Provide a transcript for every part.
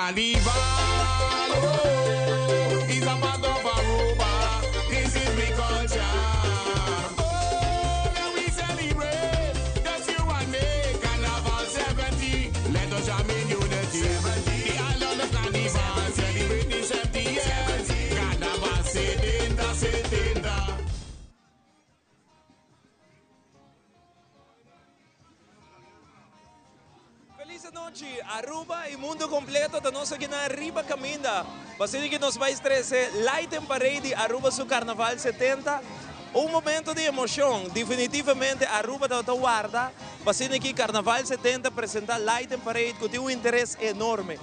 Carnival, oh, is a part of Aruba. This is we culture. Oh, let we celebrate. Just you and me. Carnival 70. Let us jam in unity. 70. The island of Carnival celebrating 70 years. Carnival 70, 70. Feliz anochi, Aruba y mundo completo ta nos aki na Riba Caminda. Basili ki nos bay trece Light and Parade di Aruba su Carnaval 70. Un momento di emocion, definitivamente Aruba ta warda. Basili ki Carnaval 70 presenta Light and Parade cu tin un interes enorme.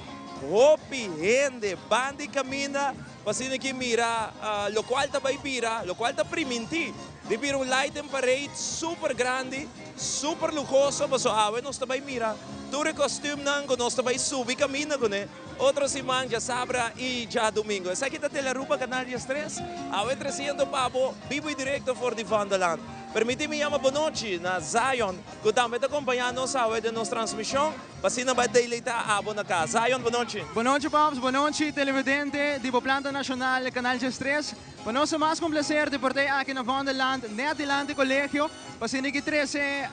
Hopi, hende, banda di caminda, basili ki mira locual ta bay bira, locual ta priminti di bira un Light and Parade super grandi, super luhoso, paso awe nos ta bay mira tur e costume nan cu nos ta bay subi caminda cune. Otro siman diasabra y diadomingo. Esaki ta Telearuba Canal 13, awe 300 pa bo, bibo y directo for di Vondelland. Permiti mi yama bonochi na Zion, cu tambe ta acompaña nos awe den nos transmision, pa asina bay deleita abo na cas. Zion, bonochi. Bonochi, Pops, bonochi, televidente di Planta Nacional, Canal 13. Pa nos ta mas cu un placer di por ta aki na Vondelland, net dilanti Colegio, pa asina 13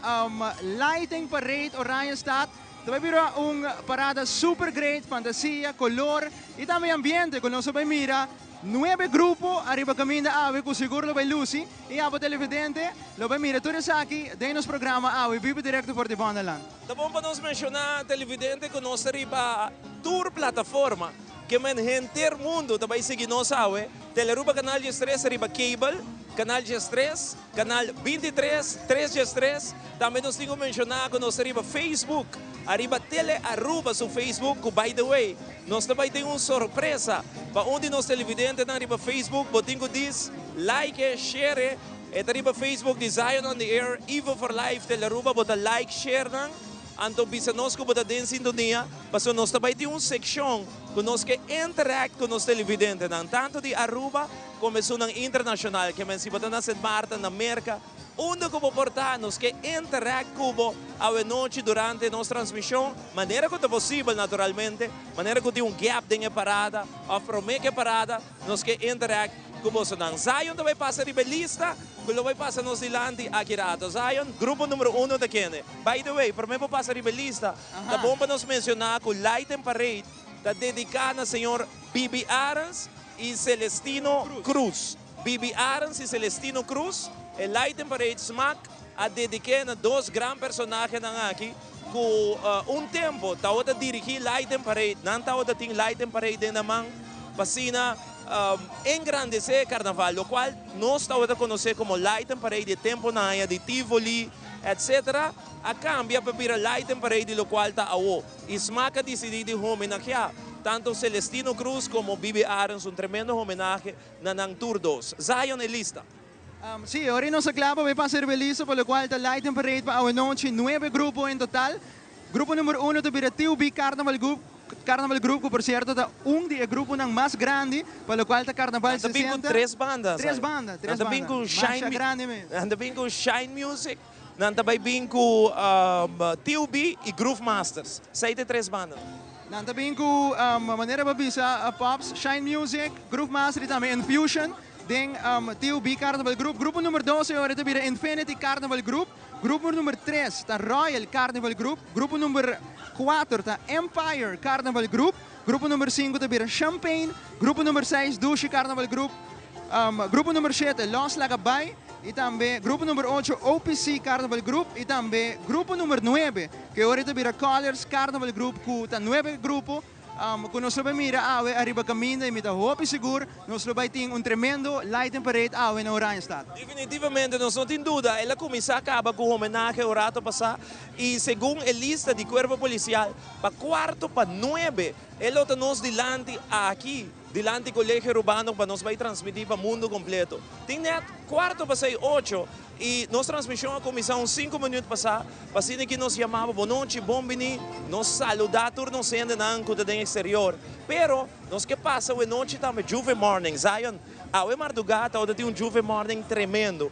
Lighting Parade Oranjestad. Tambe bira un parada super great, fantasia, color y tambe ambiente cu nos bay mira nuebe grupo ariba caminda awe cu sigur lo bay luci y abo televidente lo bay mira tur esaki den nos programa awe bibo directo for di Vondelland. Ta bon pa nos menciona, televidente, cu nos riba tur plataforma cu men henter mundo ta bay sigui nos awe. Telearuba Canal 13 riba cable, Canal 13, Canal 23, 313. Tambe nos tin cu menciona cu nos riba Facebook, ariba Tele Aruba su Facebook, cu by the way, nos tambe tin un sorpresa pa un di nos televidente riba Facebook, bo tin cu djis, like, share, e riba Facebook di Zion on the Air, Evo for Life, Tele Aruba, bo ta like, share nan, anto bisa nos cu bo ta den sintonia, paso nos tambe tin un seccion cu nos ke interact cu nos televidente nan, tanto di Aruba como nan internacional, cu men si bo ta na Sint Maarten, na Merca, unda cu bo por ta, nos ke interact cu bo anochi durante nos transmision, manera cu ta posibel naturalmente, manera cu tin un gap den e parada, of prome cu e parada, nos ke interact cu bo nan. Zion tambe pasa riba lista, cu lo bay pasa nos dilanti aki rato. Zion, grupo number 1 ta kende. By the way, prome pasa riba lista, ta bon pa nos menciona cu Light and Parade ta dedica na señor Bibi Arens y Celestino Cruz. Bibi Arens y Celestino Cruz, e Light and Parade SMAC a dedica na dos gran personahe aki cu un tempo tawata dirigi Light and Parade, nan tawata tin Light and Parade den man, pa asina engrandece carnaval, locual nos tawata conoce como Light and Parade di tempo na di Tivoli, etc. A cambia pa bira Light and Parade, locual ta awo. Y SMAC a dicidi di homenagea tanto Celestino Cruz como Bibi Arens, un tremendo homenahe na nan tur dos. Zion e lista. Si, awor nos cla pa pasa lista, pa locual ta Light and Parade pa anochi, nuebe grupo en total. Grupo number 1 ta bira TUB Carnival Group, Carnival Group, cu por cierto ta un di e grupo mas grandi, pa locual ta Carnaval Tambe 60. cu tres banda. Tres banda, tres Tambe banda. cu Shine, Masha grandi mes. Nan tambe cu Shine Music, nan tambe cu TUB y Groove Masters. Esey ta tres banda. Nan tambe cu manera pa bisa Pops, Shine Music, Groove Master y tambe Infusion. Den TUB Carnival Group. Grupo number 2 awor ta bira Infinity Carnival Group. Grupo number 3 ta Royal Carnival Group. Grupo number 4 ta Empire Carnival Group. Grupo number 5 ta bira Champagne. Grupo number 6 Dushi Carnival Group. Grupo number 7 Los Lagabay. Y tambe grupo number 8 OPC Carnival Group. Y tambe grupo number 9, cu awor ta bira Colors Carnival Group, cu ta nuebe grupo. Cu nos bay mira awe ariba caminda y mi ta hopi sigur, nos bay tin un tremendo Light and Parade awe na Oranjestad. Definitivamente, nos no tin duda. El a cuminsa caba cu homenahe un rato pasa y segun e lista di Cuerpo Policial, pa cuarto pa 9, e ta nos dilanti aki, dilanti Colegio Arubano, pa nos bay transmiti pa mundo completo. Tin net cuarto pa 6, 8 y nos transmision a cuminsa un 5 minuut pasa, pa asina cu nos yama bonochi, bon bini, nos saluda tur nos hendenan cu den exterior. Pero, nos ke pasa anochi tambe Juve Morning, Zion, awe marduga, tin un Juve Morning tremendo.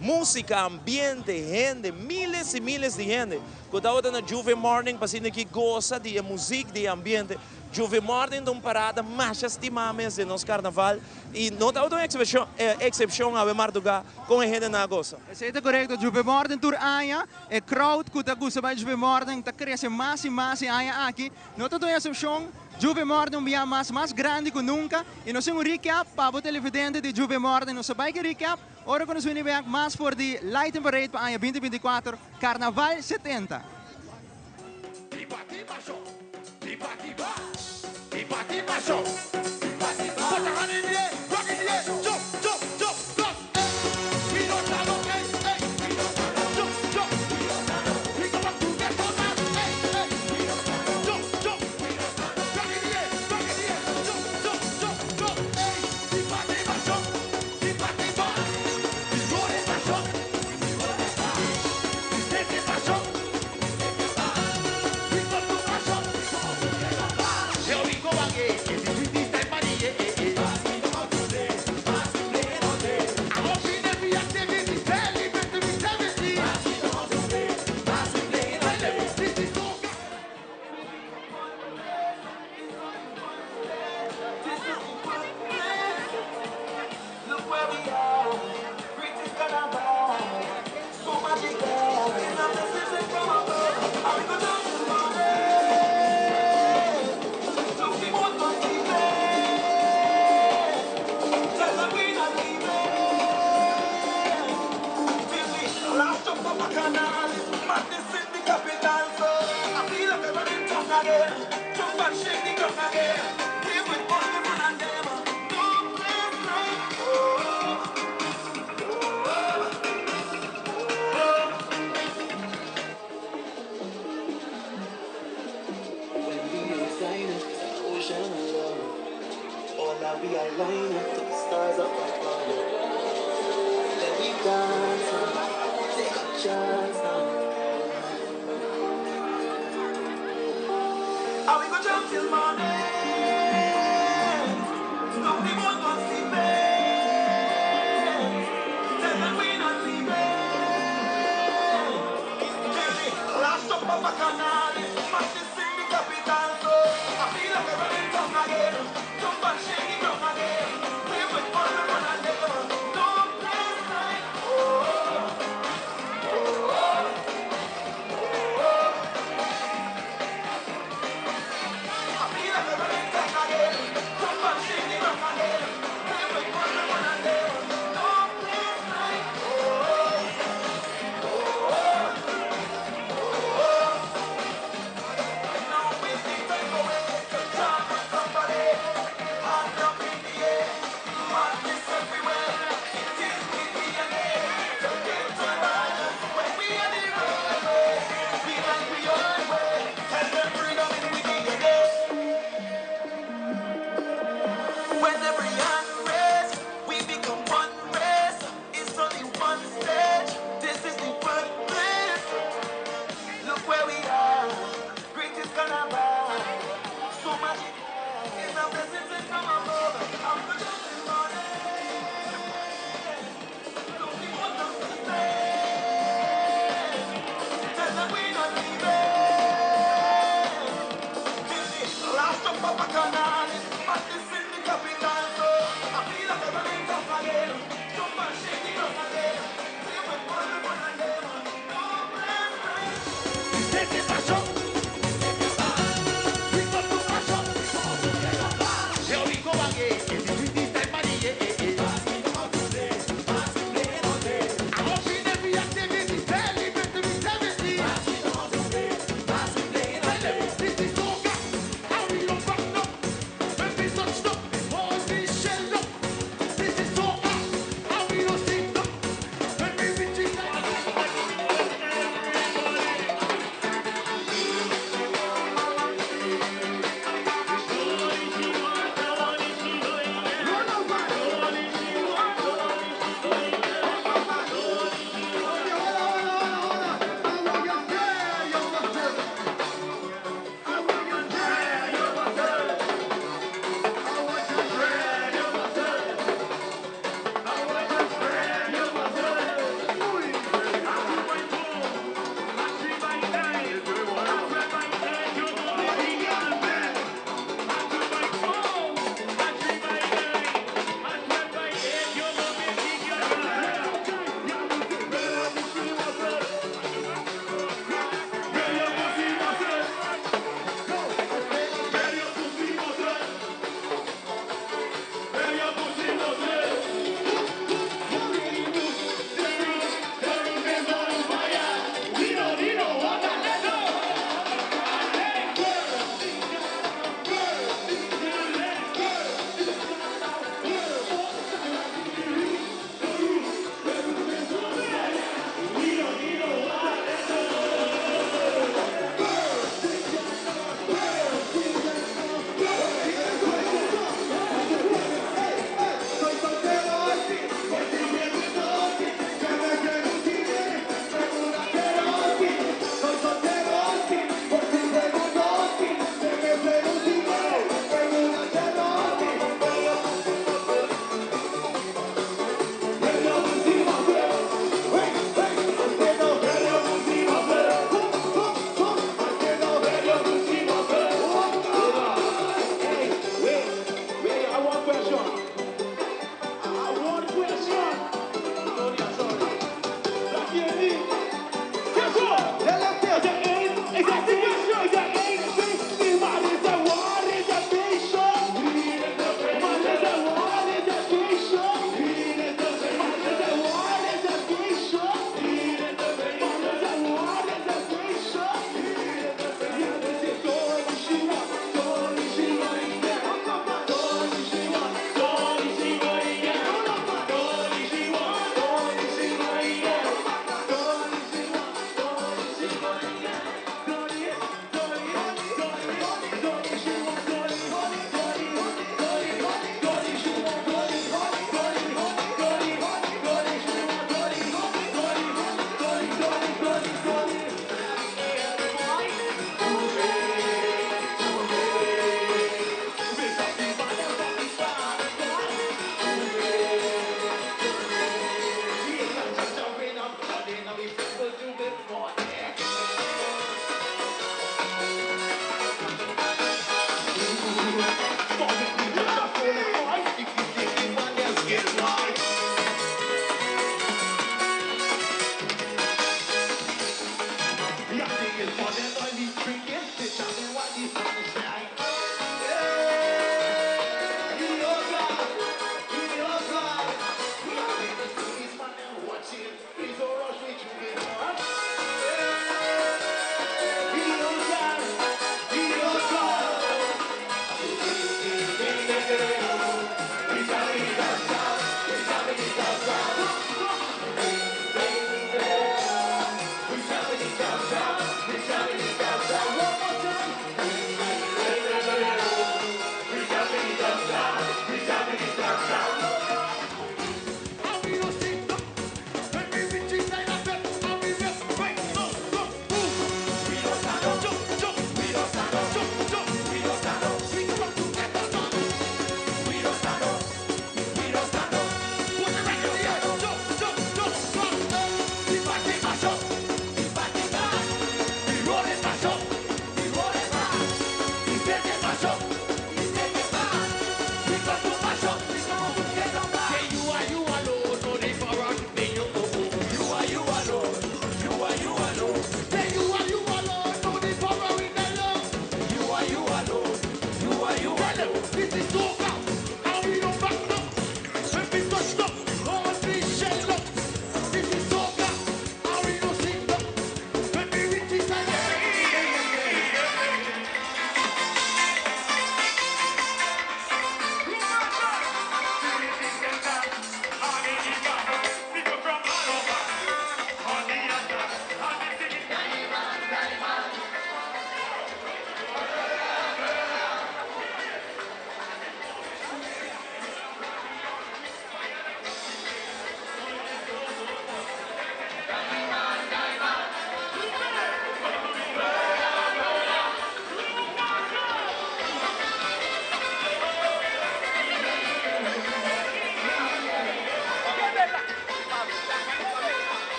Musica, ambiente, hende, miles y miles di hende. Cu ta na Juve Morning, pa asina cu goza di musica, di ambiente. Juve Morning ta un parada masha stima mes den nos carnaval y no ta un excepcion awe marduga con e hendenan a gosa. Esey ta corecto, Juve Morning tur aña e crowd cu ta gusta bay Juve Morning ta crece mas y mas e aña aki no ta un excepcion. Juve Morning un bia mas mas grandi cu nunca y nos tin un recap pa bo televidente di Juve Morning. Nos ta bay ki recap ora cu nos wini bek mas for di Lighting Parade pa aña 2024 Carnaval 70.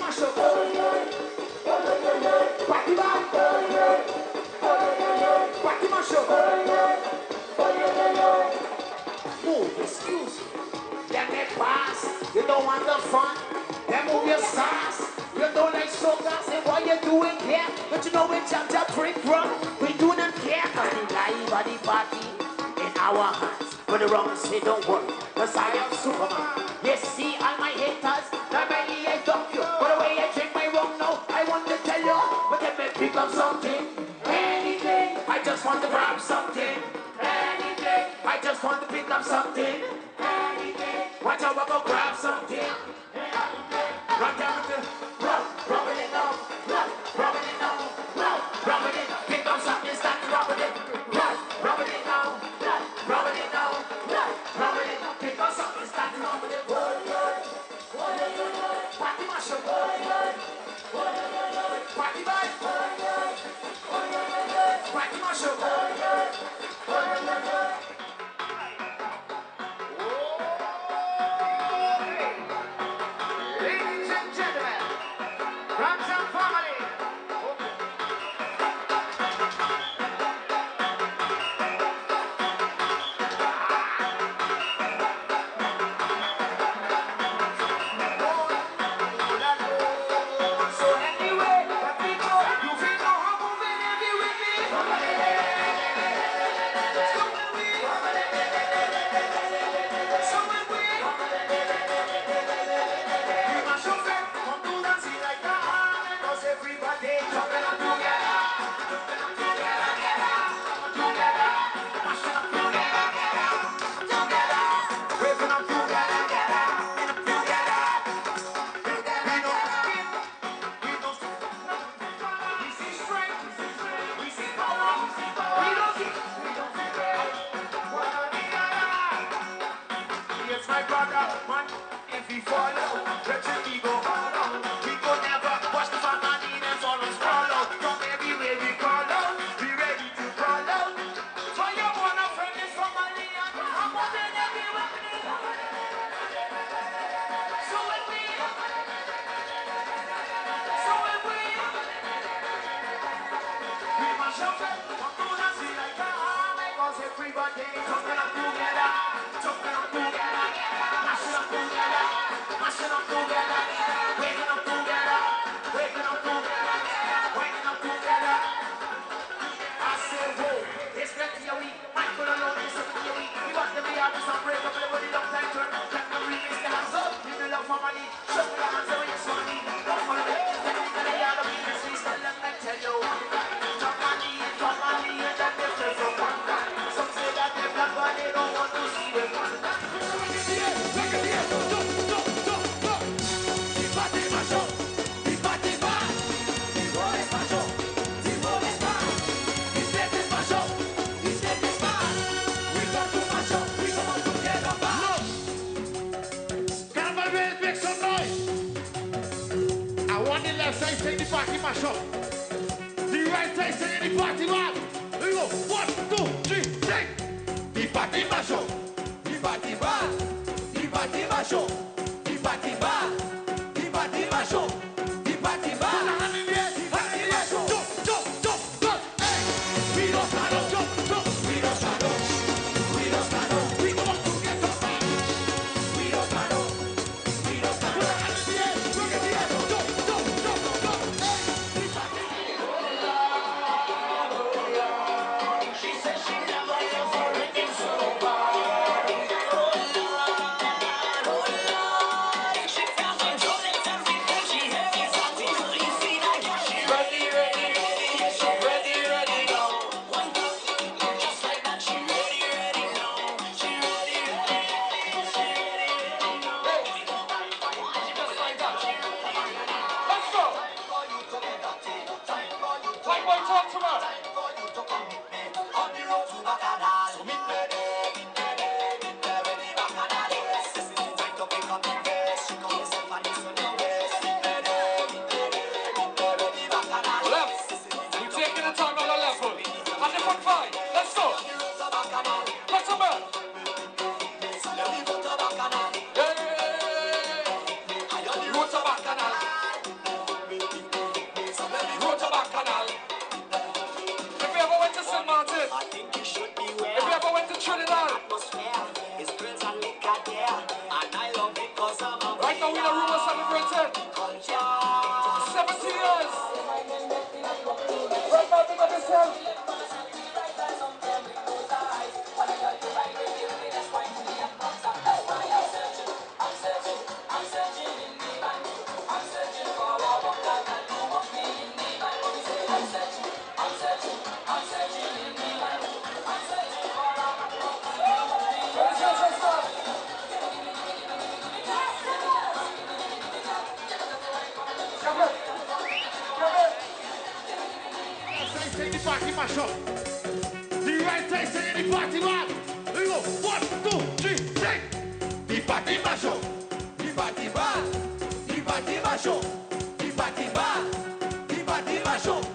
mash up. Party back. Party mash up. Move, excuse me. Them they pass. You don't want the fun. Them move your sauce. You don't like soca. Say what you doing here? But you know we jump jump drink rum. We do not care 'cause the life of the party in our hands. But the wrong say don't worry, 'cause I am Superman. You see all my haters, normally I dump you. But the way I drink my rum now, I want to tell you. But let me pick up something, anything. I just want to grab something, anything. I just want to pick up something, anything. Watch out, I go grab something. Run down with the rub, rubbing it now, rub, rubbing it now, rub, rubbing it. Pick up something, start rubbing it, rub, rubbing it now, rub, rubbing it now, rub, rubbing it. Pick up something, start rubbing it. Party mash up, party vibe, party mash up. Ladies and gentlemen, Ramzan family. So anyway, that we go, you feel know how moving heavy with me. So when we, so when we mash up it, come to dancing like that, 'cause everybody jumping up together, jumping up together, together, mashing up together, together, waving up together, together. We don't skip, we don't we see strength, we see power, we don't see, we don't see one or the other. Yes, my brother, man, if he follow, let him be go follow. We go never watch the family and follow, follow. From everywhere we call out, we ready to call out. For your one friend is family and I'm moving everywhere. So when we, so when we mash up it, come to dancing like a army, 'cause everybody jumping up together, jumping up together, mashing up together, mashing up together, waking up together, waking up together, waking up together. I say, whoa, it's plenty of we. Michael alone is something of we. We want to be artists and break up everybody long time turn. Let me remix the hands up, in the love for money. Show the hands away, it's money. Don't follow me, technically all of me, it's me, still let me tell you. Jump on the, jump on the, and then they feel from one guy. Some say that they black, but they don't want to see them one guy. Carnival Village, make some noise. I want the left side sing the party mash up. The right side singing the party man. Here we go. 1, 2, 3, sing. The party mash up. The party bad. The party mash up. The party bad. The party mash up. The party bad. Put a hand in the air. Hand in the air. Jump, jump, jump, jump. Hey. We don't stand up. Jump, jump. We don't stand up. We don't stand up. We come up together, man. We don't stand up. We don't stand up. Put a hand in the air. Look at the air. Jump, jump, jump, jump. Hey. The party. She said she never ever rhythm so bad. She can't control it, everything she hears is a She Ready, ready, ready, yes, she ready, ready now. One touch, just like that, she ready, ready now. She ready, ready, ready, she ready, ready now. Just like that. Let's go. White boy, talk to her. Left. We taking it to another level. A different vibe. Let's go. Luxembourg. Yeah. Road to Bacchanal. Celebrated 70 years. Right now, big up yourself. Ladies and gentlemen, Come here. Come here. Side the party mash up. The right side say the party man. Here we go. 1, 2, 3, sing. The party mash up. The party man. The party mash up. The party man. The party mash up.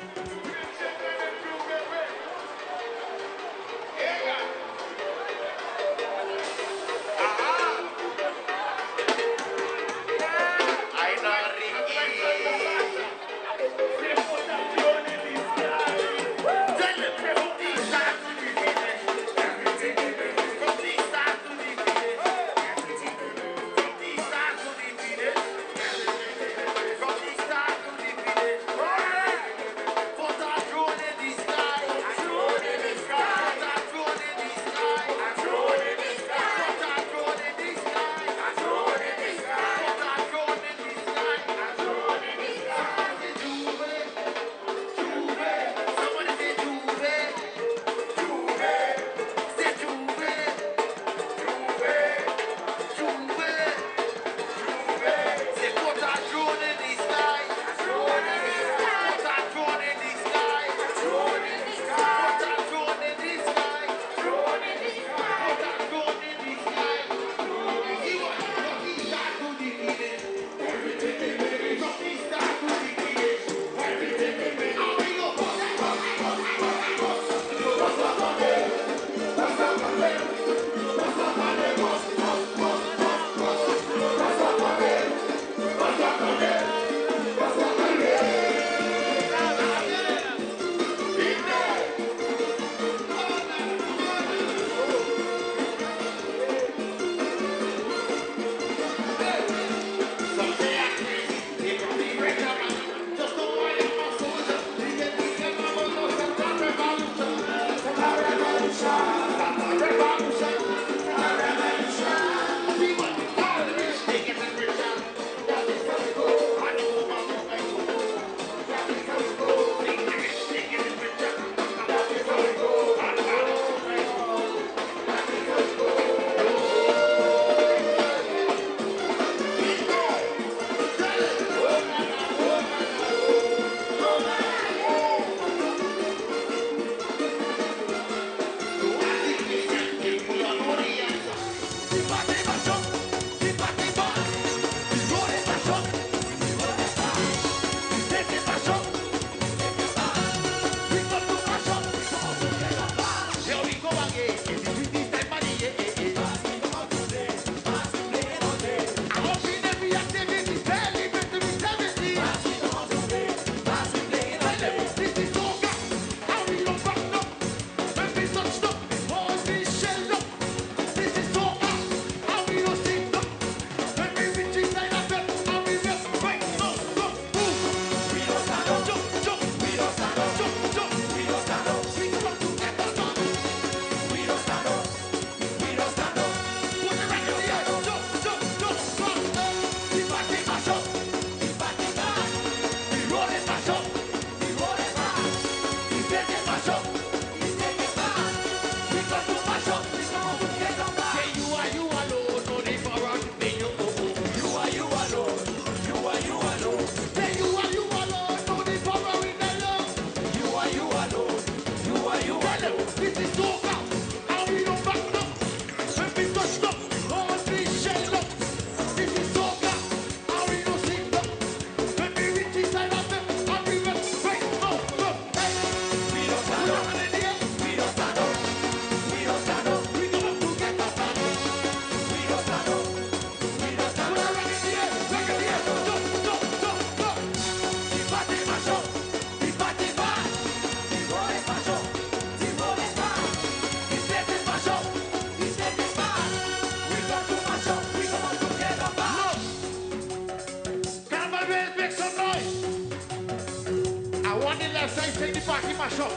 left side sing the party mash up.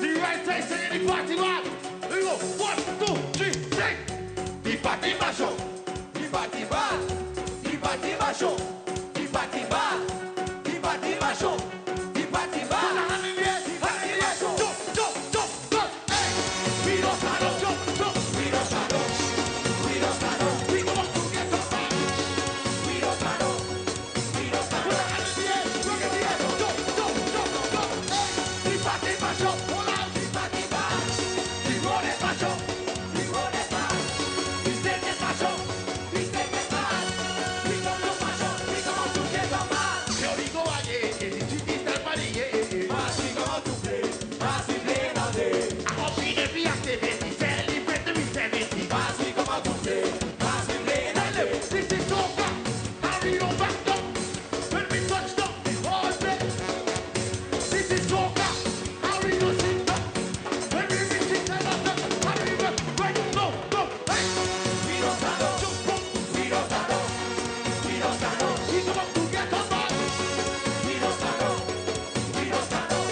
The right side sing the party man. Here we go. 1, 2, 3, sing. The party mash up. The party bad. The party mash up. The party bad. The party mash up. The party Put bad. a hand in the air. Hand in the air. Jump, jump, jump, jump. Hey. We don't stand up. Jump, jump. We don't stand up. We don't stand up. We come up to get some man. We don't stand up. We don't stand Put up. a hand in the air. Look at the air. Jump, jump, jump, jump. Hey. The party mash up. Hold on. The party bad. The road is mash up. The road is bad. The stage is mash up. The stage is bad. We come to mash up. We come out to get some mad. Here we go again. The city style party. Yeah, yeah, yeah. Mas we come out to play. Mas we play all day. I hope in every activity, celebrate the 70. Mas we come out to play. Mas we play all Tell day. them, this is soca, and we don't back down. When we touch down, the whole place. This is soca, and we don't sit down. When we reach it, tell us that, and we work right now, go, hey. We don't stand up. Jump up, We don't stand up. We don't stand up. we come up to get on board. We don't stand up. We don't stand up.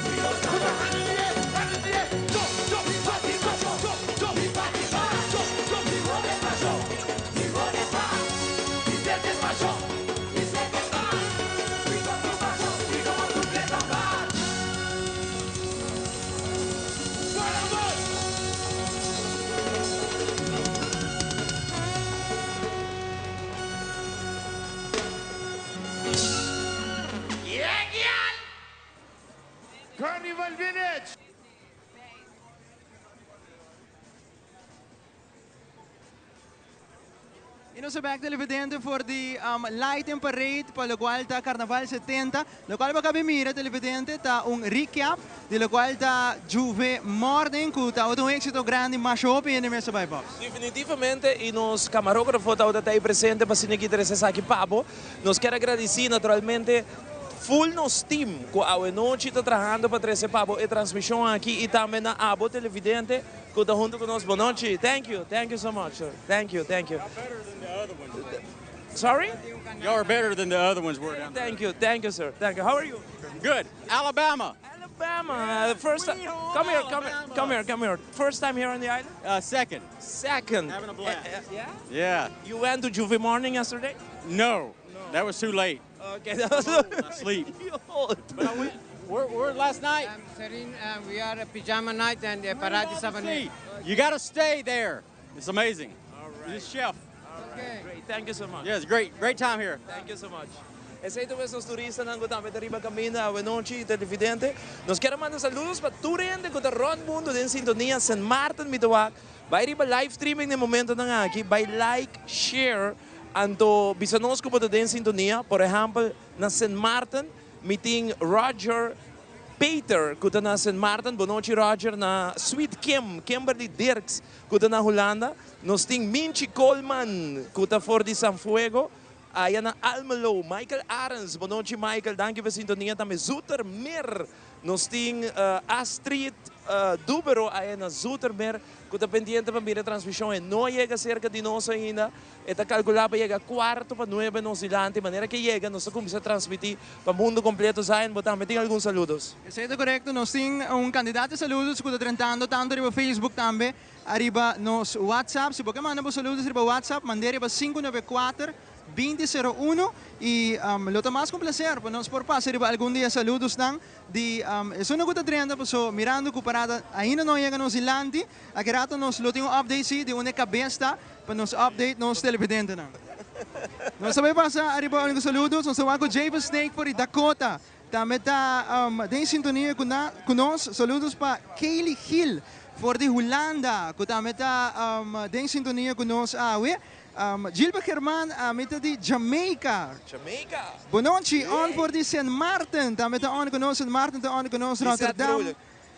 We don't Put stand a up. hand in the air, hand in the air. Jump, jump, Party mash up. jump, jump, The party bad. jump, jump. The road is mash up. The road is bad. The stage is mash up. The stage is bad. We come to mash up. We come out to get some bad. Carnival. Yeah, girl. Carnival Village. Y nos back televidente for the Light and Parade pa locual ta Carnaval 70, locual bo a caba di mira televidente ta un recap di locual ta Juve Morning, cu ta un exito grandi, mas hopi hende mes a bay Pops. Definitivamente, y nos camarógrafo ta ey presente pa asina trece aki pa bo. Nos kier gradici naturalmente full nos team cu anochi ta trahando pa trece pa bo e transmision aki y tambe na abo televidente cu ta hunto cu nos. Bon nochi. Thank you so much, sir. Thank you, thank you. Better than the other ones. Sorry? Y'all are better than the other ones were down there. Thank you, thank you, sir. Thank you. How are you? Good. Alabama. Alabama. First time. Come here, come here, come here, come here. First time here on the island? Second. Second. Having a blast. Yeah? Yeah. You went to Juve Morning yesterday? No. That was too late. Okay, that was I sleep. You old. But I went. We're last night. I'm Serene. We are a pajama night and a Paradi See, you got to stay there. It's amazing. All right. This chef. Okay. Great, thank you so much. Yeah, it's great. Great time here. Thank you so much. Esey ta nos turistanan cu tambe riba caminda anochi televidente. Nos kier manda saludo pa tur hende cu ta rond mundo den sintonia St. Martin mi ta wak. Bay riba live streaming na momentonan aki, bay like, share anto bisa nos cu bo ta den sintonia, por ehempel, na St. Martin, mi tin Roger Peter, cu ta na St. Martin, bon nochi Roger, na Sweet Kim, Kimberly Dirks, cu ta na Hulanda. Nos tin Minchi Coleman, cu ta for di San Fuego. Aya na Almelo, Michael Arens, bon nochi Michael, danki pa sintonia tambe. Zoetermeer, nos tin Astrid Dubero, aya na Zoetermeer, cu ta pendiente pa mira transmision e no a yega cerca di nos ainda. E ta calcula pa yega 8:45 nos dilanti, manera cu yega, nos ta cuminsa transmiti pa mundo completo. Zion, bo tambe tin algun saludo. Esey ta corecto, nos tin un cantidad di saludo cu ta drentando tanto riba Facebook tambe, ariba nos WhatsApp. Si bo kier manda saludo riba WhatsApp, manda riba 594 2001 y lo ta mas cu placer, pa nos por pasa riba algun di e saludonan di esunnan cu ta drenta, paso mirando cu parada ainda no a yega nos dilanti, aki rato nos lo tin un update si di unda cabes ta pa nos update nos televidentenan. Nos tambe pasa ariba algun saludo, nos ta cu Javis Snake for Dakota. Tambe ta den sintonia cu nos, saludo pa Kaylee Hill for di Hulanda, cu tambe ta den sintonia cu nos awe. Gilbert German, ta di Jamaica. Jamaica. Bon nochi, on for di St. Martin, tambe ta on cu nos, St. Martin ta on cu nos, Rotterdam.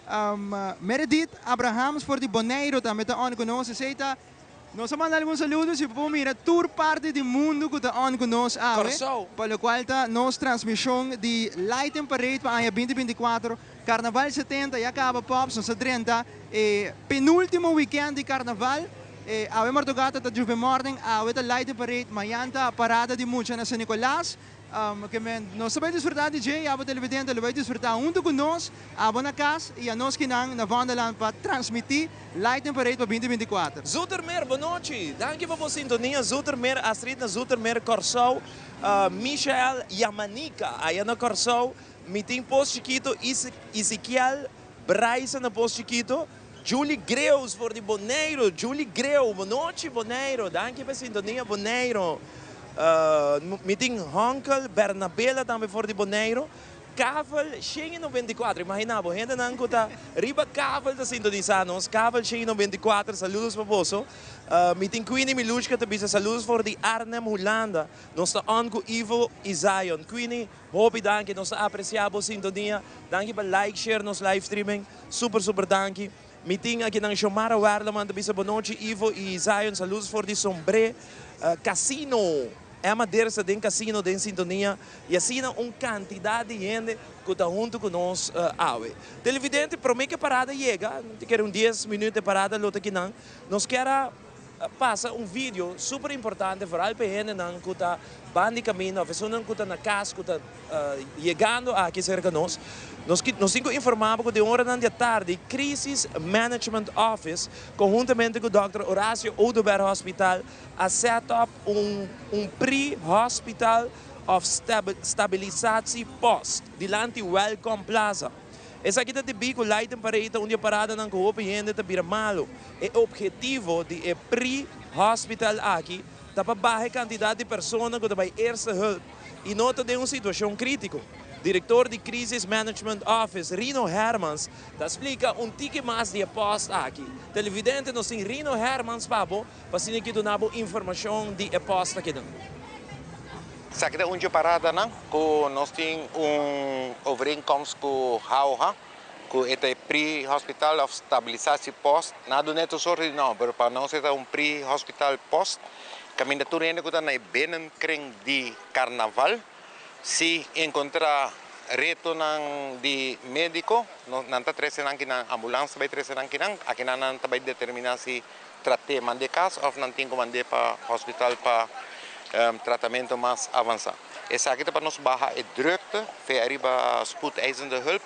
Broeder. Meredith Abrahams for di Bonaire, tambe ta on cu nos, esey ta. Nos a manda algun saludo, si por mira tur parti di mundo cu ta on cu nos awe. Corsou. Pa locual ta nos transmision di Light and Parade pa aña 2024, Carnaval 70, ya caba Pops, nos 30, penultimo weekend di Carnaval. Awe mardugada ta Juve Morning, awe ta Light and Parade, mañan ta parada di mucha na San Nicolas. Ke men nos ta bai disfrutá di dje i abo televidente lo bai disfrutá huntu ku nos, abo na kas i anos kinan na Vondelland pa transmití Lighting Parade pa 2024. Zoetermeer, bonochi! Danki pa bo sintonia Zoetermeer, Astrid na Zoetermeer, Kòrsou, Michael Yamanika aya na Kòrsou, mi tin Pos Chikito, Ezekiel Braisa na Pos Chikito, Julie Greus for di Boneiru, Julie Greu, bonochi Boneiru, danki pa e sintonia Boneiru. Mi tin Honkel Bernabela tambe for di Boneiru. Kavel 194, imagina bo, hendenan ku ta riba kavel ta sintonisa nos, Kavel 194, saludos pa boso. Mi tin Queenie Milushka ta bisa saludos for di Arnhem, Hulanda. Nos ta on ku Ivo i Zion. Queenie, hopi danki, nos ta apresia bo sintonia. Danki pa like, share nos live streaming. Super super danki. Mi tin akinan Xiomara Werleman ta bisa bonochi Ivo y Zion saludos for di Sombré Casino. Emma Dersa den Casino den sintonia y asina un cantidad di hende cu ta hunto cu nos awe. Televidente prome cu e parada yega, ta kere un dies minuut e parada lo ta kinan, nos kier a pasa un video super importante vooral pa e hendenan cu ta ban di camino of esunnan cu ta na cas cu ta yegando aki cerca nos. Nos nos tin cu informa bo cu den oranan di atardi Crisis Management Office conhuntamente cu Dòkter Horacio Oduber Hospital a set up un un pre-hospital of stabilisatie post dilanti Welcome Plaza. Esaki ta debí ku Lighten Parade ta un di e paradanan ku hopi hende ta bira malu. E ophetivo di e pre-hospital aki ta pa baha e kantidat di persona ku ta bai eerste hulp i no ta den un situashon krítiko. Direktor di Crisis Management Office, Rino Hermans, ta splika un tiki mas di e pòst aki. Televidente, nos tin Rino Hermans pa bo pa asina ki duna bo informashon di e pòst akinan. Esaki ta un dje paradanan ku nos tin un overeenkomst ku HOH, ku e ta e pre-hospital of stabilisatiepost. Nan a duna e tur sorto di nòmber, pero pa nos e ta un pre-hospital post kaminda tur hende ku ta na e binnenkring di karnaval si enkontrá retonan di médiko, nan ta trese nan kinan, ambulans ta bai trese nan kinan, akinan nan ta bai determiná si trat'é mand'é kas òf nan tin ku mand'é pa hospital pa tratamentu mas avansá. Esaki ta pa nos baha e drukte fe ariba spoedeisende hulp.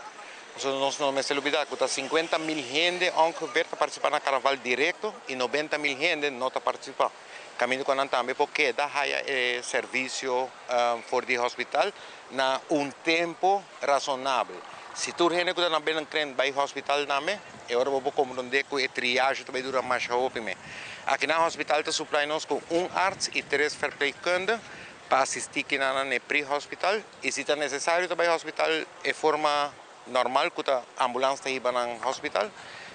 Pasobra nos no mester lubidá ku ta 50 mil hende ongeveer ta partisipá na karnaval direkto i 90 mil hende no ta partisipá. Kaminda ku nan tambe por keda haya e servisio for di hospital na un tempu rasonabel. Si tur hende ku ta na binnenkrent bai hospital tambe, e ora bo por komprondé ku e triage ta bai dura masha hopi me. Aki nan hospital ta suplai nos ku un arts i tres verpleegkunde pa asistí kinan na e pre-hospital i si ta nesesario ta bai hospital e forma normal ku ta ambulans ta hiba nan hospital.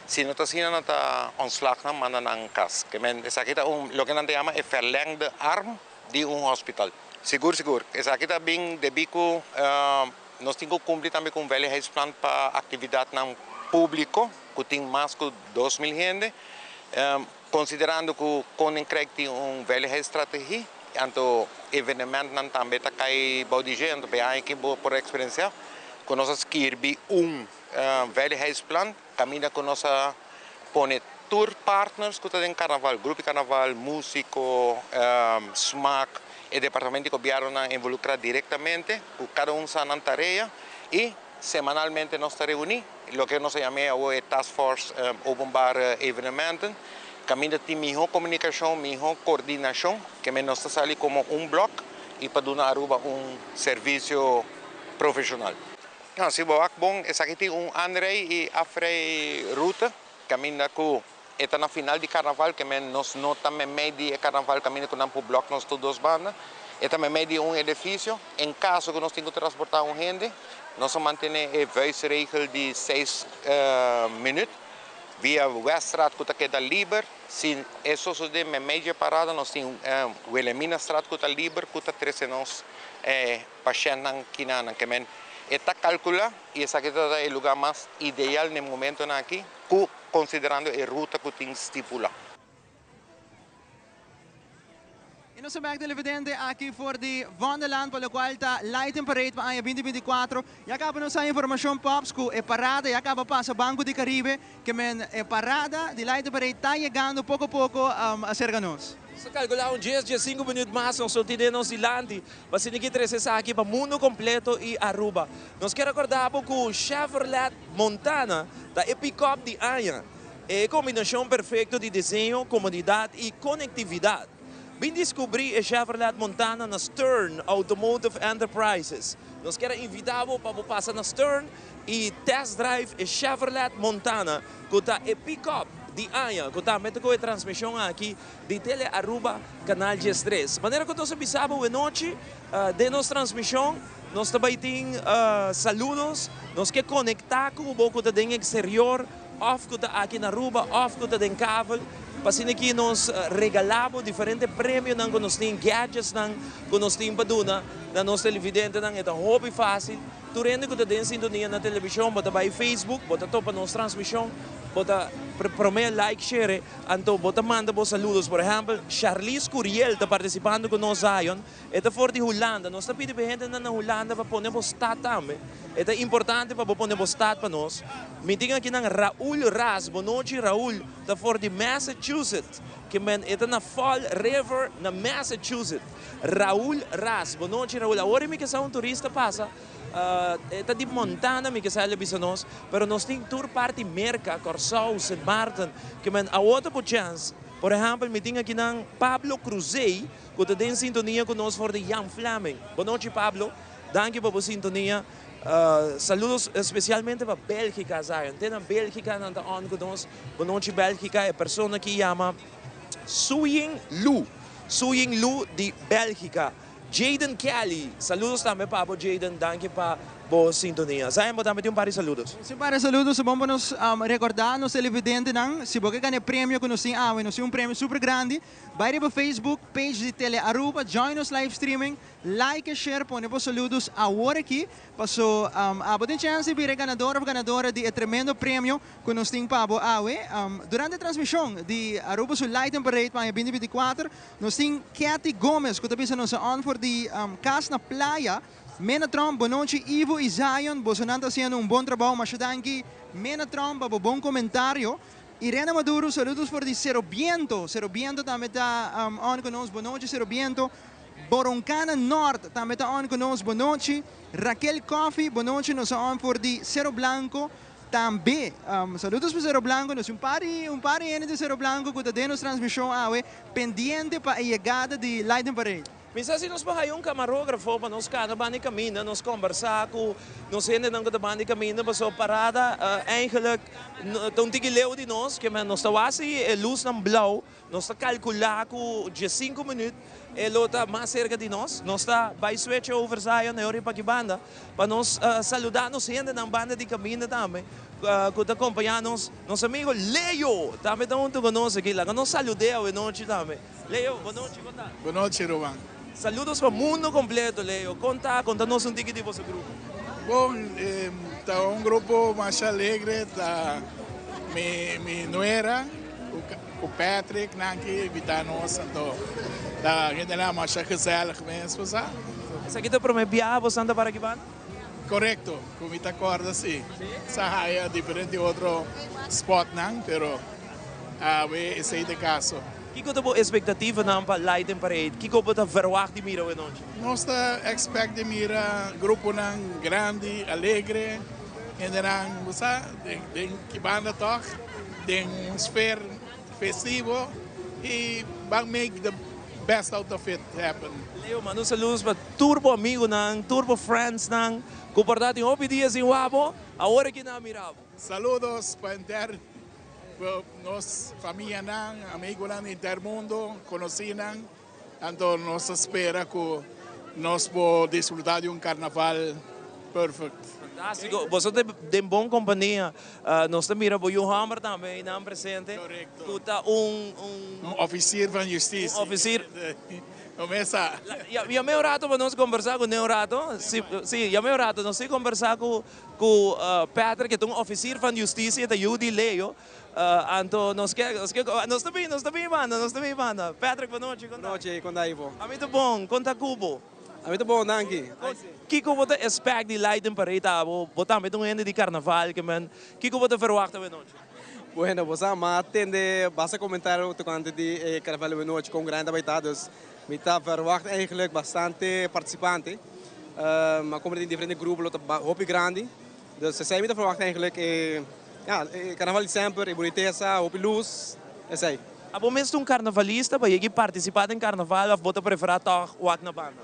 Si no ta asina nan ta ontslag nan manda nan kas. Ke men esaki ta un loke nan ta yama e verlengde arm di un hospital. Sigur sigur esaki ta bin debí ku Nos tin ku kumpli tambe ku un veiligheidsplan pa aktividatnan públiko ku tin mas ku 2000 hende. Konsiderando ku Koninkrijk tin un veiligheidsstrategie, anto evenementnan tambe ta kai bou di dje, anto pa e aña aki bo por eksperensiá ku nos a skirbi un veiligheidsplan kaminda ku nos a pone tur partners ku ta den karnaval, grupo di karnaval, músiko, smak, e departamento di gobièrnunan involukrá direktamente ku kada un sa nan tarea i semanalmente nos ta reuní, loke nos a yam'é awor e task force openbare evenementen, kaminda tin mihó komunikashon, mihó kordinashon, ke men nos ta sali komo un blòk i pa duna Aruba un servisio profeshonal. Si bo wak bon, esaki tin un aanrij i afrij rute, kaminda ku e ta na final di karnaval, ke men nos no ta memei di e karnaval kaminda ku nan por blòk nos tur dos banda. E ta memei di un edifisio. En kaso ku nos tin ku transportá un hende, nos a mantené e vuistregel di seis minüt via Weststraat ku ta keda liber. Si e sosodé memei dje parada, nos tin Wilhelminastraat ku ta liber ku ta trese nos e pashèntnan kinanan. Ke men e ta kalkulá i esaki ta ta e lugá mas ideal na e momentonan aki ku konsiderando e ruta ku tin stipulá. I nos ta bek televidente aki for di Vondelland pa lokual ta Lighting Parade pa aña 2024. Ya kaba nos haña informashon Pops ku e parada ya kaba pasa Banco di Caribe ke men e parada di Lighting Parade ta yegando poko poko aserka nos. Nos ta kalkulá un dies, diesinku minüt mas nos lo tin den nos dilanti pa asina ki trese esaki pa mundo kompleto i Aruba. Nos kier rekordá bo ku Chevrolet Montana ta e pikòp di aña, e kombinashon perfekto di diseño, komodidat i konektividat. Bin diskubrí e Chevrolet Montana na Stern Automotive Enterprises. Nos kier a invitá bo pa bo pasa na Stern i test drive e Chevrolet Montana ku ta e pikòp di aña ku tambe ta ku e transmishon aki di Tele Aruba Canal 13. Manera ku nos a bisa bo wenochi den nos transmishon nos ta bai tin saludos, nos ke konektá ku bo ku ta den eksterior òf ku ta aki na Aruba òf ku ta den Kavel pa asina ki nos regalá bo diferente premionan ku nos tin, gadgetsnan ku nos tin pa duna na nos televidentenan. E ta hopi fásil. Tur hende ku ta den sintonia na televishon, bo ta bai Facebook, bo ta topa nos transmishon, bo ta promé like, share, anto bo ta manda bo saludos. Por ehèmpel, Charlize Curiel ta partisipando ku nos Zion, e ta for di Hulanda. Nos ta pidi pa e hendenan na Hulanda pa pone bo stad tambe. E ta importante pa bo pone bo stad pa nos. Mi tin akinan Raul Ras. Bonochi Raul, ta for di Massachusetts. Ke men e ta na Fall River na Massachusetts. Raul Ras, Bonochi Raul, awor mi ke sa un turista pasa, e ta di Montana mi ke sa el a bisa nos, pero nos tin tur parti Merca, Kòrsou, Sint Maarten, ke men awor ta bo chèns. Por ehèmpel mi tin akinan Pablo Cruzey ku ta den sintonia ku nos for di Jan Fleming. Bonochi Pablo, danki pa bo sintonia. Saludos especialmente pa Belgica Zion. Te na Belgica nan ta on ku nos. Bonochi Belgica, e persona ki yama Suying Lu. Suying Lu di Belgica. Jayden Kelly, saludos tambe pa bo Jayden, danki pa bo sintonia. Zion bo tambe tin un par di saludos. Si un par di saludos, bon pa nos recorda nos televidentenan, si bo ke gana e premio ku nos tin awe, nos tin un premio super grandi, bai riba Facebook page di Tele Aruba, join nos live streaming, Like, share, pone bo saludos awor aki, paso abo tin chance di bira e ganador of ganadora di e tremendo premio cu nos tin pa bo awe. Durante e transmision di Aruba su Light and Parade pa aña binti binti kuater, nos tin Cathy Gomez cu ta bisa nos a on for di cas na Playa. Mena Tromp, bonochi Ivo y Zion, bosonan ta haciendo un bon trabao, masha danki Mena Tromp pa bo bon comentario. Irena Maduro, saludos for di Cero Biento, Cero Biento tambe ta on cu nos, bonochi Cero Biento. Boroncana Nort tambe ta on cu nos, bonochi. Raquel Coffie, bonochi, nos a on for di Cero Blanco tambe. Saludos pa Cero Blanco, nos tin un par di un par di hende di Cero Blanco cu ta den nos transmision awe, pendiente pa e yegada di Light and Parade. Mi sa si nos por haya un camarógrafo pa nos cana banda di caminda, nos combersa cu nos hendenan cu ta banda di caminda, pasobra parada eigenlijk ta un tiki leu di nos, ke men nos ta wak si e luznan blauw. Nos ta kalkulá ku diesinku minüt e lo ta mas serka di nos. Nos ta bai switch over Zion e ora pa ki banda pa nos saludá nos hendenan banda di kaminda tambe ku ta kompañá nos. Nos amigo Leo tambe ta huntu ku nos aki. Laga nos salud'é awenochi tambe. Leo, bonochi, kon ta? Bonochi, Ruman. Saludos pa mundo kompleto, Leo. Kon ta? Konta nos un tiki di boso grupo. Bon, ta un grupo masha alegre. Ta mi nuera. Ku Patrick nan ki invita nos anto ta hendenan masha gezellig mes bo sa. Esaki ta prome biaha bo Santa Para Kibana? Korekto, ku mi ta korda si. Sa haya diferente otro spotnan pero awe esei ta e kaso. Kiko ta bo espektativanan pa Light and Parade? Kiko bo ta verwagt di mira awe nochi? Nos ta expect di mira gruponan grandi, alegre, hendenan bo sa den Kibana tog. Den un sfeer festivo y ban make the best out of it happen. Leo manda un saludos pa tur bo amigunan, tur bo friendsnan cu por ta tin hopi dia sin wak bo, awor aki nan a mira bo. Saludos pa henter nos famianan, amigunan di henter mundo, conocinan. Anto nos ta spera cu nos por disfruta di un carnaval perfect. Fantastico. Boso ta den bon compania. Nos ta mira bo yu homber tambe einan presente. Correcto. Cu ta un, un. Un officier van justitie. Un officier. No mesa. Yam'e un rato pa nos conversa cu ne un rato. Si, si, yam'e un rato. Nos tin conversa cu, cu Patrick, e ta un officier van justitie, e ta yu di Leo. Anto nos ke, nos ke, nos ta bin, nos ta bin banda, nos ta bin banda. Patrick, bonochi, kon ta? Bonochi, kon ta Ivo? Ami ta bon, kon ta ku bo? Ami ta bon, danki. Kiko bo ta expect di Light and Parade abo? Bo tambe ta un hende di carnaval, ke men, kiko bo ta verwachta awenochi? Bueno, bo sa, m'a tende basta comentario tocante di e Carnaval di Nochi con grandi ta bay ta, dus mi ta verwacht eigenlijk bastante participante. A como tin diferente grupo lo ta hopi grandi, dus esey mi ta verwacht eigenlijk e, ja, e Carnaval di semper, e bunitesa, hopi luz, esey. Abo mes ta un carnavalista, bo yega participa den carnaval of bo ta prefera toch wak na banda?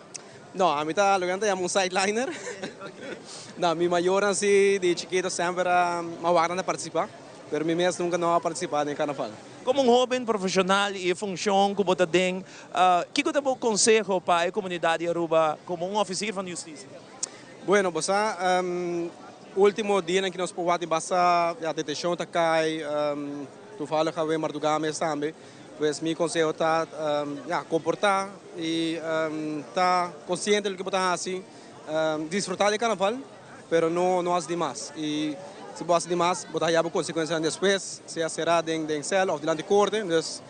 No, ami ta loke nan ta yama un sideliner. No, mi mayornan si di chikito semper a m'a wak nan ta participa, pero mi mes nunca no a participa den carnaval. Como un hoben profesional y e funcion cu bo ta den, kico ta bo conseho pa e comunidad di Aruba como un oficier van justicia? Bueno, bo sa, ultimo dianan ki nos por wak tin basta, ya, detencion ta cay, toevallig awe marduga mes tambe. Pues mi conseho ta, ya, comporta y ta consciente di loke bo ta haci. Disfruta di carnaval, pero no no haci di mas. Y si bo haci di mas, bo ta haya bo consecuencianan despues, sea cera den den cel of dilanti corte. Dus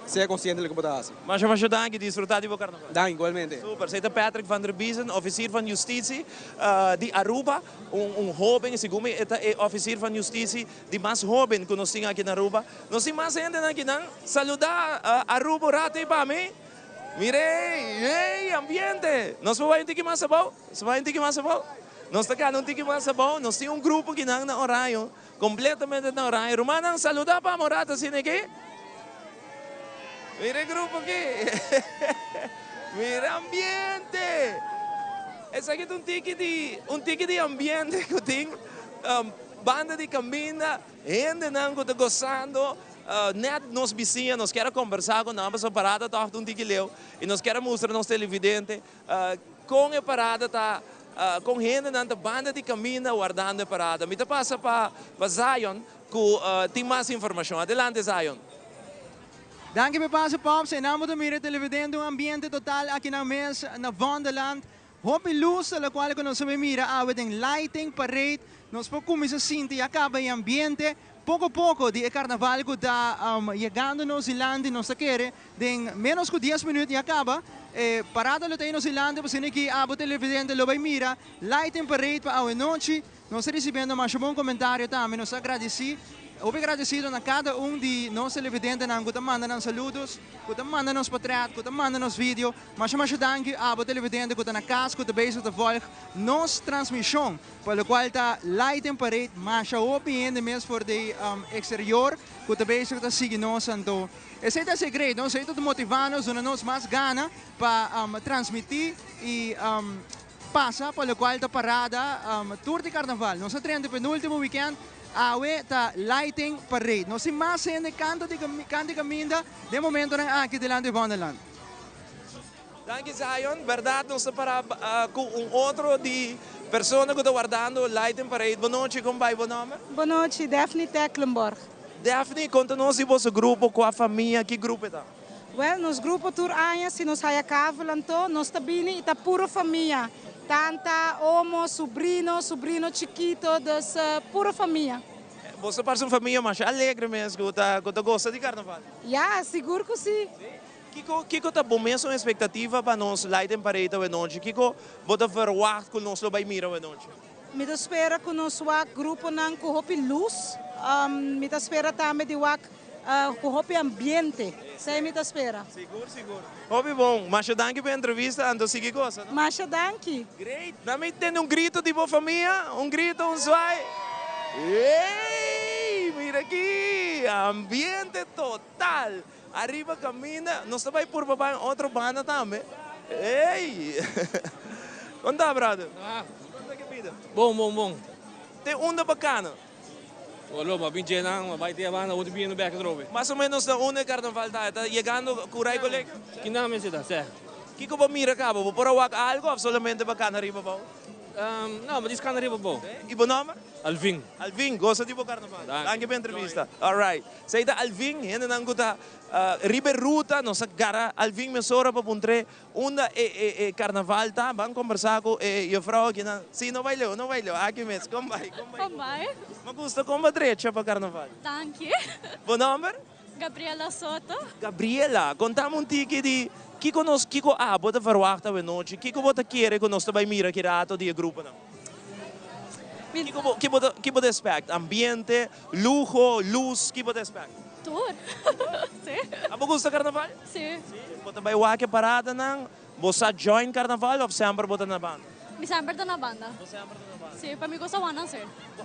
sea consciente di loke bo ta haci. Masha masha danki, disfruta di bo carnaval. Danki, igualmente. Super, esey ta Patrick van der Biezen, officier van justitie di Aruba, un un hoben, segun mi e ta e officier van justitie Di mas hoben ku nos tin aki na Aruba. Nos tin mas hendenan akinan. Saluda Aruba un rato ei pa mi. Mira ei, ei, ambiente. Nos por bai un tiki mas abou? Nos por bai un tiki mas abou? Nos ta keda un tiki mas abou. Nos tin un grupo akinan na Oraño, kompletamente na Oraño. Rumannan, saluda pa mi un rato asina aki. Mira e grupo aki. Mira ambiente. Esaki ta un tiki di, un tiki di ambiente ku tin. Banda di kaminda, hendenan ku ta gosando, nèt nos bisiña, nos kier a kombersá ku nan pasobra parada tòg ta un tiki leu i nos kier a mustra nos televidente kon e parada ta, kon hendenan ta banda di kaminda wardando e parada. Mi ta pasa pa Zion ku tin mas informashon. Adelante Zion. Danki pa e pase Pops, e nan bo ta mira e televidente un ambiente total akinan mes na Vondelland. Hopi luz ta locual cu nos a bay mira awe den lighting parade. Nos por cuminsa sinti ya caba e ambiente poco poco di e carnaval cu ta yegando nos dilanti. Nos ta kere den menos cu dies minuut ya caba e parada lo ta ey nos dilanti pasobra aki abo televidente lo bay mira lighting parade pa awe nochi. Nos ta ricibiendo masha bon comentario tambe. Nos ta agradeci, hopi agradecido na cada un di nos televidentenan cu ta manda nan saludos, cu ta manda nos potret, cu ta manda nos video. Masha masha danki abo televidente cu ta na cas, cu ta bezig ta volg nos transmision, pa locual ta Lighting Parade. Masha hopi hende mes for di exterior cu ta bezig ta sigui nos. Anto esey ta haci great, no? Esey ta motiva nos, duna nos mas gana pa transmiti y. Pasa pa locual ta parada tur di carnaval. Nos a trenta penultimo weekend, awe ta lighting parade. Nos tin mas hende canta di canta di caminda den momentonan aki dilanti Wonderland. Danki Zion, berdad nos ta para cu un otro di persona cu ta wardando lighting parade. Bo nochi, con bay bo nomber? Bo nochi, Daphne Tecklenborg. Daphne, conta nos di boso grupo, cua famia, ki grupo e ta? Wel, nos grupo tur aña si nos haya kavel anto nos ta bini y ta puro famia. Tanta, omo, subrino, subrino chikito, dus puro famia. Boso ta parse un famia masha alegre mes cu ta cu ta gosa di carnaval. Ya, sigur cu si. Kico kico ta bo mesun expectativa pa nos Light and Parade awenochi? Kico bo ta verwacht cu nos lo bay mira awenochi? Mi ta spera cu nos wak gruponan cu hopi luz. Mi ta spera tambe di wak Cu hopi ambiente. Esey mi ta spera. Sigur sigur. Hopi bon. Masha danki pa e entrevista anto sigui gosa no. Masha danki. Great. Na mi tende un grito di bo famia. Un grito, un zwaai. Ey! Mira aki. Ambiente total. Ariba caminda. Nos ta bay purba bay otro banda tambe. Ey! Con ta brother? Con ta ke bida? Bon bon bon. Te unda pa cana? Olo, ma bin dje nan, ma bai te a banda, otro bini bek atrobe. Mas o menos na unda e carnaval ta? E ta yegando Curai Colegio? Ki nan mester ta, sè. Kiko bo mira caba? Bo por a wak algo of solamente bo cana riba abou? No, bo djis cana riba abou. Y bo nomber? Alvin. Alvin, gosa di bo carnaval. Danki pa e entrevista. Alright. Esey ta Alvin, hendenan cu ta riba e ruta, nos a gara Alvin mesora pa puntr'e Unda e e carnaval ta? Ban combersa cu e juffrouw aki nan. Si, no bay leu, no bay leu. Aki mes. Con bay, con bay. Con bay. Mi gusta con bo drecha pa carnaval. Danki. Bo nomber? Gabriela Soto. Gabriela, contami un tiki di kico nos, kico abo ta verwacht awenochi? Kico bo ta kere cu nos ta bay mira ki rato di e gruponan? Kiko bo ki bo ta ki bo ta expect? Ambiente, luho, luz, ki bo ta expect? Tur. Si. Abo gusta carnaval? Si. Bo ta bai wak e paradanan? Bo sa join carnaval of semper bo ta na banda? Mi semper ta na banda. Bo semper ta na banda? Si, pa mi gusta wak nan si.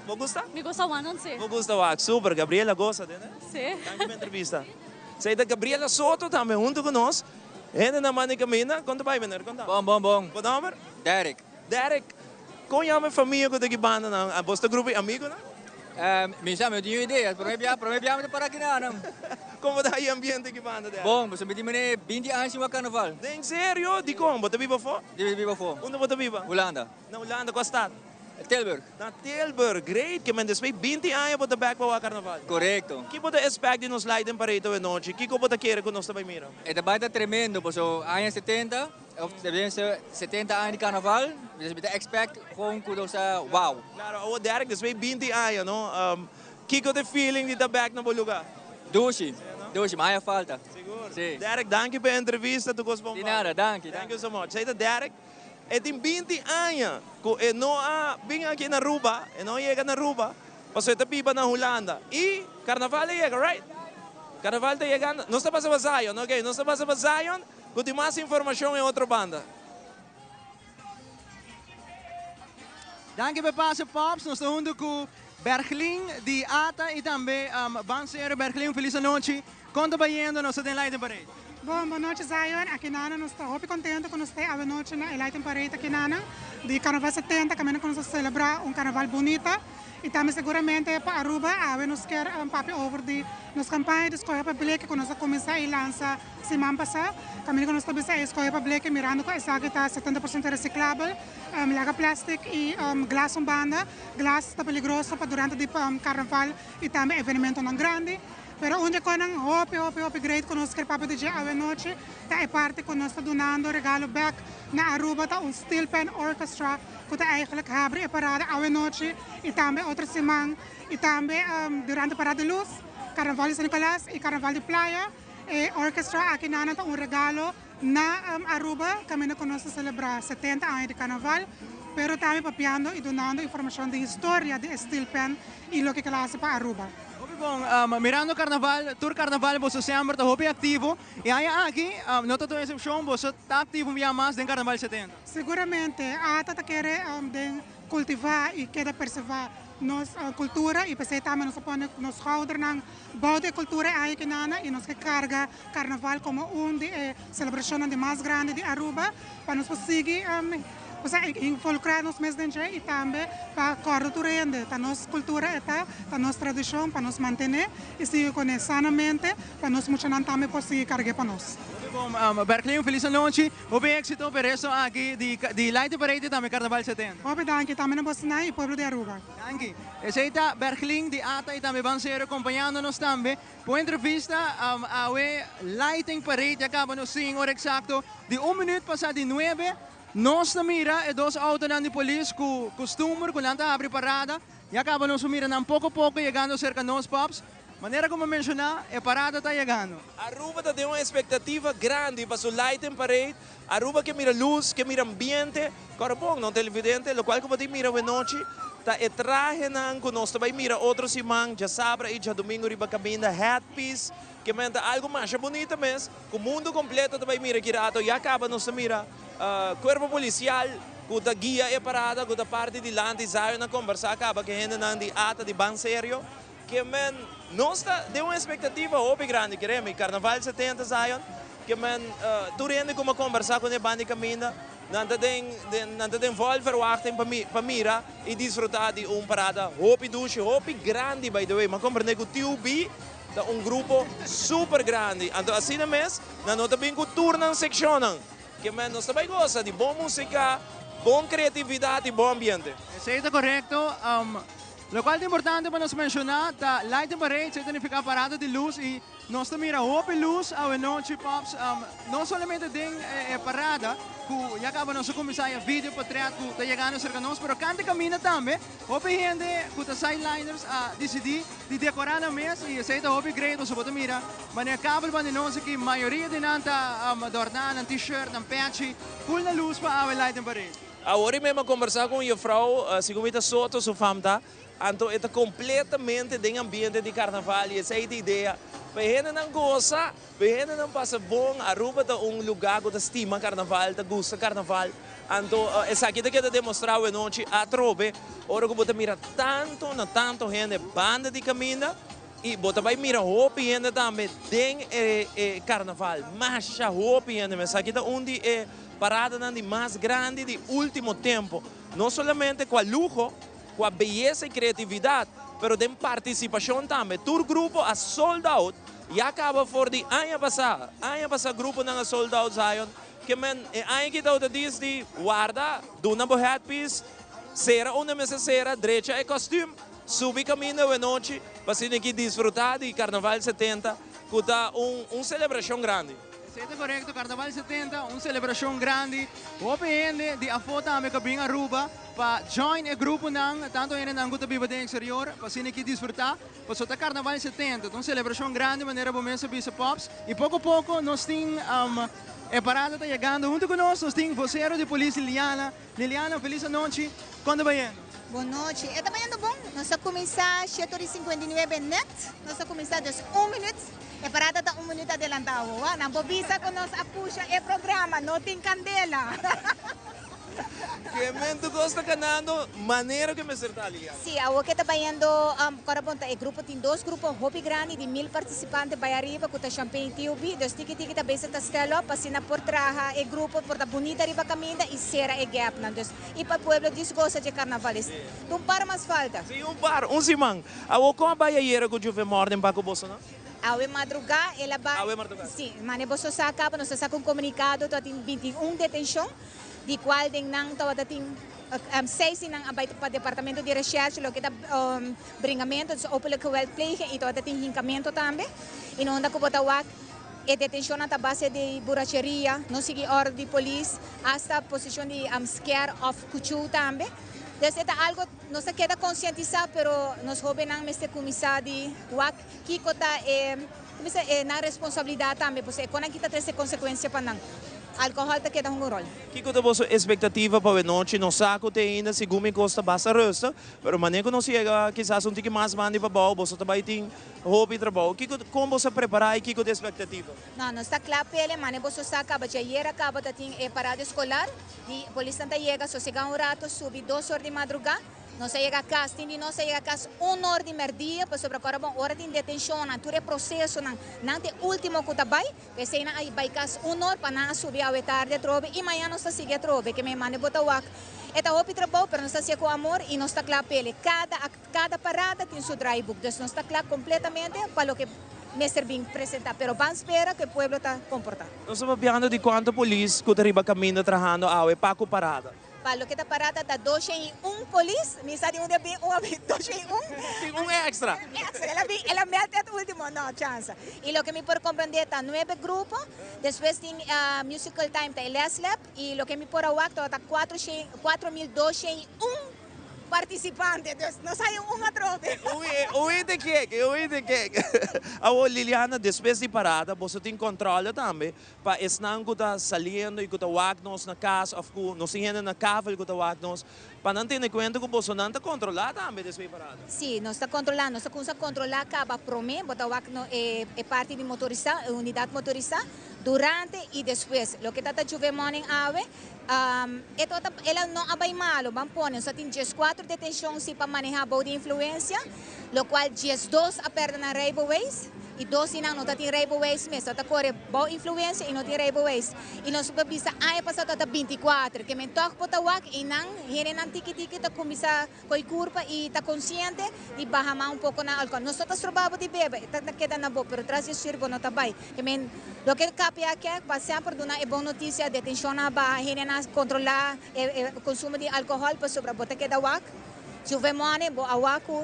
Bo gusta? Mi gusta wak nan si. Bo gusta wak, super. Gabriela gosa tende? Si. Danki pa e entrevista. Esei ta Gabriela Soto tambe hunto cu nos. Hende na manda e caminda. Con ta bay meneer? Con ta? Bon, bon, bon. Bo nomber? Derek. Derek, con yama e famia cu ta ki banda nan? Bo sta grupo di amigonan? Mi sa, mi no tin niun idea. Prome bia, prome bia mi ta para aki nan. Con bo ta haña e ambiente ki banda, Derek? Bon, pasobra mi tin mene binti aña sin wak carnaval. Den serio? Dicon? Bo ta biba afo? Mi ta biba afo. Unda bo ta biba? Hulanda. Na Hulanda, cua stad? Tilburg. Na Tilburg, great! Ke men despues 20 aña bo ta bek pa wak carnaval. Correcto. Ki bo ta expect di nos light den parade awe nochi? Kico bo ta kere cu nos ta bay mira? E ta bay ta tremendo, paso aña 70, of tenminste 70 aña di carnaval, dus mi ta expect gewoon cu nos ta wow. Claro, awo Derek despues 20 aña no, kico ta e feeling di ta bek na bo lugar? Dushi, dushi, mi haya falta. Sigur. Si. Derek, danki pa e entrevista, tur cos bon Di pa. nada, danki. Thank you so much. Esey ta Derek. E tin 20 aña cu e no a bin aki na Aruba, e no a yega na Aruba, pasobra e ta biba na Hulanda. Y Carnaval a yega, right? Carnaval ta yegando. Nos ta pasa pa Zion, ok. Nos ta pasa pa Zion cu tin mas informacion e otro banda. Danki pa e pase Pops, nos ta hunto cu Berglin di ata y tambe Ban Serio. Berglin, un feliz anochi. Con ta bayendo? Nos ta den Lighting Parade. Bon, bon nochi Zion. Aki nana nos ta hopi contento cu nos ta awe nochi na e Lighting Parade aki nana di Carnaval 70 caminda cu nos ta celebra un carnaval bunita y tambe seguramente pa Aruba awe nos kier papia over di nos campaña di Scoge pa Bleke cu nos a cuminsa y lansa siman pasa. Caminda cu nos ta bisa e Scoge pa Bleke mirando cu esaki ta 70% reciclabel, laga plastic y glas un banda. Glas ta peligroso pa durante di carnaval y tambe evenementonan grandi. Pero un dje konan hopi hopi hopi great ku nos ker papia di dje awe nochi ta e parti ku nos ta dunando regalo bek na Aruba ta un Steel Pan Orchestra ku ta eigenlijk habri e parada awe nochi y tambe otro siman y tambe durante parada di luz, Carnaval di San Nicolas y Carnaval di Playa e orchestra aki nan ta un regalo na Aruba kaminda ku nos ta selebrá 70 aña di Carnaval pero tambe papiando y dunando informashon di historia di e Steel Pan y loke kila hasi pa Aruba. Hopi bon, mirando carnaval, tur carnaval boso semper ta hopi activo y aña aki no ta tur excepcion, boso ta activo un bia mas den carnaval 70. Seguramente, ata ta kere den cultiva y keda perserva nos cultura y pesey tambe nos a pone nos schoudernan bou di e cultura e aña kinana y nos ke carga carnaval como un di e celebracionnan di mas grandi di Aruba pa nos por sigui Osea, involucra nos mes den dje y tambe pa corda tur hende. Ta nos cultura e ta, ta nos tradicion pa nos mantene y sigui cune sanamente pa nos muchanan tambe por sigui cargue pa nos. Hopi bon, Berkley un feliz anochi, hopi exito pa e resto aki di Light Parade y tambe Carnaval 70. Hopi danki tambe na bosnan y pueblo di Aruba. Danki. Esey ta Berglin di ata y tambe Ban Serio acompañando nos tambe pa un entrevista awe Lighting Parade ya caba nos sin ora exacto di un minuut pasa di nuebe. Nos ta mira e dos autonan di polis cu custumber cu nan ta habri parada. Ya caba nos por mira nan poco poco yegando cerca nos, Pops. Manera como a menciona, e parada ta yegando. Aruba ta den un expectativa grandi pa su Lighting Parade. Aruba ke mira luz, ke mira ambiente. Cora bon, no televidente, locual cu bo tin mira awenochi ta e trahenan cu nos ta bay mira otro siman, djasabra y djadomingo riba caminda, headpiece, ke men ta algo masha bunita mes, cu mundo completo ta bay mira ki rato. Ya caba nos ta mira Cuerpo Policial cu ta guia e parada cu ta parti dilanti Zion a combersa caba cu e hendenan di ata di Ban Serio ke men nos ta den un expectativa hopi grandi keremi Carnaval 70 Zion ke men tur hende cu a combersa cune banda di caminda nan ta den nan ta den vol verwachting pa pa mira y disfruta di un parada hopi dushi hopi grandi by the way mi a comprende cu TUB ta un grupo super grandi anto asina mes nan no ta bin cu tur nan seccionnan. Ke men nos ta bai gosa di bon musika, bon kreatividat i bon ambiente. Esei ta korekto. Lokual ta importante pa nos menshoná ta Lighting Parade, esei ta nifiká parada di lus i nos ta mira hopi lus awenochi Pops, no solamente den e parada ku ya kaba nos a kuminsá e video potret ku ta yegando serka nos, pero kante kaminda tambe hopi hende ku ta sideliners a disidí di dekorá nan mes i esei ta hopi great pasobra bo ta mira Manera kabel banda nos aki, mayoria di nan ta adorná nan t-shirt, nan pechi, ful na lus pa awe Lighting Parade. Awor mi a kombersá ku juffrouw, segun mi ta Soto su fam ta, anto e ta kompletamente den ambiente di karnaval i esei ta idea pa e hendenan gosa, pa e hendenan pasa bon. Aruba ta un lugá ku ta stima karnaval, ta gusta karnaval, anto esaki ta keda demostrá awe nochi atrobe ora ku bo ta mira tantu na tantu hende banda di kaminda i bo ta bai mira hopi hende tambe den e karnaval, masha hopi hende. Esaki ta un di e paradanan di mas grandi di ultimo tempo, no solamente ku a luho, ku a beyesa i kreatividat, pero den partisipashon tambe. Tur grupo a sold out, ya kaba for di aña pasá. Aña pasá gruponan a sold out Zion. Ke men e aña aki ta dis di warda, duna bo headpiece, sera unda mester sera, drecha e kòstüm, subi kaminda awenochi pa asina aki disfrutá di Karnaval 70 ku ta un selebrashon grandi. Esei ta korekto, Karnaval 70, un selebrashon grandi. Hopi hende di afó tambe ku a bin Aruba pa join e gruponan, tantu hendenan ku ta biba den eksterior, pa asina aki disfrutá. Pasobra ta Karnaval 70, ta un selebrashon grandi manera bo mes a bisa Pops. I poko poko nos tin e parada ta yegando huntu ku nos, nos tin vosero di polis Liliana. Liliana, felis anochi, kon ta bayendo? Bon nochi, e ta bayendo bon. Nos a kuminsá shete ora i 59 nèt, nos a kuminsá dus un minüt. E parada ta un minuut adelantá awo. Nan por bisa ku nos a pusha e programa, no tin kandela. Kemento kos ta kanando manera ku e mester ta, Liliana? Sí, awo ke ta bayendo kòrda bon ta e grupo tin dos grupo hopi grandi di 1000 partisipante bai ariba ku ta Champagne i TUB. Dus tiki tiki ta bezig ta stel op pa asina por traha e grupo por ta bunita riba kaminda i sera e gapnan. Dus i pa pueblo disgosa dje karnaval. Es un par mas falta. Sí, un par, un siman. Awo kon a bai ayera ku Juve Morden pa ku boso nan? Awe madrugá el a bai. Awe madrugá. Sí, mane boso sa kaba nos a saka un komunikado tabata tin 21 detenshon, di kual den nan tabata tin seis di nan a bai pa departamento di reshèrshe loke ta bringamentu, dus openlijk geweldpleging i tabata tin hinkamentu tambe. I no unda ku bo ta wak e detenshonnan ta base di buracheria, no sigui òrdu di polis, asta posishon di skèr òf kuchú tambe. Dus e ta algo nos ta keda konsientisá pero nos hóbennan mester kuminsá di wak Kiko ta e, kumisa e nan responsabilidat tambe, pasobra e konan ki ta trese konsekuensia pa nan. Alkohòl ta keda hunga un ròl. Kiko ta boso espektativa pa awenochi? Nos sa ku te ainda segun mi kos ta basta rustig, pero manera ku nos yega kisas un tiki mas banda i pabou, boso ta bai tin hopi trabou. Kiko, kon boso a prepará i kiko ta e espektativa? No, nos ta kla p'e, mane boso sa kaba djayer a kaba ta tin e parada eskolar di polisnan ta yega sosegá un rato, subi dos or di madrugá. Nos a yega kas, tin di nos a yega kas un or di mèrdia, pasobra ku ora bon ora tin detenshonnan, tur e prosesonan, nan ta e último ku ta bai, p'esei nan a bai kas un or pa nan a subi awe tardi atrobe i mañana nos ta sigui atrobe, ke mi manda bo ta wak. E ta hopi trabou, pero nos ta hasié ku amor i nos ta kla p'el. Kada kada parada tin su draaiboek, dus nos ta kla kompletamente pa loke mester bin presentá, pero ban spera ku e pueblo ta komportá. Nos ta papiando di kuantu polis ku ta riba kaminda trahando awe pa ku parada. Pa loke ta parada ta 201 polis, mi sa di unda bin un a bin 201. Tin un extra. Un extra, el a bin, el a meld et ultimo, no, chansa. Y loke mi por comprende ta nuebe grupo, despues tin musical time ta e leslab y loke mi por a wak tabata cuatro shen, 4201 participante, dus nos haya un atrobe. Ui de kek, ui de kek. Awor Liliana, despues di parada boso tin controle tambe Pa esnan ku ta saliendo i ku ta wak nos na kas òf ku nos tin hende na kavel ku ta wak nos, pa nan tene kuenta ku bosonan ta kontrolá tambe despues di parada. Sí, nos ta kontrolá. Nos ta kumsa kontrolá kaba promé, bo ta wak no e e parti di motorisá, e unidat motorisá, durante i despues. Loke ta ta Juve Morning awe, e tabata el a no a bai malu, ban pone, nos a tin 14 detenshon si pa manehá bou di influensia. Lokual 12 a pèrdè nan reibeweis i dos di nan no ta tin reibeweis mes, ta ta kore bou influensia i no tin reibeweis. I nos por bisa aña pasá tabata 24, ke men tòg por ta wak i nan hendenan tiki tiki ta kuminsá koi kurpa i ta konsiente di baha man un poko na alkohòl. Nos no ta stroba bo di bebe, e ta keda na bo, pero tras di stür bo no ta bai. Ke men loke KPA ke pa semper duna e bon notisia, detenshonnan a baha, hendenan a kontrolá e konsumo di alkohòl pasobra bo ta keda wak. Juve money bo a wak ku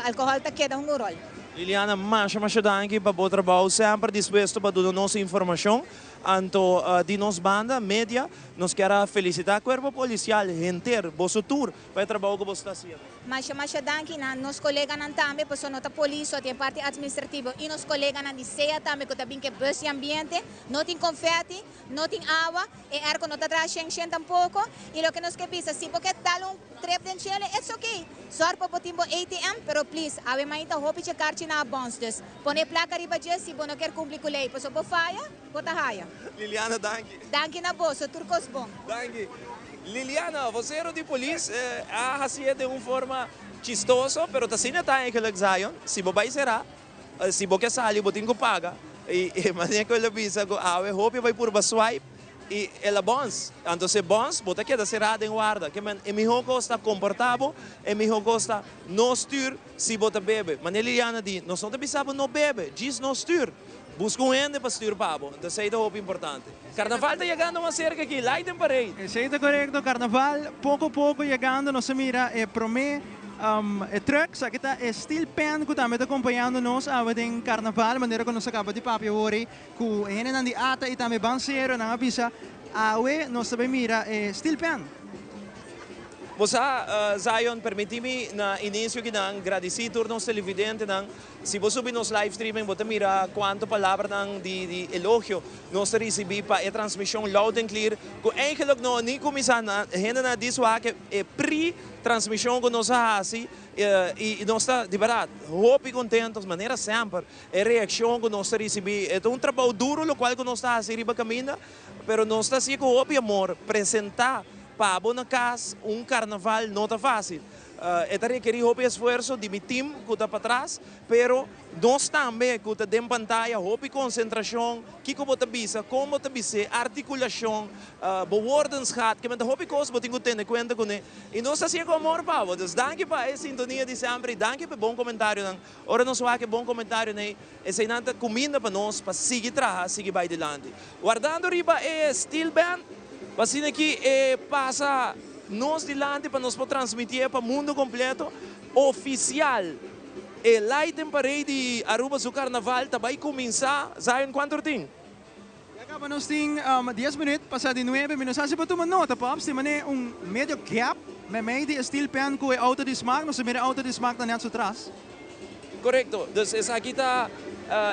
alcohol ta keda un rol. Liliana, masha masha danki pa bo trabou, semper dispuesto pa duna nos informacion. Anto di nos banda, media, nos kier a felicita Cuerpo Policial henter, boso tur, pa e trabou cu boso ta haciendo. Masha masha danki na nos coleganan tambe, pasobra no ta polis so, tin e parti administrativo y nos coleganan di sea tambe cu ta bin cu e bus di ambiente. No tin confetti, no tin awa, e airco no ta traha shen shen tampoco. Y loke nos ke bisa, si bo ke dal un trip den chele, it's ok. Zorg pa bo tin bo ATM, pero please, awe mainta hopi dje karchi na a bons, dus pone e placa riba dje si bo no kier cumpli cu ley, pasobra bo faya, bo ta haya. Liliana, danki. Danki na boso, tur cos bon. Danki. Liliana, vocero di polis a hacié den un forma chistoso, pero ta asina ta eigenlijk Zion, si bo bay cera, si bo ke sali bo tin cu paga, y e manera cu el a bisa cu awe hopi a bay purba swipe y el a bons, anto si e bons bo ta keda cera den warda, ke men e miho cos ta comporta bo, e miho cos ta no stuur si bo ta bebe, manera Liliana di, nos no ta bisa bo no bebe, djis no stuur. Busca un hende pa stuur pa bo. Entonces esey ta hopi importante. Carnaval ta yegando mas cerca aki. Light and Parade. Esey ta corecto. Carnaval poco poco yegando. Nos a mira e prome e trucks. Aki ta e steel pan cu tambe ta acompañando nos awe den Carnaval. Manera cu nos a caba di papia awor ey cu e hendenan di ata y tambe Bancero. Nan a bisa awe nos ta bay mira e steel pan. Bo sa, Zion, permiti mi na inicio kinan gradici tur nos televidentenan. Si bo subi nos live streaming bo ta mira cuanto palabranan di elogio nos ta ricibi pa e transmision loud and clear cu eigenlijk no ni cuminsa na hendenan a di suak e pre transmision cu nos a haci y nos ta di berdad hopi contento manera semper e reaccion cu nos ta ricibi e ta un trabou duro locual cu nos ta haci riba caminda pero nos ta haci cu hopi amor presenta pa bo na cas un carnaval no ta facil. E ta rekerí hopi esfuerso di mi team ku ta patras, pero nos tambe ku ta den pantaya, hopi konsentrashon, kiko bo ta bisa, kon bo ta bis'é, artikulashon, bo woordenschat, ke men ta hopi kos bo tin ku tene kuenta kuné. I nos ta hasié ku amor pa bo. Dus danki pa e sintonia di semper i danki pa e bon komentarionan. Ora nos wak e bon komentarionan ei, eseinan ta kuminda pa nos pa sigui traha, sigui bai dilanti. Wardando riba e steel band, pa asina ki e pasa nos dilanti pa nos por transmitié pa mundo completo oficial. E Lighting Parade di Aruba su carnaval ta bay cuminsa, Zion cuanto or tin? Ya caba nos tin dies minuut pasa di nuebe, mi no sa si bo tuma nota Pops, tin mane un medio gap memey di e steel pen cu e auto di smaak, nos ta mira e auto di smaak ta net su tras. Korekto. Dus esaki ta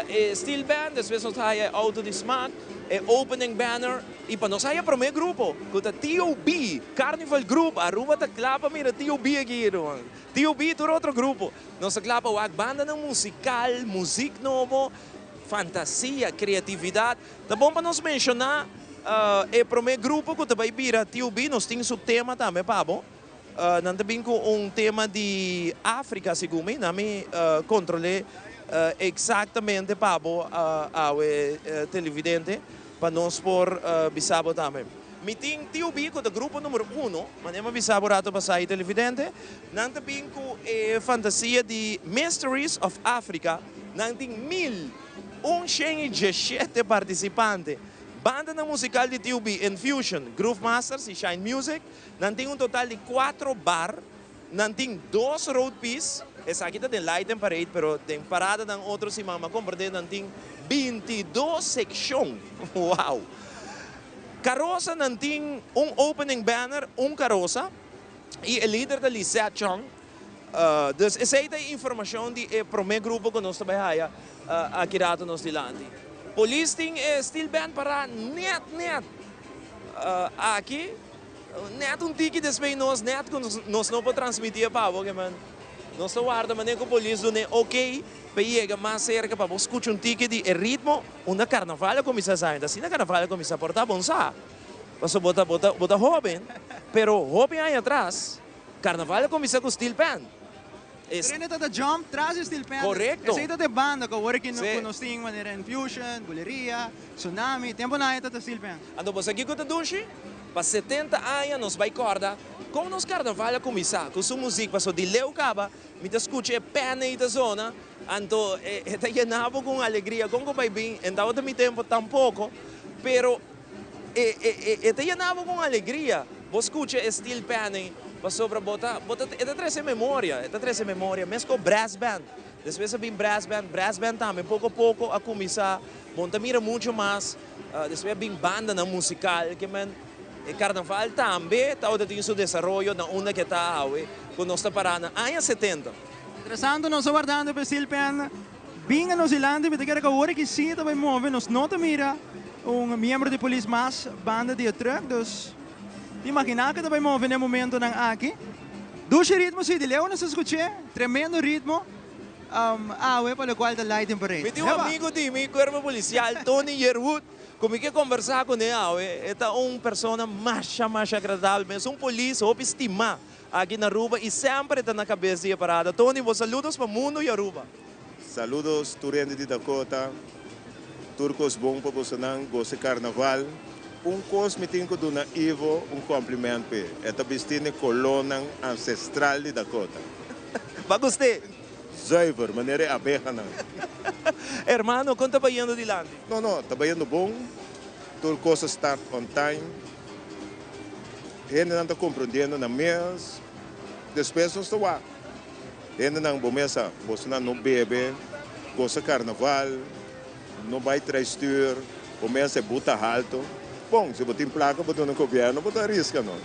e steel band, despues nos ta haya e auto di smaak, e opening banner y pa nos haya prome grupo cu ta TOB, Carnival Group. Aruba ta cla pa mira TOB aki ruman. TOB y tur otro grupo. Nos ta cla pa wak bandanan musical, muziek nobo, fantasia, creatividad. Ta bon pa nos menciona e prome grupo cu ta bay bira TOB. Nos tin su tema tambe pa bo. Nan ta bin ku un tema di Afrika segun mi. Nan mi kontrol'é eksaktamente pa bo awe televidente pa nos por bisa bo tambe. Mi tin TOB ku ta grupo numero uno, manera mi a bisa bo rato pasá ei televidente. Nan ta bin ku e fantasia di Mysteries of Africa. Nan tin 1117 partisipante. Bandanan musikal di TOB, Infusion, Groove Masters i Shine Music. Nan tin un total di cuatro bar, nan tin dos road piece, esaki ta den Light and Parade, pero den paradanan otro siman m'a comprende nan tin 22 seccion, wow! Carosa nan tin un opening banner, un carosa, y e lider ta Lisette Chong, dus esey ta e informacion di e prome grupo cu nos ta bay haya aki rato nos dilanti. Polis tin e steel band para net net aki. Net un tiki despues nos net cu nos no por transmiti e pa bo ke man nos ta warda manera cu polis dun'e ok pa yega mas cerca pa bo scucha un tiki di e ritmo unda carnaval a cuminsa sa asina carnaval a cuminsa por ta bon sa pasobra bo ta bo ta bo ta hoben pero hopi aña atras carnaval a cuminsa cu steel pan. Rene ta ta jump tras di steel pan. Correcto. Esey ta de banda cu awor aki cu nos tin manera Infusion, Buleria, Tsunami, tempo nan e ta ta steel pan. Anto bo sa kico ta dushi? Pa 70 aña nos bay corda con nos carnaval a cuminsa cu su muziek paso di leu caba mi ta scucha e pen ey ta zona anto e ta yena bo cu un alegria con cu bay bin en tabata mi tempo tampoco pero E e e ta yena bo con alegria bo scucha e steel pan ey pasobra bo ta bo ta e ta trece memoria e ta trece memoria mesco brass band. Despues a bin brass band, brass band tambe poco poco a cuminsa bo no ta mira mucho mas, despues a bin bandanan musical ke men e carnaval tambe tabata tin su desaroyo na unda ke ta awe cu nos ta para na aña setenta. Mientrastanto nos ta wardando pa e steel pan bin a nos dilanti, mi ta kere ku awor aki si ta bai move, nos no ta mira un miembro di polis mas banda di e truck, dus imagina ku ta bai move na e momentonan aki. Dushi ritmo si, di leu nos a skuch'é, tremendo ritmo awe pa lokual ta Lighting Parade. Mi tin un amigo di mi cuerpo policial, Tony Yearwood, cu mi ke conversa cune awe. E ta un persona masha masha agradabel mes, un polis hopi stima aki na Aruba y semper e ta na cabes di e parada. Tony, bo saludos pa mundo y Aruba. Saludos tur hende di Dakota, tur cos bon pa bosonan, gosa carnaval. Un cos mi tin cu duna Ivo un compliment p'e, e ta bisti n'e colornan ancestral di Dakota. Ba gust'é? Zuiver, manera e abehanan. Hermano, con ta bayendo dilanti? No, no, ta bayendo bon, tur cos a start on time, hendenan ta comprondiendo nan mes, despues nos ta wak. Hendenan bo mesa, bosonan no bebe, gosa carnaval, no bay trae stuur, bo mesa e buta halto. Bon, si bo tin placa bo duna gobierno, bo ta risca no.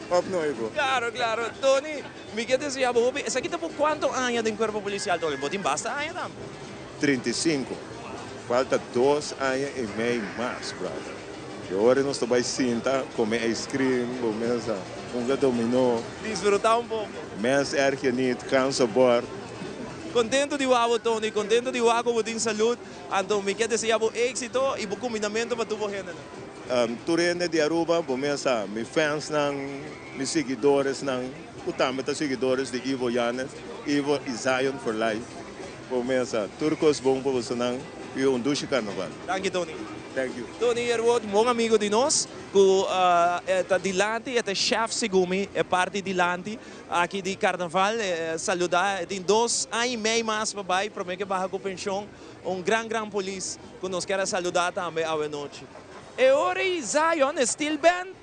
Of no, Ivo? Claro, claro. Tony, mi ke desea bo hopi. Esaki ta bo cuanto aña den cuerpo policial, Tony? Bo tin basta aña tambe. 35. Falta dos aña y mei mas, brother. E ora nos ta bay sinta, come ice cream, bo mesa, hunga dominó. Disfruta un poco. Mens erg je niet, ganzenbord. Contento di wak bo Tony, contento di wak cu bo tin salud. Anto mi ke desea bo exito y bo cumbinamento pa tur bo hendenan. Tur hende di Aruba, bo mesa, mi fansnan, mi siguidoresnan, cu tambe ta siguidores di Ivo Yanez, Ivo y Zion for life. Bo mesa, tur cos bon pa bosonan y un dushi carnaval. Danki Tony. Thank you. Tony Yerwood, bon amigo di nos, cu ta dilanti, e ta chef segun mi, e parti dilanti aki di carnaval. E saluda, e tin dos aña y mei mas pa bay prome ke baha cu pension. Un gran gran polis cu nos kier a saluda tambe awe nochi. E ora y Zion, e steel band,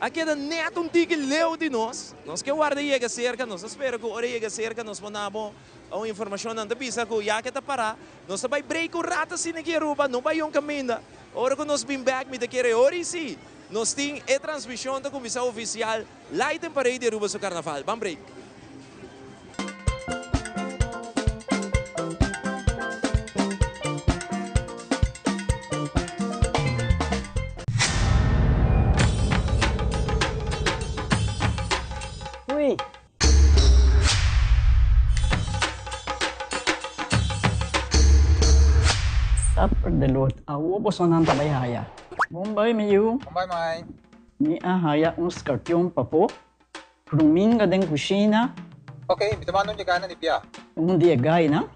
A keda net un tiki leu di nos. Nos ke warda yega serka, nos ta spera ku ora e yega serka nos por na bo un informashon. Nan ta bisa ku ya ke ta pará, nos ta bai break un rato asina aki Aruba, no bai un kaminda. Ora ku nos bin bèk mi ta kere ora i si nos tin e transmishon ta kuminsá ofisial Light and Parade di Aruba su Karnaval. Ban break. Ui. Supper de lot. Awo bosonan ta bai haya. Bon bai mi yu. Bon bai mai. Mi a haya un scorpion papo. Ruminga den kushina. Ok, mi ta manda un dje na di bia. Un di e gainan.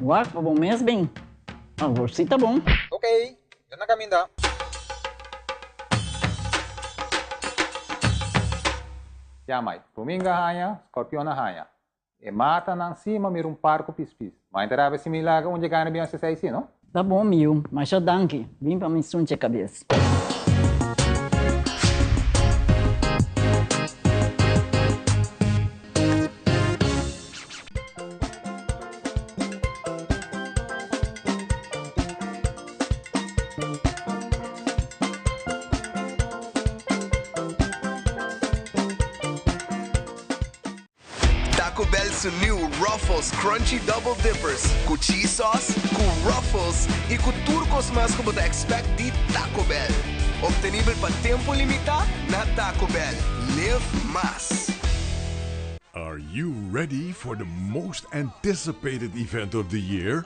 Wak pa bo mes bin. Awor si ta bon. Ok, mi ta na kaminda. Ya mai, ruminga haña, scorpion a haña. E matanan si ma mira un par ku pispis. Ma e ta rabia si mi laga un dje gaina bin hasi esei si, no? Ta bon mi yu, masha danki. Bin pa mi sunche kabes. Taco Bell su new Ruffles Crunchy Double Dippers cu cheese sauce, cu Ruffles y cu tur cos mas cu bo ta expect di Taco Bell. Obtenibel pa tempo limita na Taco Bell. Live mas! Are you ready for the most anticipated event of the year?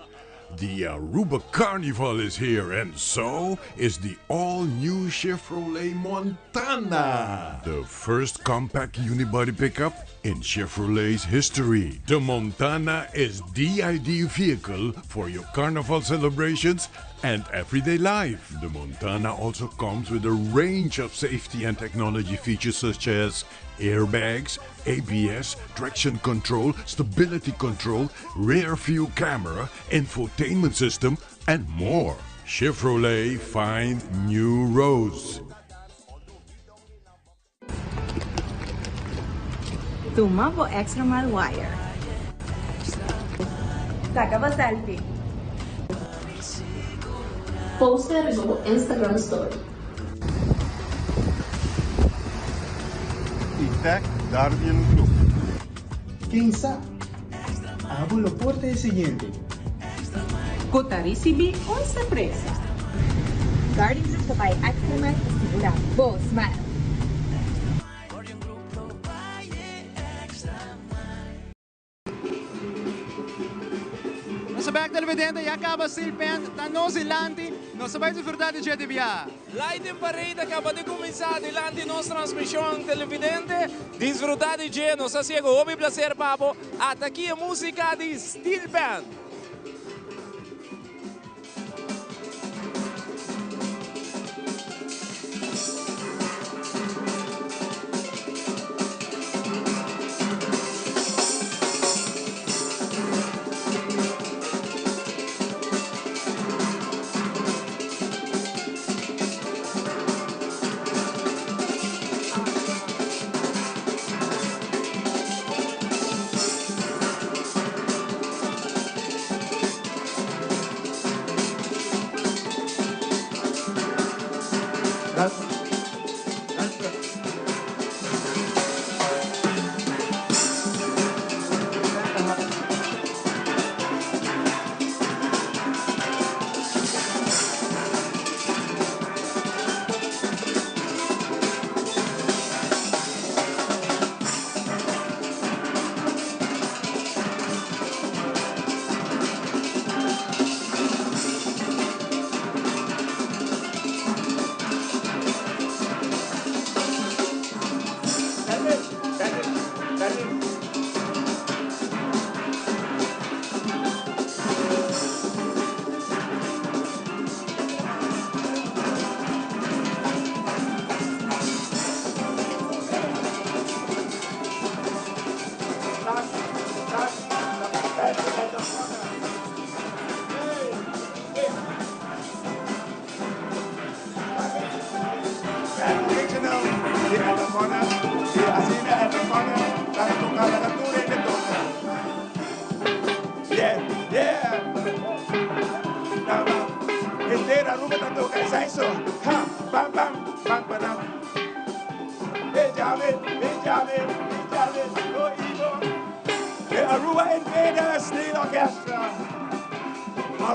The Aruba Carnival is here and so is the all-new Chevrolet Montana. The first compact unibody pickup in Chevrolet's history. The Montana is the ideal vehicle for your carnival celebrations and everyday life. The Montana also comes with a range of safety and technology features such as airbags, ABS, traction control, stability control, rear view camera, infotainment system, and more. Chevrolet find new roads. Tuma bo extra mile wire. Saca bo selfie. Post riba bo Instagram story. Y tag Guardian Group. Ken sa? Abo lo por ta e siguiente. Cu ta ricibi un sorpresa. Guardian Group ta bay extra mile pa sigura bo smile. Nos ta bek televidente, ya caba Steel Band ta nos dilanti, nos ta bay disfruta di dje di bia. Lighting Parade a caba di cuminsa dilanti nos transmision televidente, disfruta di dje, nos ta haci'e cu hopi placer pa bo, ata aki e musica di Steel Band.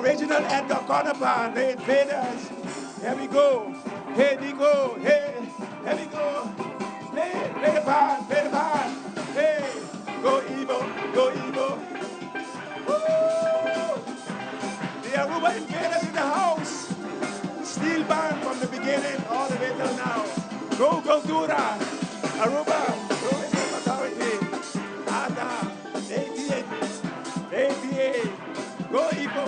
Original Edgar Corner the Invaders. Here we go. Here we go. Hey, here we go. Play, play the band, play the band. Hey, go Evo, go Evo. Woo! The Aruba Invaders in the house. Steel band from the beginning all the way till now. Go Cultura. Aruba, Tourism Authority. ATA, ATA, ATA. Go Evo.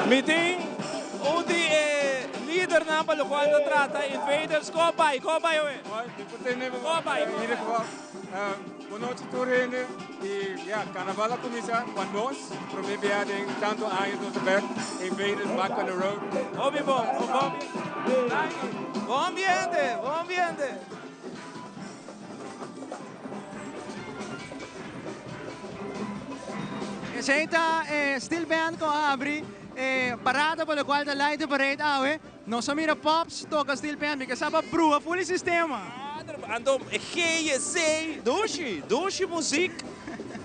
Mi tin un di e lidernan pa locual ta trata Invaders. Con a bay? Con a bay awe? Con a bay? In ieder geval, bon nochi tur hende. Y ya, carnaval a cuminsa pa nos. Prome bia den tanto aña nos ta bek. Invaders back on the road. Hopi bon, bon Bon ambiente, bon ambiente. Esey ta e steel band cu a habri e parada pa locual ta Light the Parade awe. Nos a mira Pops toca steel band, mi ke sa pa bruha full e sistema. Anto G y C, dushi, dushi muziek.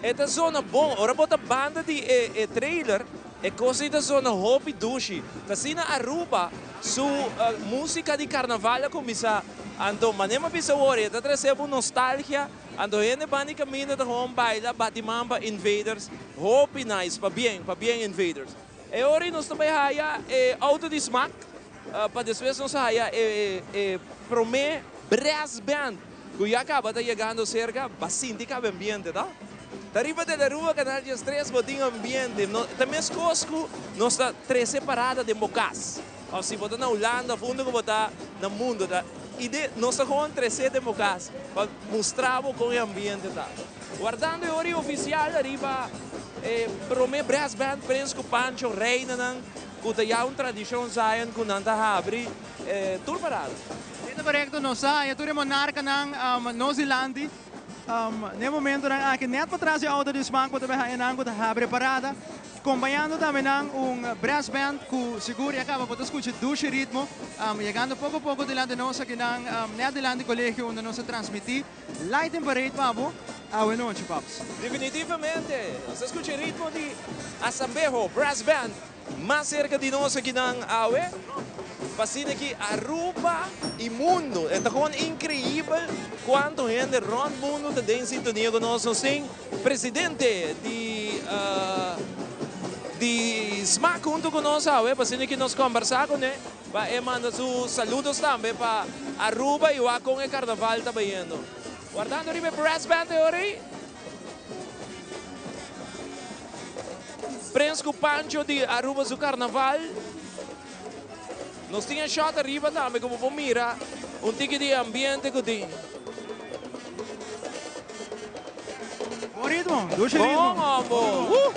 E ta zona bon. Ora bo ta banda di e trailer, e cos ei ta zona hopi dushi. Ta asina Aruba su musica di carnaval a cuminsa. Anto manera mi a bisa awor, e ta trece bo nostalgia. Anto hende banda di caminda ta gewoon baila, bati man pa Invaders. Hopi nice, pabien, pabien Invaders. E ora ei nos ta bay haya e auto di smaak, pa despues nos haya e prome brass band cu ya caba ta yegando cerca, ba sinti caba ambiente ta. Ta riba Telearuba Canal 13 bo tin ambiente, no ta mescos cu nos ta trece parada den bo cas. Of si bo ta na Hulanda of unda cu bo ta na mundo ta ide nos ta gewoon trece den bo cas pa mustra bo con e ambiente ta. Wardando e ora oficial ariba e prome brass band Prins cu Pancho Reinanan. ku ta ya un tradishon Zion ku nan ta habri tur parada. Esei ta korekto, nos sa haña tur e monarkanan nos dilanti na e momentonan aki nèt patras di outo di smak bo ta bai haña nan ku ta habri e parada. Kompañando tambe nan un brass band ku sigur ya kaba bo ta skucha dushi ritmo yegando poko poko dilanti nos akinan nèt dilanti kolegio unda nos ta transmití Lighting Parade pa bo awe nochi paps. Definitivamente nos ta skucha e ritmo di Asambeho Brass Band mas serka di nos akinan awe pa asina ki Aruba y mundo e ta gewoon increibel cuanto hende rond mundo ta den sintonia cu nos. Nos tin Presidente di di smaak hunto cu nos awe pa asina ki nos combersa cune pa e manda su saludos tambe pa Aruba y wak con e carnaval ta bayendo. Wardando riba e brass band e ora ey. Prins cu Pancho di Aruba su carnaval. Nos tin e shot ariba tambe cu bo por mira un tiki di e ambiente cu tin. Bon ritmo, dushi ritmo. Bon hombo. Uh!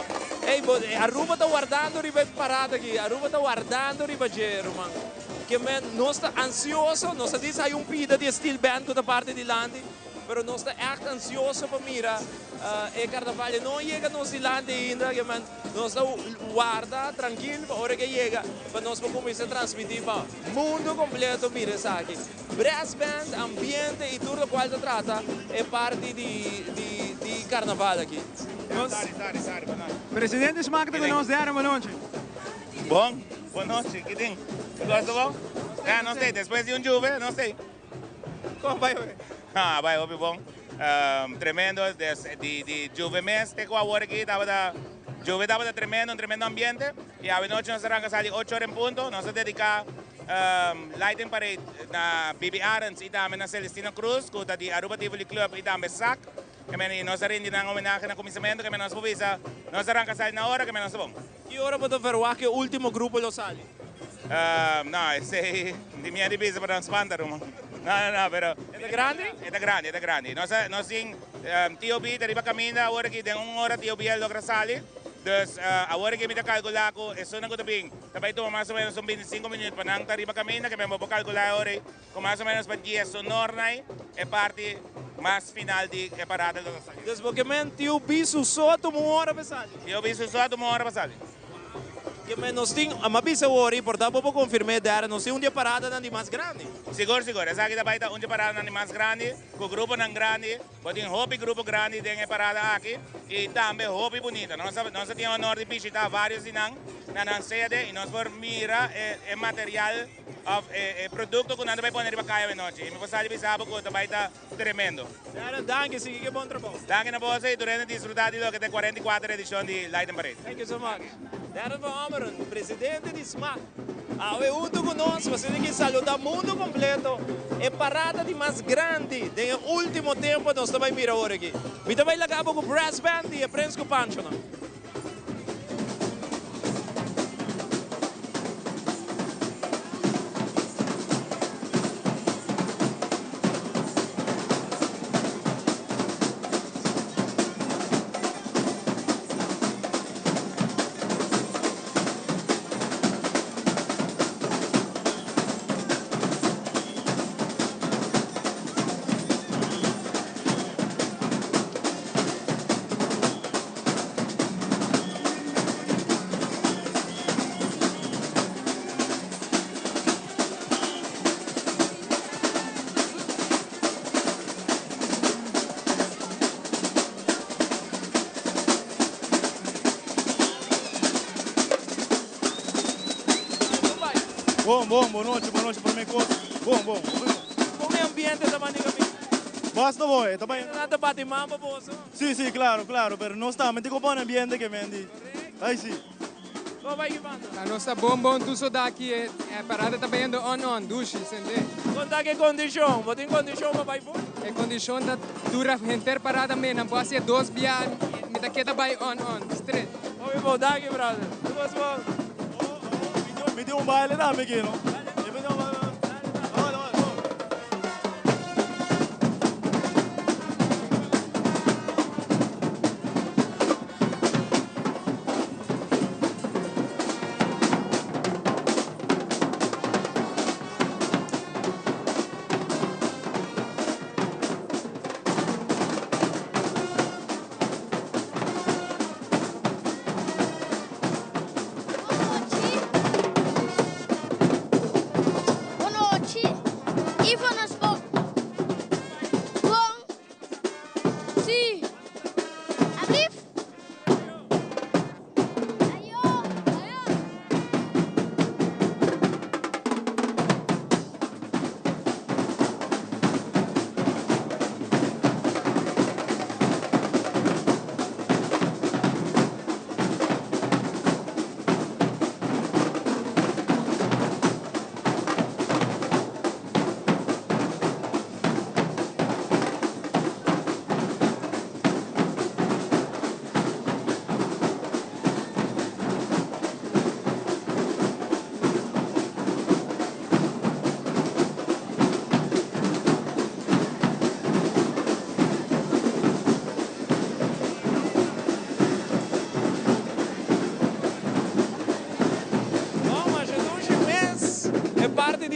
Ey, bo, Aruba ta wardando riba e parada aki. Aruba ta wardando riba dje, ruman. Ke men, nos ta ansioso, nos ta disa hay un pida di e steel band cu ta parti dilanti, pero nos ta echt ansioso pa mira e carnaval. E no yega nos dilanti ainda, ke men. Nos ta warda trankil pa ora ke yega pa nos por kuminsá transmití pa mundu kompleto mira esaki. Brass band, ambiente i tur lokual ta trata e parti di di karnaval aki. Nos Presidente Smaak ta ku nos Darren bonochi. Bon, bonochi, ki tin? Tur kos ta bon? Ya, nos ei, despues di un juve, nos ei. Kon bai hopi? Ha, bai hopi bon. Tremendo, des di di Juve mes te ku awor aki tabata Juve tabata tremendo, un tremendo ambiente y awe nochi nos a ranka sali ocho ora en punto. Nos a dedica Lighting Parade na Bibi Arends y tambe na Celestino Cruz ku ta di Aruba Tivoli Club y tambe sac. Y nos a rindi nan homenahe na kuminsamentu ke nos por bisa nos a ranka sali na ora ke nos ta bon. Ki ora bo ta verwagt ku e ultimo grupo lo sali? No, esei di mi a di bisa pa nan spanta ruman. No, no, no, pero. E ta grandi? E ta grandi, e ta grandi. Nos a, nos tin TOB ta riba kaminda awor aki, den un ora TOB a logra sali. Dus awor aki mi ta kalkulá ku esunnan ku ta bin ta bai tuma mas o ménos un bintisinko minüt pa nan ta riba kaminda, ke men bo por kalkulá e ora ei ku mas o ménos pa dies sonornai e parti mas final di e parada lo ta sali. Dus bo ke men TOB su so a tuma un ora pa sali? TOB su so a tuma un ora pa sali. Ke men nos tin, m'a bisa awor i por ta bo por konfirm'é Darren, nos tin un di e paradanan di mas grandi. Sigur, sigur. Esaki ta bai ta un di e paradanan di mas grandi, ku gruponan grandi. Bo tin hopi grupo grandi den e parada aki i tambe hopi bunita. Nos a nos a tin e honor di bishitá vários di nan na nan sede i nos por mira e e material òf e e produkto ku nan ta bai pone riba kaya awenochi. I mi por sa di bisa bo ku ta bai ta tremendo. Darren, danki. Sigui ku e bon trabou. Danki na boso i tur hende disfrutá di loke ta e 44 edishon di Light and Parade. Thank you so much. Darren van Ommeren, presidente di smac, awe huntu ku nos pa asina ki saluda mundu kompleto e parada di mas grandi den e ultimo tempo nos ta bai mira awor aki. Mi ta bai laga bo ku brass band di e Prins ku Panchonan. Bon, bon, bon nochi, bon nochi prome kos. Bon, bon. Kon e ambiente ta manda kaminda? Basta bon, e ta bai. Nan ta bati man pa boso? Si, si, claro, claro, pero nos tambe tin ku pone ambiente ke men di. Ai si. Kon bai ki banda? Ta nos ta bon bon tur soda aki e parada ta bayendo on on dushi sende. Kon ta ke kondishon? Bo tin kondishon pa bai ful? E kondishon ta dura henter parada me nan por hasi e dos bia mi ta keda bai on on straight. Hopi bon danki brother. Tur kos bon. Mi tin un baile tambe aki no.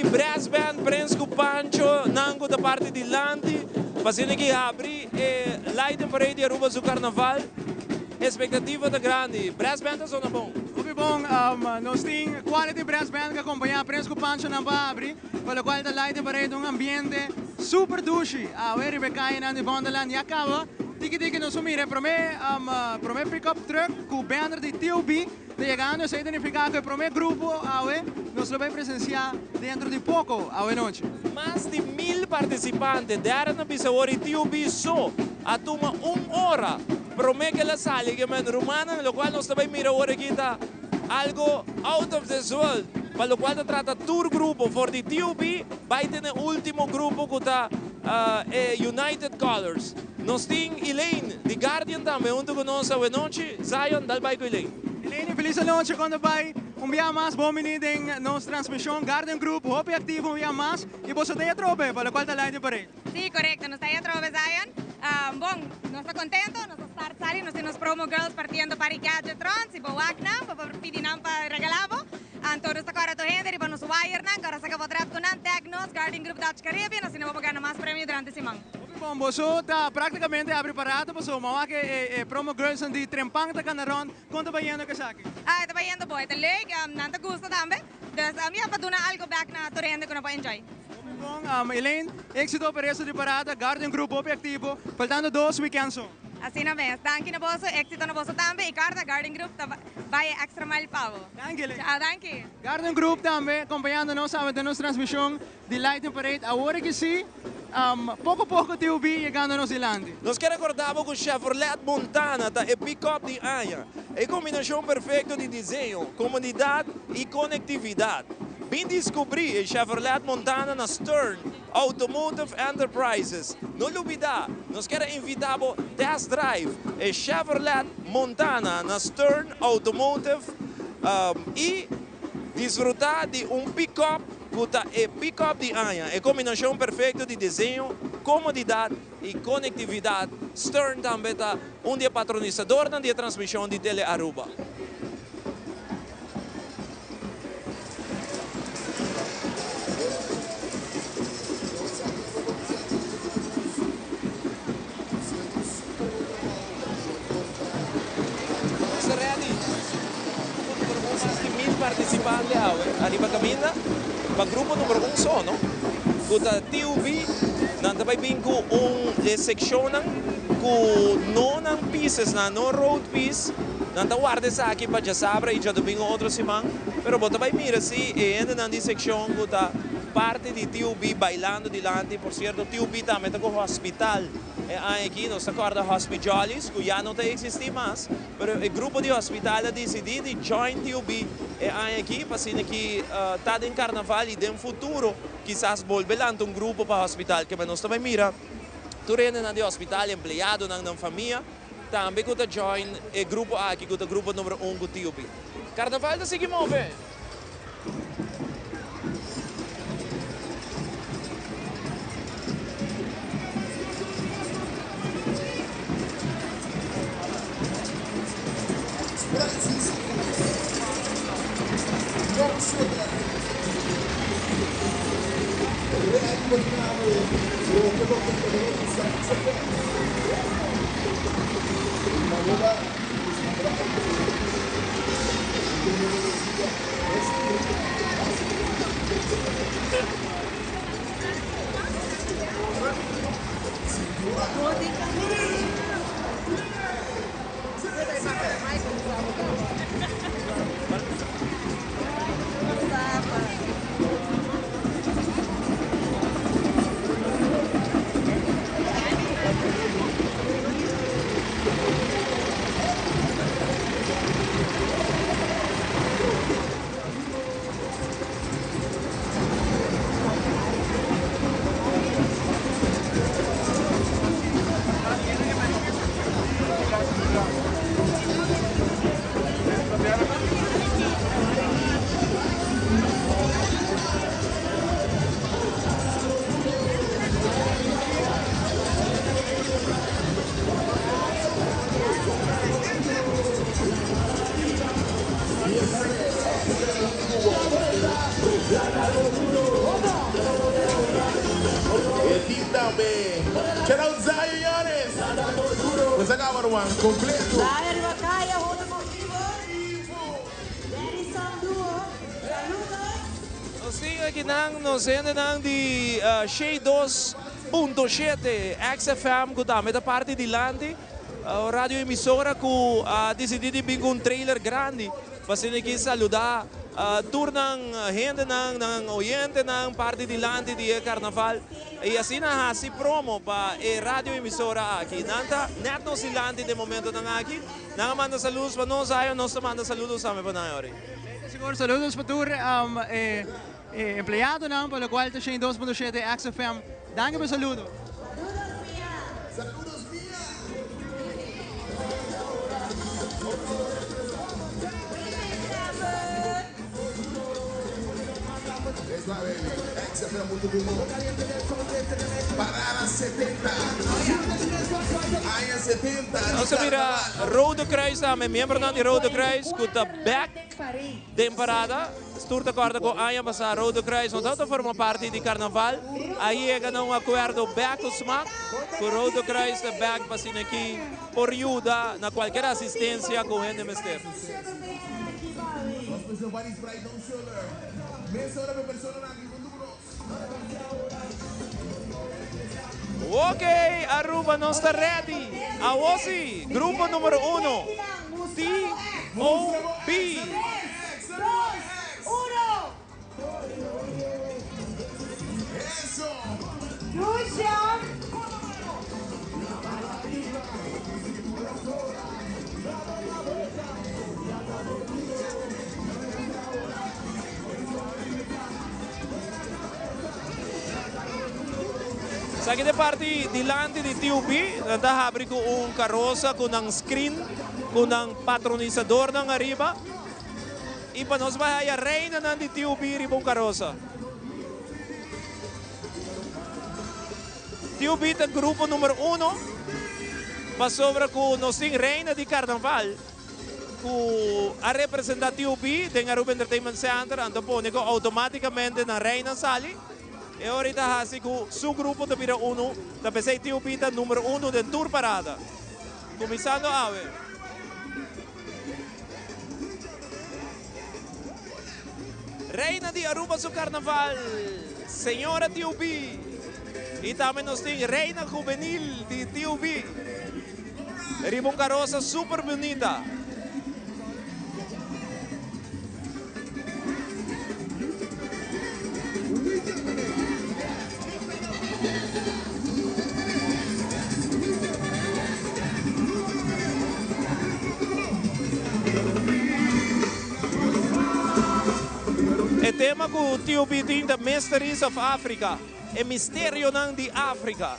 di Brass Band Prins ku Pancho nan ku ta parti dilanti pa asina ki habri e Light and Parade di Aruba su Carnaval. Expectativa ta grandi. Brass Band ta zona bon. Hopi bon. Nos tin Quality Brass Band ku akompañá Prins ku Pancho nan pa habri, pa lokual ta Light and Parade un ambiente super dushi. Awe riba e kayanan di Vondelland ya kaba. Tiki tiki nos a mira e promé promé pick-up truck ku banner di TOB ta yegando. Esei ta nifiká ku e promé grupo awe nos lo bai presensiá dentro di poko awe nochi. Mas di mil partisipante, dèrè na bisa awor i TOB so a tuma un ora promé ku el a sali ke men rumannan, lokual nos ta bai mira awor aki ta algo out of this world, pa lokual ta trata tur grupo for di TOB bai te na e último grupo ku ta e United Colors. Nos tin Elaine di Guardian tambe huntu ku nos awenochi. Zion, dal bai ku Elaine. Elaine, felis anochi kon ta bai un bia mas bon bini den nos transmishon. Guardian Group hopi aktivo un bia mas i boso ta e atrobe pa lokual ta Light in Parade. Sí, korekto, nos ta e atrobe Zion. Bon, nos ta kontento, nos a start sali, nos tin nos promo girls partiendo par di gadget rond, si bo wak nan bo por pidi nan pa regala bo. Anto nos ta kòrda tur hende riba nos wire nan, kòrda saka potret ku nan, tag nos, Guardian Group Dutch Caribbean, asina bo por gana mas premio durante siman. Hopi bon, boso ta praktikamente abri parada pasobra mi a wak e promo girlsnan di Trempan ta kana rond. Kon ta bayendo ku esaki? Ah, e ta bayendo bon, e ta leuk, nan ta gusta tambe. Dus ya, pa duna algo bek na tur hende ku no por enjoy. Hopi bon, Elaine, éxito pa e resto di parada, Guardian Group hopi aktivo, faltando dos weekend so. Asina mes, danki na boso, éxito na boso tambe i kòrda Guardian Group ta bai e extra mile pa bo. Danki, Elaine. Chao, danki. Guardian Group tambe kompañando nos awe den nos transmishon di Lighting Parade. Awor aki si, poko poko TUB yegando nos dilanti. Nos ke recorda bo cu Chevrolet Montana ta e pick-up di aña. E combinacion perfecto di diseño, comodidad y conectividad. Bin descubri e Chevrolet Montana na Stern Automotive Enterprises. No lubida, nos kier a invita bo test drive e Chevrolet Montana na Stern Automotive y disfruta di un pick-up ku ta e pick-up di aña, e kombinashon perfekto di diseño, komodidat i konektividat. Stern tambe ta un di e patronisadornan di e transmishon di Tele Aruba. Nos ta ready ku numero un mas di mil partisipante awe ariba kaminda pa grupo numero un so no ku ta TUV nan ta bai bin ku un e sekshonnan ku no nan pieces nan no road piece nan ta warda esaki pa djasabra i djadomingo otro siman pero bo ta bai mira si e hendenan di sekshon ku ta parti di TUV bailando dilanti por sierto TUV tambe ta ku hospital. E aña aki nos ta kòrda Hospi Jollies ku ya no ta eksistí mas, pero e grupo di hospital a disidí di join TUB e aña aki pa asina ki ta den karnaval i den futuro kisas bolbe lanta un grupo pa hospital. Keme nos ta bai mira tur hendenan di hospital, empleadonan, nan famia tambe ku ta join e grupo aki ku ta grupo numero un ku TUB. Karnaval ta sigui move. tambe. Shout out Zion Yonis. Nos a caba ruman completo. Zion riba caya hunto cu Ivo. Daddy Son Duo. Saludos. Nos tin akinan nos hendenan di Shey 2.7 XFM cu tambe ta parti dilanti. Un radio emisora cu a dicidi di bin cu un trailer grandi pa asina aki saluda tur nan hendenan, nan oyentenan parti dilanti di e carnaval y asina haci promo pa e radio emisora aki. Nan ta net nos dilanti den momentonan aki. Nan a manda saludos pa nos ayo, nos ta manda saludos tambe pa nan ayori. Sigur saludos pa tur e empleadonan pa locual ta 102.7 XFM. Danki pa e saludo. Saludos mia. Parada 70. Aña 70. Nos a mira Rode Kruis tambe, miembronan di Rode Kruis cu ta bek den parada. Tur ta corda cu aña pasa Rode Kruis no tabata forma parti di carnaval. A yega na un acuerdo bek cu smaak cu Rode Kruis ta bek pa asina aki por yuda na cualkier asistencia cu hende mester. Ok Aruba nos ta ready awo si grupo numero uno TOB. Esaki ta e parti dilanti di TUB. Nan ta habri ku un karosa ku nan screen ku nan patronisadornan ariba. I pa nos bai haya reinanan di TUB riba un karosa. TUB ta grupo numero uno pasobra ku nos tin reina di karnaval. Cu a representa TUB den Aruba Entertainment Center, anto pone cu automaticamente nan reynan sali. E ora y ta haci cu su grupo ta bira uno, ta pesey TUB ta numero uno den tur parada. Cuminsando awe. Reina di Aruba su carnaval, Señora TUB. Y tambe nos tin Reina Juvenil di TUB. Riba un karosa super bunita. E tema ku TOB tin ta Mysteries of Africa, e misterionan di Afrika.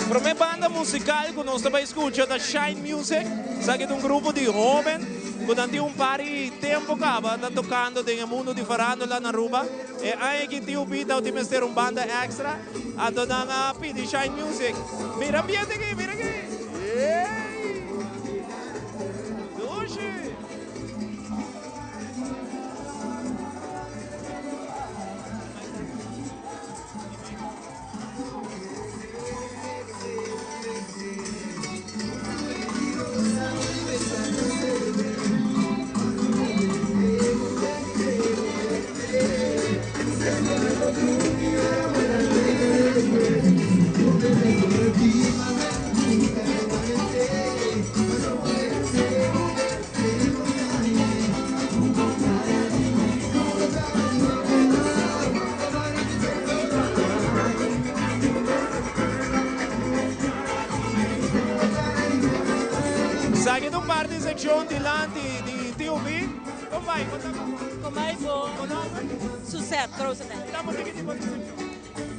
Prome banda musical cu nos ta bay scucha ta Shine Music. Esaki ta un grupo di hoben cu nan tin un par di tempo caba ta tocando den e mundo di farandola na Aruba. E aña aki TUB tawata mester un banda extra, anto nan a pidi Shine Music. Mira ambiente aki, mira aki! Ey! Dushi! Esaki ta un parti di seccion dilanti di TUB. Kon bai? Kon ta ku bo? Kon bai bo? Bo nomber? Suzette Krozendijk. Tamo tiki di bo sekshon.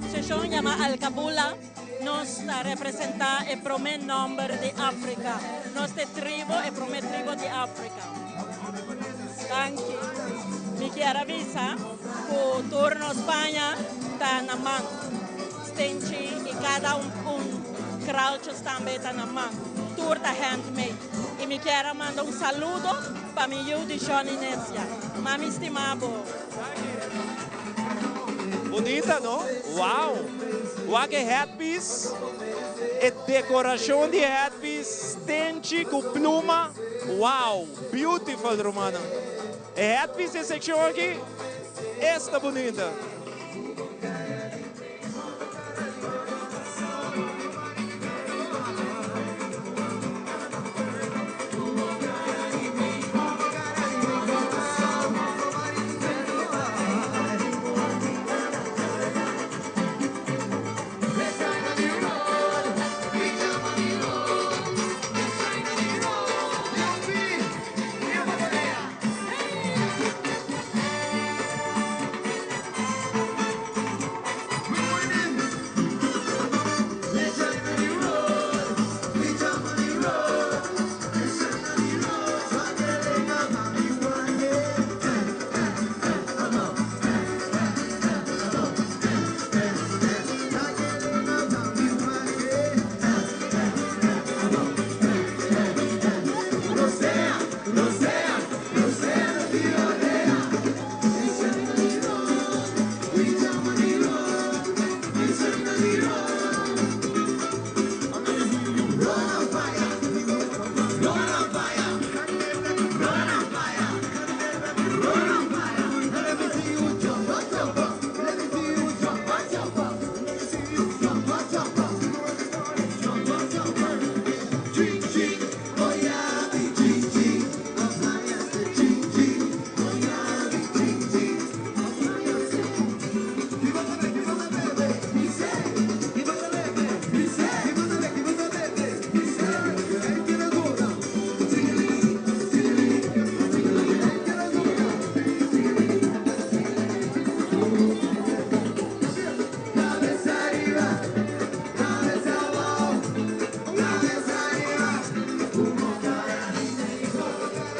Sekshon yama Alkabula. Nos ta representa e prome nomber di Afrika. Nos ta e tribo, e prome tribo di Afrika. Danki. Mi kier a bisa ku tur nos paña ta na man. Stenchi y cada un un kraaltjes tambe ta na man. Tur ta handmade. Y mi kier a manda un saludo pa mi yiu di Shon Inesia. Mami stima bo. Bunita no? Wow! Wak e headpiece, e decoracion di e headpiece, stenchi cu pluma, wow! Beautiful rumannan. E headpiece di e seccion aki, esta bunita.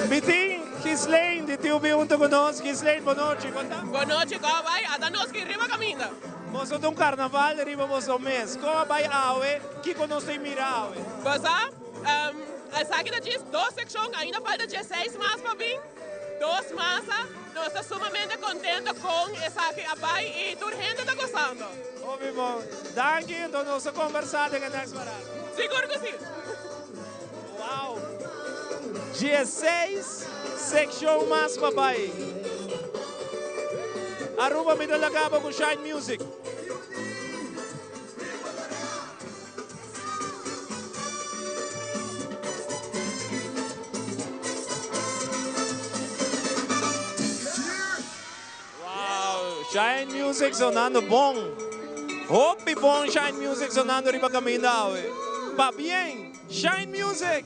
Mi tin Ghislaine di TUB hunto cu nos. Ghislaine, bo nochi, con ta? Bo nochi, con a bay? Ata nos ki riba caminda. Boso ta un carnaval riba boso mes. Con a bay awe? Kico nos ta mira awe? Bo sa, esaki ta djis dos seccion, ainda falta dieseis mas pa bin. Dos masa. Nos ta sumamente contento con esaki a bay y tur hende ta gozando. Hopi bon. Danki, enton nos ta conversa den e next parada. Sigur cu si. Wow! Dieseis seccion mas pa bay. Aruba mi ta laga bo cu Shine Music. Wow, Shine Music sonando bon. Hopi bon Shine Music sonando riba caminda awe. Pabien, Shine Music!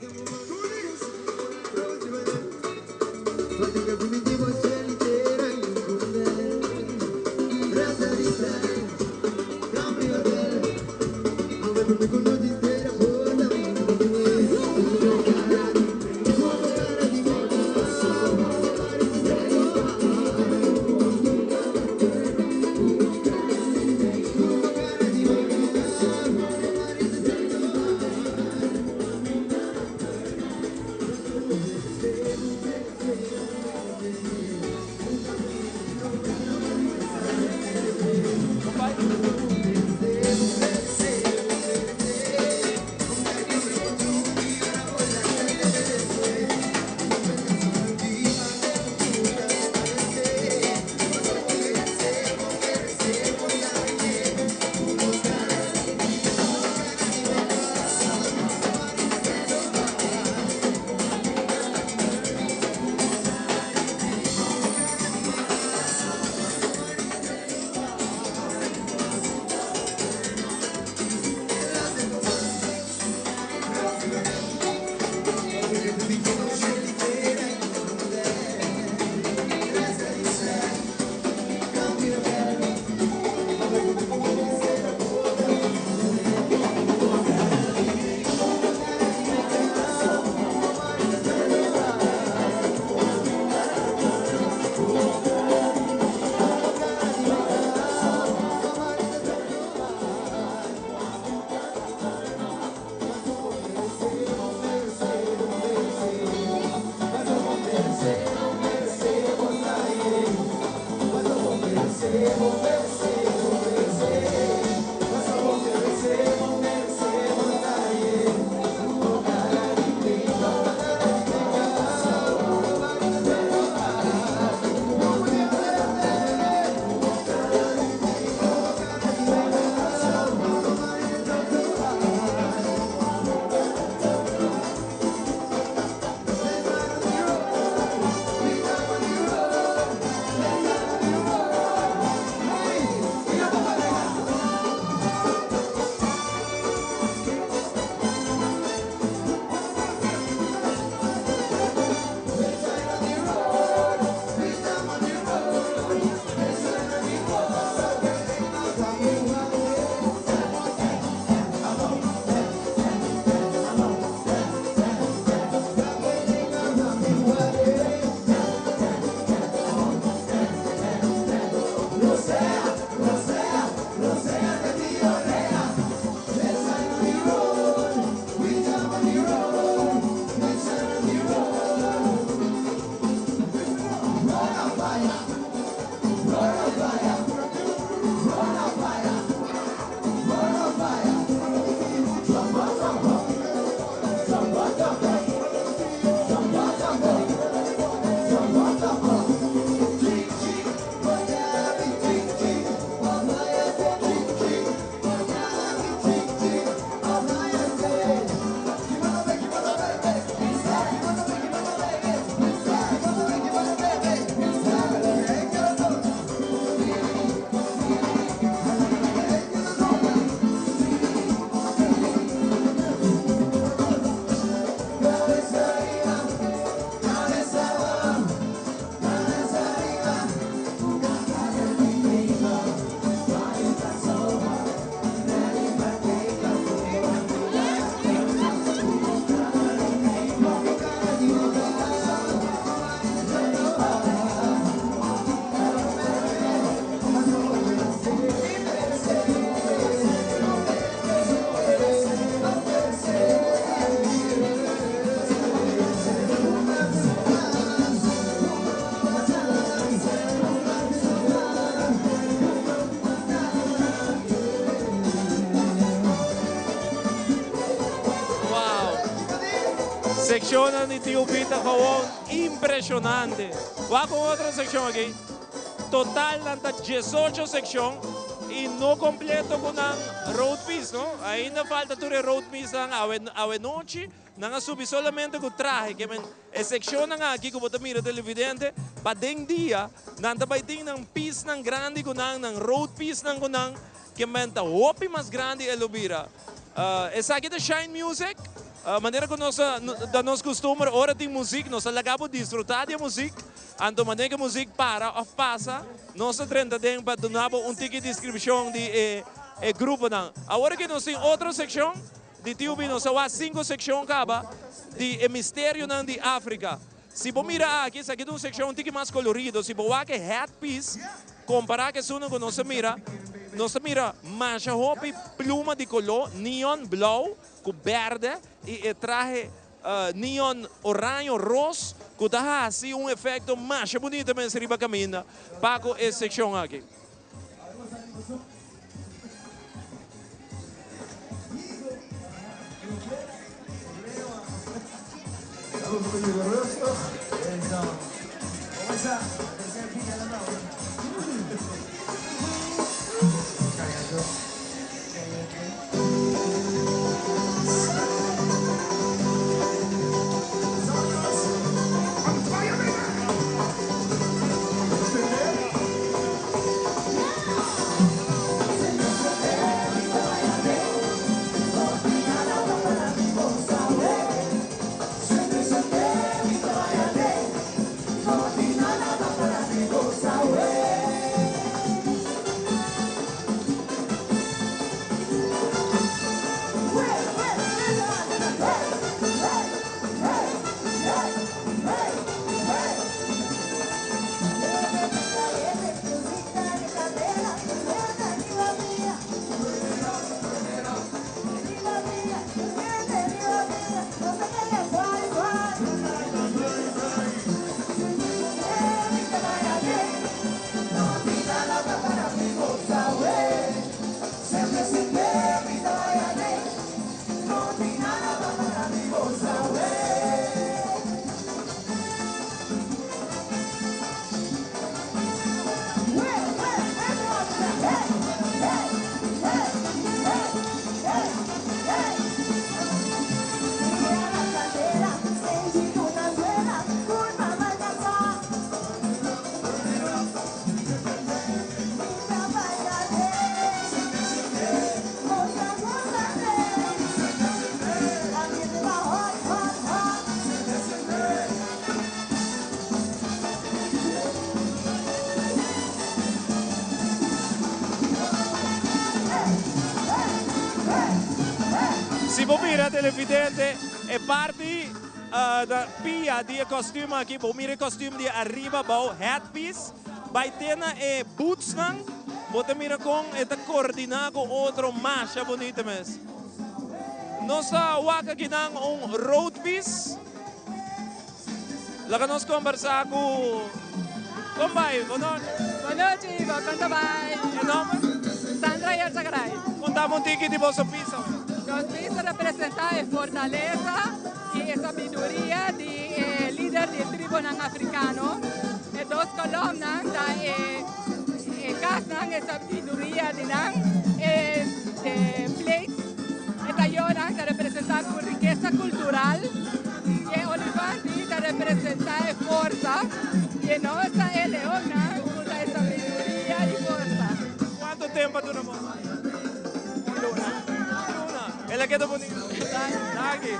Wow. Seccionnan di TOP ta gewoon impresionante. Wak un otro seccion aki. Total nan ta diesocho seccion y no completo cu nan road piece, no? Ainda falta tur e road piece nan awe awe nochi. Nan a subi solamente cu trahe. Ke men e seccionnan aki cu bo ta mira televidente, pa den dia nan ta bay tin nan piece nan grandi cu nan, nan road piece nan cu nan. Ke men ta hopi mas grandi e lo bira. Esaki ta Shine Music. Manera ku nos ta nos kustumber ora tin muzik nos ta laga bo disfruta di e muzik. Anto manera ku e muzik para òf pasa nos ta drenta den pa duna bo un tiki deskripshon di e gruponan. Awor aki nos tin otro sekshon di TUB. Nos a wak sinku sekshon kaba di e misterionan di Afrika. Si bo mira aki, esaki ta un sekshon un tiki mas kolorido. Si bo wak e headpiece, kompará ku esunnan ku nos a mira, nos ta mira masha hopi pluma di koló neon blou ku bèrdè i e trahe neon oraño ros ku ta hasi un efekto masha bunita mes riba kaminda pa ku e sekshon aki. bo mira televidente e parti na pia di e kostuum aki, bo mira e kostuum di ariba abou, headpiece, bai te na e bootsnan, bo ta mira kon e ta koordiná ku otro masha bunita mes. Nos ta wak akinan un roadpiece. Laga nos kombersá ku. Kon bai? Bon nochi. Bon nochi, Ivo. Kon ta bai? E nòmber? Sandra Yerzagaray. Konta un tiki di boso pisa. Nos pisa representá e fortalesa i e sabiduria di e lider di e tribunan afrikano. E dos kolòmnan ta e e kasnan, e sabiduria di nan. E e plates, e tayónan ta representá ku rikesa kultural. E olifanti ta representá e forsa i e nos ta e leonnan ku ta e sabiduria i forsa. Kuantu tempu a dura bo? Un luna. Un luna. El a keda bunita. Danki.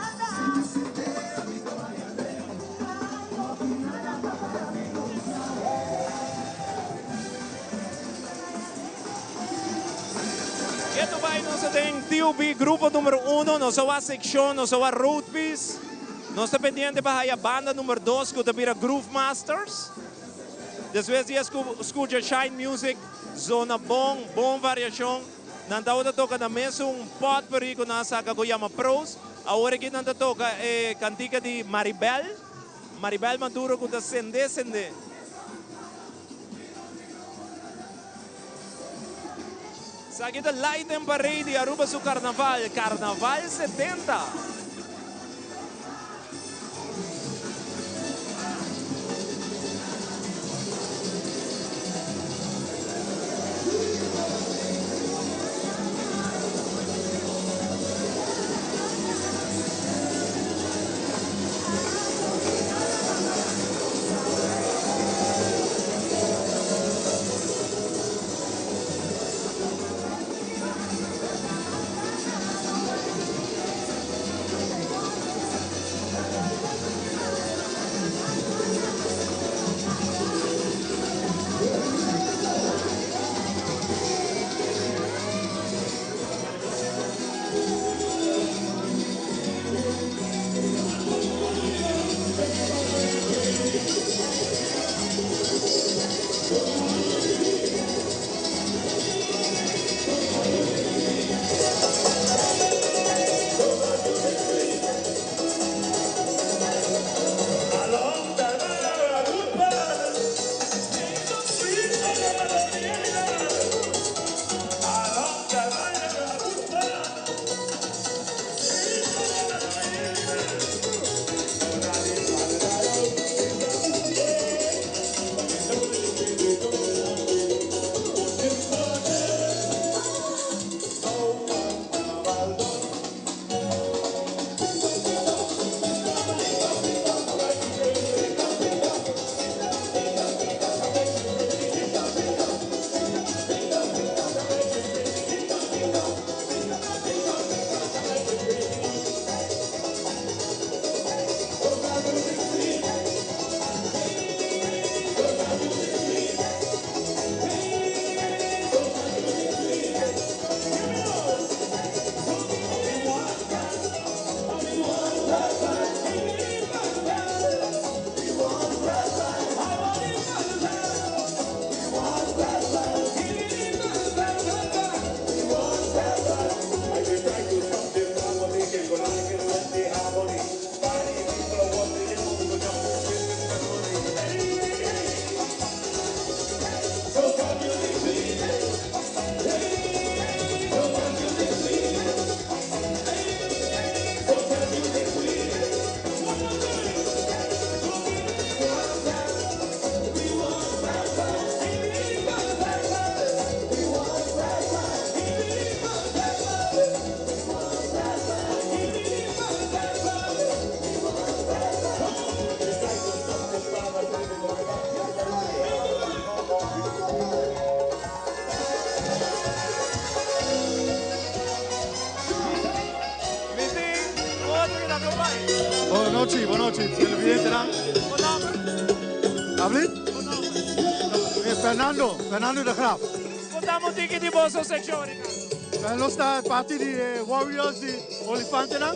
Ketu bai nos a den TUB grupo numero uno, nos a wak seccion, nos a wak roadpiece. Nos ta pendiente pa haya banda numero dos cu ta bira Groove Masters. Despues di a scucha Shine Music, zona bon, bon variacion. Nan tabata toca na mesun potpourri cu nan a saca cu yama Pros. Awor aki nan ta toca e cantica di Maribel, Maribel Maduro cu ta sende sende. Esaki ta Light and Parade di Aruba su Carnaval, Carnaval 70. Bon nochi, bon nochi, televidentenan. Abli? Fernando, Fernando de Graaf. Contamos tiki di boso seccion, Ricardo. Nos ta parti di Warriors di. Olifantenan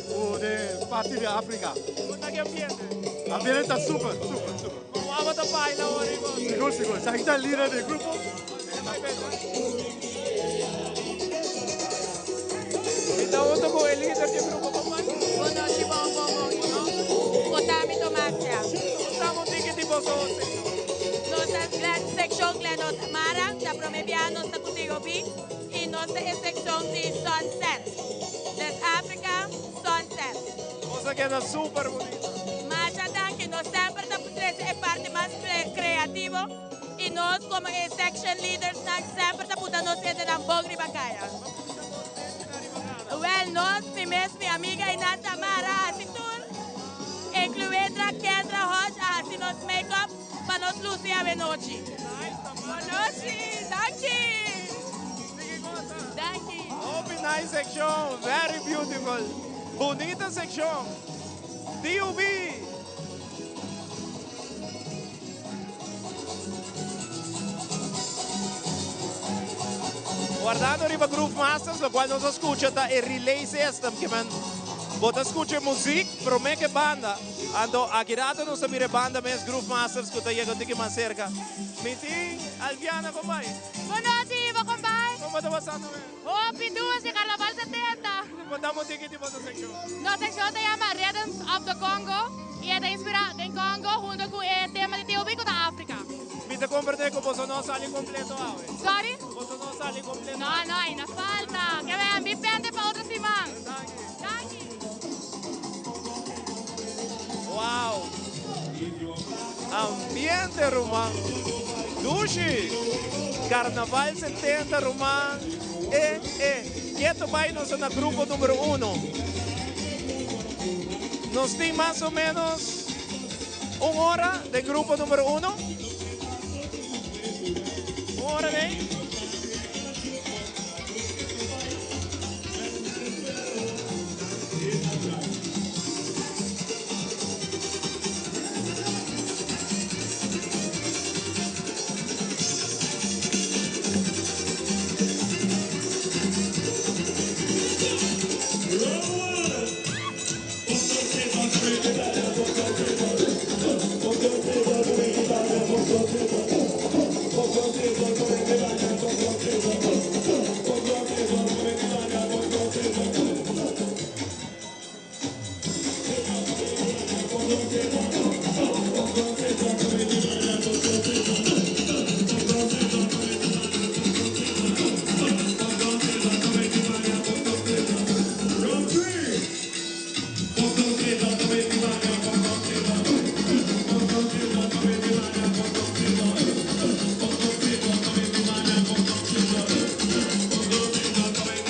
ku den parti di Afrika. Kon ta ki ambiente? Ambiente ta super, super, super. Kon abo ta baila ora i gosa? Sigur, sigur. Esaki ta lider di e grupo. Mi ta hunto ku e lider di e grupo. Kon bai? Bon nochi, bon, bon, bon. I no? Kotami Tomasia. Kontami un tiki di boso sekshon. Nos ta sekshon Glenot Mara. Ta prome biaha nos ta ku TOB. I nos ta e sekshon di Sunset. Des Africa, Sunset. Nos a keda super bunita. Masha danki. Nos semper ta trece e parti mas creativo y nos como e section leadersnan semper ta puta nos hendenan bon riba caya. Wel nos, mi mes, mi amiga y nan Tamara a haci tur, incluendra Kendra Hodge a haci nos make up pa nos luci awenochi. Bonochi, danki! Danki! Hopi nice seccion, very beautiful. Bunita seccion. DUB! Wardando riba Groove Masters, locual nos a scucha ta e relay system, ke men bo ta scucha e muziek prome ke banda. Anto aki rato nos ta mira e banda mes Groove Masters cu ta yega un tiki mas cerca. Mi tin Alviana, con bai? Bon nochi Ivo, con bai? Como ta pasando mes? Hopi dushi, Carnaval 70! Conta un tiki di boso seccion. Nos seccion ta yama Rhythms of the Congo y e ta inspira den Congo hunto cu e tema di TOB cu ta Africa. Mi ta comprende cu boso no sali completo awe. Sorry? Boso no sali completo No, awe. no, aina falta. Ke wen, bi pende pa otro siman. Danki. Danki. Wow! Ambiente ruman. Dushi! Carnaval 70 ruman. E e. Keto bai nos ta na grupo numero uno. Nos tin mas o menos un ora den grupo numero uno. Un ora den.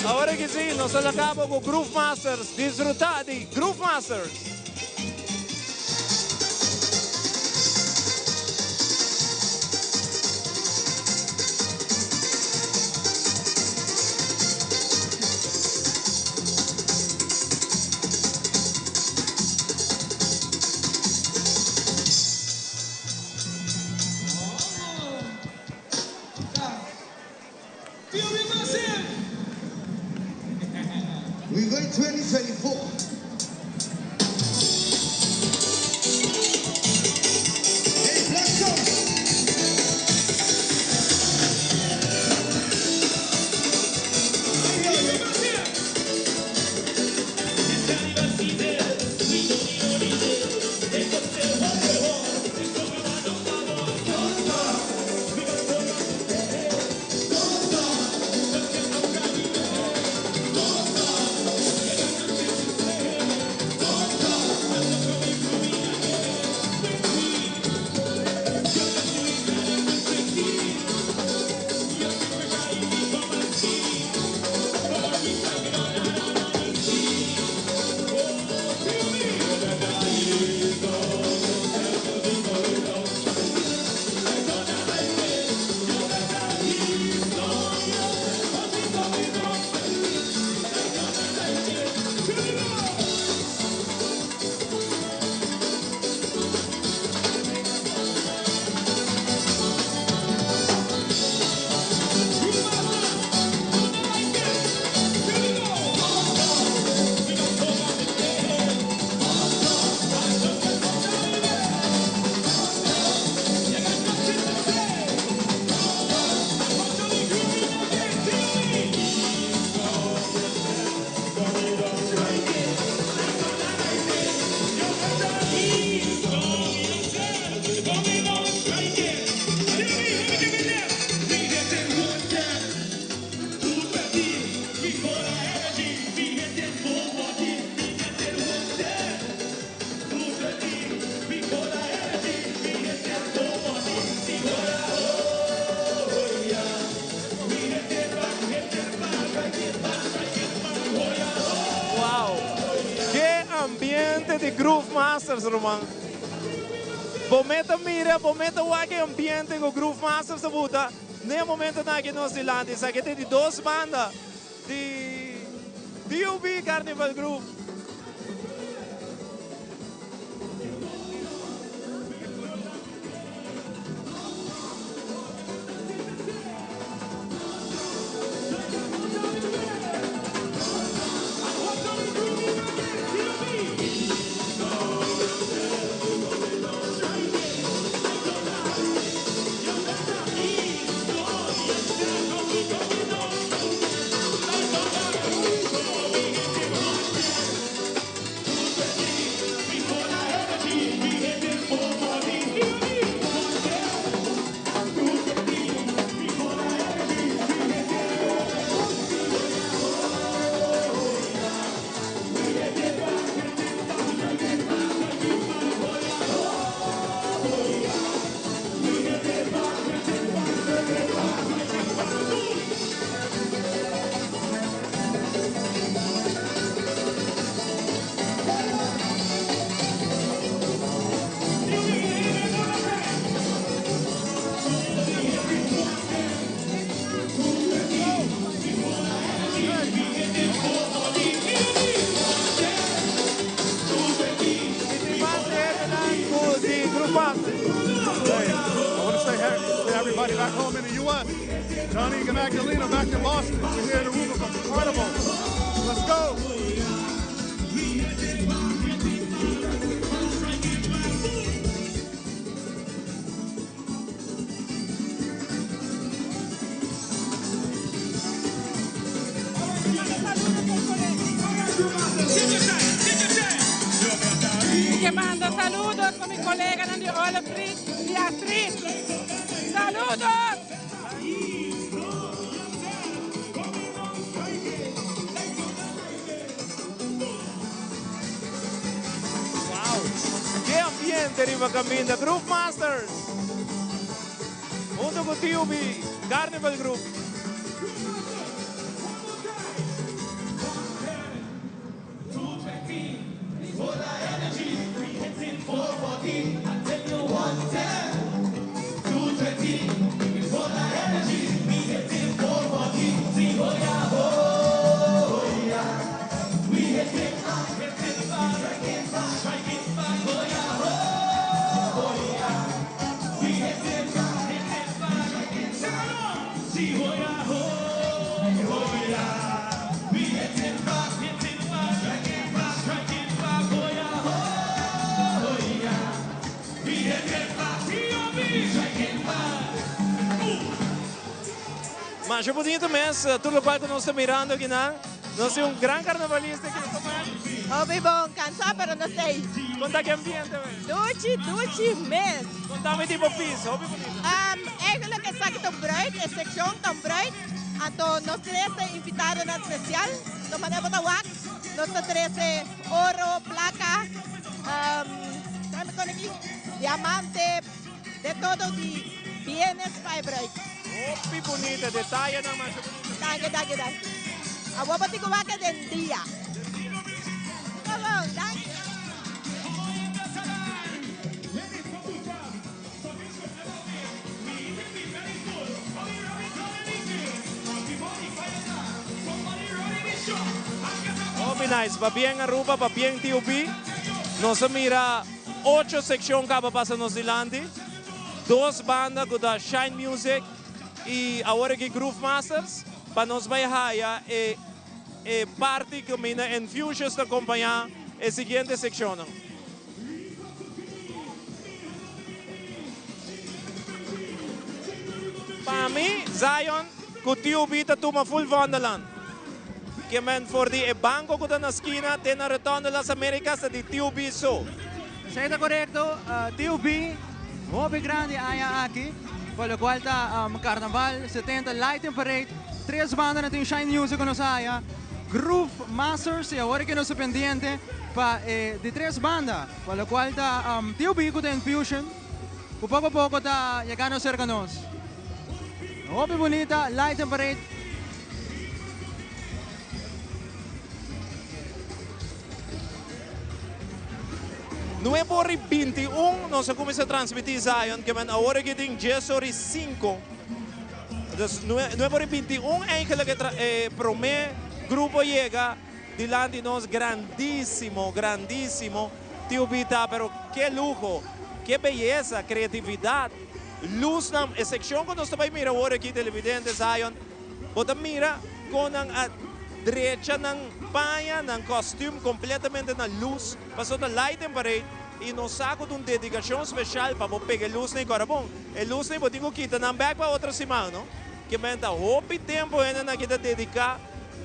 Awor aki si, nos ta lacabo cu Groove Masters. Disfruta di Groove Masters! We going 2024. Hey, Black Songs. Groove Masters, ruman. Bo meta mira, bo meta wak e ambiente ku Groove Masters ta buta n'e momentonan aki nos dilanti. Esaki ta e di dos banda di DUB Carnival Groove. Everybody back home in the U.S. Johnny Magdalena back in Boston. We're here in Aruba for Carnival. Let's go. Que mando saludos con mi colega Nandi Olefri y Astrid. ¡Saludos! Wow! Ke ambiente riba caminda. Groove Masters! Hunto cu TUB Carnival Group. Masha bonito mes, tur locual cu nos ta mirando akinan. Nos tin un gran carnavalista aki. Hopi bon, cansa pero no stay. Con ta ki ambiente we? Duchi, duchi mes. Contame di bo pis, hopi bonito. Eigenlijk esaki ta un bruid, e seccion ta un bruid. Anto nos trece invitadonan special. Nos manera bo ta wak, nos ta trece oro, placa, diamante, de todo di bienes pa e bruid. Hopi bunita, detayenan masha bunita. Danki, danki, danki. Awor bo tin ku wak den dia. Bon, danki. Hopi nice, pabien Aruba, pabien TUB. Nos a mira ocho seccion caba pasa nos dilanti. Dos banda cu ta Shine Music y awor aki Groove Masters pa nos bay haya e e parti caminda Enfusious ta acompaña e siguiente seccionnan. Pa mi, Zion cu TUB ta tuma full Vondelland. Ke men for di e banco cu ta na skina te na Rotonda Las Americas ta di TUB so. Esey ta corecto, TUB hopi grandi aña aki, pa locual ta Carnaval 70 Lighting Parade, tres banda na tin Shine Music cu nos a haya, Groove Masters y awor aki nos ta pendiente pa e di tres banda, pa locual ta TUB cu ta Infusion, cu poco poco ta yegando cerca nos. Hopi bunita Lighting Parade. Nuebe ora i 21 nos a kuminsá transmití Zion, ke men awor aki tin djes ora i sinku. Dus nuebe ora i 21 eigenlijk e promé grupo yega dilanti nos grandísimo, grandísimo TUB ta, pero ke luho, ke beyesa, kreatividat, lusnan, e sekshon ku nos ta bai mira awor aki televidente Zion, Bo ta mira kon nan a drecha nan paña, nan kòstüm kompletamente na lus, pasobra ta lighting parade i nos sa ku ta un dedikashon speshal pa bo pega e lusnan i kòrda bon. E lusnan bo tin ku kita nan bèk pa otro siman, no? Ke men ta hopi tempu hendenan aki ta dediká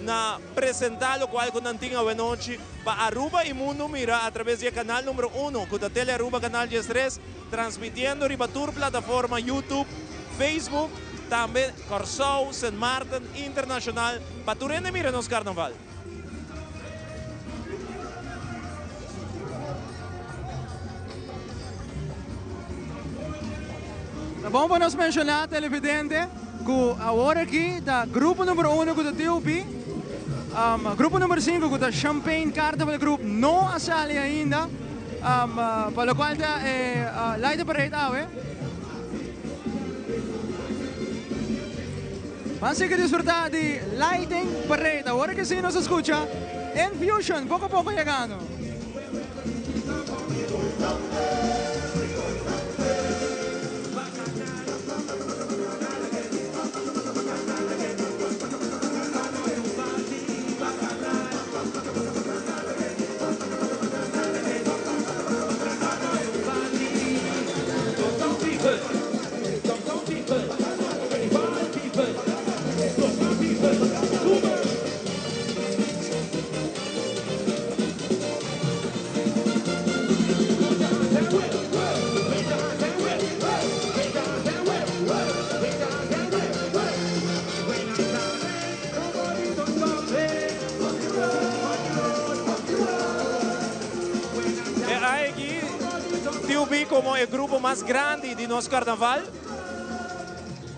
na presentá lokual ku nan tin awenochi pa Aruba i mundu mira atraves di e kanal numero uno ku ta Telearuba Kanal 13 transmitiendo riba tur plataforma YouTube, Facebook, tambe Kòrsou, Sint Maarten, internashonal, pa tur hende mira nos karnaval. Ta bon pa nos menshoná, televidente, ku awor aki ta grupo number uno ku ta TOP, grupo number sinku ku ta Champagne Carnival Group no a sali ainda, pa lokual ta e Light Parade awe. Ban sigui disfruta di Lighting Parade. Awor ki si nos a scucha Infusion poco poco yegando. E aegi TUB como e grupo mas grandi di nos carnaval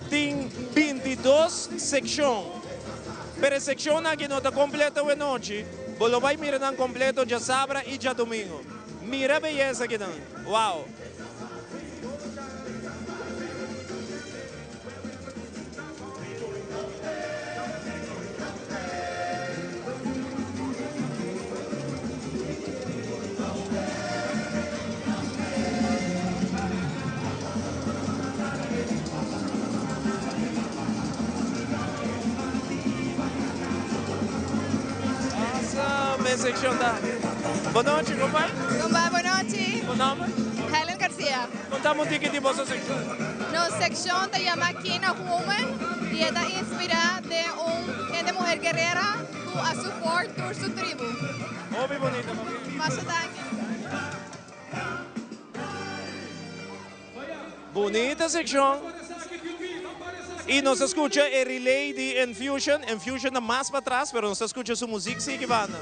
tin 22 seccion. Pero e seccionnan aki no ta completo awenochi, bo lo bay mira nan completo djasabra y djadomingo. Mira beyesa akinan, wow! Awesome, e seccion ta. Bon nochi, con bai? Con bai, bon nochi. Bo nomber? Helen Garcia. Contame un tiki di boso seccion. Nos seccion ta yama King of Women y e ta inspira den un hende muher guerrera cu a support tur su tribu. Hopi bonito, papi. Masha danki. Bonita seccion. Y nos a scucha e relay di Enfusion. Enfusion ta mas patras, pero nos ta scucha su muziek sigui banda.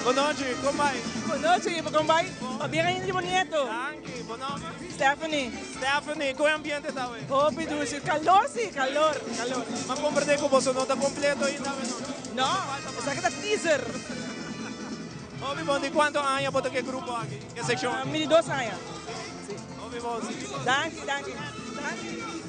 Bon nochi, kon bai? Bon nochi, bo kon bai? Pabia ainda di bo nieto. Danki, bo nomber? Stephanie. Stephanie, kon e ambiente ta awe? Hopi dushi, calor si, calor, calor. M'a comprende cu boso no ta completo ainda awe nochi. No, esaki ta teaser. Hopi bon, di cuanto aña bo ta cu e grupo aki, cu e seccion aki? Mi di dos aña. Si. Hopi bon, si. Danki, danki. Danki.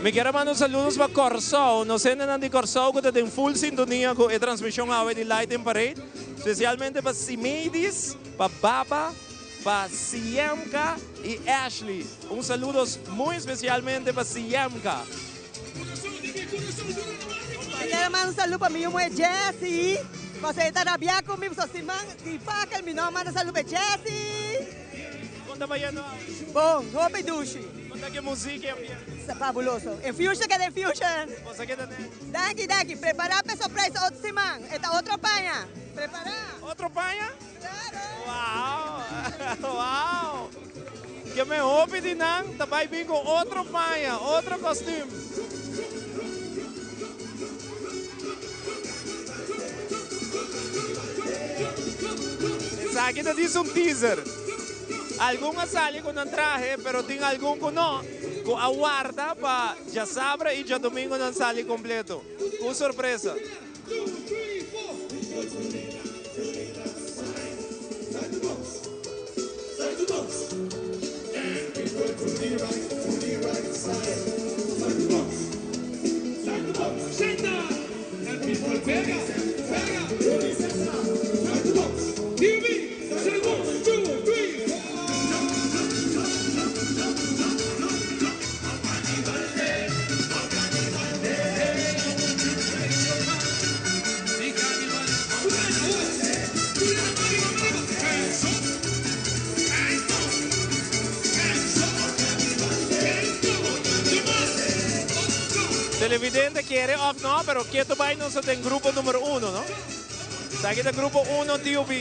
Mi kier a manda un saludos pa Kòrsou. Nos hendenan di Kòrsou ku ta den full sintonia ku e transmishon awe di Lighting Parade. Spesialmente pa Simeidis, pa Baba, pa Siemka i Ashley. Un saludo muy spesialmente pa Siemka. Mi kier a manda un saludo pa mi yu muhe Jessy, pasobra e ta rabia ku mi pasobra siman di fakel mi no a manda saludo pa e Jessy. Kon ta bayendo awe? Bon, hopi dushi. Kon ta ke muzik e ambiente? Fabuloso. Infusion keda infusion. Boso keda den. Danki, danki. Prepara pa e sorpresa otro siman. E ta otro paña. Prepara. Otro paña? Claro. Wow! Wow! Ke men hopi di nan ta bai bin ku otro paña, otro kostuum. Esaki ta djis un teaser. Algun a sali ku nan trahe, pero tin algun ku no, ku a warda pa djasabra i djadomingo nan sali kompleto. Ku sorpresa. Televidente kere of no, pero keto bai nos ta den grupo numero uno, no? Esaki ta grupo uno TUB.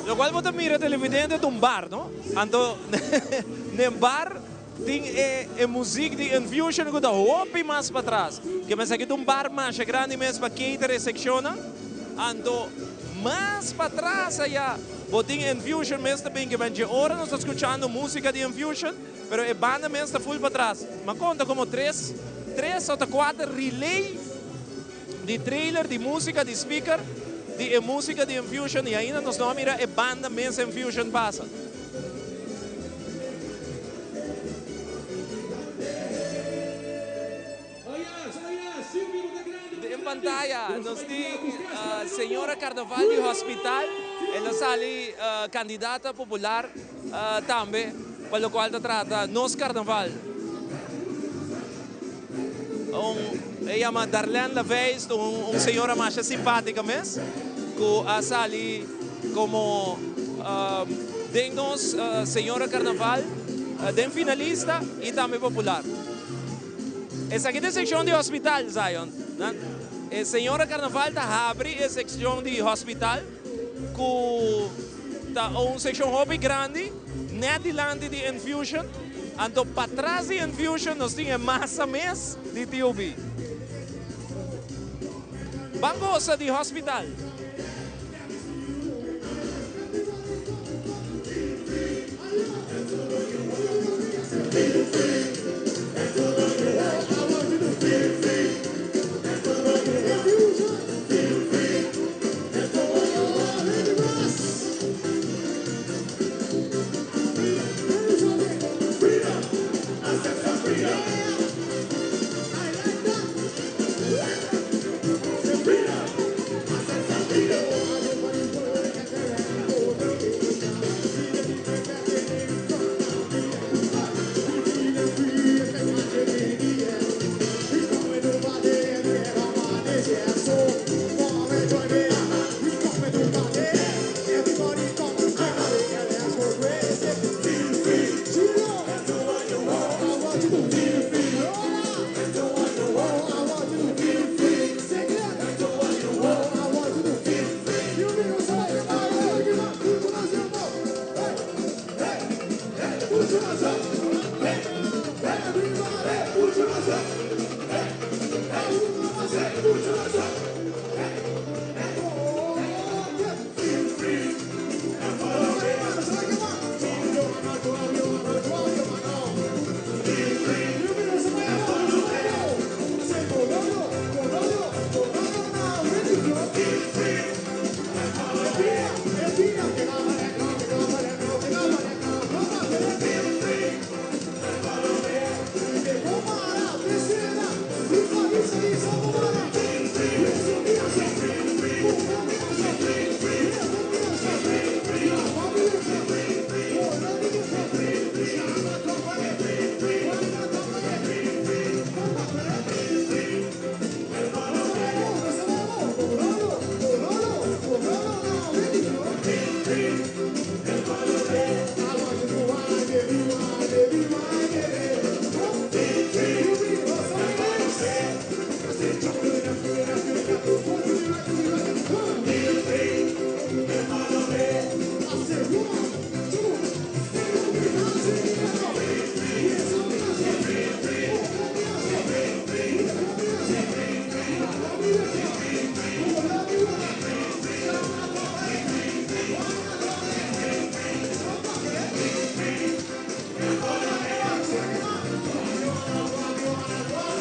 Locual bo ta mira televidente ta un bar no, anto den bar tin e e muziek di Infusion cu ta hopi mas patras, ke mester aki ta un bar masha grandi mes pa cater e seccionnan, anto mas patras aya bo tin Infusion mes ta bin ke men dje ora nos ta scuchando musica di Infusion pero e banda mes ta full patras, mi a conta como tres tres o ta cuater relay di trailer, di musica, di speaker, di e musica di Infusion y ainda nos no a mira e banda mes Infusion pasa. Den pantaya nos tin señora Carnaval di Hospital, el a sali candidata popular tambe pa locual ta trata nos Carnaval. Un e yama Darlene Laveist, un un señora masha simpática mes, ku a sali komo den nos señora karnaval den finalista i tambe popular. Esaki ta e sekshon di hospital, Zion. Nan E señora Carnaval ta habri e seccion di hospital cu ta un seccion hopi grandi net dilanti di Infusion. Anto patras di Infusion nos tin e masa mes di TOB. Ban gosa di hospital.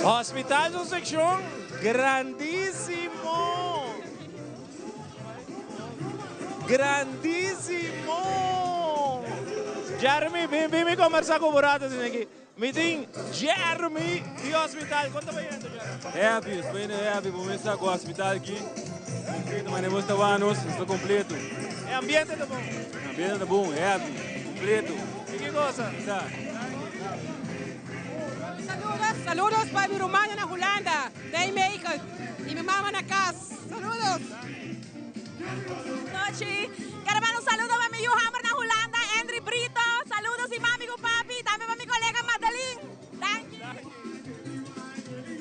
Hospital su seccion grandisimo. Grandisimo. Jeremy, bin bin mi conversa cu bo rato asina aki. Mi tin Jeremy di hospital. Con ta bayendo, Jeremy? Happy, estoy bayendo happy. Bo mester sa cu hospital aki completo. Mane bo sta wak nos, nos ta completo. E ambiente ta bon? E ambiente ta bon, happy, completo. Y ki cosa? Sa. Saludos, saludos pa mi rumannan na Hulanda, Nijmegen, y mi mama na cas. Saludos. Nochi. Quiero manda un saludo pa mi yu homber na Hulanda, Endry Brito. Saludos y mami cu papi. Tambe pa mi colega Madeline. Danki.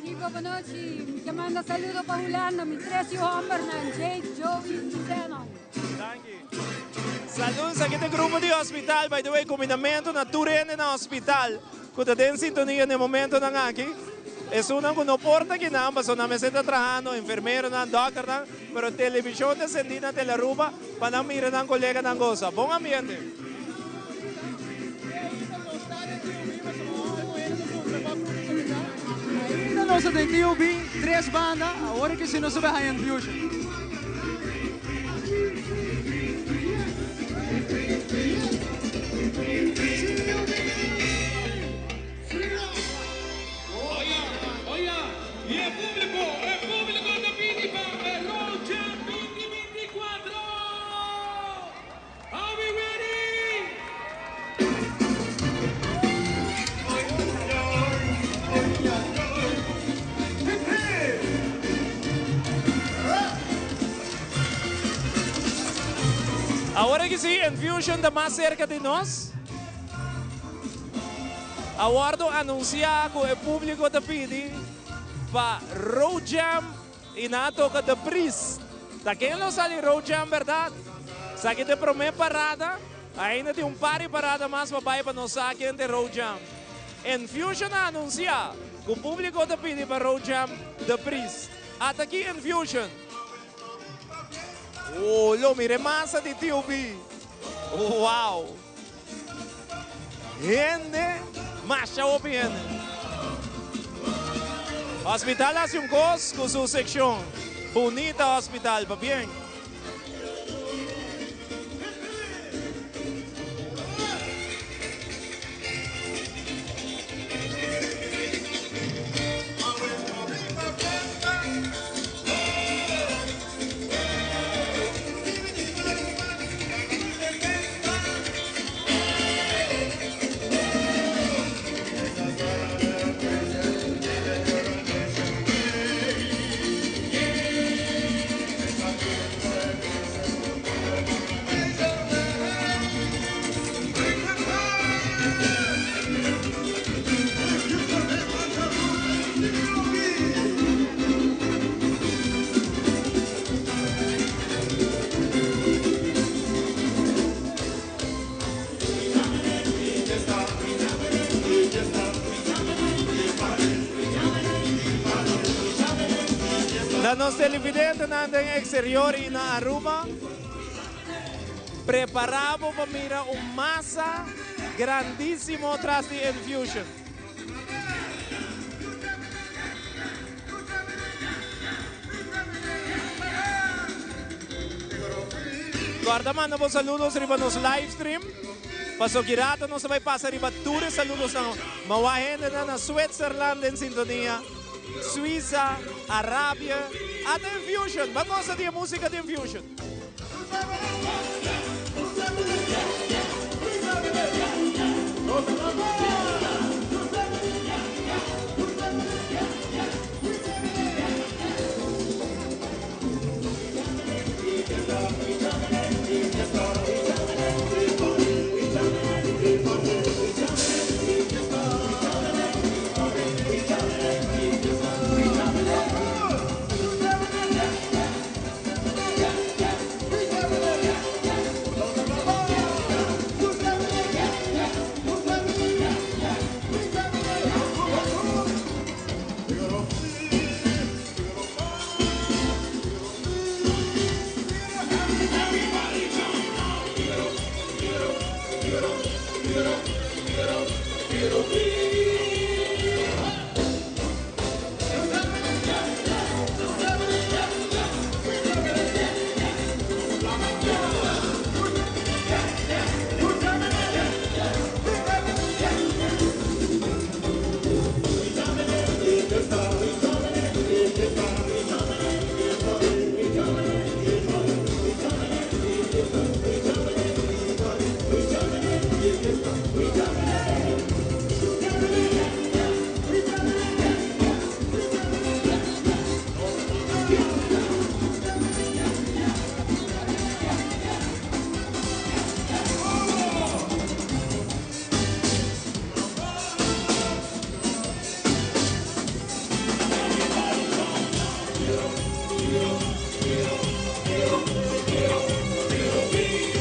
Chico, bonochi. Mi ta manda saludo pa Hulanda, mi tres yu hombernan, Jake, Joey y Zenon. Danki. Saludos aki ta grupo di hospital. By the way, cuminamento na tur hende na hospital cu ta den sintonia na e momentonan aki. Esunnan cu no por ta kinan pasobra nan mester ta trahando, enfermeronan, dokternan, pero television ta esendi na Telearuba pa nan mira nan coleganan goza. Bon ambiente. Ainda nos ta den TOB, tres banda, awor ki si nos ta bay haya Infusion. Awor aki si Infusion ta mas cerca di nos. A wordo anuncia cu e publico ta pidi pa Road Jam. Y nan a toca The Priest. Ta ken lo sali Road Jam berdad? Esaki ta e prome parada. Ainda tin un par di parada mas pa bay pa nos sa ken ta e Road Jam. Enfusion a anuncia cu publico ta pidi pa Road Jam The Priest. Ata aki Enfusion. Oh, lo mira e masa di TOB. Wow! Hende, masha hopi hende. Hospital haci un cos cu su seccion. Bunita hospital, pabien. Na nos televidentenan den exterior y na Aruba, prepara bo pa mira un masa grandisimo tras di Enfusion. Guarda manda bo saludos riba nos live stream. Paso ki rato nos ta bai pasa riba tur e saludosnan. Mawa hendenan na Switzerland den sintonia, Suiza, Arabia, ata Enfusion. Ban gosa di e musica di Enfusion.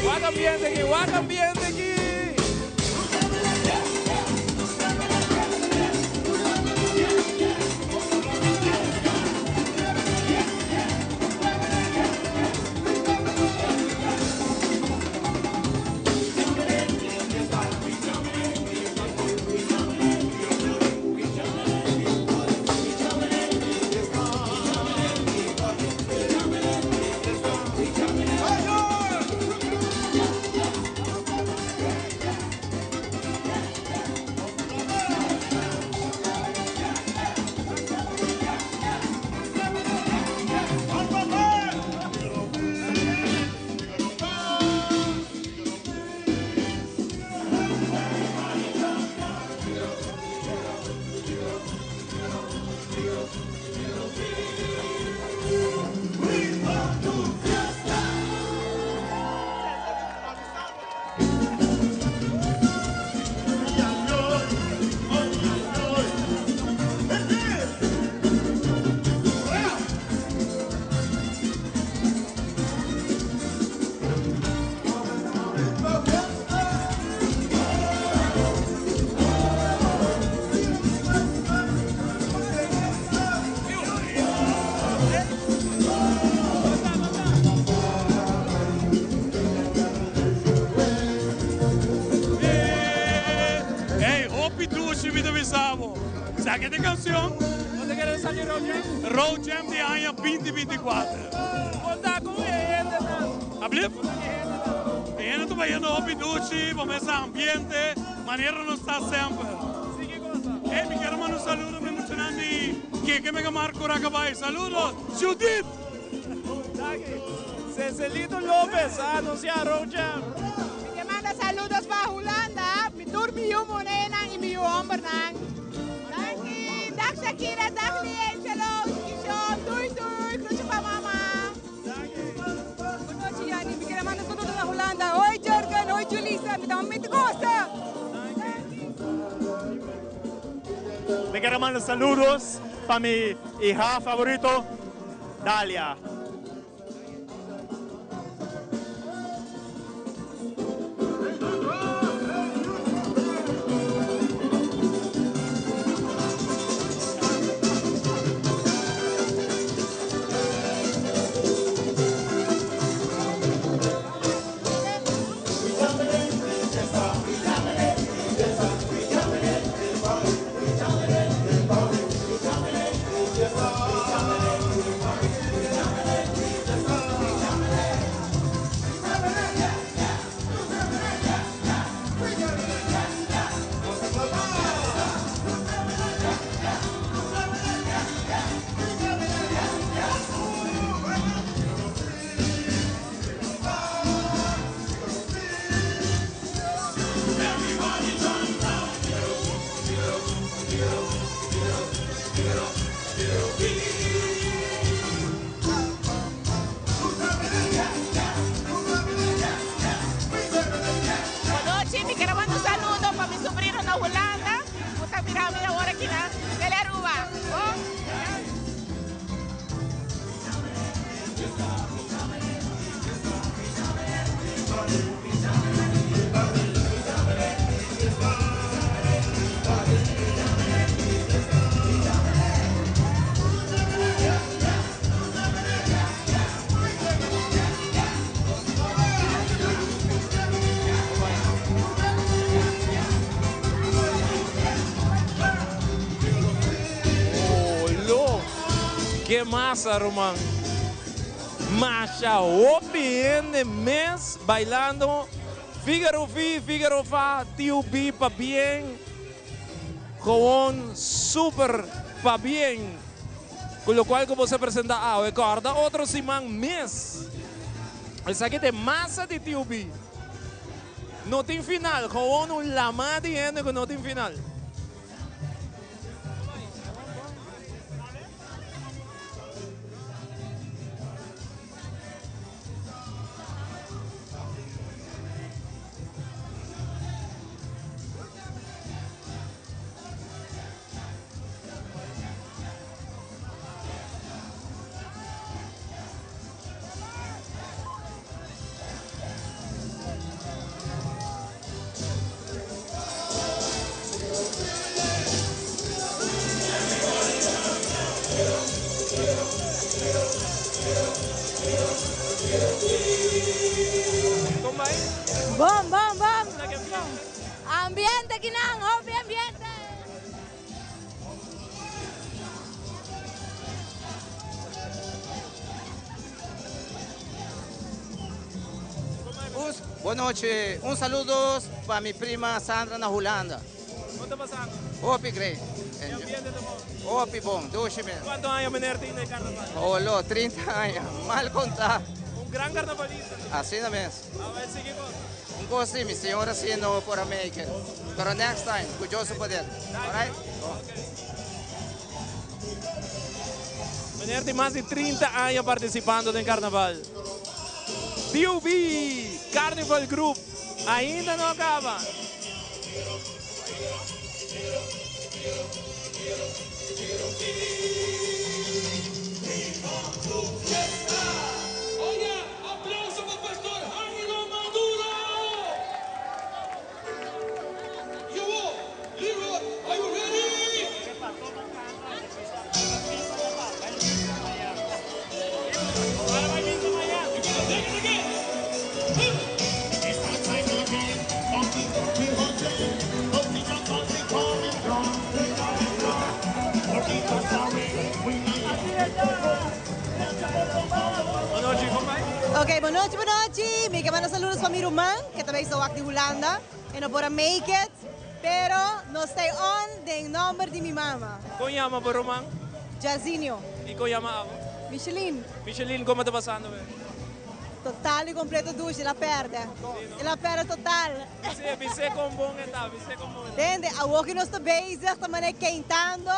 Wak ambiente aki, wak ambiente aki. Esaki ta e canción. Bo ta kere sali Road Jam? Road Jam di aña 2024. Conta con e hendenan. Ablief? E hende ta bayendo hopi dushi, bo mesa ambiente, manera nos ta semper. Sigui gosa. Ey, mi kier manda un saludo pa e muchanan di Keke Mega Mart Curacabay. Saludos! Judith! Danki. Cecelito Lopez a anuncia Road Jam. Mi ke manda saludos pa Hulanda, mi tur mi yu munénan i mi yu hombernan. Danki. Dag Shakira, dag Liangelo, Kishon, doei doei, groetje pa mama. Bon nochi Yanni, mi kere manda saludo na Hulanda. Hoi Jurgen, hoi Julissa, mi ta hopi gosta. Mi kere manda saludos pa mi iha favorito Dalia. Bonochi, mi quiero manda un saludo pa mi sobrino na Hulanda, cu ta mira mi awor aki na Tele Aruba. Bon. Olo! Ke masa ruman! Masha hopi hende mes bailando Figaro Fi, Figaro Fa, Tiu Bi pabien. Gewoon super pabien cu locual cu boso a presenta awe. Corda otro siman mes. Esaki ta e masa di Tiu Bi. No tin final, gewoon un lama di hende cu no tin final. Bon, bon, bon. Ambiente kinan, hopi ambiente. Bon nochi, un saludo pa mi prima Sandra na Hulanda. Kon ta pasando? Hopi great. E ambiente ta bon? Hopi bon, dushi mes. Kuantu aña meneer tin na e karnaval? Holo, 30 aña, mal kontá. Un gran karnavalista. Asina mes. Awel sigui kos. Un kos si, mi señora si no por a make it. Pero next time, ku Dios su poder. Alright? Meneer tin mas di 30 aña partisipando den karnaval. DUB Carnival Group ainda no a kaba. Ok, bon nochi, bon nochi. Mi ke manda saludos pa mi ruman, ke ta bay wak di Hulanda. E no por a make it, pero nos stay on den nomber di mi mama. Kon yama bo ruman? Jairzinho. I kon yama abo? Micheline. Micheline, komo ta pasando be? Total y completo dushi, el a perde. El a perde total. Bis'é, bis'é kon bon e ta, bis'é kon bon e ta. Tende, awor ku nos ta bezig ta manera keintando.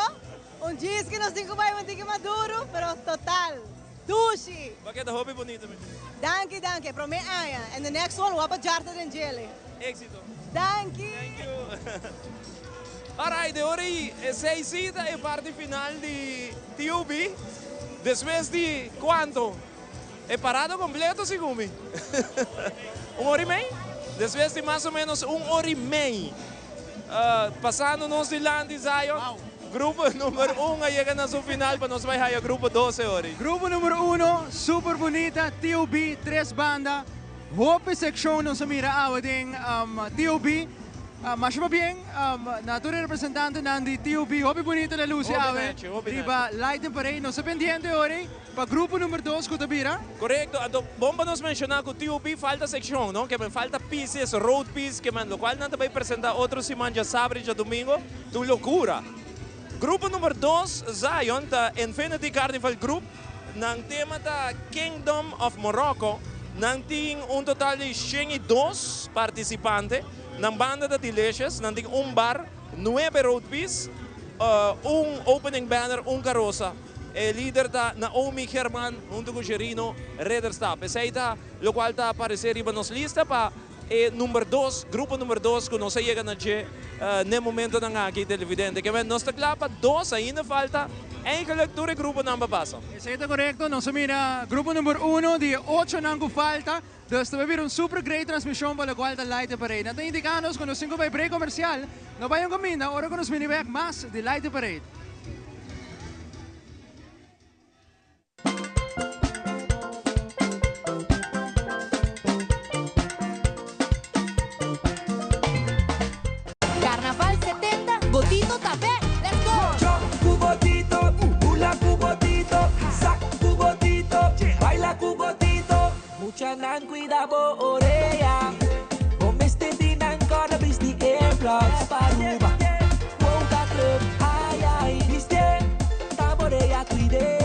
Un djis ku nos tin ku bai un tiki mas duru, pero total. Dushi! Bo a keda hopi bunito, Micheline. Danki, danki. E prome aña. And the next one, wou a pa djarta den djele. Éxito. Danki! Thank you. Alright, de ora ei, esei sí ta e parti final di TUB. Despues di cuanto? E parada completo segun mi. Un ora y mei? Despues di mas o menos un ora y mei. Pasando nos dilanti Zion, grupo number un a yega na su final pa nos bai haya grupo dos e ora. Grupo number uno, super bunita, TOB, tres banda. Hopi seccion nos a mira awe den TOB. Masha pabien na tur e representantenan di TOB. Hopi bunita la luci awe riba Lighting Parade. Nos ta pendiente ora pa grupo number dos cu ta bira. Corecto, anto bon pa nos menciona cu TOB falta seccion, no? Ke men falta pieces, road piece, ke men locual nan ta bay presenta otro siman djasabra y djadomingo, ta un locura. Grupo number dos, Zion, ta Infinity Carnival Group. Nan tema ta Kingdom of Morocco. Nan tin un total di 102 participante. Nan banda ta Delicious. Nan tin un bar, nuebe road piece, un opening banner, un carosa. E lider ta Naomi German hunto cu Gerino Ridderstap. Esey ta locual ta aparece riba nos lista pa e number dos, grupo number dos cu nos a yega na dje n'e momentonan aki, televidente. Ke men nos ta cla pa dos, ainda falta eigenlijk tur e gruponan pa pasa. Esey ta corecto, nos a mira grupo number uno di e ochonan cu falta, dus ta bay bira un super great transmision pa locual ta Light the Parade. Nan ta indica nos cu nos tin cu bay break comercial, no bay un caminda ora cu nos bini bek mas di Light the Parade. Carnaval 70, Botito ta bek! Let's go! Chop cu Botito, bula cu Botito, sak cu Botito, baila cu Botito. Muchanan cuida bo orea, bo mester di nan corda bisti earplugs pa Aruba. Wouka Club, ay ay, bisti ta bo orea cuide.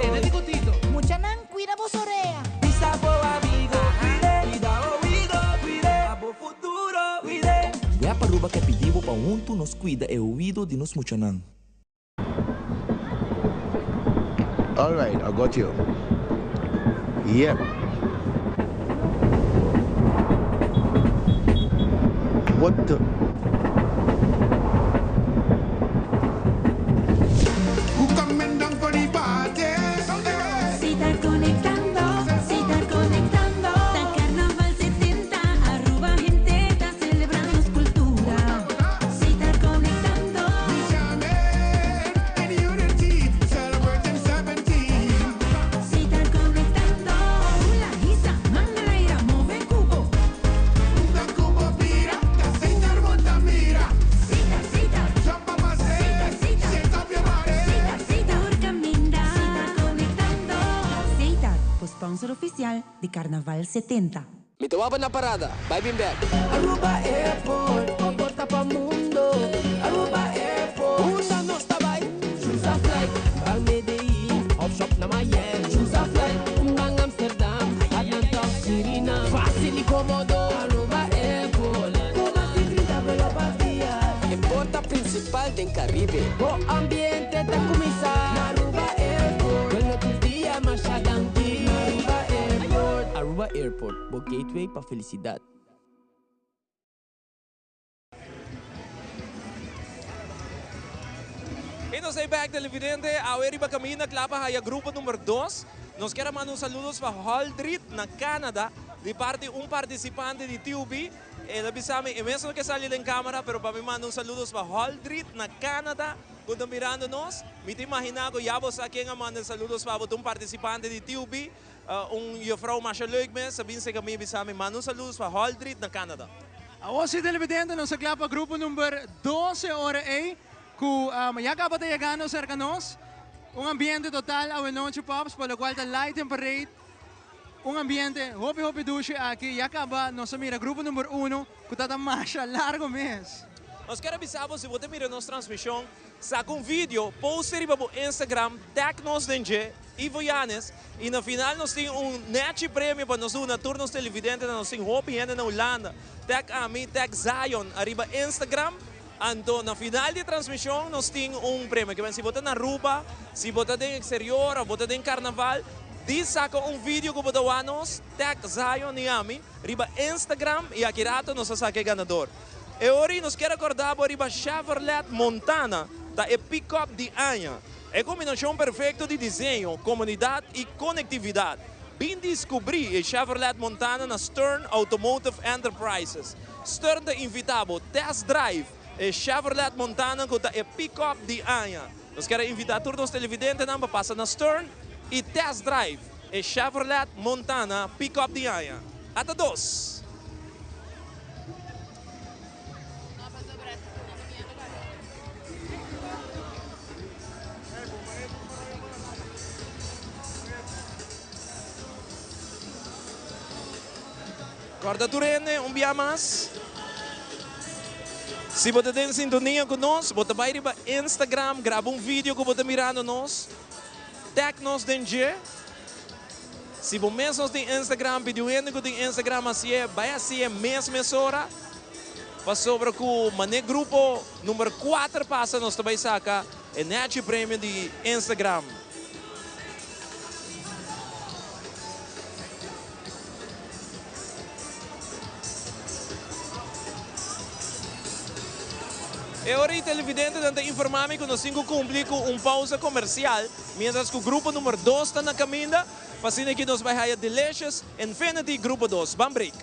Tene di Botito. Muchanan cuida bo orea. Bisa bo amigo cuide, cuida oido cuide, pa bo futuro cuide. Web Aruba ke pidi bo pa huntu nos cuida e oido di nos muchanan. All right, I got you. Yep. What the? Who coming down for the party? Si ta conectando, si ta conectando. Ta Carnaval 70, Aruba hende ta celebra nos cultura. Si ta conectando. And unity, celebrating 17. Si ta conectando. Hula, hisa, mangalaira, move cubo. Unda cubo bira, ta Setar bo ta mira. Setar, Setar. Jump up and say, shake up your body. Setar, Setar. Tur caminda. Si ta conectando. Setar, sponsor oficial di Carnaval 70. Mi ta waba na parada, bai bin bek. Aruba Airport, bo porta pa mundo. Aruba Airport, unda nos ta bai? Choose a flight, ban Medellin, of shop na Miami. Choose a flight, ban Amsterdam, Atlanta of Suriname. Facil y comodo, Aruba Airport. Cu mas di 30 vuelo pa dia. E porta principal den Caribe. Bo ambiente ta cuminsa. Aruba Airport, Bueno tur dia masha danki. Aruba Airport. Aruba Airport, bo gateway pa felicidad. Y nos ta back televidente, awe riba camina cla pa haya grupo number 2. Nos kier a manda un saludos pa Holdrit na Canada, di parti un participante di TUB. El a bisa mi, e mes no ke sali den camera, pero pa mi manda un saludos pa Holdrit na Canada, cu ta mirando nos. Mi ta imagina cu ya bo sa ken a manda e saludos pa bo, ta un participante di TUB, un juffrouw masha leuk mes, a bin seca mi y bisa mi, manda un saludos pa Holdrit na Canada. Awor si televidente nos a kla pa grupo number 12 ora ey cu ya caba ta yegando cerca nos. Un ambiente total awenochi Pops pa locual ta Lighting Parade. Un ambiente hopi hopi dushi aki, ya caba nos a mira grupo number uno cu ta ta masha largo mes. Nos kier a bisa bo si bo ta mira nos transmision, saca un video, post e riba bo Instagram, tag nos den dje, Ivo Yanes, y na final nos tin un nechi premio pa nos duna tur nos televidentenan, nos tin hopi hende na Hulanda, tag ami, tag Zion ariba Instagram, anto na final di e transmision nos tin un premio, kiben si bo ta na Aruba, si bo ta den exterior of bo ta den carnaval, di saca un video cu bo ta wak nos, tag Zion y ami riba Instagram y aki rato nos a saca e ganador. E ora nos kier acorda bo riba Chevrolet Montana ta e pick-up di aña. E combinacion perfecto di diseño, comodidad y conectividad. Bin descubri e Chevrolet Montana na Stern Automotive Enterprises. Stern ta invita bo test drive e Chevrolet Montana cu ta e pick-up di aña. Nos kier a invita tur nos televidentenan pa pasa na Stern y test drive e Chevrolet Montana pick-up di aña. Ata dos! Corda tur hende un bia mas. Si bo ta den sintonia cu nos, bo ta bay riba Instagram, graba un video cu bo ta mirando nos, tag nos den dje. Si bo mes nos tin Instagram, pidi un hende ku tin Instagram hasié, bai hasié mes mesora, pasobra ku mané grupo number kuater pasa nos ta bai saka e nechi premio di Instagram. E ora ei televidentenan ta informá mi ku nos tin ku kumpli ku un pausa komersial, mientras ku grupo number dos ta na kaminda. Pa asina ki nos bai haya Delicious Infinity Grupo dos. Ban break.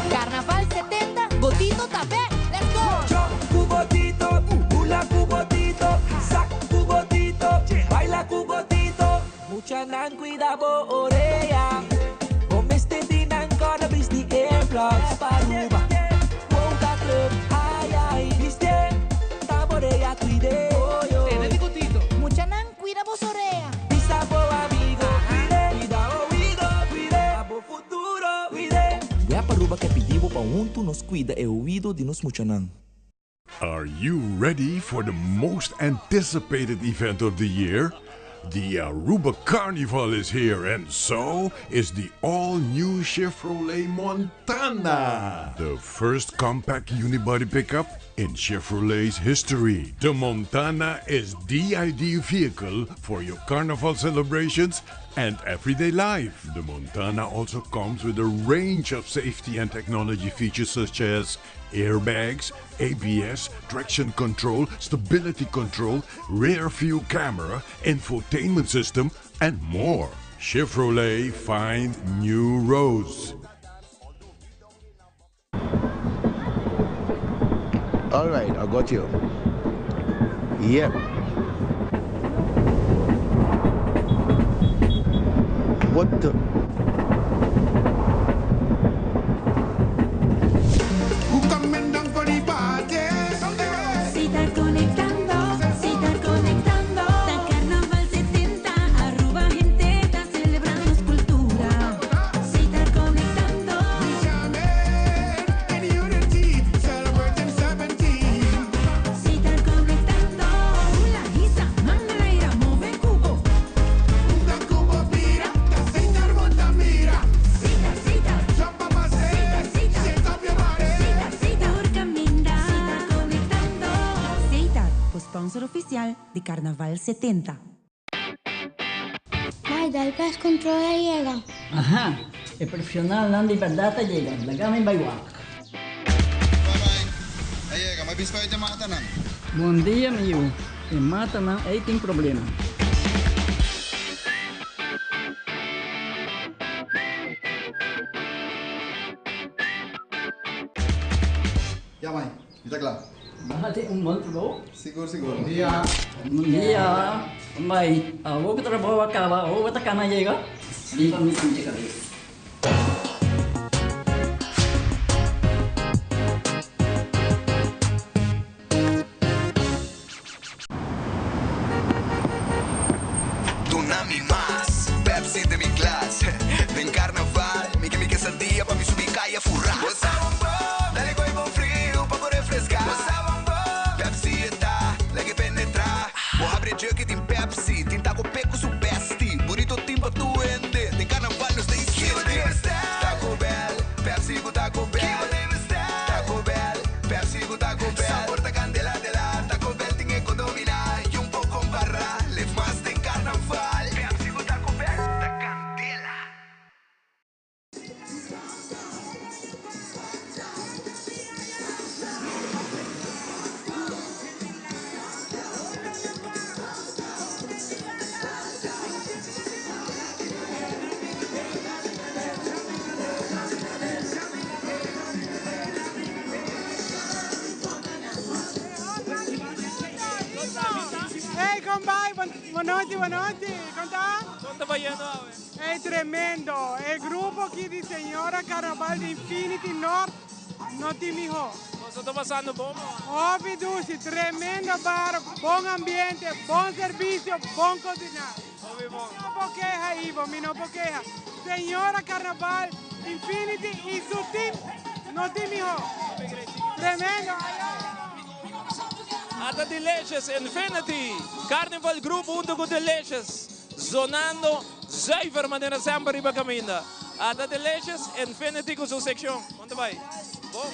Carnaval 70, Botito ta bek! Let's go! Chop cu Botito, bula cu Botito, sak cu Botito, baila cu Botito. Muchanan cuida bo orea, bo mester di nan corda bisti earplugs pa Aruba. Wonka Club, ay ay, bistié, ta bo orea cuid'é. Tene di Botito. Muchanan cuida bo orea. Bisa bo amigo, cuid'é, cuida oido, cuid'é, pa bo futuro, cuid'é. Web Aruba ke pidi bo pa huntu nos cuida e oido di nos muchanan. Are you ready for the most anticipated event of the year? The Aruba Carnival is here and so is the all-new Chevrolet Montana. The first compact unibody pickup in Chevrolet's history. The Montana is the ideal vehicle for your carnival celebrations and everyday life. The Montana also comes with a range of safety and technology features such as airbags, ABS, traction control, stability control, rear view camera, infotainment system, and more. Chevrolet find new roads. All right, I got you. Yep. What the? Sitar conectando, sitar conectando. Ta Carnaval 70, Aruba gente ta celebrando nos cultura. Sitar conectando. Sitar conectando. Hula, hisa, mangaleira, move cubo. Sitar, sitar. Sitar, sitar. Sitar, sitar. Caminda. Sitar conectando. Sitar, sponsor oficial di Carnaval 70. Bai, dal pest control a yega. Aha, e profesionalnan di berdad a yega, laga mi bai wak. A yega, ma bispa e matanan. Bon dia mi yu, e matanan ei tin problema. Ya mai, mi ta kla. Bo hasi un bon trabou. Sigur, sigur. Bon dia. Bon dia. Mai, awor ku trabou a kaba, awor bo ta kana yega? Lipa mi sinti kabes. Duna mi mas Pepsi den mi glas Den carnaval Mi ke mi quesadilla pa mi subi caya fura Bo sa bon bon Dale gooi bon friu pa bo refresca Bo sa bon bon Pepsi e ta Lag'e penetra Bo habri e jug y tin Pepsi Tin taco pe cu su bestie Burrito tin pa tur hende Den carnaval nos ta insinti Kibo den mester Taco Bell Pepsi cu Taco Bell Kibo den mester Taco Bell Pepsi cu Taco Bell Sabor ta candela dela Taco Bell tin e con domina Y un poco compara Leef mas den carnaval Pepsi cu Taco Bell ta candela. Hey, con bai? Bon nochi, bon nochi. Con ta? Con ta bayendo awe? Hey, tremendo. E grupo aki di Señora Carnaval di Infinity North no tin miho. Boso ta pasando bon mo? Hopi dushi, tremendo bar, bon ambiente, bon servicio, bon cocina. Hopi bon. Mi no por keha, Ivo, mi no por keha. Señora Carnaval, Infinity y su team no tin miho. Tremendo. Ata Delicious Infinity Carnival Group hunto cu Delicious zonando zuiver manera semper riba caminda. Ata Delicious Infinity cu su seccion. Con ta bay? Bon.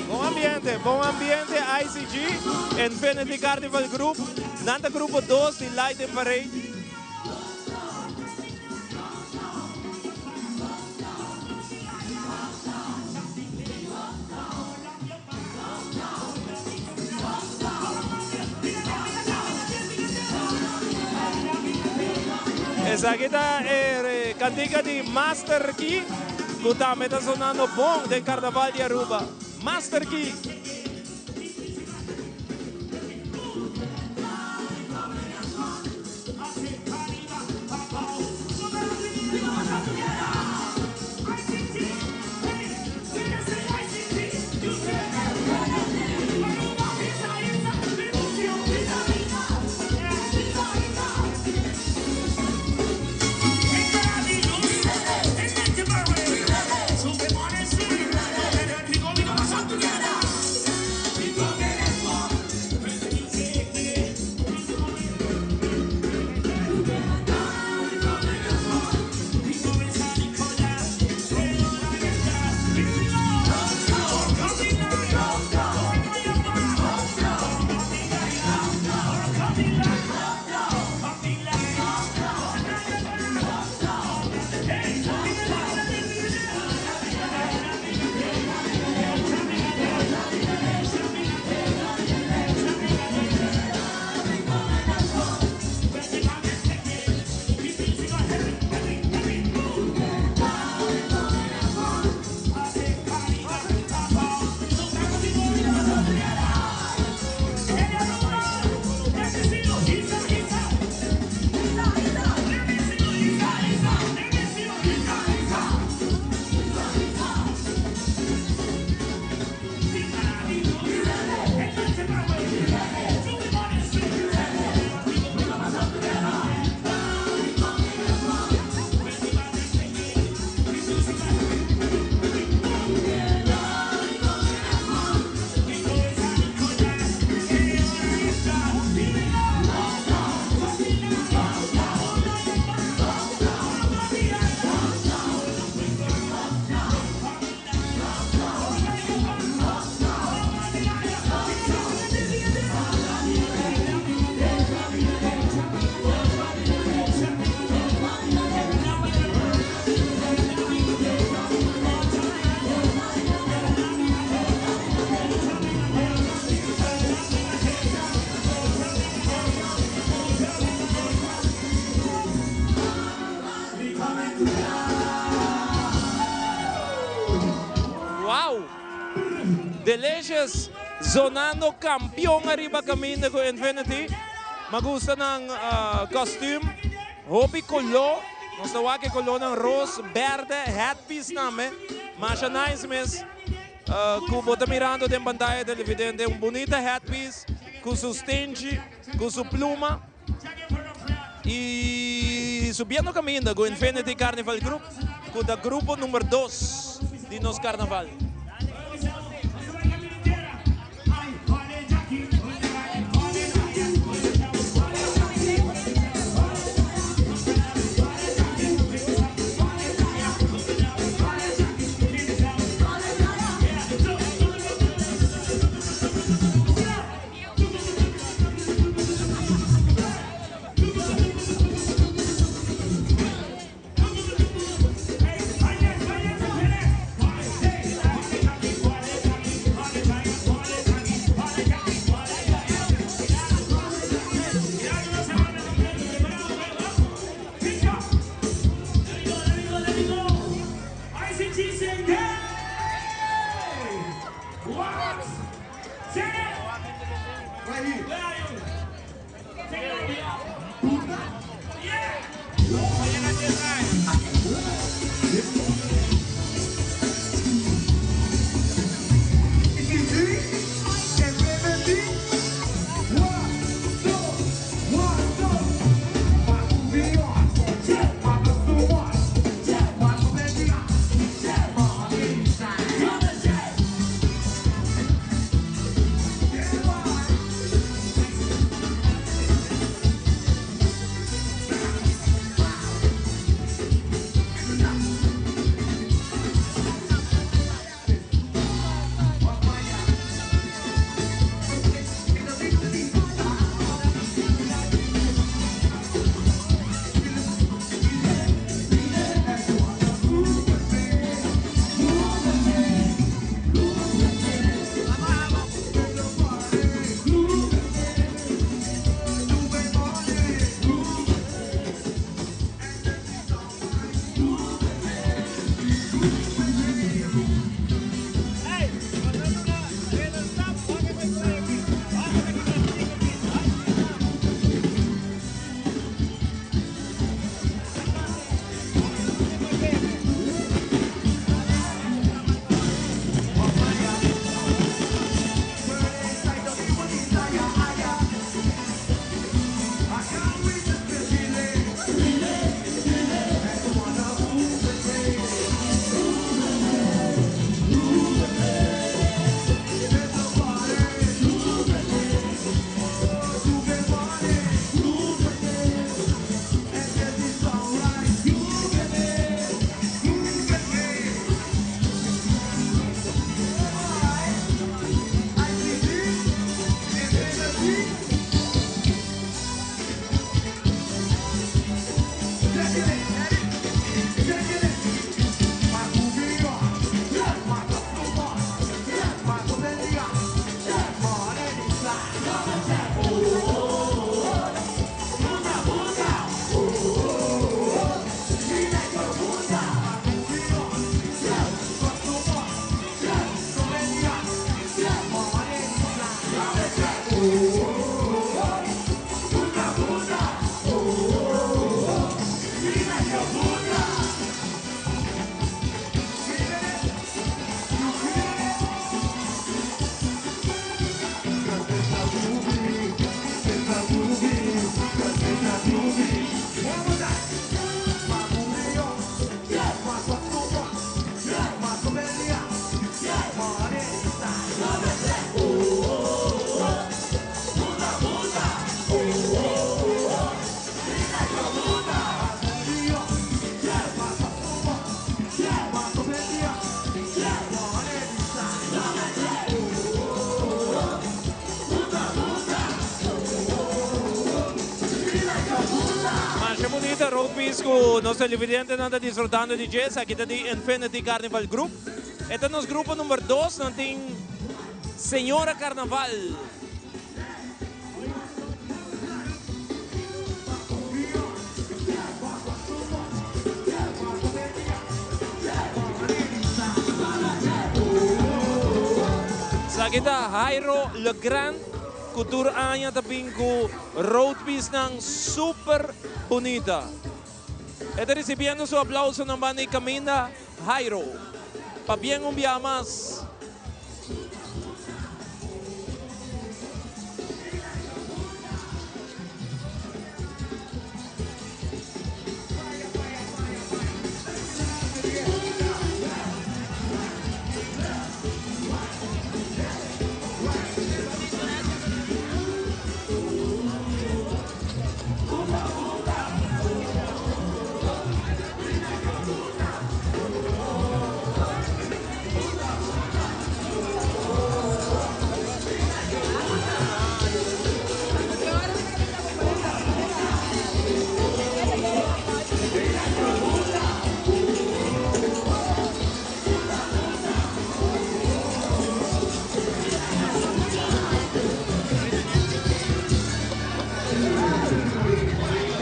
Bon ambiente, bon ambiente ICG, Infinity Carnival Group, nan ta grupo 2 di Light in Parade. Esaki ta e cantica di Master Key cu tambe ta sonando bon den Carnaval di Aruba. Master Key. Wow! Delicious zonando campeon ariba caminda cu Infinity. Me gusta nan costume. Hopi color. Nos ta wak e colornan roos, berde, headpiece tambe. Masha nice mes. Cu bo ta mirando den pantaya televidente. Un bunita headpiece cu su stenchi, cu su pluma. Y subiendo caminda cu Infinity Carnival Group, cu ta grupo number 2 di nos carnaval. roadpiece ku nos televidentenan ta disfrutando di dje, esaki ta di Infinity Carnival Group. E ta nos grupo number dos, nan tin Señora Carnaval. Esaki ta Jairo Legrand ku tur aña ta bin ku roadpiecenan super bunita. E ta ricibiendo su aplausonan banda di caminda Jairo. Pabien un biaha mas.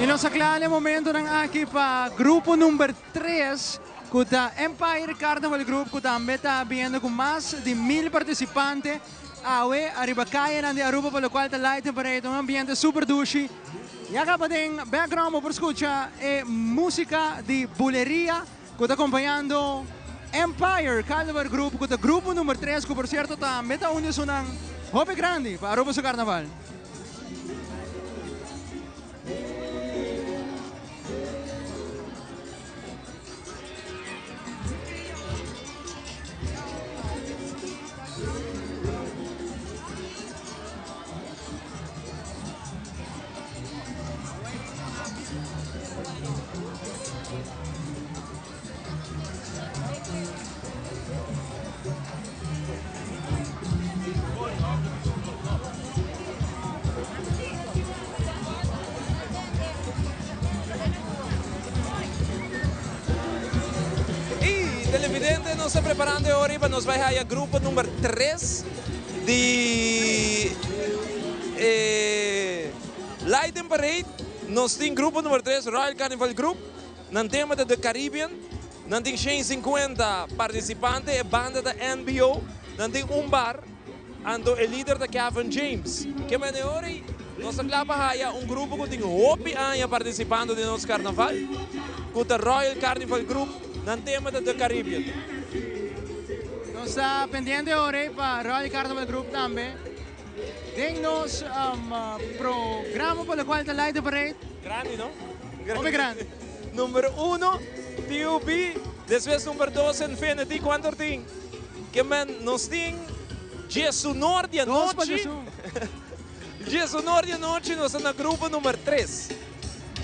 Y nos a cla na e momentonan aki pa grupo number tres cu ta Empire Carnival Group cu tambe ta biniendo cu mas di mil participante awe ariba cayenan di Aruba pa locual ta Lighting Parade, un ambiente super dushi. Ya caba den background bo por scucha e musica di buleria. Cu ta acompañando Empire Carnival Group cu ta grupo number tres cu por cierto tambe ta un di esunnan hopi grandi pa Aruba su carnaval. Y televidente nos ta preparando e ora pa nos bay haya grupo number tres di e Lighting Parade. Nos tin grupo number tres Royal Carnival Group. Nan tema ta The Caribbean. Nan tin shen i sinkuenta partisipante. E banda ta NBO. Nan tin un bar. Anto e lider ta Kevin James. Ke manera ora ei nos ta kla pa haya un grupo ku tin hopi aña partisipando den nos karnaval, ku ta Royal Carnival Group. Nan tema ta The Caribbean. Nos ta pendiente ora ei pa Royal Carnival Group tambe. Den nos programa por locual ta Light the Parade. Grandi no? Hopi grandi. Number uno, TUB, despues number dos Infinity, cuanto tin? Ke men nos tin diesunor di Dos pa anochi. diesun. Diesunor di anochi nos ta na grupo number tres.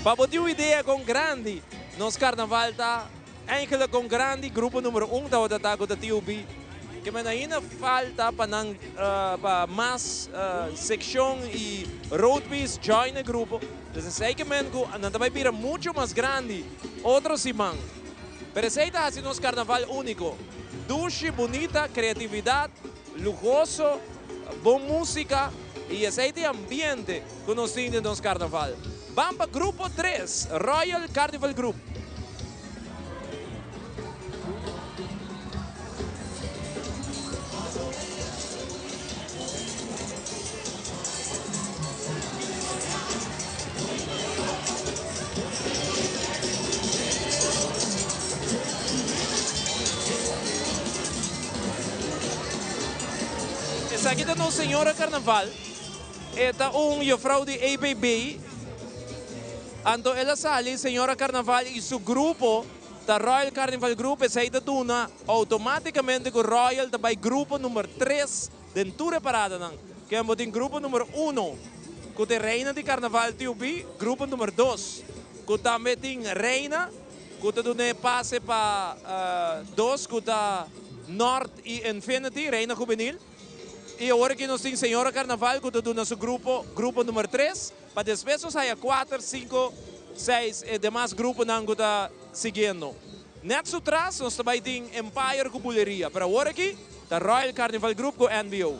Pa bo tin un idea con grandi nos carnaval ta. Eigenlijk con grandi grupo numero un tabata ta cu ta TUB. Ke men ainda falta pa nan pa mas seccion y roadpiece join e grupo. Entonces esey ke men cu nan ta bay bira mucho mas grandi otro siman. Pero esey ta haci nos carnaval unico. Dushi, bunita, creatividad, luhoso, bon musica y esey ta e ambiente cu nos tin den nos carnaval. Ban pa grupo tres, Royal Carnival Group. Esaki ta nos señora carnaval. E ta un juffrouw di APB. Anto el a sali Señora Carnaval y su grupo ta Royal Carnival Group, esey ta duna automaticamente cu Royal ta bay grupo number tres den tur e paradanan. Ken bo tin grupo number uno cu ta e Reina di Carnaval TUB, grupo number dos cu tambe tin Reina cu ta duna e pase pa dos cu ta Nort y Infinity, Reina Juvenil. Y awor aki nos tin Señora Carnaval cu ta duna su grupo, grupo number tres. Pa despues nos haya kuater, sinku 6 e demas gruponan ku ta siguiendo. Net su tras nos ta bai tin Empire ku Buleria, pero awor aki ta Royal Carnival Group ku NBO.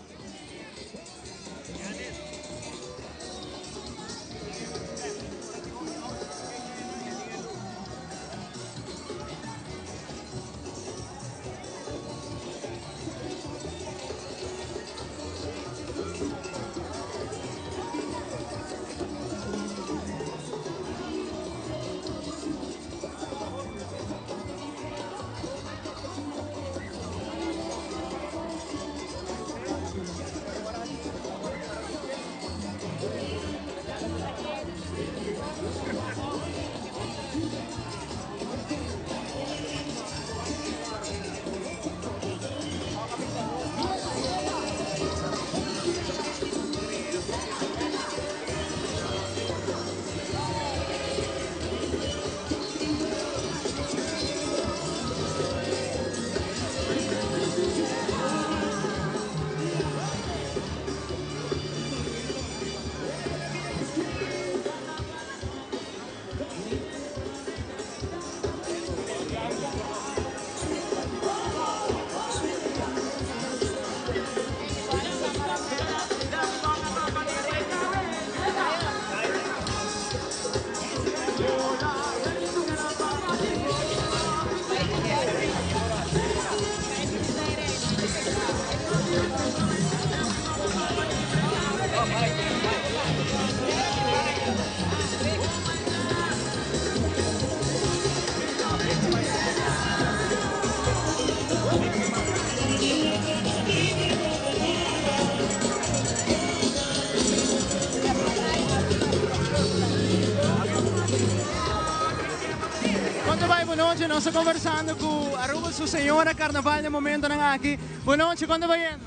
Con ta bay bo nochi? Nos ta conversando cu Aruba su señora carnaval den momentonan aki. Bo nochi, con ta bayendo?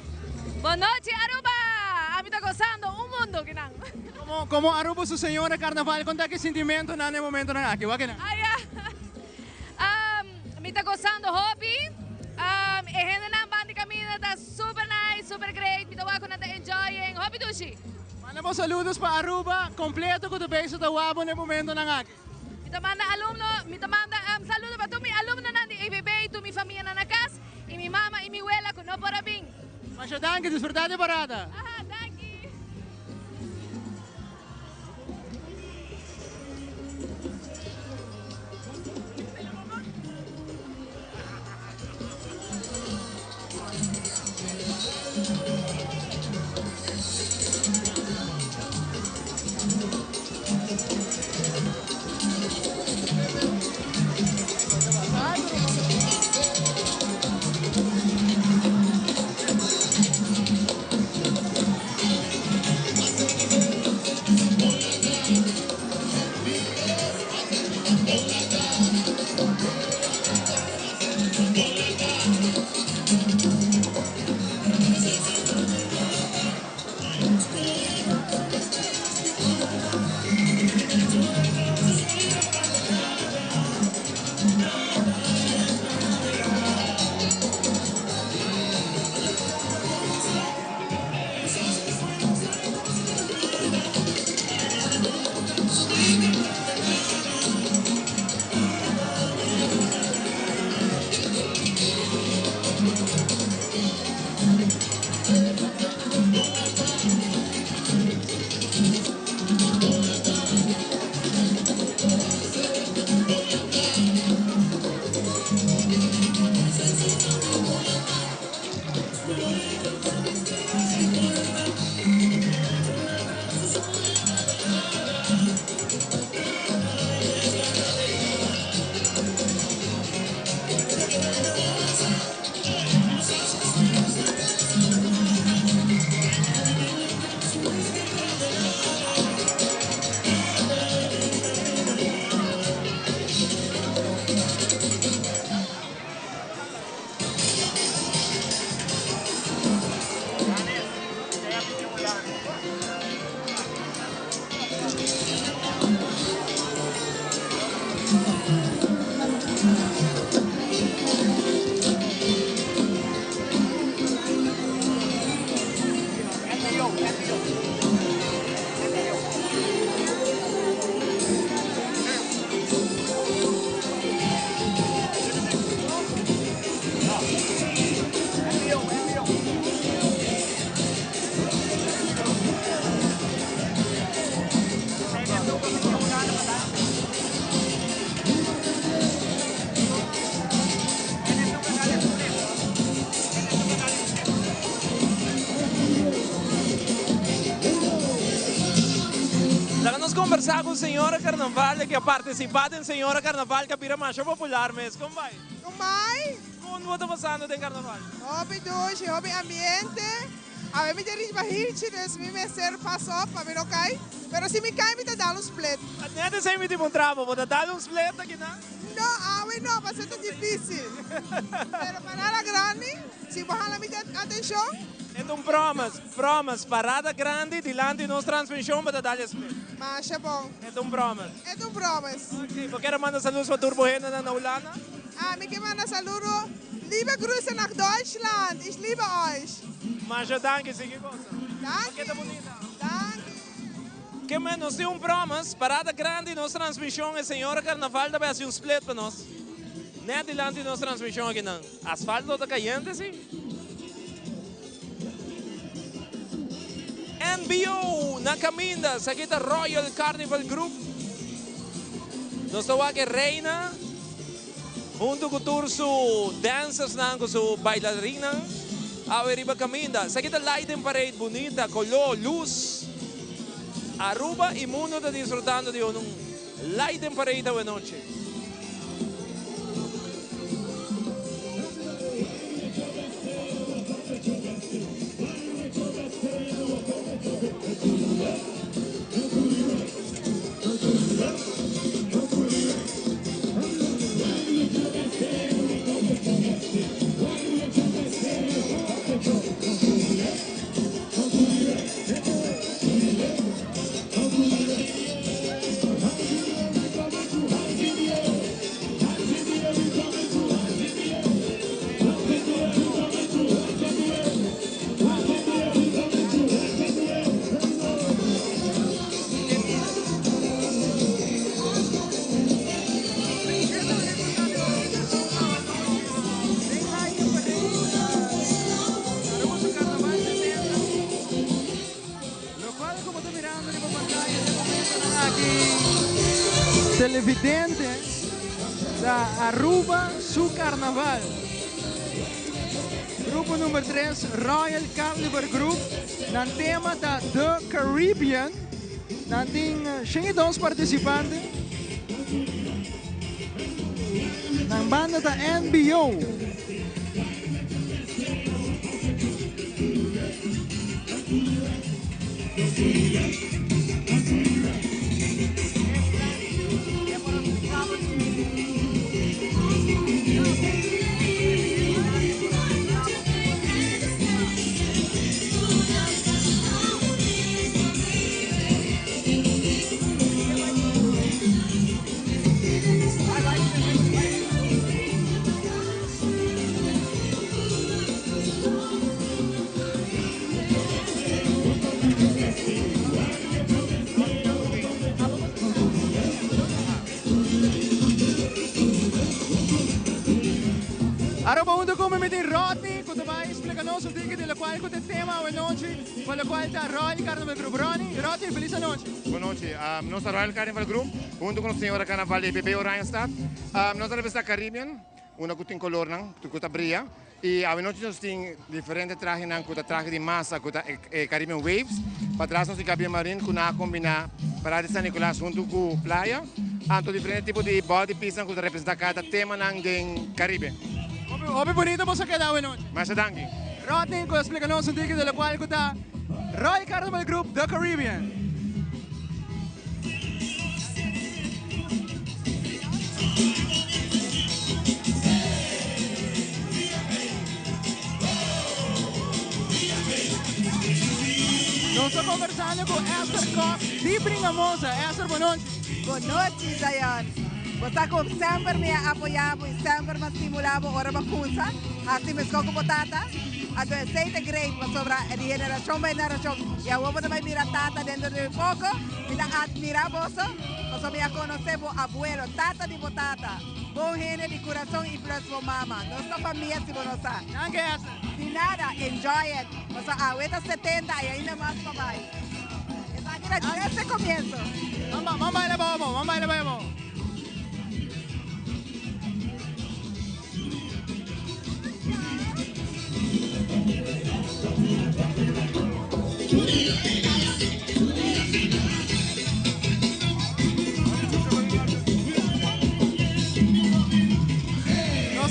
Bo nochi Aruba! Ami ta gozando un mundo kinan. Como, como Aruba su señora carnaval, con ta ki sintimentonan den momentonan aki? Wak kinan. Aya. Mi ta gozando hopi. E hendenan ban di caminda ta super nice, super great. Mi ta wak cu nan ta enjoying. Hopi dushi. Manda bo saludos pa Aruba completo cu ta bezig ta wak bo den momentonan aki. Mi ta manda alumno, mi ta manda saludo pa tur mi alumnonan di EVB, tur mi famianan na cas y mi mama y mi wela cu no por a bin. Masha danki, disfruta di parada. Aha, danki. ku Señora Carnaval ke a partisipá den Señora Carnaval ku a bira masha popular mes. Kon bai? Kon bai? Kon bo ta pasando den Carnaval? Hopi dushi, hopi ambiente. Awe mi ta riba hirchi dus mi mester pas op pa mi no kai. Pero si mi kai mi ta dal un split. Net esei mi tin puntra bo, bo ta dal un split akinan? No, awe no, pasobra ta dificil. Pero parada grandi, si bo hala mi atencion. E ta un promise, promise, parada grandi dilanti nos transmision bo ta dal e split. Masha bon. E ta un promise. E ta un promise. Ok, bo kier a manda saludos pa tur bo hendenan na Hulanda? Ah, mi ke manda saludo. Liebe Grüße nach Deutschland, ich liebe euch. Masha danki, sigui gosa. Danki. Bo keda bunita. Danki. Ke men nos tin un promise, parada grandi nos transmision e señora carnaval ta bay haci un split pa nos. Net dilanti nos transmision akinan. Asfalto ta cayente si. NBO na caminda, esaki ta Royal Carnival Group. Nos ta wak e reina hunto cu tur su dancersnan cu su bailarinnan awe riba caminda. Esaki ta lighting parade bunita, color, luz. Aruba y mundo ta disfrutando di un lighting parade awe nochi. Locual cu bo ta mirando riba pantaya den momentonan aki televidente ta Aruba su carnaval. Grupo number tres Royal Carnival Group nan tema ta The Caribbean. Nan tin 102 participante. Nan banda ta NBO. Aruba hunto cu mi mi tin Rodney cu ta bay splica nos un tiki di locual cu ta e tema awe nochi pa locual ta Royal Carnival Group. Ronnie, Rodney feliz anochi. Bon nochi. Nos ta Royal Carnival Group hunto cu nos señora Carnaval di EPB Oranjestad. Nos ta representa Caribbean, unda cu tin colornan cu ta bria. Y awe nochi nos tin diferente trahenan cu ta trahe di masa cu ta e Caribbean Waves. Patras nos tin Gabriel Marin cu nan a combina Parada di San Nicolas hunto cu playa. Anto diferente tipo di body piecenan cu ta representa cada temanan den Caribe. Hopi bunito boso a keda awe nochi. Masha danki. Rodney cu a splica nos un tiki di locual cu ta Royal Carnival Group The Caribbean. Nos ta conversando cu Esther Kok di Bringamosa. Esther, bon nochi. Bon nochi, Zion. Bo sa cu semper mi a apoya bo y semper mi a stimula bo ora bo a cunsa haci mescon cu bo tata. Anto esey ta great pasobra di generacion pa generacion y awor bo ta bay mira tata dentro di poco. Mi ta admira boso pasobra mi a conoce bo abuelo, tata di bo tata. Bon hende di curason y plus bo mama. Nos ta famia si bo no sa. Danki Esther. Di nada, enjoy it. Pasobra awe ta 70 y ainda mas pa bay. Esaki ta just e comienzo. Ban baila bobo, ban baila bobo.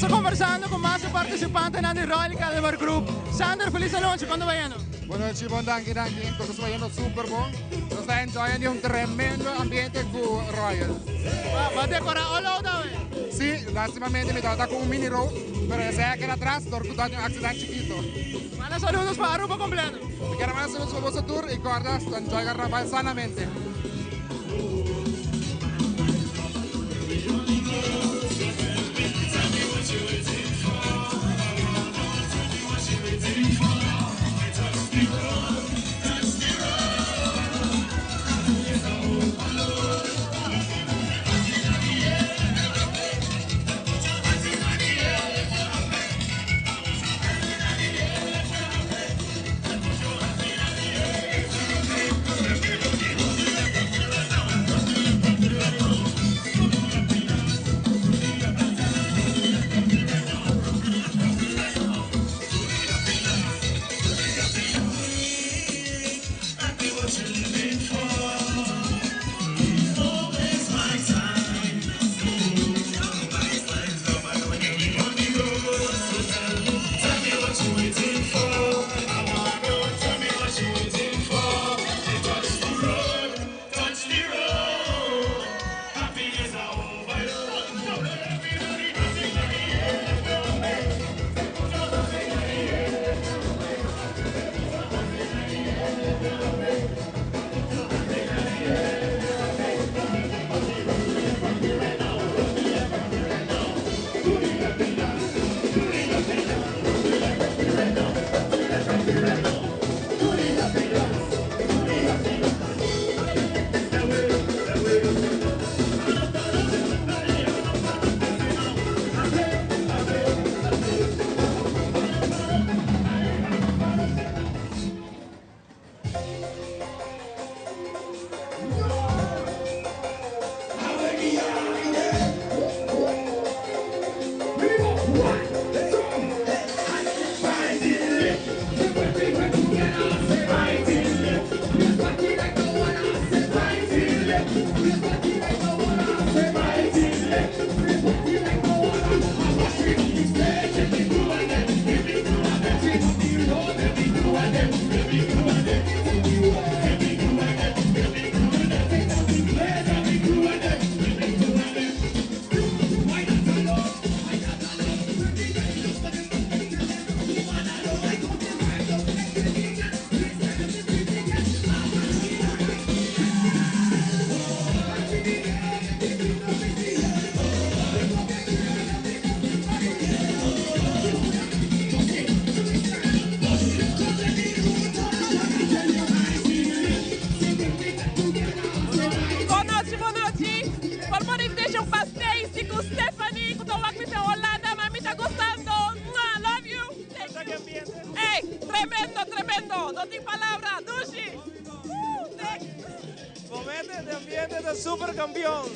Nos ta conversando cu mas participantenan di Royal Carnival Group. Sander, feliz anochi, con ta bayendo? Bon nochi, bon danki, danki. Tur cos ta bayendo super bon. Nos ta enjoyando di un tremendo ambiente cu Royal. Bo a decora all out awe? Si, lastimamente mi tabata cu un mini row, pero esey a keda atras dor cu tabatin un accident chikito. Manda saludos pa Aruba completo. Mi kier manda saludos pa boso tur y corda enjoy carnaval sanamente. Bon nochi, bon nochi. Por por invitation pa Stacy cu Stephanie cu ta wak mi ta Holanda, ma mi ta gozando. Mwah, love you. Thank you. Ey, tremendo, tremendo. No tin palabra. Dushi. Woo, thanks. Momento de ambiente ta super campeon.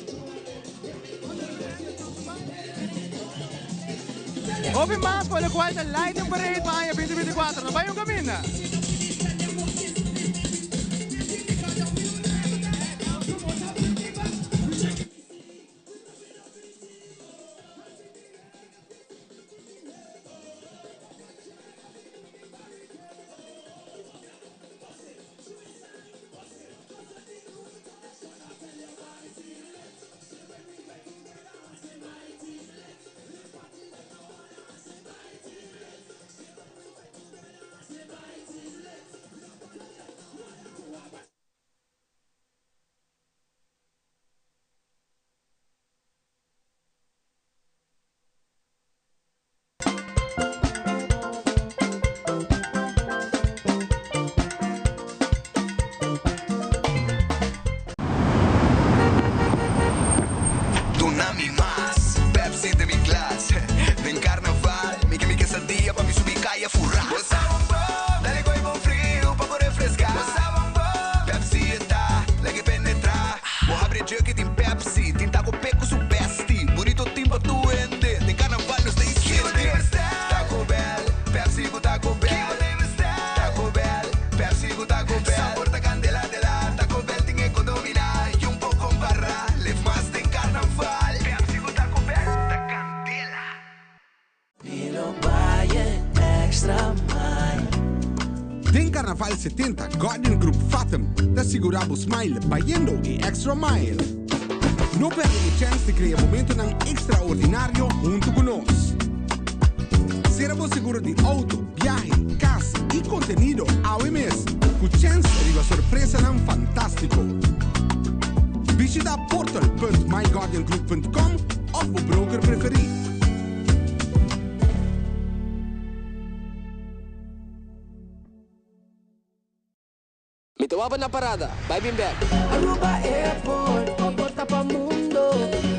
Hopi mas pa locual ta Lighting Parade pa aña 2024. No bay un caminda. Den Carnaval 70, Guardian Group Fathom ta sigura bo smile bayendo e extra mile. No perde e chance di crea momentonan extraordinario hunto cu nos. Cera bo seguro di auto, biahe, cas y contenido awe mes cu chance riba sorpresanan fantastico. Bishita portal.myguardiangroup.com of bo broker preferi. Mi ta waba na parada, bai bin bek. Aruba Airport, bo porta pa mundo.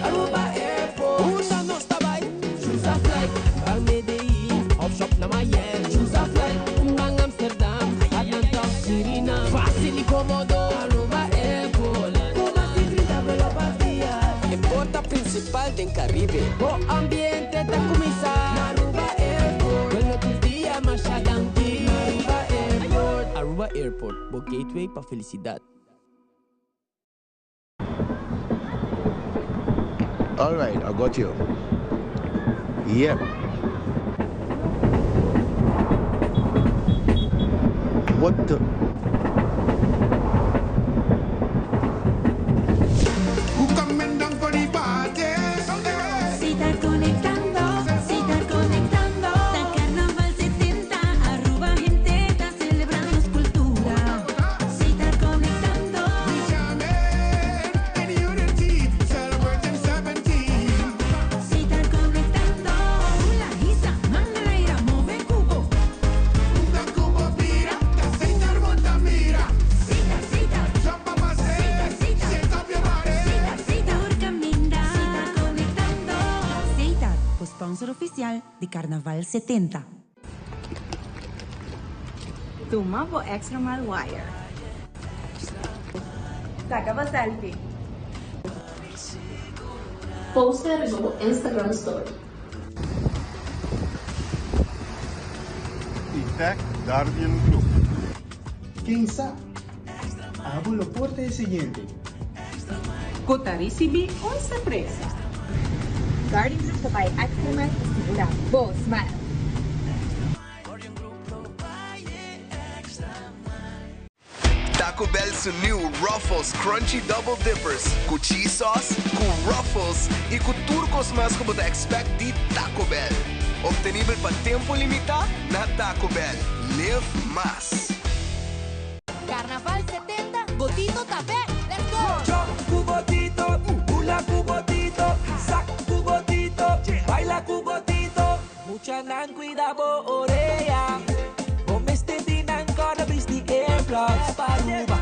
Aruba Airport, unda nos ta bai? Choose a flight, ban Medellin, of shop na Miami. Choose a flight, ban Amsterdam, Atlanta of Suriname. Facil y comodo, Aruba Airport. Cu mas di 30 vuelo pa dia. E porta principal den Caribe. Bo ambiente ta cuminsa na Aruba Airport. Vuelo tur dia, masha danki. Na Aruba Airport. Aruba Airport, bo gateway pa felicidad. All right, I got you. Yep. What the? Si ta conectando, si ta conectando. Ta Carnaval 70, Aruba hende ta celebrando nos cultura. Si ta conectando. Si ta conectando. Hula, hisa, manga laira, move cubo. Sita, sita. Sita, sita. Sita, sita. Tur caminda. Si ta conectando. Setar, sponsor oficial di Carnaval 70. Tuma bo Extra Mile Wire. Saca bo selfie. Post riba bo Instagram story. Tech Guardian Group. Ken sa? Abo lo por ta e siguiente. Cu ta ricibi un sorpresa. Guardian Group ta bay extra mile pa sigura bo smile. Taco Bell su new Ruffles Crunchy Double Dippers cu cheese sauce, cu Ruffles y cu tur cos mas cu bo ta expect di Taco Bell. Obtenibel pa tempo limita na Taco Bell. Live mas! Carnaval 70, Botito ta back! Let's go! Jump cu Botito, hula cu Botito, sak cu Botito, baila cu Botito. Muchanan cuida bo orea. Bo mester di nan corda bisti earplugs pa Aruba.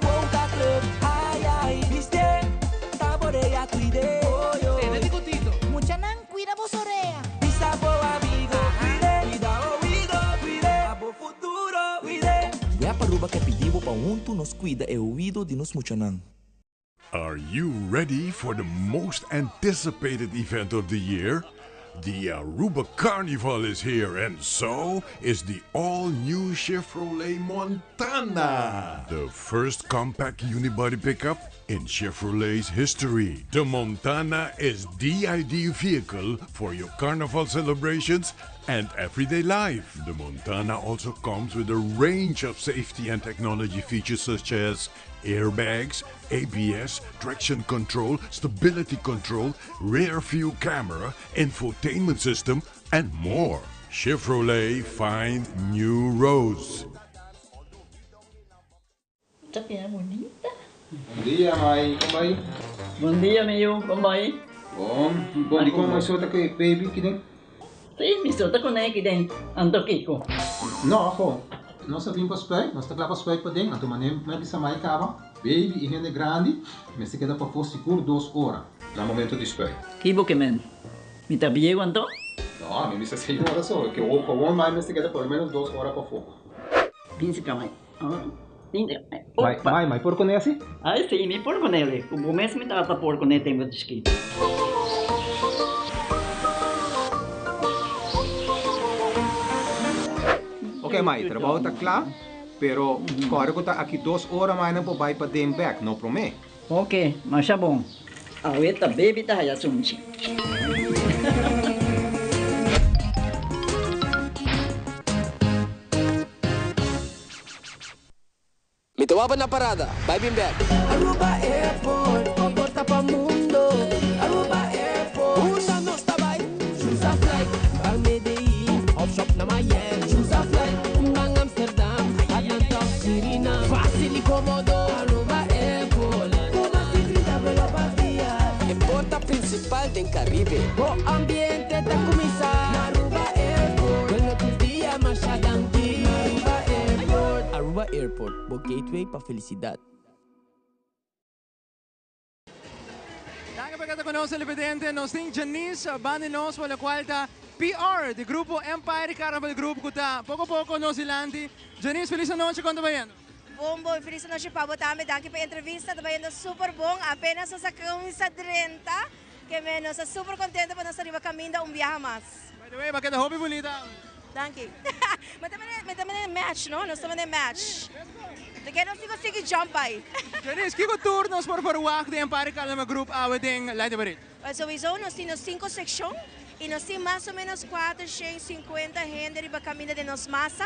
Boca Club, ay ay, bisti ta bo orea cuide. Tene di Botito. Muchanan cuida bo orea. Bisa bo amigo, cuide, cuida oido, cuide, pa bo futuro, cuide. Web Aruba ke pidi bo pa hunto nos cuida e oido di nos muchanan. Are you ready for the most anticipated event of the year? The Aruba Carnival is here, and so is the all new Chevrolet Montana. The first compact unibody pickup in Chevrolet's history. The Montana is the ideal vehicle for your carnival celebrations and everyday life. The Montana also comes with a range of safety and technology features such as airbags, ABS, traction control, stability control, rear view camera, infotainment system, and more. Chevrolet find new roads. Ta bien bonita. Bon dia, mai. Con bay? Bon dia, mi yiu. Con bay? Bon. Bon, di con mai so ta cu e baby aki den? Si, mi so ta cu ne aki den. Anto kico? No, ajo. Nos a bin pa spuit. Nos ta cla pa spuit paden. Anto mane mai bisa mai caba. Baby y hende grandi mester keda pafó sigur dos ora na momento di spuit. Kibo ke men? Mi ta bieu anto? No, mi bisa señora so. Ke gewoon mai mester keda por lo menos dos ora pafó. Bin si ka mai. Mai, mai, mai por kuné asi? Ai si, mi por kuné. Ku bo mes mi tata por kuné tempu di chikito. Ok mai, trabou ta kla, pero kòrda ku ta aki dos ora mai nan por bai paden bèk, no promé. Ok, masha bon. Awe ta baby ta haya sunchi. waba na parada. Bai bin bek. Aruba Airport, bo porta pa mundo. Aruba Airport, unda nos ta bai? Choose a flight, ban Medellin, of shop na Miami. Choose a flight, ban Amsterdam, Atlanta of Suriname. Facil y comodo, Aruba Airport. Cu mas di 30 vuelo pa dia. E porta principal den Caribe. Bo ambiente ta cuminsa na Aruba Airport. Bueno tur dia masha danki. Aruba Airport. Aruba Airport, bo gateway pa felicidad. Danki pa keda ku nos televidente. Nos tin Janice banda di nos pa lokual ta PR di grupo Empire Carnival Group ku ta poko poko nos dilanti. Janice felis anochi kon ta bayendo? Bon bon felis anochi pa bo tambe. Danki pa e entrevista ta bayendo super bon. Apenas nos a kuminsa drenta ke me nos ta super kontento pa nos ta riba kaminda un biaha mas. By the way bo a keda hopi bunita awe. Danki. Mi ta mane mi ta mane match no, nos ta mane match. Te ke nos tin ku sigui jump bai. Janice, kiko tur nos por verwagt den Empire Carnival Group awe den Light Parade? Well, souiso nos tin nos sinku sekshon i nos tin mas o menos 450 hende riba kaminda den nos masa.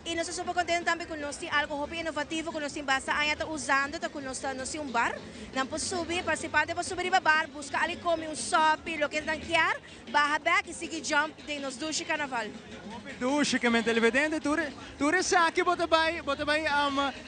I nos ta super contento tambe cu nos tin algo hopi innovativo cu nos tin basta aña ta usando ta cu nos ta nos tin un bar. Nan por subi, participante por subi riba bar, busca algo come, un sopi, loke nan kier, baha bek y sigui jump den nos dushi carnaval. Hopi dushi ke men televidente tur tur esaki bo ta bay bo ta bay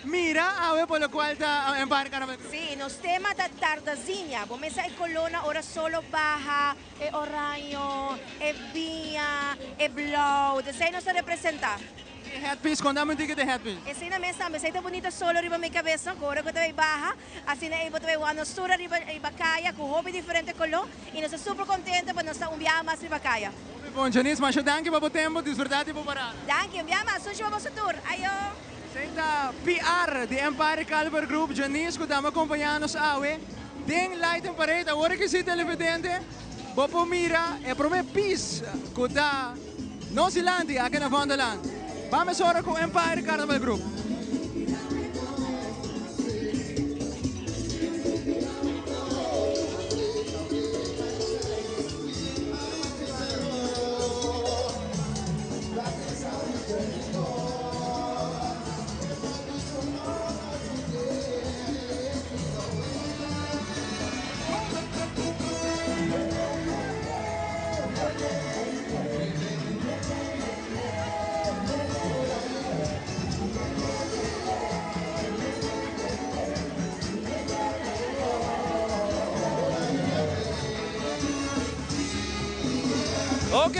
mira awe por locual ta Empire Carnaval Group. Sí, nos tema ta tardazinha. Bo mesa e colornan ora solo baha, E oraño, e biña, e blauw, ta esei nos ta representa. E headpiece, konta mi un tiki di e headpiece. Esei na mes tambe, esei ta bunita solo riba mi kabes no, ku ora ku ta bai baha, asina ei bo ta bai wak nos tur ariba riba kaya ku hopi diferente koló i nos ta super kontento pa nos ta un biaha mas riba kaya. Hopi bon, Janice, masha danki pa bo tempo, disfruta di bo parada. Danki, un biaha mas, sushi pa boso tur, ayo! Esei ta PR di Empire Caliber Group, Janice ku ta akompañá nos awe. Den Lighting Parade awor aki si televidente bo por mira e prome pis cu ta nos dilanti aki na Vondelland. Ban mesora cu Empire Carnival Group. Ok,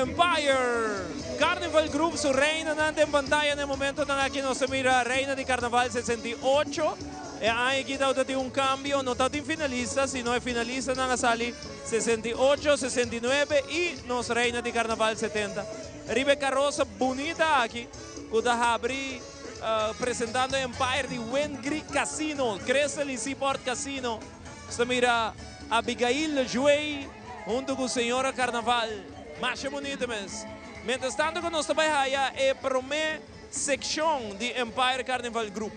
Empire Carnival Group su reinanan den pantaya na e momentonan aki nos ta mira Reina di Carnaval 68. E aña aki tabata tin un cambio, no tabatin finalista, sino e finalistanan a sali 68, 69 y nos Reina di Carnaval 70. Riba e carosa bunita aki cu ta habri presentando Empire di Windgreek Casino, Crystal y Seaport Casino. Nos ta mira Abigail Lejuey hunto cu Señora Carnaval. Masha bunita mes. Mientras tanto cu nos ta bay haya e prome seccion di Empire Carnival Group.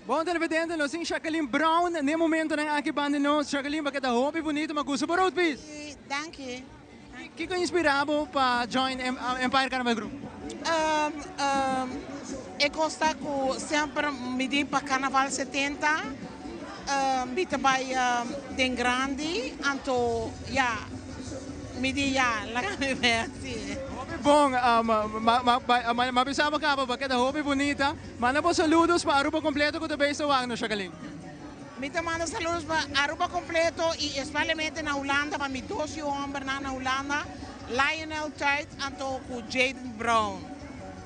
Bon televidente, nos tin Jacqueline Brown n'e momentonan aki banda di nos. Jacqueline, bo keda hopi bunito, ma gusta bo road piece. Si, danki. Kiko inspira bo pa join Empire Carnival Group? E kos ta ku semper mi di pa Carnaval 70 mi ta bai den grandi anto ya mi di ya laga mi bai hasi. Hopi bon, ma bisa bo kaba bo a keda hopi bunita. Manda bo saludos pa Aruba completo ku ta bay esta wak no Jacqueline. Mi ta manda saludos pa Aruba completo y especialmente na Hulanda pa mi dos yu hombernan na Hulanda, Lionel Tuit anto cu Jaden Brown.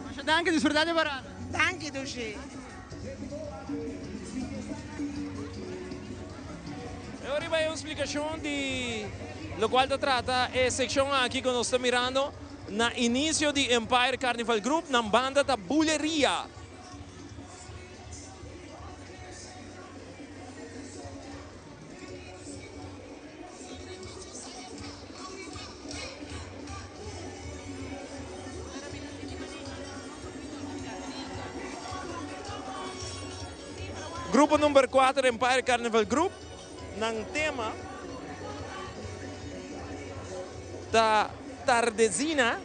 Masha danki, disfruta di parada. Danki Dushi. E ora riba e un splicacion di locual ta trata e seccion aki cu nos ta mirando na inicio di Empire Carnival Group, nan banda ta Buleria. Grupo number 4 Empire Carnival Group, nan tema. ta Tardezina.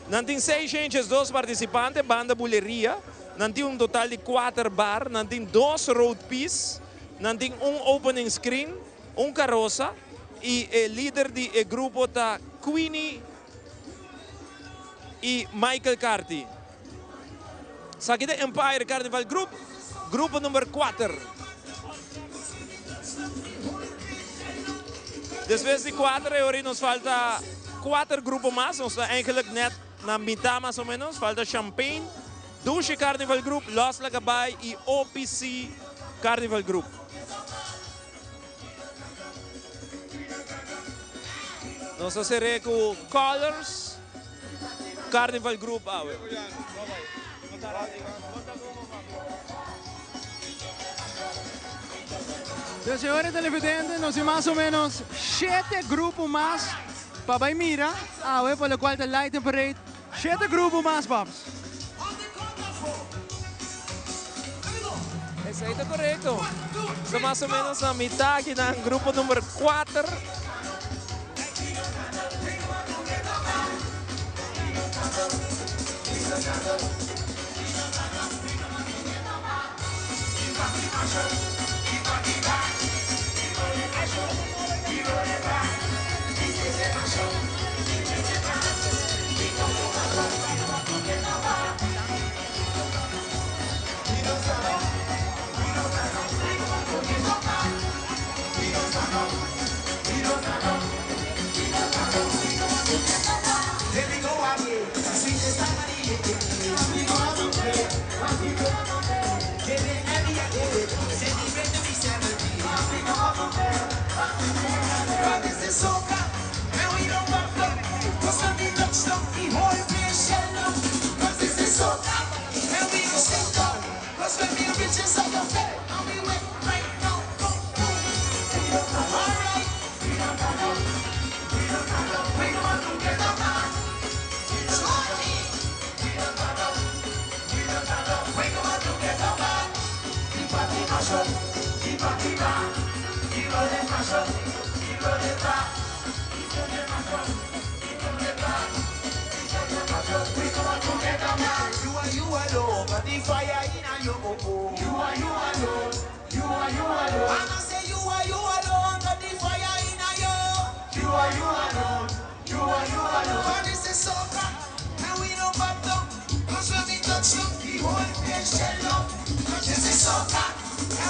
Nan tin 602 participante, banda Buleria. Nan tin un total di 4 bar, nan tin 2 road piece, nan tin un opening screen, un carosa y e lider di e grupo ta Queenie y Michael Carty. Esaki ta Empire Carnival Group, grupo number 4. Despues di 4 e ora nos falta 4 grupo mas, nos ta eigenlijk net na mitad mas o menos, falta Champagne, Dushi Carnival Group, Los Lagabay y OPC Carnival Group. Nos ta ser'é ku Colors Carnival Group awe. Dus señores televidentes, nos tin mas o menos shete grupo mas pa bai mira awe pa locual ta Lighting Parade. Shete grupo mas, Babs. Esey ta corecto. Ta mas o menos na mitad aki nan grupo number 4.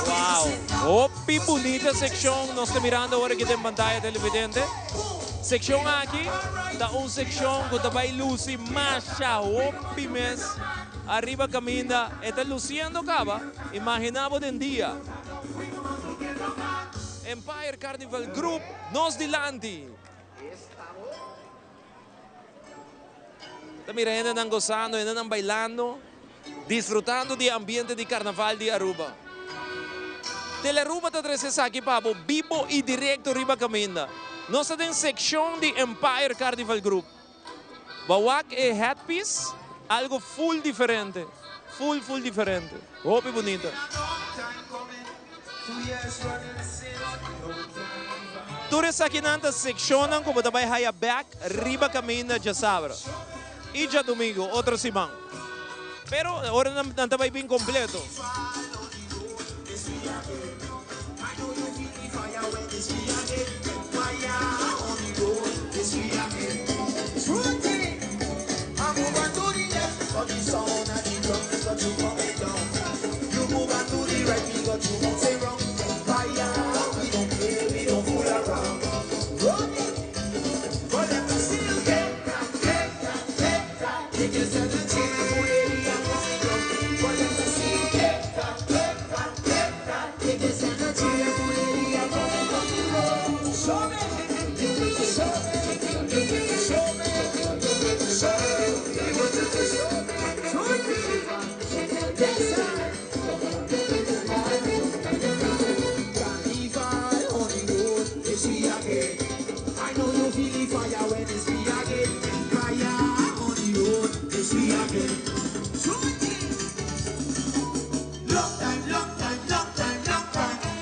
Wow, hopi bunita seccion nos ta mirando awor aki den pantaya televidente. Seccion aki ta un seccion cu ta bay luci masha hopi mes ariba caminda. E ta luciendo caba, imagina bo den dia. Empire Carnival Group nos dilanti. Ta mira hendenan gozando, hendenan bailando, disfrutando di e ambiente di Carnaval di Aruba. Telearuba ta trece esaki pa bo bibo y directo riba caminda. Nos ta den seccion di Empire Carnival Group. Bo a wak e headpiece, algo full diferente, full full diferente. Hopi bunita. Tur esakinan ta seccionnan cu bo ta bay haya bek riba caminda djasabra y djadomingo otro siman. Pero ora nan ta bay bin completo.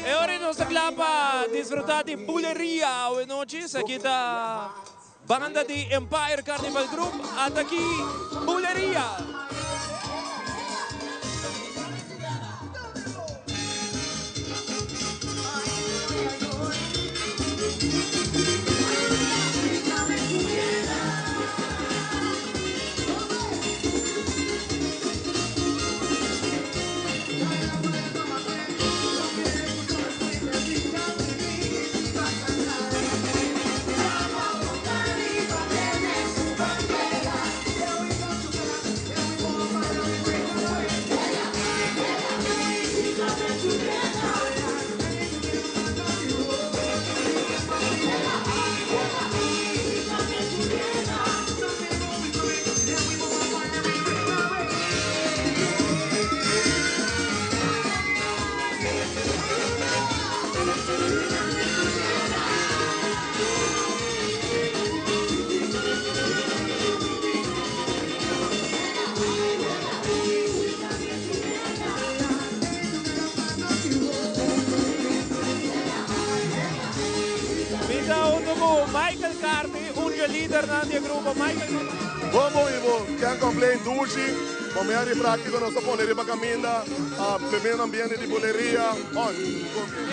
E ora nos ta kla pa disfruta di buleria awe nochi. Esaki ta. Banda di Empire Carnival Group, ata aki Buleria. Mi ta hunto cu Michael Carty, un dje lidernan di e grupo. Michael, con ta? Bon bon Ivo, can't complain, dushi, momento di practico nos a pone riba caminda, tremendo ambiente di buleria, on.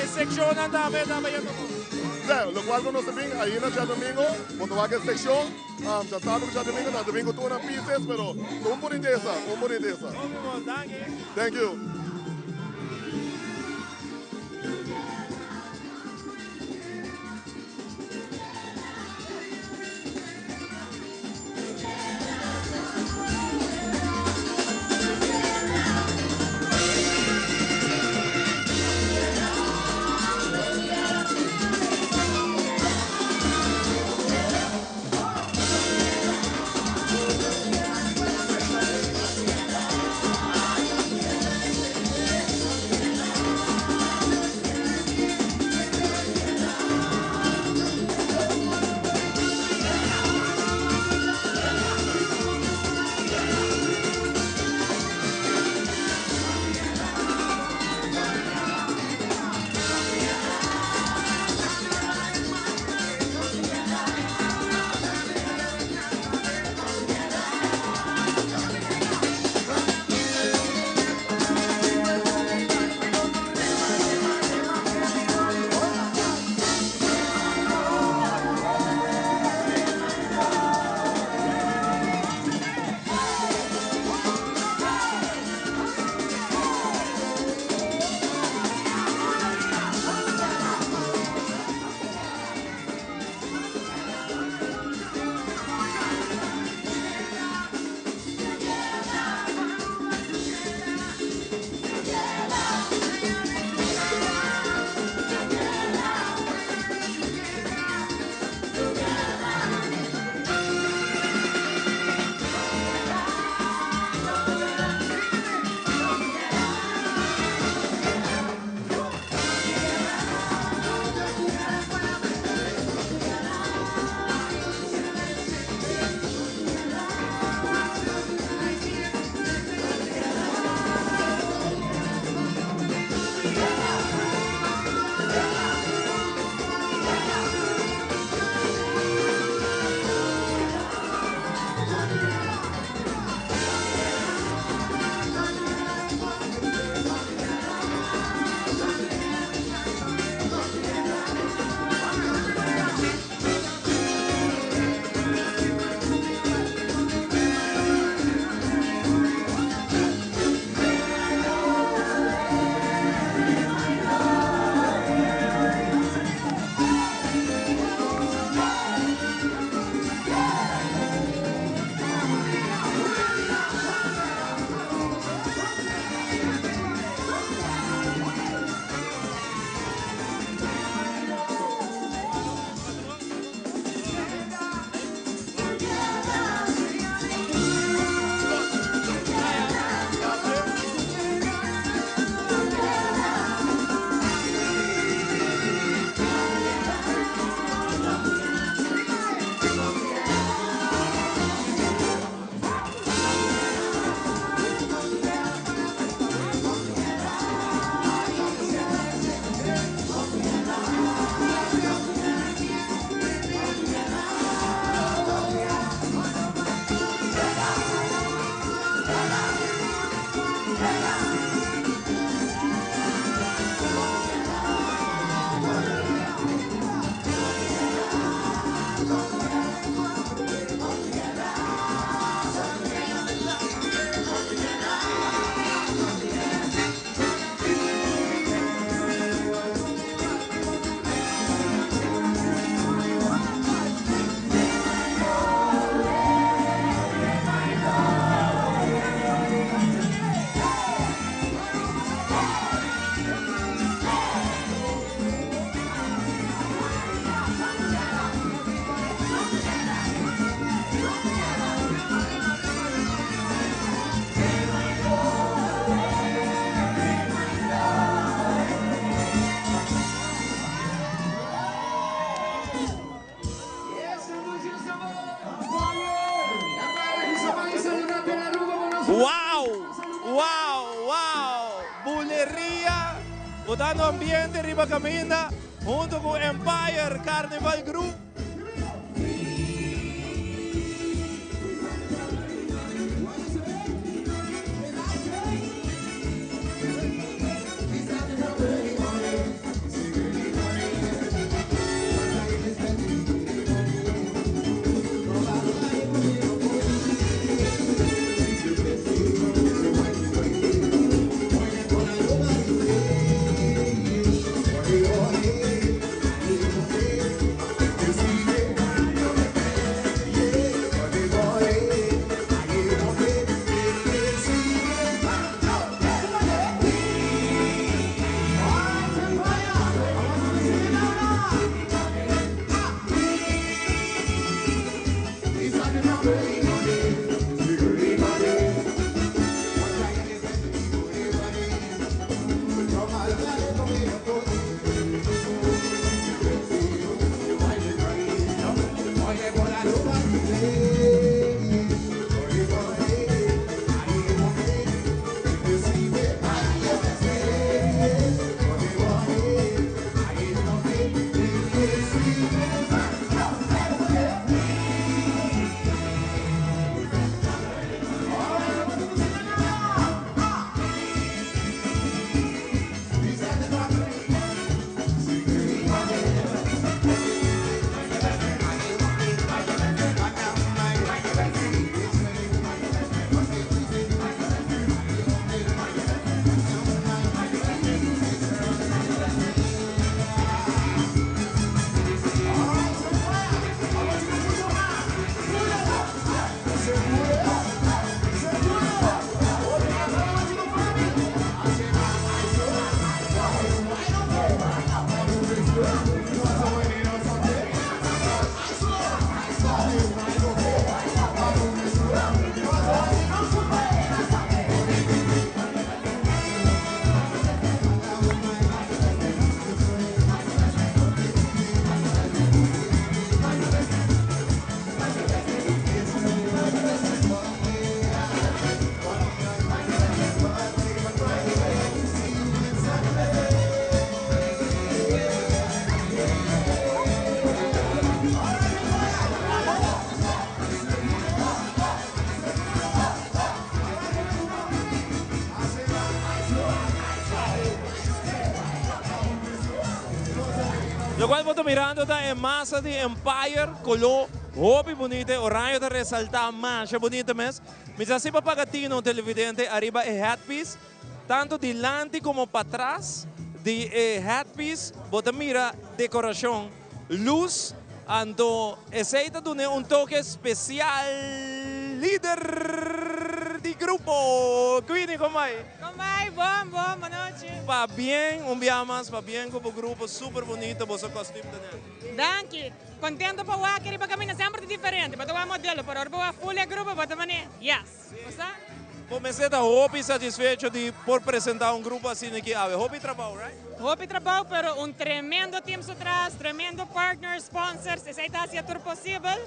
E seccionnan tambe ta bayendo bon. Sí, locual cu nos a bin ayi na djadomingo, bo ta wak e seccion, djasabra cu djadomingo, djadomingo tur nan pieces, pero ta un bunitesa, un bunitesa. Hopi bon, danki. Thank you. Buleria, botando ambiente riba caminda hunto cu Empire Carnival Group. Locual bo ta mirando ta e masa di Empire, color hopi bunita, e oraño ta resalta masha bunita mes. Mi sa si pa paga tino televidente ariba e headpiece, tanto dilanti como patras di e headpiece bo ta mira decoracion, luz, anto esey ta dun'e un toke special. Lider di grupo, Queenie, con bay? Con bay? Bon, bon, bonochi. Pabien un bia mas, pabien cu bo grupo super bunito, boso costume ta net. Danki. Contento pa wak riba caminda semper ta diferente, bo ta wak modelo, pero ora bo wak full e grupo bo ta mane yes. Bo sa? Bo mester ta hopi satisfecho di por presenta un grupo asina aki awe. Hopi trabou, right? Hopi trabou, pero un tremendo team su tras, tremendo partners, sponsors, esey ta hacia tur posibel.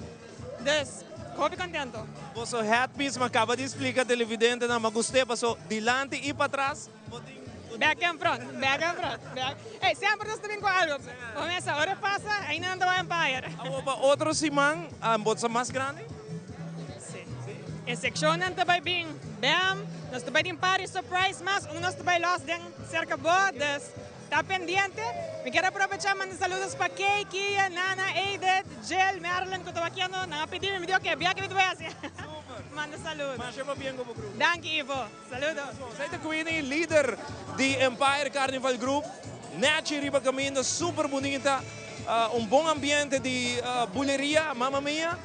Dus, hopi contento. Boso headpiece mi a caba di splica televidentenan, mi a gust'é paso dilanti y patras bo tin. Back and front, back and front, back. Ey, semper nos ta bin cu algo. Bo mesa, ora e pasa, ainda nan ta wak Empire. Awor pa otro siman, bo ta mas grandi? Si. E seccionnan ta bay bin bam, nos ta bay tin par di surprise mas, un nos ta bay los den cerca bo, dus. Ta pendiente. Mi kier aprovecha manda saludos pa Kay, Kia, Nana, Edith, Jill, Marilyn cu ta wakiando. Nan a pidi mi, mi di ok, bia ki mi ta bay haci. Manda saludo. Masha pabien cu bo grupo. Danki Ivo. Saludos. Zij ta Queenie, lider di Empire Carnival Group. Nechi riba caminda, super bunita. Un bon ambiente di buleria, mama mia.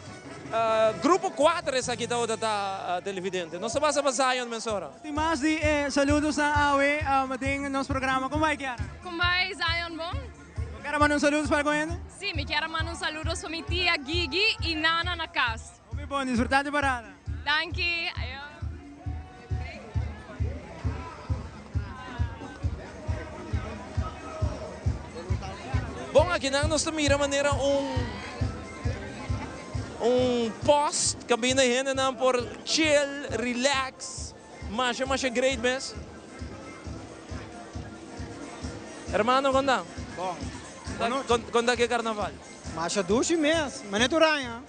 Grupo cuater esaki tabata ta televidente. Nos ta basa pa Zion mesora. Tin mas di e saludosnan awe den nos programa. Kon bai Kiara? Kon bai Zion bon? Bo kier a manda un saludos pa algun hende? Si, mi kier a manda un saludos pa mi tia Gigi y Nana na cas. Hopi bon, disfruta di parada. Danki, ayo. Bon, akinan nos ta mira manera un Un post cabina hendenan por chill, relax, masha masha great mes. Hermano, kon ta? Bon. Kon ta ke karnaval? Masha dushi mes, mane tur aña.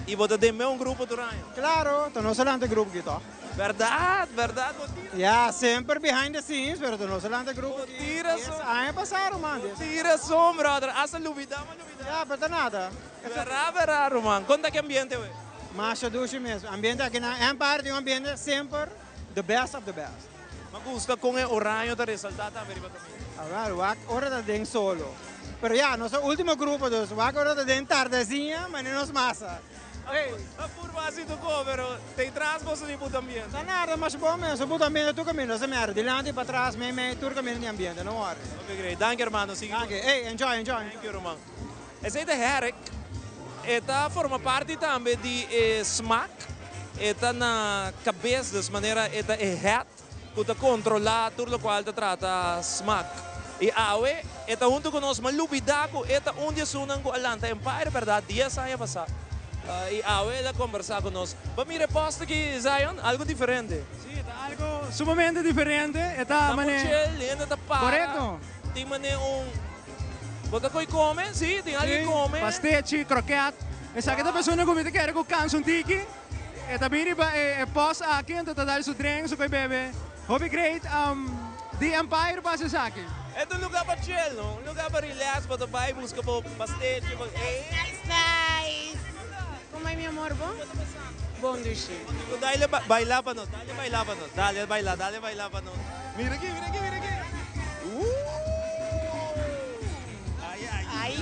I bo ta den me un grupo tur aña? Claro, ta nos a lanta e grupo aki toch. Berdad, berdad bo tira. Ya, semper behind the scenes, pero ta nos a lanta e grupo aki. Bo tira son. Dies aña pasa, ruman. Bo tira son, brother. Hasta lubida, mi a lubida. Ya, pero ta nada. Berdad, berdad, ruman. Kon ta ki ambiente awe? Masha dushi mes. Ambiente aki na Empire tin un ambiente semper the best of the best. Mi a gusta kon e oraño ta resalta tambe riba kaminda. Awel, wak ora ta den solo. Pero ya, nos ta ultimo grupo, dus wak ora ta den tardezinha, manera nos masa. Ey, ta purba hasi tu ko, pero tei tras boso di buta ambiente. Ta nada, masha bon mes, nos buta ambiente tur kaminda, nos ta mera, dilanti, patras, mei mei, tur kaminda tin ambiente, no worry. Ok, great. Danki hermano, sigui. Danki. Ey, enjoy, enjoy. Thank you, ruman. Esei ta Herrick. E ta forma parti tambe di e smaak. E ta na kabes, dus manera e ta e head ku ta kontrolá tur lokual ta trata smaak. I awe e ta huntu ku nos. Ma lubidá ku e ta un di esunnan ku a lanta Empire bèrdat dies aña pasá. I awe el a kombersá ku nos. Bo mira e post aki, Zion? Algu diferente. Sí, ta algu sumamente diferente. E ta Ta manera. muchel, hende ta para. Korekto. Tin manera un. Bo ta koe kome? Sí, tin alguien kome. Pastechi, kroket. Esaki ta persona ku mi ta kere ku kansa un tiki. E ta bin riba e post aki, anto ta dal su drink, su koe bebe. Hopi great di Empire pasa esaki. E ta un lugar pa chill, no? Un lugar pa relax, bo ta bai buska bo pastechi, bo. Nice, nice. Como ay mi amor, bon? Bon dushi. Dale baila pa nos, dale baila pa nos, dale baila, dale baila pa nos. Mira aki, mira aki, mira aki. Ay, ay. Ay.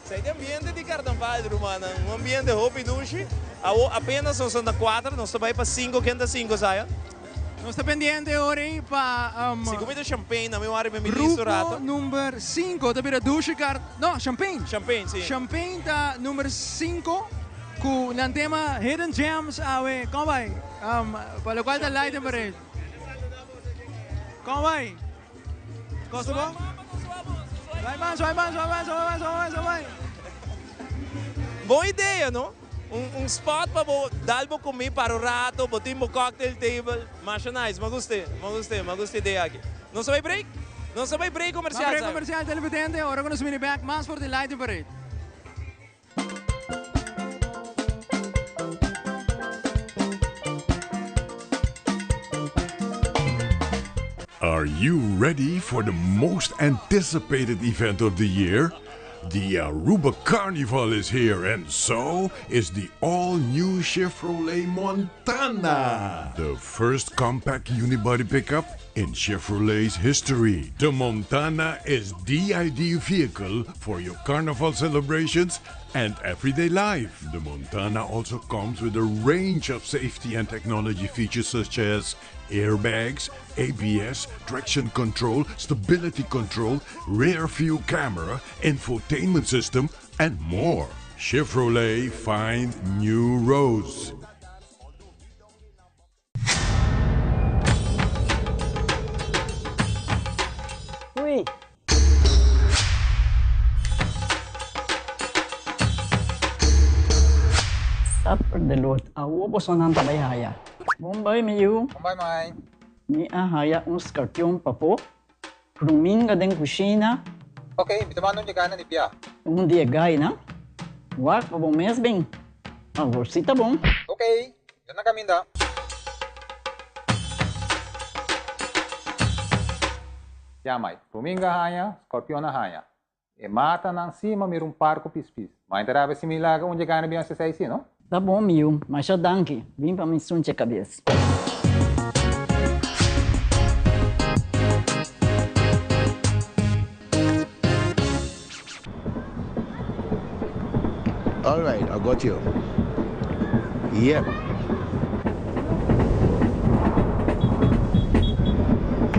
Esei ta ambiente di carnaval, rumannan. Un ambiente hopi dushi. Awo apenas nos ta na cuater, nos ta bai pa cinco, ken ta cinco, Zion? Nos ta pendiente ora ei pa. Si cu mi ta champagne, na mi wari mi listo rato. Grupo number cinco ta bira dushi car, no, champagne. Champagne, si. Champagne ta number cinco cu nan tema Hidden Gems awe. Con bai? Pa locual ta Light and Parade. Con bai? Cosa bon? Suai man, suai man, suai man, suai man, suai man, suai man. Bon idea, no? Un spot pa bo dal bo comí para un rato, bo tin bo cocktail table. Masha nice, mi gusta, mi gusta, mi gusta idea aki. Nos ta bay break? Nos ta bay break comercial, Break Simon. comercial, televidente. Ora cu nos bini back, mas for di Lighting Parade. Are you ready for the most anticipated event of the year? The Aruba Carnival is here and so is the all-new Chevrolet Montana. The first compact unibody pickup in Chevrolet's history. The Montana is the ideal vehicle for your carnival celebrations and everyday life. The Montana also comes with a range of safety and technology features such as airbags, ABS, traction control, stability control, rear view camera, infotainment system, and more. Chevrolet find new roads. Ui. Supper the Lord. Awo bosonan ta bai haya. Bon bai mi yu. Bon bai mai. Mi a haya un skarpion papo. Pruminga den kushina. Ok, mi ta manda un yegana di bia. Un di e gainan. Wak pa bo mes bin. Awor si ta bon. Ok, mi ta na kaminda. Ya mai, Pruminga haña, skorpion a haña. E matanan si ma mira un par ku pispis. Ma e ta rabia si mi laga un yegana bin hasi esei si, no? Ta bon mi yu, masha danki. Bin pa mi sunche kabes. All right, I got you. Yep.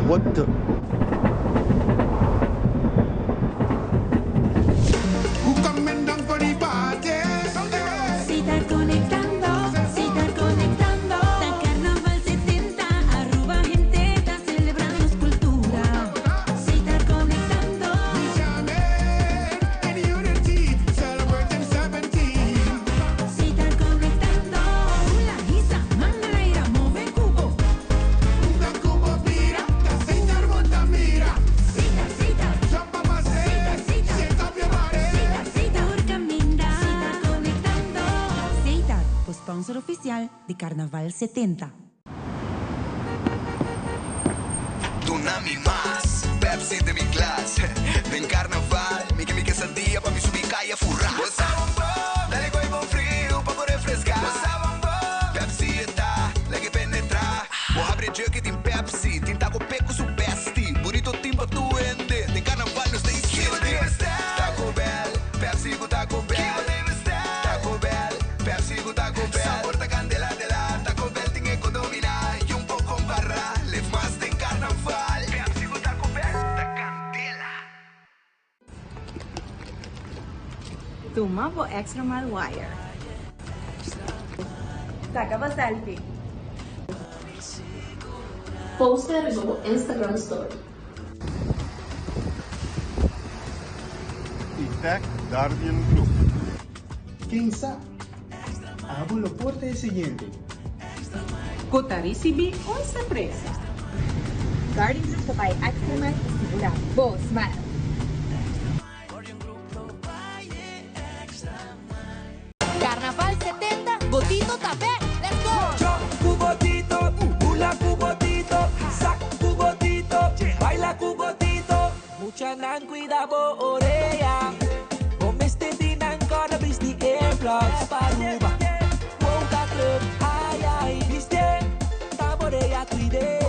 What the? Si ta conectando, si ta conectando. Ta Carnaval 70, Aruba gente ta celebra nos cultura. Si ta conectando. Si ta conectando. Hula, hisa, mangaleira, move cubo. oficial di Carnaval 70. Duna mi mas Pepsi den mi glas Den carnaval mi ke mi quesadilla pa mi subi caya fura Bo sa bon bon, dale gooi bon friu pa bo refresca Bo sa bon bon, Pepsi e ta lag'e penetra Bo habri e jug y tin Pepsi Tin taco pe cu su bestie Burrito tin pa tur hende Den carnaval nos ta insisti Taco Bell, Pepsi cu Taco Bell Taco Bell, Pepsi cu Taco Bell Sabor ta candela dela Taco Bell tin e cu domina Y un poco compara Leef mas den carnaval Pepsi cu Taco Bell ta candela. Tuma bo Extra Mile Wire. Saca bo selfie. Posta riba bo Instagram story. Y tag Guardian Group. Ken sa? Abo lo por ta e siguiente. Cu ta ricibi un sorpresa. Guardian Group ta bay extra mile pa sigura bo smile. Carnaval 70, Botito ta bek! Let's go! Jump cu botito, hula cu botito, sak cu botito, baila cu botito. Muchanan cuida bo orea, bo mester di nan corda bisti earplugs pa Aruba. Boca Club, ay ay, bisti ta bo orea cuide.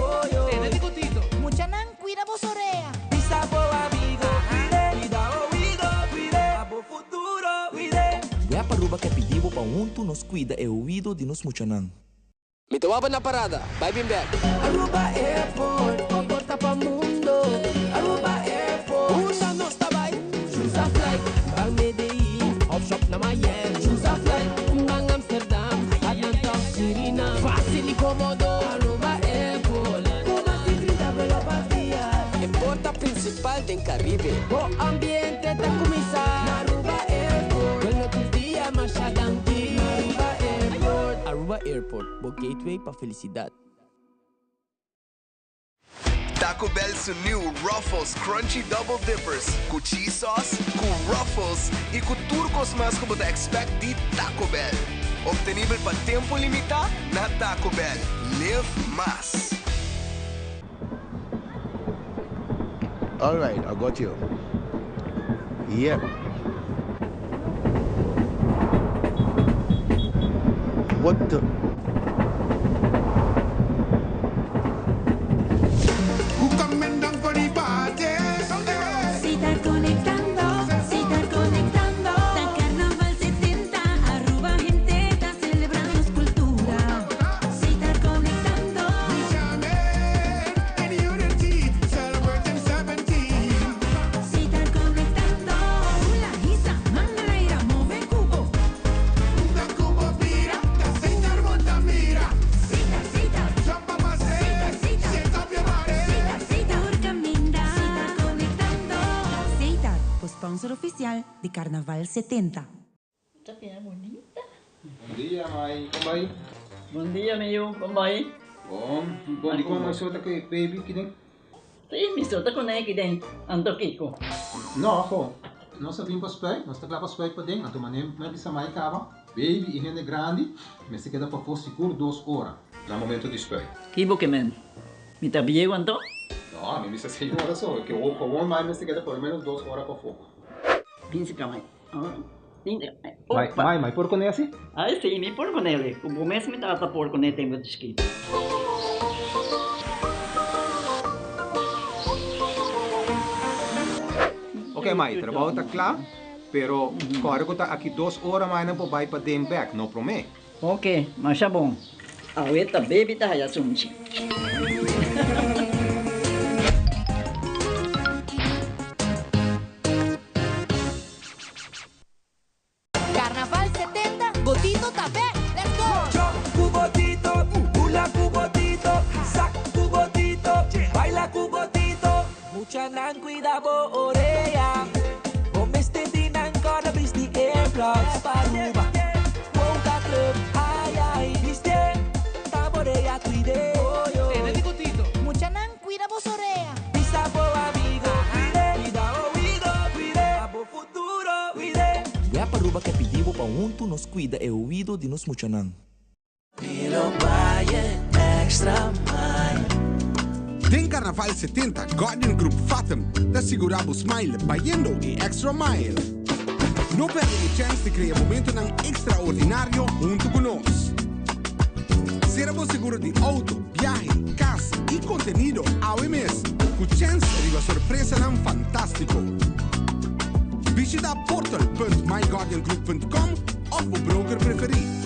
Tene di botito. Muchanan cuida bo orea. Bisa bo amigo, cuide, cuida oido, cuide, pa bo futuro, cuide. Web Aruba ke pidi bo pa huntu nos cuida e oido di nos muchanan. Mi ta waba na parada, bai bin bek. Aruba Airport, pa porta pa mundo. Aruba Airport, Unda nos ta bai? Choose a flight, ban Medellin, of shop na Miami. Choose a flight, ban Amsterdam, Atlanta of Suriname. Facil y comodo, Aruba Airport. Cu mas di 30 vuelo pa dia. E porta principal den Caribe. Bo ambiente ta cuminsa na Aruba Airport. Vuelo tur dia, masha danki. Na Aruba Airport. Aruba Airport, bo gateway pa felicidad. Taco Bell su new Ruffles Crunchy Double Dippers cu cheese sauce, cu Ruffles y cu tur cos mas cu bo ta expect di Taco Bell. Obtenibel pa tempo limita na Taco Bell. Live mas! All right, I got you. Yep. What the? Si ta conectando, si ta conectando. Ta Carnaval 70, Aruba hende ta celebra nos cultura. Si ta conectando. Si ta conectando. Hula, hisa, man na laira, move cubo. Sita, sita. Sita, sita. Sita, sita. Tur caminda. Si ta conectando. Setar, bo sponsor oficial di Carnaval 70. Ta bira bunita. Bon dia mai, kon bai? Bon dia mi yu, kon bai? Bon, bon di kon mai so ta ku e baby kiden? Si, mi so ta kuné kiden, anto kiko? No, ho, nos a bin pa spuit, nos ta kla pa spuit paden, anto manera mi a bisa mai kaba, baby i hende grandi mester keda pafó sigur dos ora na momento di spuit. Ki bo ke men? Mi ta bieu anto? No, mi bisa seis ora so, ke gewoon mai mester keda por lo menos dos ora pafó. Binse ka mai. Mai, mai, mai por kuné asi? Ai si, mi por kuné li. Ku bo mes mi tata por kuné tempu di chikitu. Ok mai, trabou ta kla, pero kòrda ku ta aki dos ora mai nan por bai paden bèk, no promé. Ok, masha bon. Awe ta baby ta haya sunchi. Carnaval 70, Botito ta bek! Let's go! Jump cu botito, hula cu botito, sak cu botito, baila cu botito. Muchanan cuida bo orea, bo mester di nan corda bisti earplugs pa Aruba. Boca Club, ay ay, bisti ta bo orea cuide. Tene di botito. Muchanan cuida bo orea. Bisa bo amigo, cuide, cuida oido, cuide, pa bo futuro, cuide. Web Aruba ke pidi bo pa huntu nos cuida e oido di nos muchanan. lo bai e extra mile. Den Carnaval 70, Guardian Group Fathom ta sigura bo smile bayendo e extra mile. No perde e chance di crea momentonan extraordinario hunto cu nos. Cera bo seguro di auto, biahe, cas y contenido awe mes cu chance riba sorpresanan fantastico. Bishita portal.myguardiangroup.com of bo broker preferi.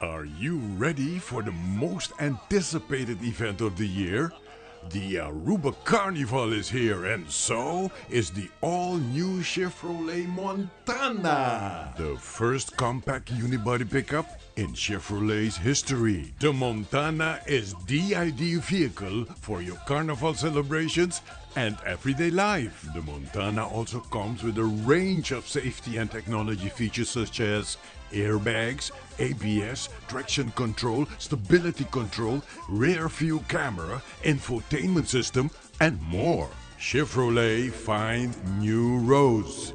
Are you ready for the most anticipated event of the year? The Aruba Carnival is here, and so is the all new Chevrolet Montana. The first compact unibody pickup in Chevrolet's history. The Montana is the ideal vehicle for your carnival celebrations and everyday life. The Montana also comes with a range of safety and technology features such as airbags, ABS, traction control, stability control, rear view camera, infotainment system, and more. Chevrolet find new roads.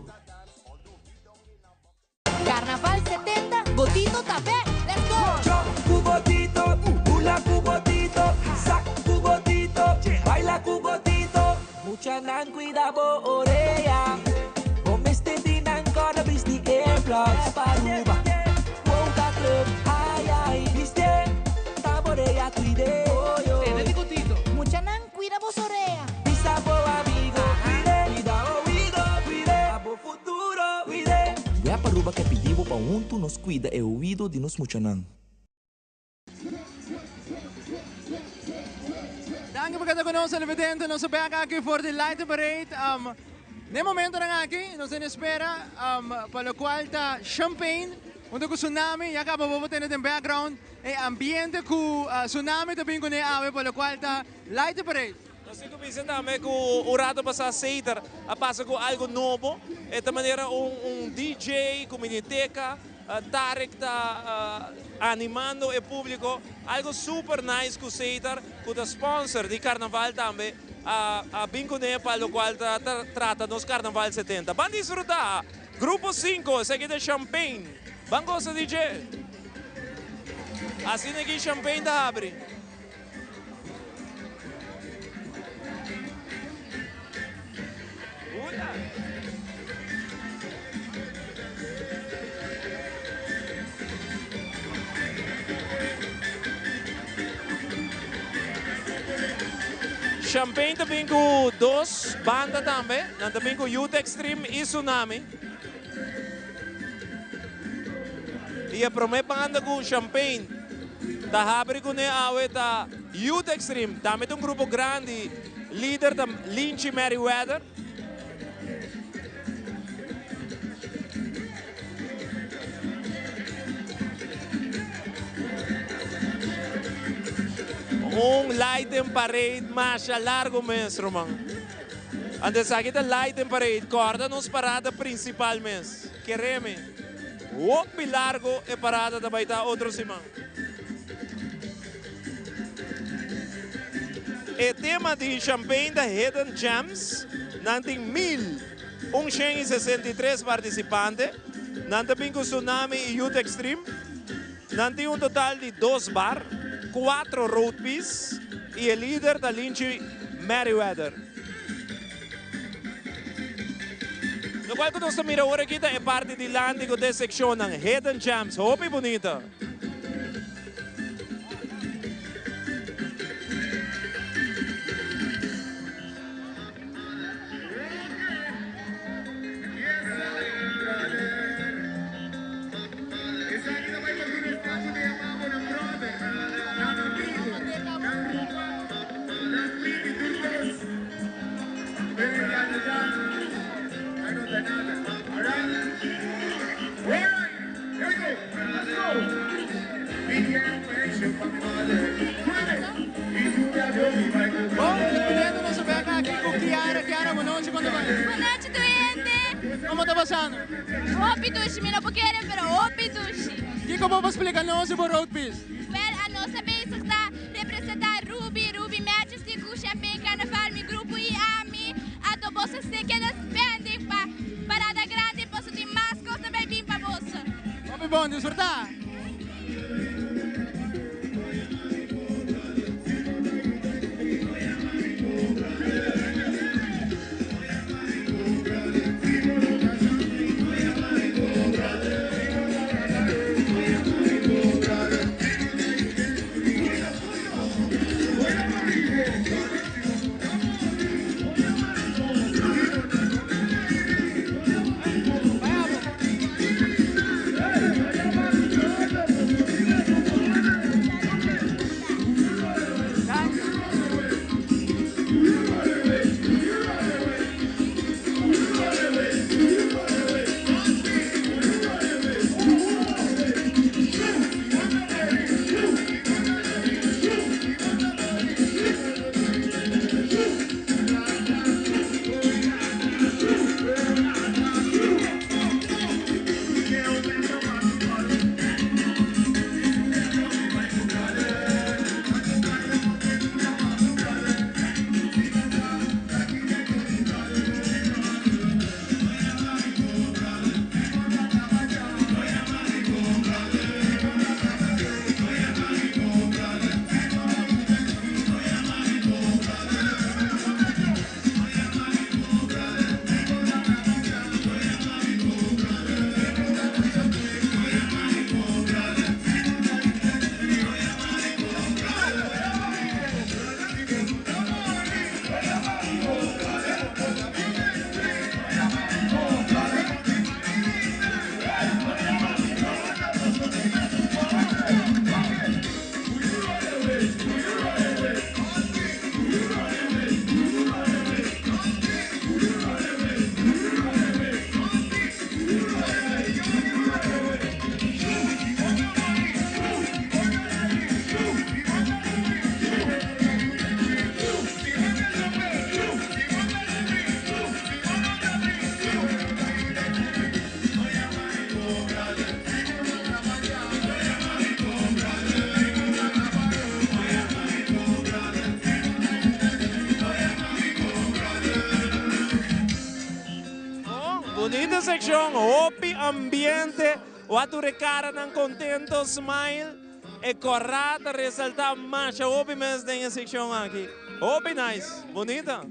Carnaval 70, Botito ta bek! Let's go! Jump cu botito, hula cu botito, sak cu botito, baila cu botito. Muchanan cuida bo orea, bo mester di nan corda bisti earplugs. Pa Aruba, Wonka Club, ay ay, bisti, ta bo orea cuide. Tene di Botito. Muchanan cuida bo orea. Bisa bo amigo, cuide, cuida oido, cuide, pa bo futuro, cuide. Web Aruba ke pidi bo pa huntu nos kuida e oido di nos muchanan. Danki pa keda ku nos televidente. Nos a bek aki for di Light Parade. Um, n'e momentonan aki nos ta en espera um, pa lokual ta Champagne hunto ku Tsunami. Ya kaba bo por tene den background e ambiente ku uh, Tsunami ta bin kuné awe pa lokual ta Light Parade. Nos tin ku bisa tambe ku un rato pasá Sater a pasa ku algu nobo. E ta manera un un DJ ku miniteca. Tarek ta animando e publico. Algo super nice cu Sater cu ta sponsor di carnaval tambe a bin cune pa locual ta trata nos carnaval 70. Ban disfruta! Grupo Cinco, esaki ta Champagne. Ban goza di dje. Asina aki Champagne ta habri. Champagne ta bin ku dos banda tambe. Nan ta bin ku Youth Extreme i Tsunami. I e promé banda ku Champagne ta habri kuné awe ta Youth Extreme. Tambe ta un grupo grandi. Lider ta Lynchy Merryweather. Un lighting parade masha largo mes, ruman. Anto esaki ta lighting parade. Corda nos parada principal mes. Kereme. Hopi largo e parada ta bay ta otro siman. E tema di Champagne ta Hidden Gems. Nan tin 1163 participante. Nan ta bin cu Tsunami y Youth Extreme. Nan tin un total di dos bar, cuatro roadpiece y e lider ta Lynchy Merryweather. Locual cu nos ta mira awor aki ta e parti dilanti cu ta e seccionnan Hidden Gems. Hopi bunita. Bon, televidente nos a bek aki ku Kiara. Kiara, bo nochi, kon ta bai? Bo nochi tur hende. Komo ta pasando? Hopi dushi, mi no por kere pero hopi dushi. Kiko bo por splika nos di bo road piece? Wel, anos a bezig ta representa Ruby, Ruby Majesty ku Champagne Carnaval, mi grupo i ami. Anto boso se keda spending pa. Hopi bon, disfruta! Bunita seccion, hopi ambiente, wak tur e caranan contento, smile, e cora ta resalta masha hopi mes den e seccion aki. Hopi nice, bunita.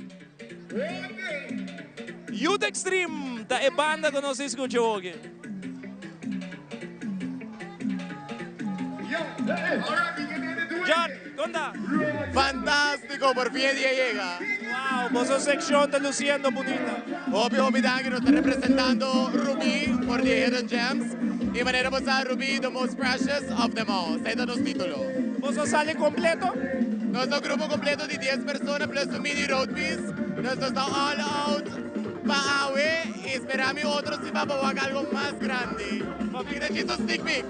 Youth Extreme ta e banda cu nos ta scucha awoki. John, con ta? Fantastico, por fin e dia yega. Wow, boso seccion ta luciendo bunita. Hopi hopi danki, nos ta representando Rubí for di Hidden Gems y manera bo sa Rubí the most precious of them all, esey ta nos titulo. Boso sali completo? Nos ta un grupo completo di dies persona plus un mini road piece, nos ta all out pa awe y spera mi otro siman pa wak algo mas grandi. Mira djis un sneak peek.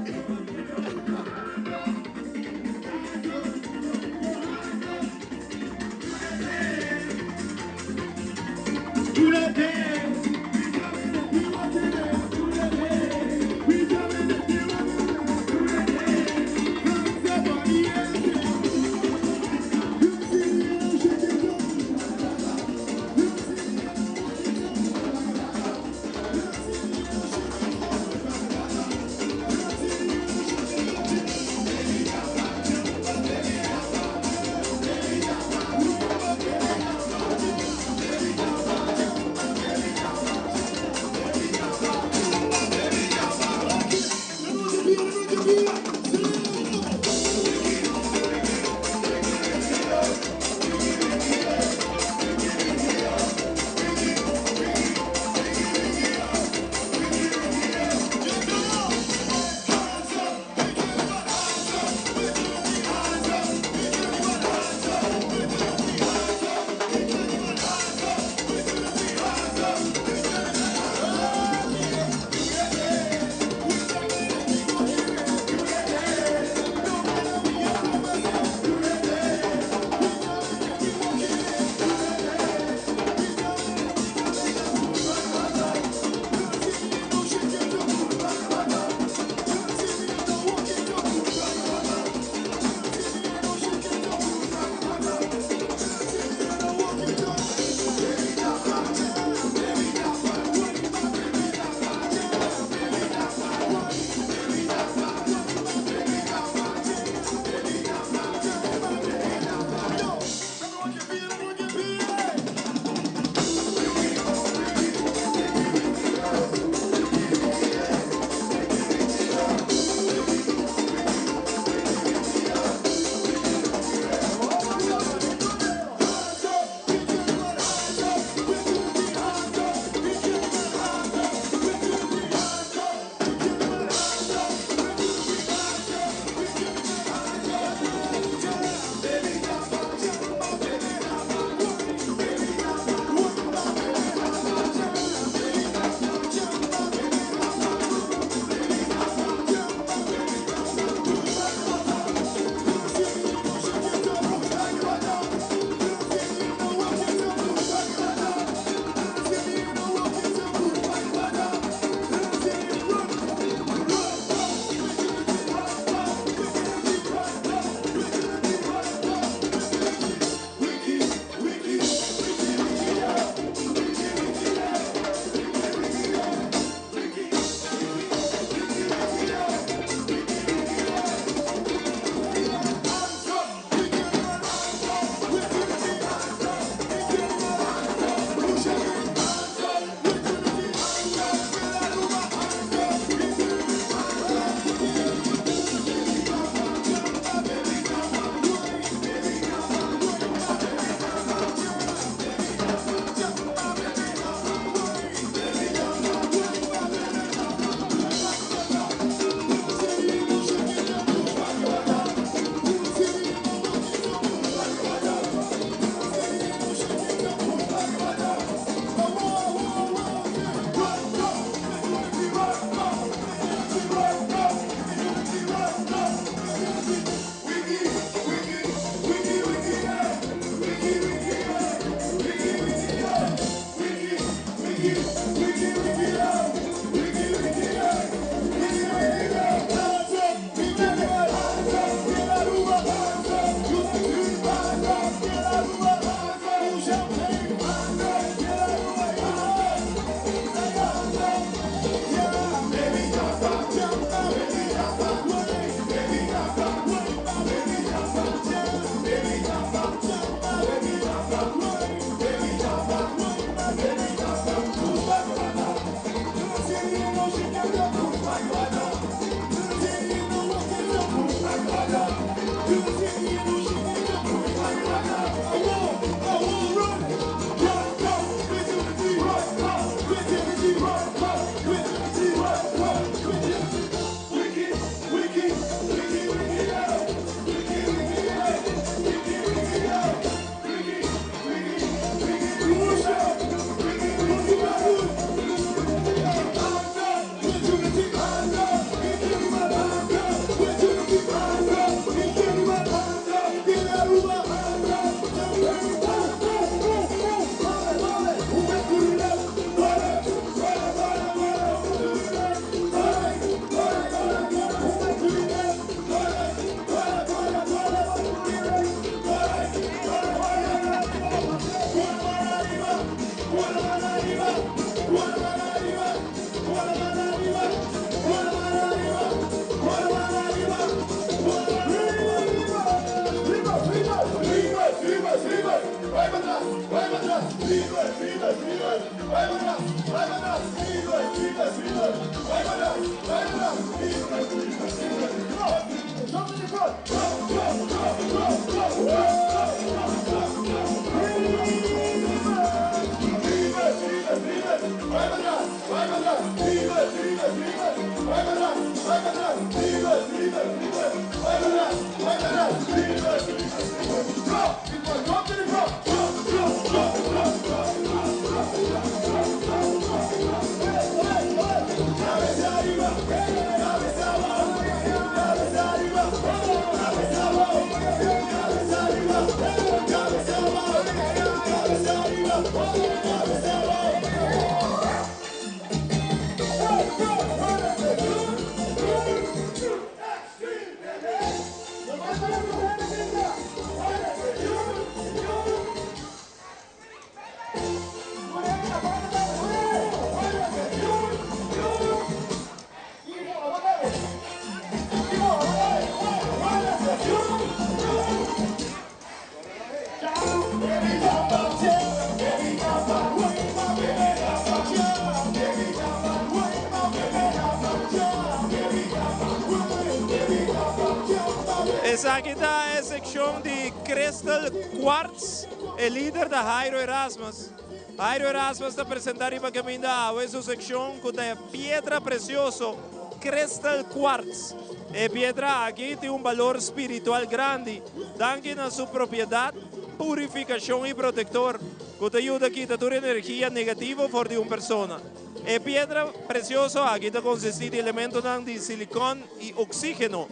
Esaki ta e seccion di Crystal Quartz, e lider ta Jairo Erasmus. Jairo Erasmus ta presenta riba caminda awe su seccion cu ta e piedra precioso Crystal Quartz. E piedra aki tin un balor spiritual grandi danki na su propiedad purificacion y protector cu ta yuda kita tur energia negativo for di un persona. E piedra precioso aki ta consisti di elementonan di silicon y oxigeno.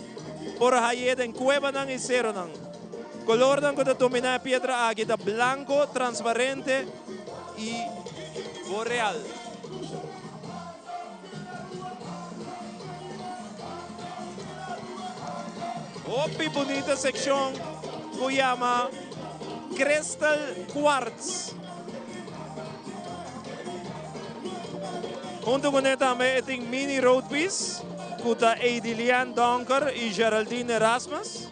Por hay'é den cuebanan y ceronan. Colornan cu ta domina e piedra aki ta blanco, transparente y boreal. Hopi bunita seccion cu yama Crystal Quartz. Hunto cu ne tambe e tin mini roadpiece cu ta Edilian Donker y Geraldine Erasmus.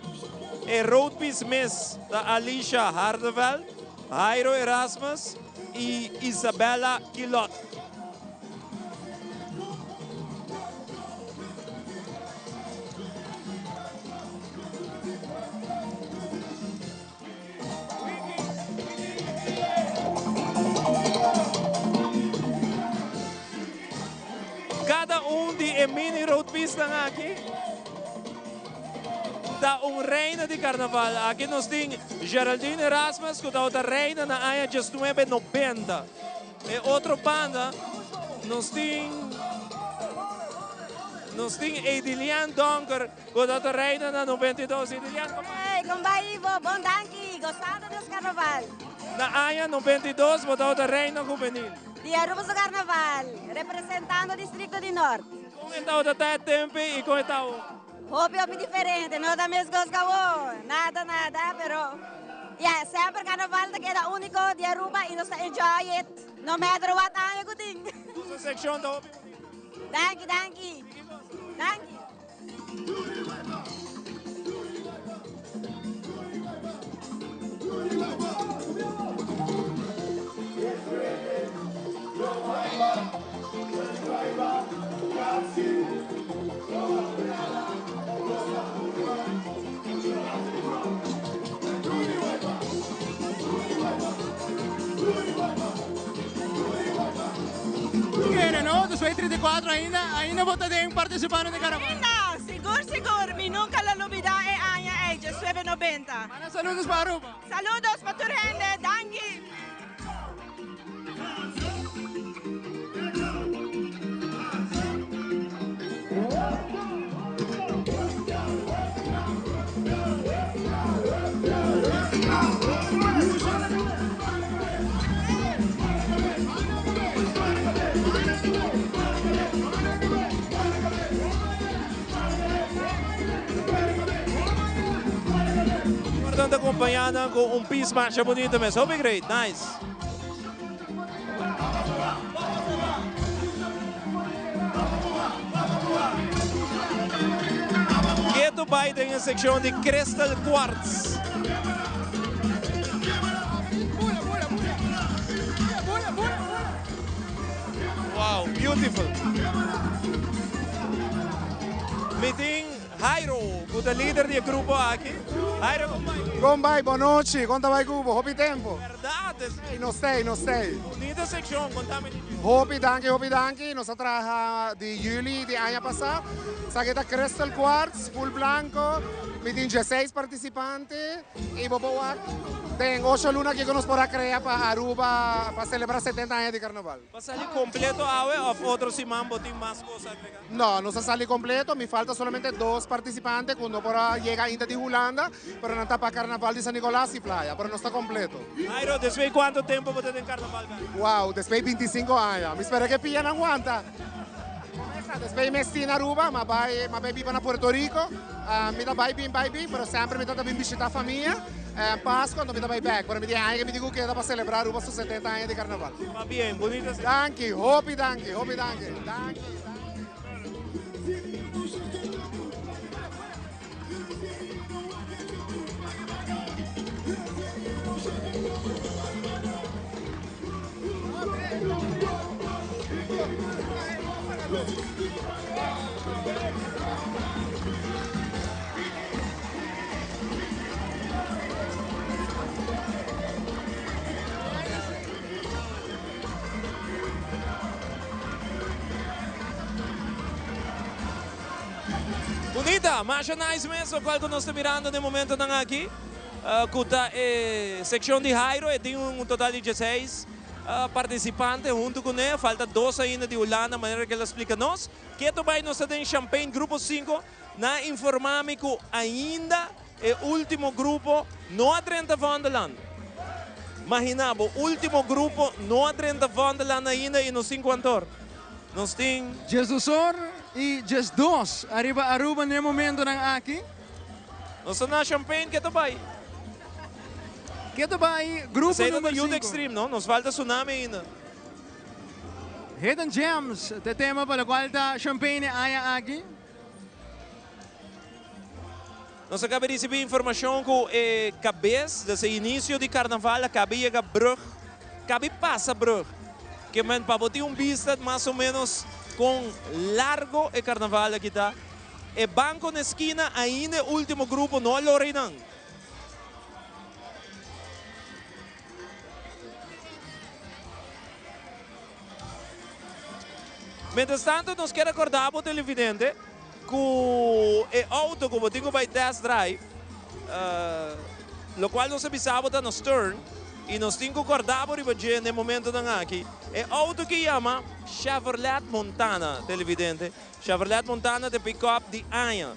E roadpiece mes ta Alicia Hardeveld, Jairo Erasmus y Isabella Quilot. Cada un di e mini roadpiecenan aki ta un reina di carnaval. Aki nos tin Geraldine Erasmus cu tabata reina na aña diesnuebe nobenta. E otro banda nos tin nos tin Edilian Donker cu tabata reina na 92. Edilian, con bai? Hey, con bai Ivo? Bon danki. Gozando nos carnaval. Na aña 92 bo tabata reina juvenil. Di Aruba su carnaval, representando districto di Noord. Con e tabata ta e tempo y con e ta awor? Hopi hopi diferente, no ta mescos cu awor, nada nada, pero ya, semper carnaval ta keda unico di Aruba y nos ta enjoy it, no matter what aña cu tin. Boso seccion ta hopi bonito. Danki, danki. Danki. 34 ainda, ainda bo ta den participando den carnaval? Ainda, sigur sigur, mi nunca lo lubida e aña ey, diesnuebe nobenta. Manda saludos pa Aruba. Saludos pa tur hende, danki. Importante acompañá nan cu un pis masha bonito mes. Hopi great, nice. Keto bai den e seccion di Crystal Quartz. Wow, beautiful. Mi tin Jairo, cu ta lider di e grupo aki. Jairo, con bai? Con bai, bon nochi. Con ta bai cu bo? Hopi tempo. Berdad. Ey, nos tey, nos tey. Bunita seccion, contame di dje. Hopi danki, hopi danki. Nos a traha di juli di aña pasa. Esaki ta Crystal Quartz, full blanco. Mi tin dieseis participante y bo por wak den ocho luna kico nos por a crea pa Aruba pa celebra setenta aña di Carnaval. Bo a sali completo awe of otro siman bo tin mas cos agrega? No, nos a sali completo. Mi falta solamente dos participante cu no por a yega ainda di Hulanda, pero nan ta pa Carnaval di San Nicolas y Playa, pero nos ta completo. Jairo, despues di cuanto tempo bo ta den Carnaval bek? Wow, despues di binticinco aña. Mi spera cu e pia nan wanta. Despues di mesti na Aruba, m'a bai, m'a bai biba na Puerto Rico. Mi ta bai bin, bai bin, pero semper mi ta ta bin bishita famia. Pasco, anto mi ta bai bek. Pero mi tin aña cu mi tin cu keda pa celebra Aruba su setenta aña di Carnaval. Pabien, bunita si. Danki, hopi danki, hopi danki. Danki, danki. Bunita, masha nice mes locual cu nos ta mirando den momentonan aki cu ta e seccion di Jairo, e tin un total di dieseis participante hunto cu ne, falta dos ainda di Hulanda manera cu el a splica nos. Keto bay nos ta den Champagne grupo cinco, nan a informa mi cu ainda e ultimo grupo no a drenta Vondelland. Magina bo, ultimo grupo no a drenta Vondelland ainda y nos tin cuantor? Nos tin. Diesdosor y diesdos ariba Aruba n'e momentonan aki. Nos ta na Champagne, ke ta bay? Ke ta bay grupo Esey ta number Youth cinco. Extreme, no? Nos falta Tsunami ainda. Hidden Gems ta e tema pa locual ta Champagne e aña aki. Nos a caba di ricibi informacion cu e cabes des e inicio di carnaval a caba yega brug, caba pasa brug. Ke men pa bo tin un bista mas o menos con largo e carnaval aki ta. E banco na esquina ainda e ultimo grupo no a lora eynan. Mientras tanto nos kier recorda bo televidente cu e auto cu bo tin cu bay test drive, locual nos a bisa bo ta nos turn y nos tin cu corda bo riba dje n'e momentonan aki. E auto ki yama Chevrolet Montana, televidente. Chevrolet Montana ta e pick-up di aña.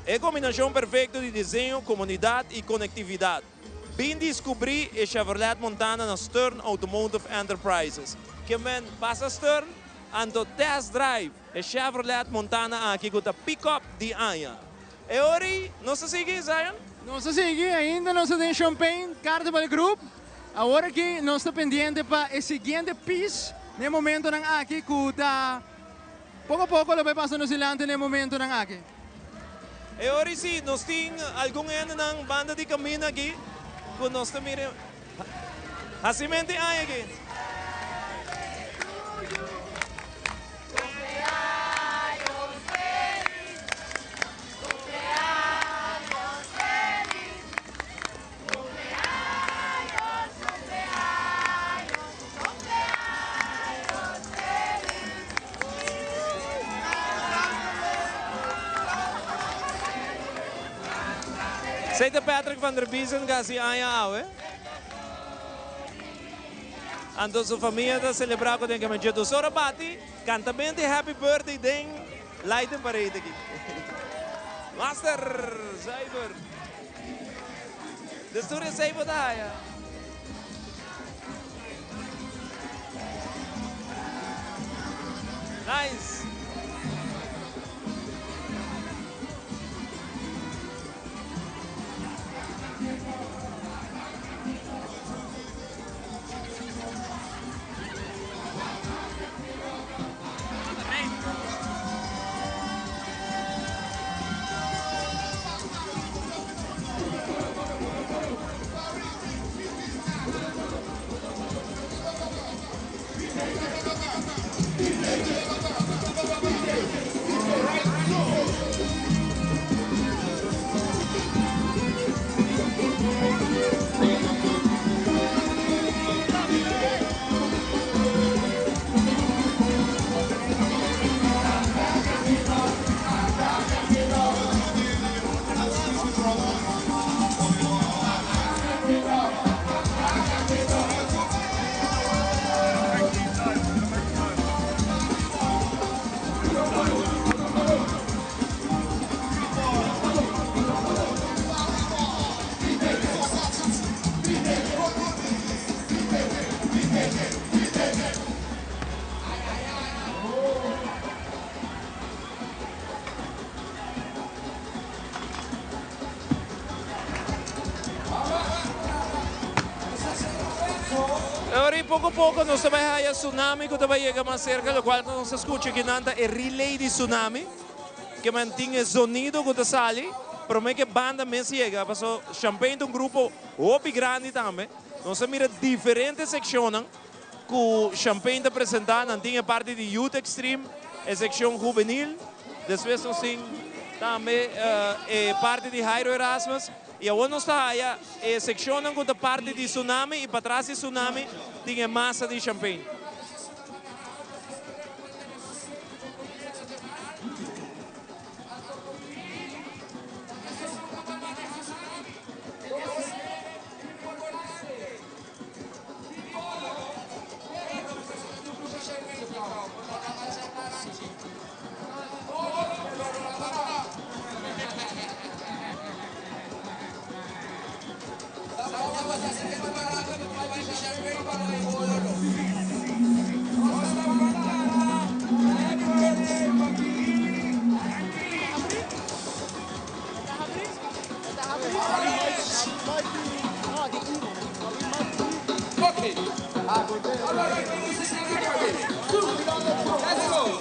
E combinacion perfecto di diseño, comodidad y conectividad. Bin descubri e Chevrolet Montana na Stern Automotive Enterprises. Ke men pasa Stern, anto test drive e Chevrolet Montana aki cu ta pick-up di aña. E ora ey nos ta sigui, Zion? Nos ta sigui, ainda nos ta den Champagne Carnival Group. Awor aki nos ta pendiente pa e siguiente piece n'e momentonan aki cu ta poco poco lo bay pasa nos dilanti n'e momentonan aki. E ora si nos tin algun hendenan banda di caminda aki cu nos ta mira hacimente aña aki. Esey ta Patrick van der Biezen cu haci aña awe. Anto su famia ta celebra cu den caminchi. Dus ora bati, cantamento y happy birthday den Lighting Parade aki. Master Zuiver. Dus tur esey bo ta haya. Nice. Ahora poco a poco nos ta bay haya Tsunami cu ta bay yega mas cerca, locual cu nos ta scucha kinan ta e relay di Tsunami, ke mantin e zonido cu ta sali prome ke banda mes yega, paso Champagne ta un grupo hopi grandi tambe. Nos a mira diferente seccionnan cu Champagne ta presenta, nan tin e parti di Youth Extreme, e seccion juvenil, despues nos tin tambe e parti di Jairo Erasmus, y awor nos ta haya e seccionnan cu ta parti di Tsunami y patras di Tsunami tin e masa di Champagne.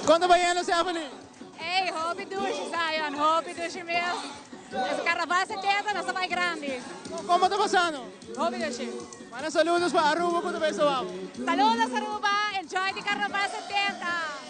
Con ta bayendo, Stephanie? Ey, hopi dushi, Zion, hopi dushi mes. Es carnaval 70, nos ta bay grandi. Como ta pasando? Hopi dushi. Manda saludos pa Aruba cu ta bay Sabao. Saludos Aruba, enjoy di carnaval 70.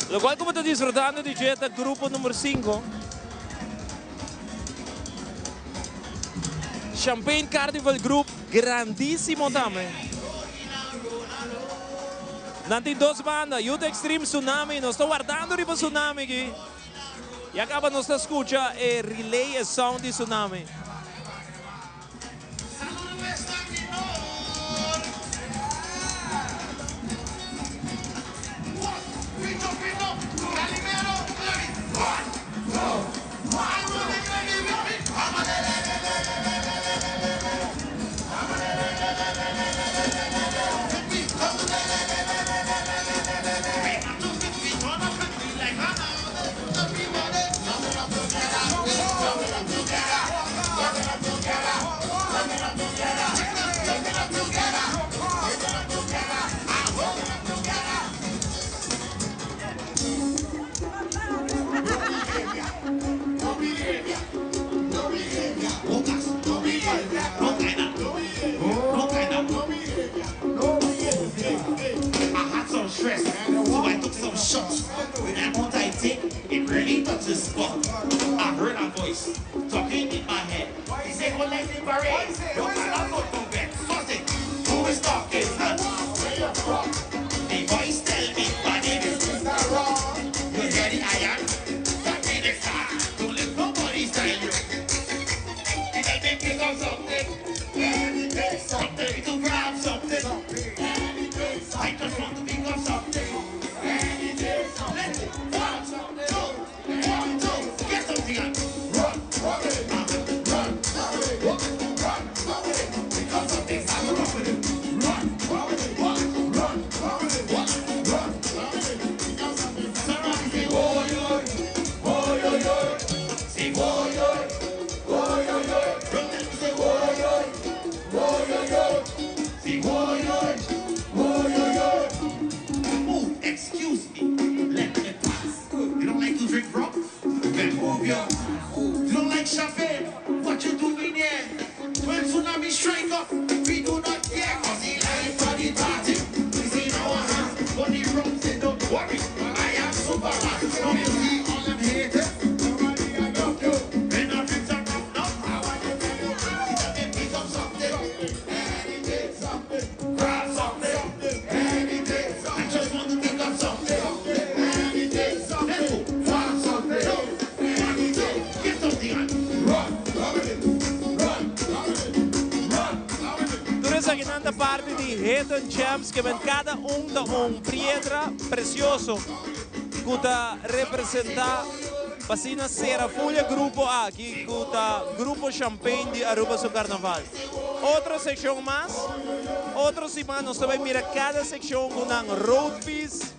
Locual cu bo ta disfrutando di dje ta grupo numero cinco. Champagne Carnival Group grandisimo tambe. Nan tin dos banda, Youth Extreme Tsunami. Nos ta wardando riba Tsunami aki. Ya caba nos ta scucha e relay, e sound di Tsunami. voice talking in my head. He say, go let the parade. You cannot go to bed. So say, who is talking? Huh? Where you from? The voice tell me, my name is Mr. Wrong. You hear the iron? That be the star. Don't let nobody tell you. He tell me pick up something. Anything, something to grab something. Anything, I just want to pick up something. Anything, let's go. 1, 2, 1, 2. Get something on. Run, run, run, run, run, run. Pick up something, start to run with it. Run, run, run, run, run, run. Pick up something. Somebody say, oh, yo, oh, yo, yo. Say, oh, yo, oh, yo, yo. Run, say, oh, yo, oh, yo, yo. Say, oh, yo, oh, yo, yo. Oh, excuse me. Let me pass. You don't like to drink rum? Then move your. You don't like champagne? What you doing here? When tsunami strike up, we do not care. 'Cause he life for the party is in our hands. But the rum say, don't worry, I am super hot. Don't you see all them haters? When I drink some rum now, I want to tell you, tell me pick up something, anything, something, grab something, anything. I just want to pick up something, anything, something. Let's go. 1, 2, 1, 2, get something on. Run, run, run, run. Tur esakinan ta parti di Hidden Gems, ke men kada un ta un piedra presioso ku ta representá p'asina sera full e grupo aki ku ta Grupo Champagne di Aruba su Carnaval. Otro sekshon mas, otro siman nos ta bai mira kada sekshon ku nan road piece,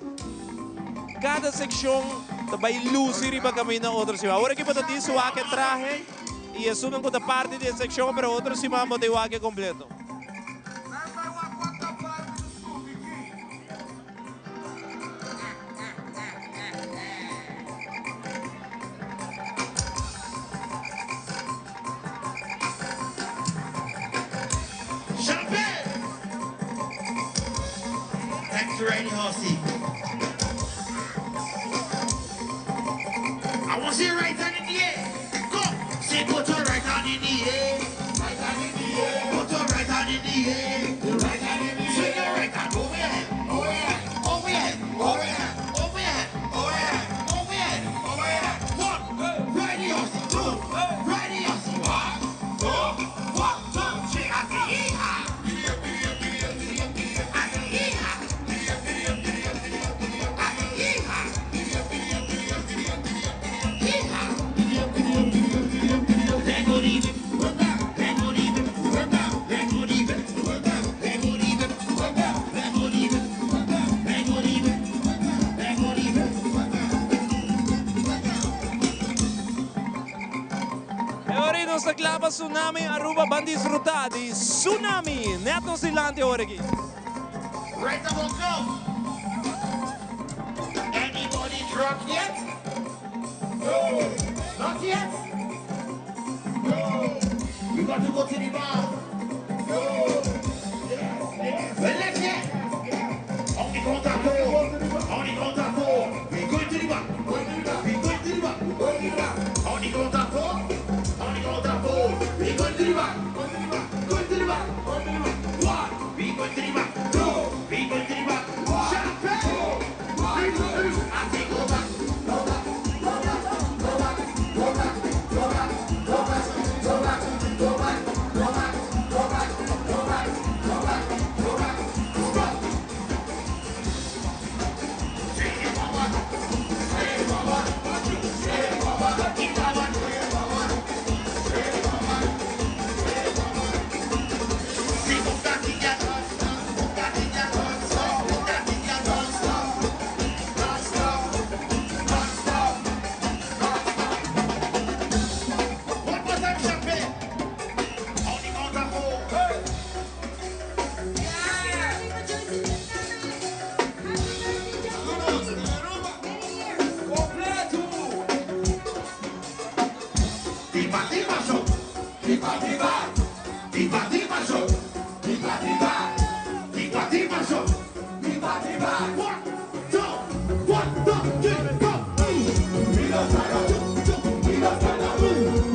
kada sekshon ta bai lusi riba kaminda otro siman. Awor aki bo ta tin su wak e trahe i esunnan ku ta parti di e sekshon pero otro siman bo ta e wak e kompleto. Champagne! Thanks to Randy Horsey. I want to see your right hand in the air. Go! Say put your right hand in the air. Right hand in the air. Put your right hand in the air. Right hand in the air. Swing your right hand over your head. Over your head. Over your head. Over your head. Over your head. Over your head. Over your head. Over your head. 1. Ready, Horsey. 2. Ready, Horsey. 1, 2, 1, 2, 3. I say yee-haw. I say yee-haw. I say yee-haw. Yee-haw. Let go even. Let go even. Let go even. Let go even. Let go even. Let go even. Let go even. E ora nos ta kla pa Tsunami Aruba ban disfrutá di Tsunami nèt nos dilanti awor aki. Right about now. Anybody drunk yet? No. Not yet? No. We got to go to the bar. No. Yes. Well, let's get. On the count of four. On the count of four. We going to the bar. We going to the bar. On the count of four. On the count of four. We going to the bar. Going to the bar. 1. We going to the bar. 2. We going to the bar. Champagne. 3, 2, I take over. Go back. Go back. Go back. Go back. Go back. Go back. Go back. Go back. Go back. Go back. Go back. Go back. Go back. Stop. Take it forward. Take it forward. Take it forward. Keep forward. Take it forward. Take it forward. See, move that thing, yeah. Move that thing, yeah. Move that thing, yeah. Don't stop. Don't stop. Don't stop. Don't stop. One more time, champagne. On the count of four. Hey. Completo! Tiba, tiba, show! Tiba, tiba! Tiba, tiba, show! Tiba, tiba! Tiba, tiba, show! Tiba, tiba! 1, 2, 1, 2, 3, go! We don't try to, we don't try to.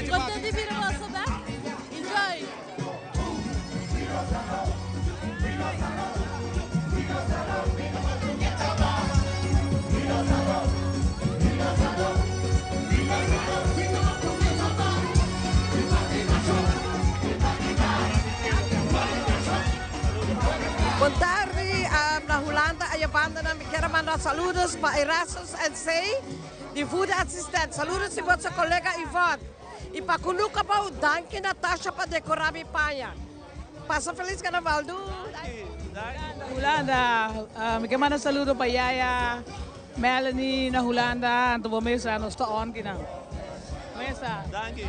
Contento di mira boso bek. Enjoy! Bon tardi, na Hulanda aya bandanan mi kier a manda saludos pa Erasmus NC di Voede Assistent. Saludos di boso colega Yvonne. Y pa Kunuka Bou, danki Natasha pa decora mi paña. Pasa feliz carnaval. Doei! Hulanda, mi ke manda saludo pa Yaya, Melanie na Hulanda, anto bo mesa nos ta on kinan. Mesa. Danki.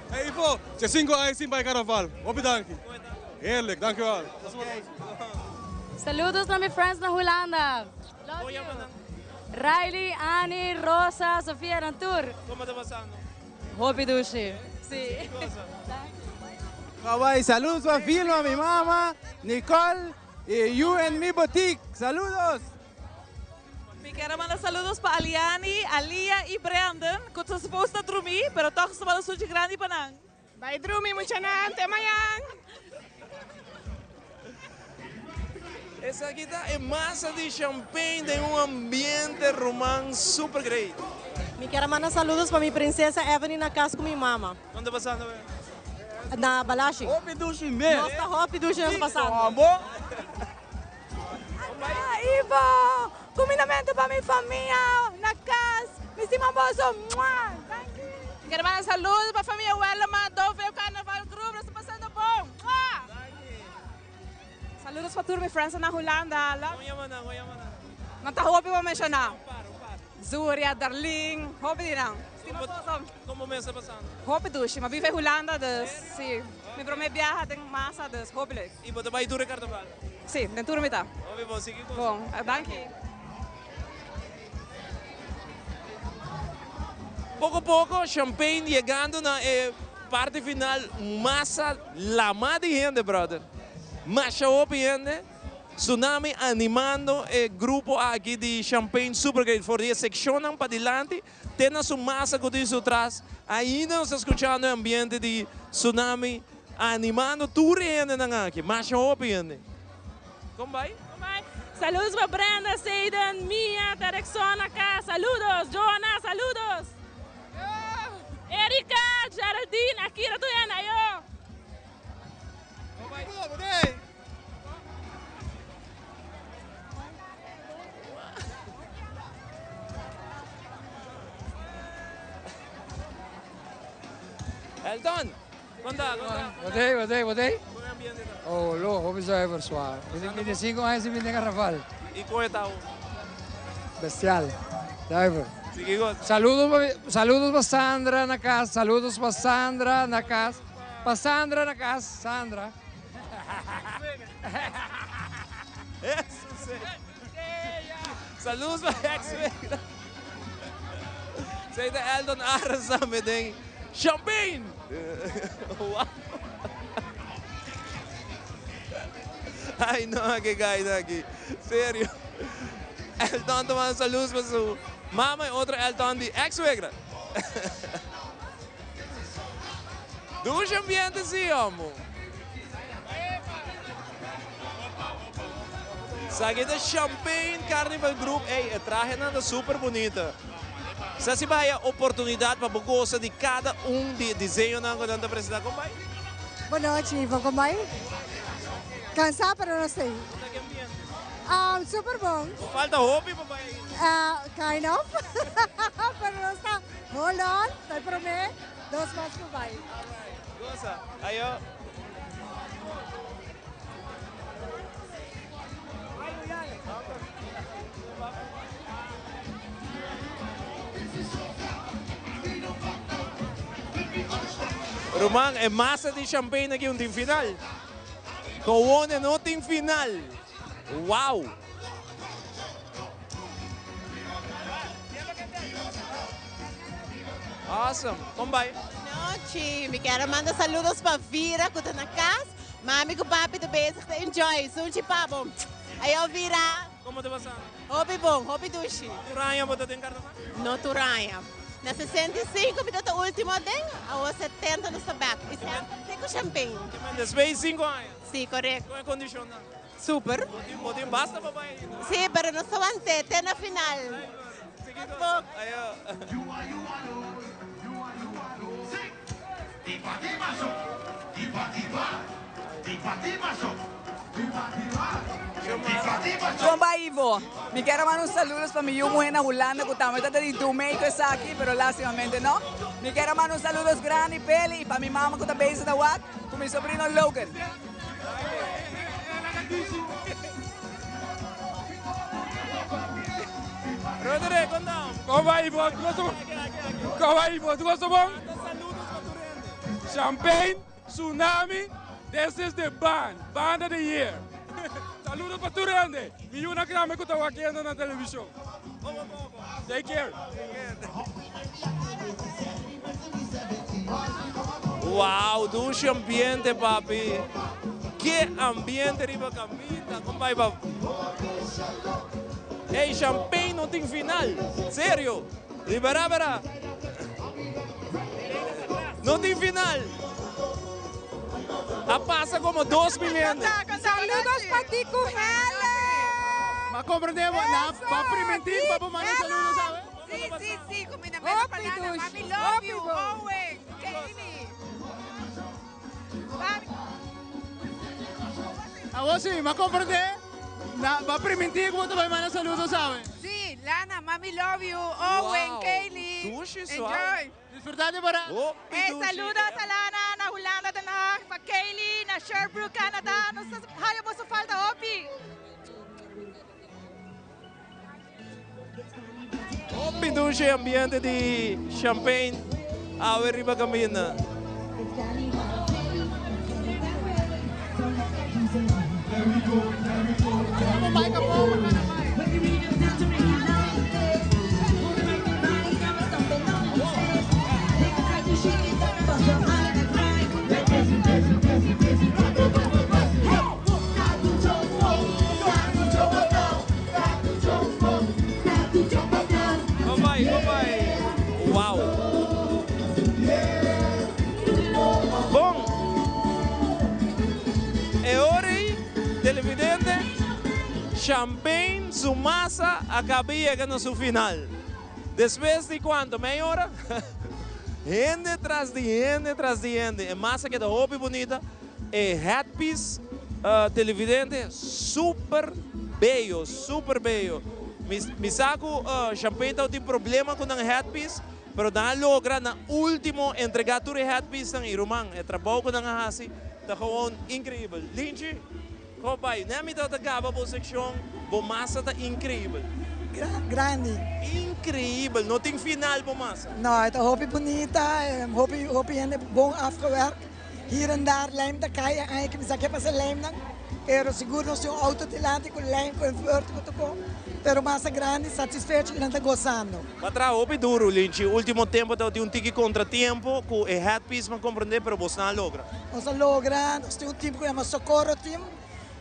Hey Ivo, dje cinco aña sin bai carnaval. Hopi danki. Heerlijk, dankjewel. Saludos na mi friends na Hulanda. Love you. Riley, Annie, Rosa, Sofia, nan tur. Como ta pasando? Hopi dushi. Si. Hawaii, saludos pa Vilma, mi mama, Nicole y You and Me Boutique. Saludos! Mi kier a manda saludos pa Aliani, Alia y Brandon cu ta supos ta drumi pero toch ta manda suchi grandi pa nan. Bai drumi muchanan, te mañan! Esaki ta e masa di champagne den un ambiente ruman super great. Mi kier a manda saludos pa mi princesa Ebony na cas cu mi mama. Con ta pasando be? Na Balashi. Hopi dushi mes. Nos ta hopi dushi nos ta pasando. Ana, Ivo, cumindamento pa mi famia na cas. Mi stima boso. Mua! Danki. Kier manda saludos pa famia Wellema, Doveo Carnaval Group. Nos ta pasando bon. Mua! Saludos pa tur mi friends na Hulanda. Love Con yama nan? Con yama nan? Nan ta hopi pa menciona. Zuria, Darlene, hopi di nan. Stima boso. Como mes ta pasando? Hopi dushi. Mi a biba Hulanda dus si. Mi prome biaha den masa dus hopi leuk. Y bo ta bay tur e carnaval? Si, den tur mi ta. Hopi bon, sigui goza. Bon, danki. Poco poco champagne yegando na e parti final masa lama di hende brother. Masha hopi hende. Tsunami animando e grupo aki di Champagne Super Great for di e seccionnan padilanti te na su masa cu tin su tras. Ainda nos ta scuchando e ambiente di Tsunami animando tur e hendenan aki. Masha hopi hende. Con bay? Con bay? Saludos pa Brenda, Seiden, Mia, Terexon acá. Saludos. Joana, saludos. Erika, Geraldine, Akira tur hende. Ayo. Elton, konta, konta. Wat ei, wat ei, wat ei? Kon e ambiente ta? Oh, lo, hopi zuiver zwaar. 25 aña sin bini carnaval. I kon e ta awo? Bestial. Zuiver. Sigui gosa. Saludos pa, saludos pa Sandra na cas, saludos pa Sandra na cas, pa Sandra na cas, Sandra. Saludos pa ex suegra. Esei ta Eldon Aras tambe den Champagne. Wow. Ay no, ke gaina aki. Serio. Eldon ta manda saludos pa su mama y otro Eldon di ex suegra. Dushi ambiente si homo. Esaki ta Champagne Carnival Group. Ey, e trahenan ta super bunita. Sa si bo haya oportunidad pa bo gosa di cada un di e diseñonan cu nan ta presenta. Con bay? Bon nochi, Ivo. Con bay? Cansa pero no stay. Super bon. Falta hopi pa bay ainda. Kind of. Pero nos ta hold on. Ta e prome. Dos mas por bai. Goza. Ayo. Ruman, e masa di champagne aki un tin final. Cowone no tin final. Wow! Awesome. Kon bai? Nochi, mi kier a manda saludos pa Vira cu ta na cas. Mami cu papi ta bezig ta enjoy. Sunchi pa bo. Ayo Vira. Como ta pasando? Hopi bon, hopi dushi. Tur aña bo ta den carnaval? No tur aña. Na 65 mi ta ultimo den, awor 70 nos ta bek. Y semper si cu champagne. Despues di 5 aña? Si, correcto. Con e condicionnan? Super. Bo tin basta pa bai ainda? Si, pero nos ta wante te na final. Ayo. Kon bai Ivo? Mi kier a manda un saludos pa mi yu muhe na Hulanda ku tambe ta di Dumei ku esaki pero lastimamente no. Mi kier a manda un saludos grandi p'eli i pa mi mama ku ta bezig ta wak ku mi sobrino Logan. Roderick, kon ta? Kon bai Ivo? Kon bai Ivo? Tur kos ta bon? Champagne, Tsunami, this is the band, band of the year. Saludos pa tur hende. Mi yunan grandi ku ta wakiendo na televishon. Take care. Wow, dushi ambiente papi. Ke ambiente riba caminda, compay pa. Ey, champagne no tin final. Serio. Libera bera. No tin final. A pasa como 2000 hende. Saludos pa ti cu Helen. Ma comprende bo na pa primenti pa bo manda saludos awe. Si, si, si, cu mi na mesa pa nada. Mami love you, Owen, Kaylee. Awo si, ma comprende na pa primenti cu bo ta bay manda saludos awe. Si, Lana, mami love you, Owen, Kaylee. Enjoy. Disfruta di parada. Hey, saludos a Lana na Hulanda Den Haag, pa Kaylee na Sherbrooke, Canada. Nos ta haya boso falta hopi. Hopi dushi ambiente di champagne awe riba caminda. Wow. Bon. E ora ei, televidente, Champagne su masa a caba yega na su final. Despues di cuanto? Mei ora? Hende tras di hende tras di hende. E masa keda hopi bunita. E headpiece, televidente, super bello, super bello. Mi, mi sa cu Champagne tabatin problema cu nan headpiece. Pero nan a logra na ultimo entrega tur e headpiecenan y ruman e trabou cu nan a haci ta gewoon increibel. Linchi, como bay? Nè mi tabata gaba bo seccion, bo masa ta increibel. Grandi. Increibel, no tin final bo masa. No, e ta hopi bunita, hopi hopi hende bon afgewerkt. Hier en daar lijm ta cay e aña ki mi sa ke pasa lijmnan, pero sigur nos tin un auto dilanti cu lijm cu envuert cu ta con, pero masa grandi satisfecho y nan ta gozando. Bo a traha hopi duru, Linchi. Ultimo tempo tabatin un tiki contratiempo cu e headpiece, mi a comprende, pero bosnan a logra. Nos a logra, nos tin un team cu yama Socorro Team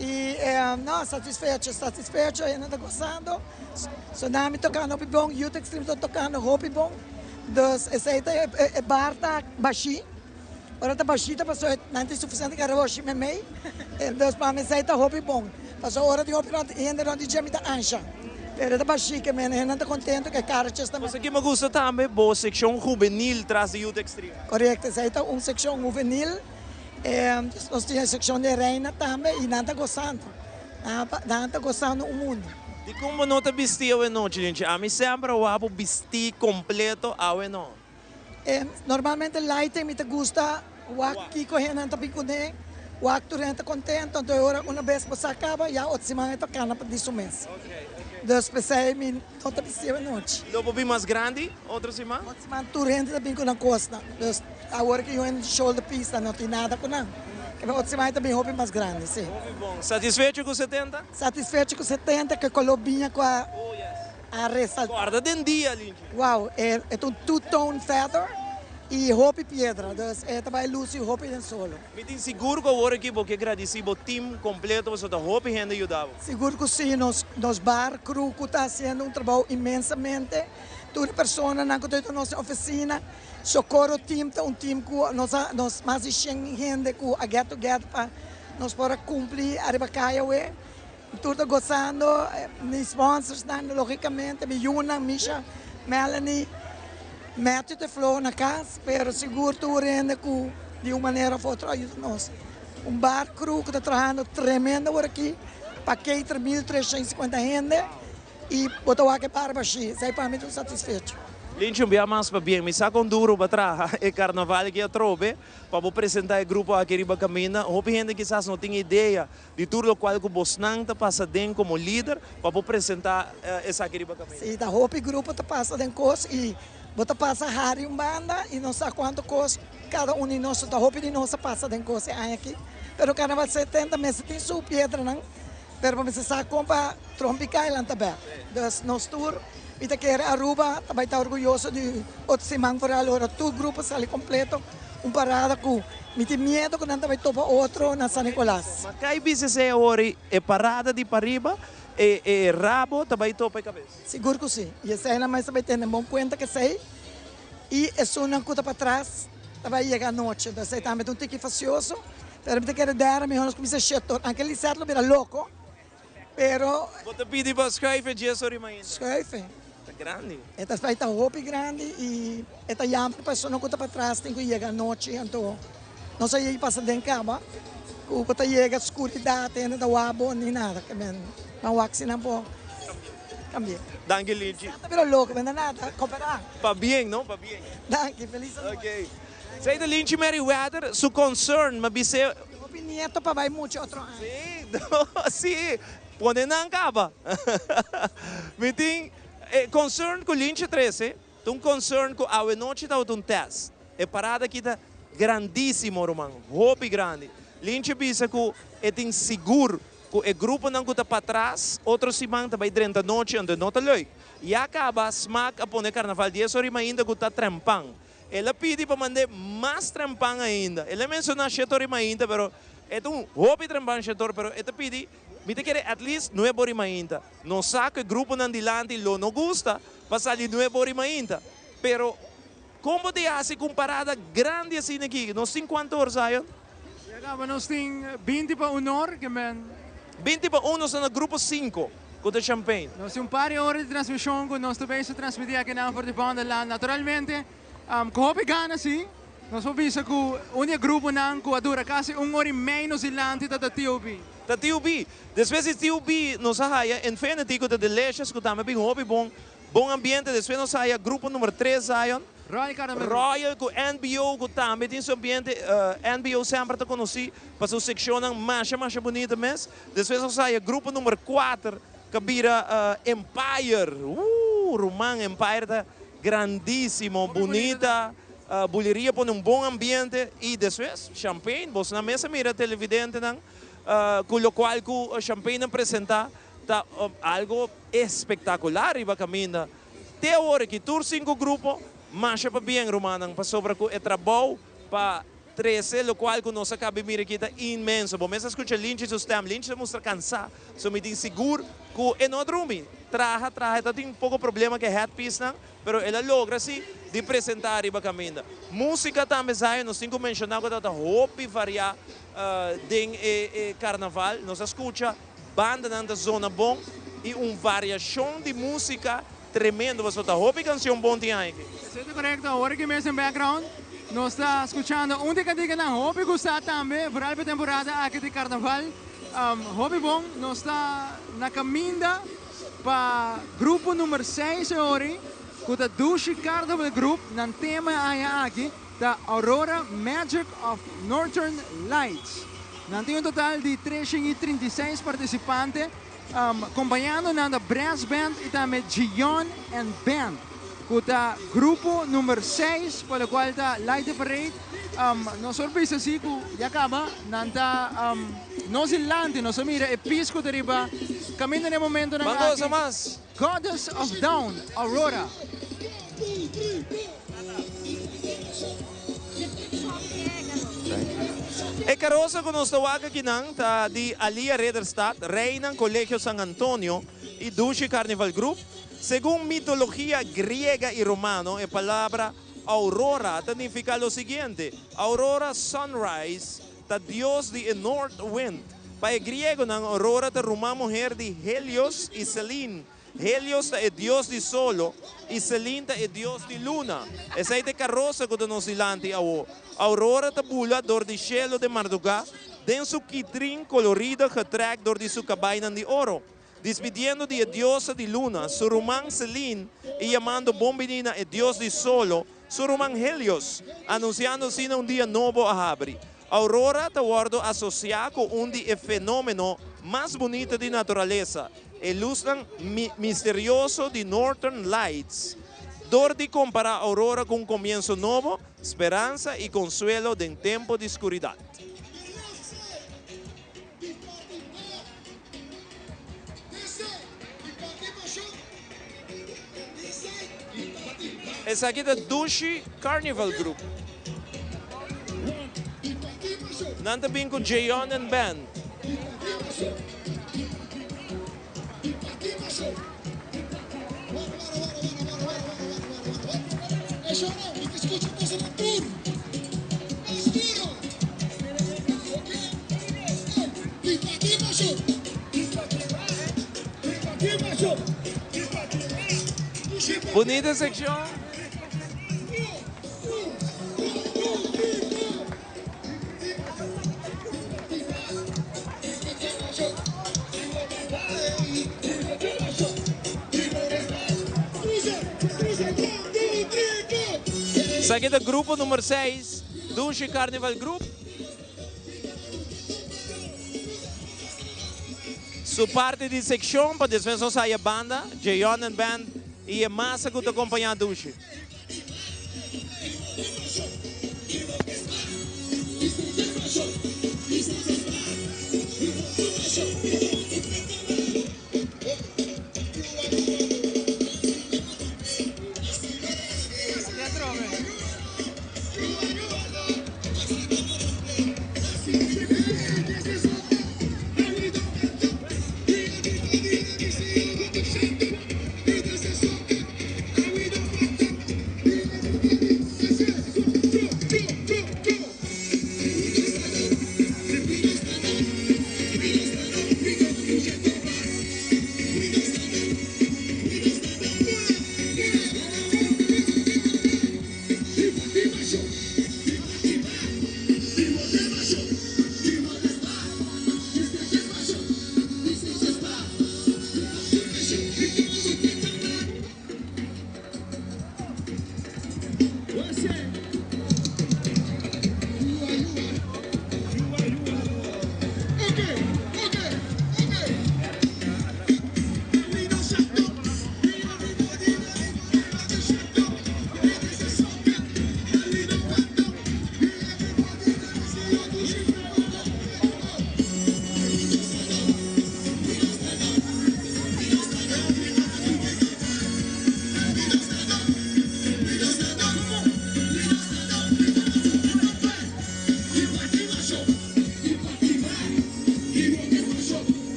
y no, satisfecho, satisfecho, hende ta gozando. Tsunami tocando hopi bon, Youth Extreme ta tocando hopi bon, dus esey ta e bar ta bashi. Ora ta bashita pasobra nan tin sufisiente karoshi meimei, dus pa mi esei ta hopi bon. Pasobra ora tin hopi rònt hende rònt di dje mi ta ansha. Pero e ta bashí ke men hendenan ta kontento ku e karretjes ta. Cosa ki mi gusta tambe, bo sekshon hubenil tras di Youth Extreme. Korekto, esei ta un sekshon hubenil. Nos tin e sekshon di reina tambe i nan ta gosando. Nan ta gosando un mundu. Dikon bo no ta bisti awe nochi, Linchi? Ami semper a wak bo bisti kompleto, awe no. Normalmente lighting mi ta gusta wak kiko hendenan ta bin kuné, wak tur hende ta kontento, anto e ora una bes bo sa kaba ya otro siman e ta kana pa di su mes. Dus p'esei mi no ta bisti anochi. Lo bo bin mas grandi otro siman? Otro siman tur hende ta bin ku nan kosnan, dus awor ki yu shoulder piece nan no tin nada ku nan, otro siman e ta bin hopi mas grandi si. Hopi bon. Satisfecho ku 70? Satisfecho ku 70 ku e koló biña ku a. A resalta. Guarda den dia, Linchi. Wow, e ta un two tone feather y hopi piedra, dus e ta bay luci hopi den solo. Mi tin sigur cu awor aki bo ke gradici bo team completo pasobra ta hopi hende yuda bo. Sigur cu si, nos bar crew cu ta haciendo un trabou inmensamente. Tur e personanan ku ta yuda nos den ofisina. Socorro Team ta un team ku nos a nos mas di shen hende ku a get together pa nos por a kumpli ariba kaya awe. Tur ta gosando, mi sponsorsnan logicamente, mi yunan, Misha, Melanie, Matthew ta floho na cas, pero sigur tur hende cu di un manera of otro a yuda nos. Un bar crew cu ta trahando tremendo awor aki pa cater 1350 hende y bo ta wak e bar bashi, esey pa mi ta un satisfecho. Linchi un bia mas pabien, mi sa con duro bo a traha e carnaval aki atrobe pa bo presenta e grupo aki riba caminda. Hopi hende kisas no tin idea Di tur lokual ku bosnan ta pasa den komo lider pa por presentá esaki riba kaminda. Sí, ta hopi grupo ta pasa den kos i bo ta pasa hari un banda i no sa kuantu kos kada un di nos, ta hopi di nos a pasa den kos e aña aki. Pero Karnaval 70 mester tin su piedranan, pero bo mester sa kon pa trompiká i lanta bèk. Dus nos tur, mi ta kere Aruba ta bai ta orguyoso di otro siman foral ora tur grupo sali kompleto un parada ku Mi tin miedo ku nan ta bai topa otro na San Nicolas. Ma kai bisa esei awor e parada di pariba, e e rabo ta bai topa e kabes? Sigur ku si. I eseinan mes ta bai tene bon kuenta ku esei. I esunnan ku ta patras ta bai yega anochi. Entonces esei tambe ta un tiki fasioso. Pero mi ta kere dera mihor nos kuminsa shete or. Anke Lisette lo bira loko. Pero. Bo ta pidi pa schuif e djes ora mainta? Schuif e. Ta grandi. E ta ta hopi grandi y e ta jammer pa esunnan cu ta patras tin cu yega anochi anto nos a yega pasa den caba cu bo ta yega scuridad hende ta wak bo ni nada ke men nan wak si nan por cambia. Danki Lichi. Ta bira loco men ta nada coopera. Pa bien no pa bien. Danki feliz anochi. Ok. Esey ta Linchi Merryweather su concern ma bis'e. Hopi nieto pa bai mucha otro aña. Sí, sí, pone nan caba. Mi tin e concern cu Linchi trece, ta un concern cu awe nochi tabata un test. E parada aki ta grandisimo, ruman, hopi grandi. Linchi bisa cu e tin sigur cu e gruponan cu ta patras otro siman ta bai drenta nochi, anto no ta leuk. Ya caba Smaak a pone carnaval dies ora y mainta cu ta trempan. El a pidi pa mand'é mas trempan ainda. El a menshoná shetor i mainta, pero e ta un hopi trempan shetor, pero e ta pidi, Mi ta kere at least nuebe ora i mainta. Nos sa ku e gruponan dilanti lo no gusta pa sali nuebe ora i mainta, pero kon bo ta hasi ku un parada grandi asina aki? Nos tin kuantu or, Zion? Ya kaba nos tin binti pa un or, ke men. Binti pa un, nos ta na grupo sinku ku ta Champagne. Nos tin un par di ora di transmishon ku nos ta bezig transmití akinan for di Vondelland. Naturalmente, ku hopi gana sí, nos por bisa ku un di e gruponan ku a dura kasi un ora i mei nos dilanti ta ta TOB. Ta TOB. Despues di TOB nos a haya Infinity ku ta Delicious ku tambe bin hopi bon. Bon ambiente. Despues nos a haya grupo number tres Zion. Royal Carnaval. Royal ku NBO ku tambe tin su ambiente. NBO semper ta konosí pa su sekshonnan masha masha bunita mes. Despues nos haya grupo number kuater ku a bira Empire. Ooh ruman Empire ta grandísimo, bunita. Buleria pone un bon ambiente i despues Champagne. Bosonan mes a mira televidentenan ku lokual ku Champagne a presentá ta algo espektakular riba kaminda. Te awor aki tur sinku grupo masha pa bien rumannan pasobra ku e trabou pa trese lokual ku nos a kabi mira aki ta inmenso. Bo mes a skucha Linchi su stem, Linchi ta mustra kansá, so mi tin sigur ku e no a drumi. Traha, traha, e ta tin poko problema ku e headpiecenan, pero el a logra si di presentá riba kaminda. Músika tambe Zion nos tin ku menshoná ku tabata hopi variá den e karnaval. Nos a skucha. Bandanan ta zona bon y un variacion di musica tremendo pasobra ta hopi cancion bon tin aña aki. Esei ta corecto, awor aki mes den background nos ta scuchando un di canticanan hopi gusta tambe vooral pa e temporada aki di carnaval. Hopi bon, nos ta na caminda pa grupo number seis e ori cu ta Dushi Carnival Group, nan tema e aña aki ta Aurora Magic of Northern Lights. Nan tin un total di 336 partisipante, kompañando nan ta Brass Band i tambe Gion and Band, ku ta grupo number seis pa lokual ta Light the Parade. Nos por bisa si ku ya kaba nan ta nos dilanti, nos a mira e pis ku ta riba kaminda na e momentonan aki. Goddess of Dawn, Aurora. E karosa ku nos ta wak akinan ta di Alia Ridderstad, Reinan Colegio San Antonio i Dushi Carnival Group. Segun mitologia griega y romano e palabra aurora ta nifica lo siguiente, Aurora, sunrise, ta dios di e north wind. Pa e griegonan Aurora ta ruman muher di Helios y Selene. Helios ta e dios di solo y Selene ta e dios di luna. Esey ta e carosa cu ta nos dilanti awo. Aurora ta bula dor di shelo den marduga, den su kitrin colorido getrek dor di su cabaynan di oro. Dispidiendo di e diosa di luna, su ruman Selene, y yamando bon bini na e dios di solo, su ruman Helios, anunciando asina un dia nobo a habri. Aurora ta wordo asocia cu un di e fenomeno mas bunita di naturalesa, e luznan misterioso di Northern Lights. Dor di compara aurora cu un comienso nobo, speransa y consuelo den tempo di scuridad. Esaki ta Dushi Carnival Group. Nan ta bin ku Jeon and Band. Bunita seccion. Esaki ta grupo number seis, Dushi Carnival Group. Su parti di seccion pa despues nos haya banda, Jeyon and Band y e masa cu ta acompaña Dushi.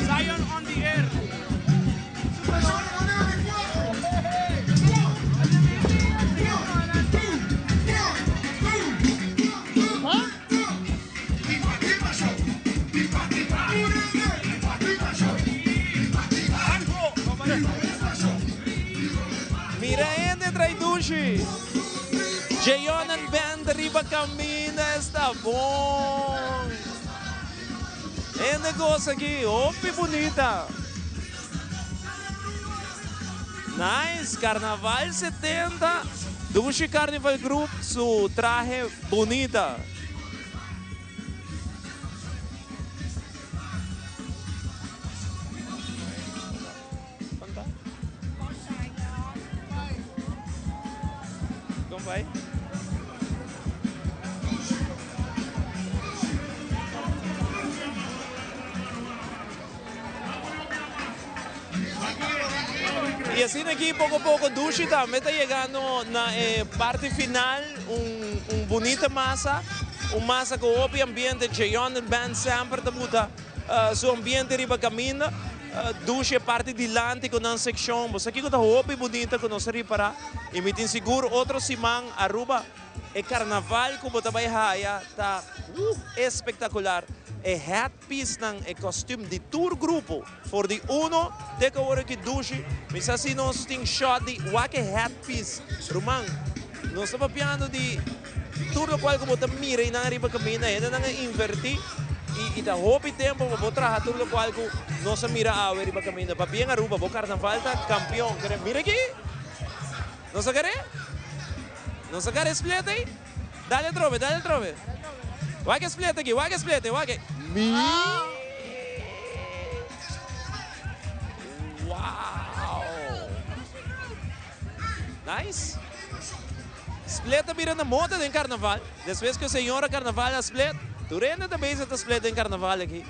Zion on the air. Mira hende trae dushi. Jeon and band riba caminda esta bon. Hende goza aki, hopi bunita. Nice, Carnaval 70, Dushi Carnival Group su trahe bunita. Kon bai? Y asina aki poco poco Dushi tambe ta yegando na e parti final, un un bunita masa, un masa cu hopi ambiente, Jeon and band semper ta buta su ambiente riba caminda. Dushi e parti dilanti cu nan seccion, bo sa kico ta hopi bunita cu nos a ripara y mi tin sigur otro siman Aruba e carnaval cu bo ta bay haya ta espectacular, e headpiecenan, e costume di tur grupo for di uno te cu awor aki Dushi, mi sa si nos tin shot di wak e headpiece, ruman nos ta papiando di. Tur lokual ku bo ta mira einan ariba kaminda, hendenan a invertí i ta hopi tempu pa bo traha tur lokual ku nos a mira awe riba kaminda. Pabien Aruba, bo karnaval ta kampion. Kere mira aki! Nos a kere? Nos a kere split ei? Dale atrobe, dale atrobe. Wak e split aki, wak e split ei, wak e. Mi! Wow! Nice! Split a bira na moda den carnaval. Despues cu e señora carnaval a split, tur hende ta bezig ta split den carnaval aki.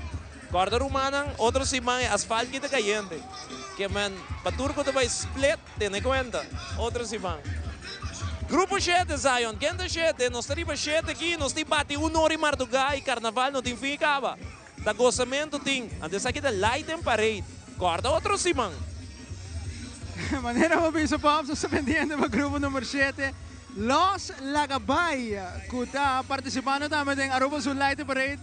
Corda rumannan, otro siman e asfalt kita cayente. Ke men, pa tur cu ta bay split, tene cuenta. Otro siman. Grupo shete, Zion. Ken ta shete? Nos ta riba shete aki, nos tin bati un ora y marduga y carnaval no tin fin y caba. Ta gozamento tin. Anto esaki ta light and parade. Corda otro siman. Manera bo bisa Pops, nos ta pendiente pa grupo number shete, Los Lagabay, cu ta participando tambe den Aruba Zoo Light and Parade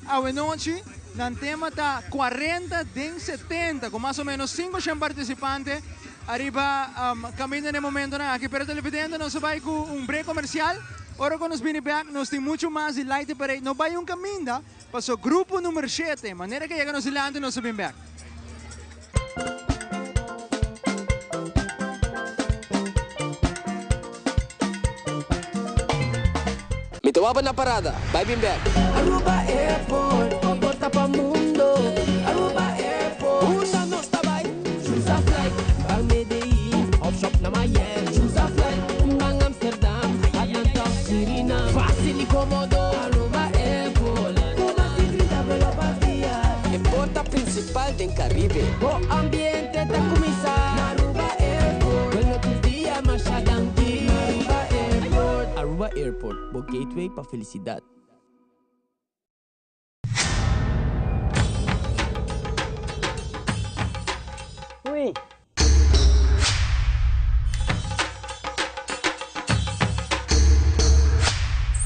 awenochi. Nan tema ta cuarenta den setenta, cu mas o menos cinco shen participante ariba caminda den e momentonan aki. Pero televidente, nos a bay cu un break comercial. Ora cu nos bini bek, nos tin mucho mas di Light and Parade. No bay un caminda. Paso grupo number shete, manera ke yega nos dilanti nos ta bin bek. Mi ta waba na parada, bai bin bek. Aruba Airport, bo porta pa mundo. Aruba Airport, Unda nos ta bai? Choose a flight, bang Medellin, of shop na Miami. Choose a flight, bang Amsterdam, Atlanta, Suriname. Facil y comodo, Aruba Airport. Cu mas di 30 vuelo pa dia. E porta principal den Caribe. Bo ambiente ta cuminsa na Aruba Airport. Vuelo tur dia, masha danki. Aruba Airport. Aruba Airport, bo gateway pa felicidad. Ui.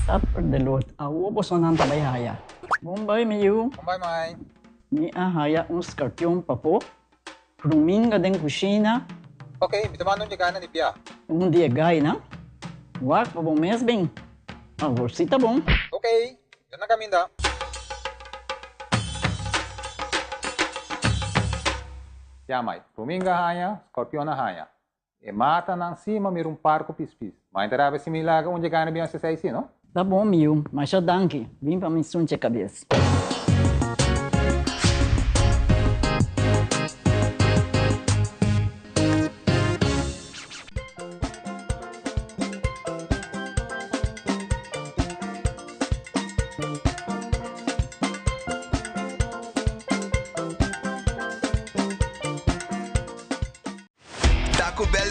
Supper de Lord, awo bosonan ta bai haya. Bon bai mi yu. Bon bai mai. Mi a haya un skarpion papo, pruminga den kushina. Ok, mi ta manda un di gaina di bia. Un di e gaina? Wak pa bo mes bin. Awor si ta bon. Ok, yo na caminda. Ya mai, Ruminga haña, Scorpion a haña. E matanan si ma mira un par cu pis pis. Ma inta rabia si mi laga un dje gana Beyoncé sa si, no? Ta bon mi yu, masha danki. Bin pa mi sunche cabes.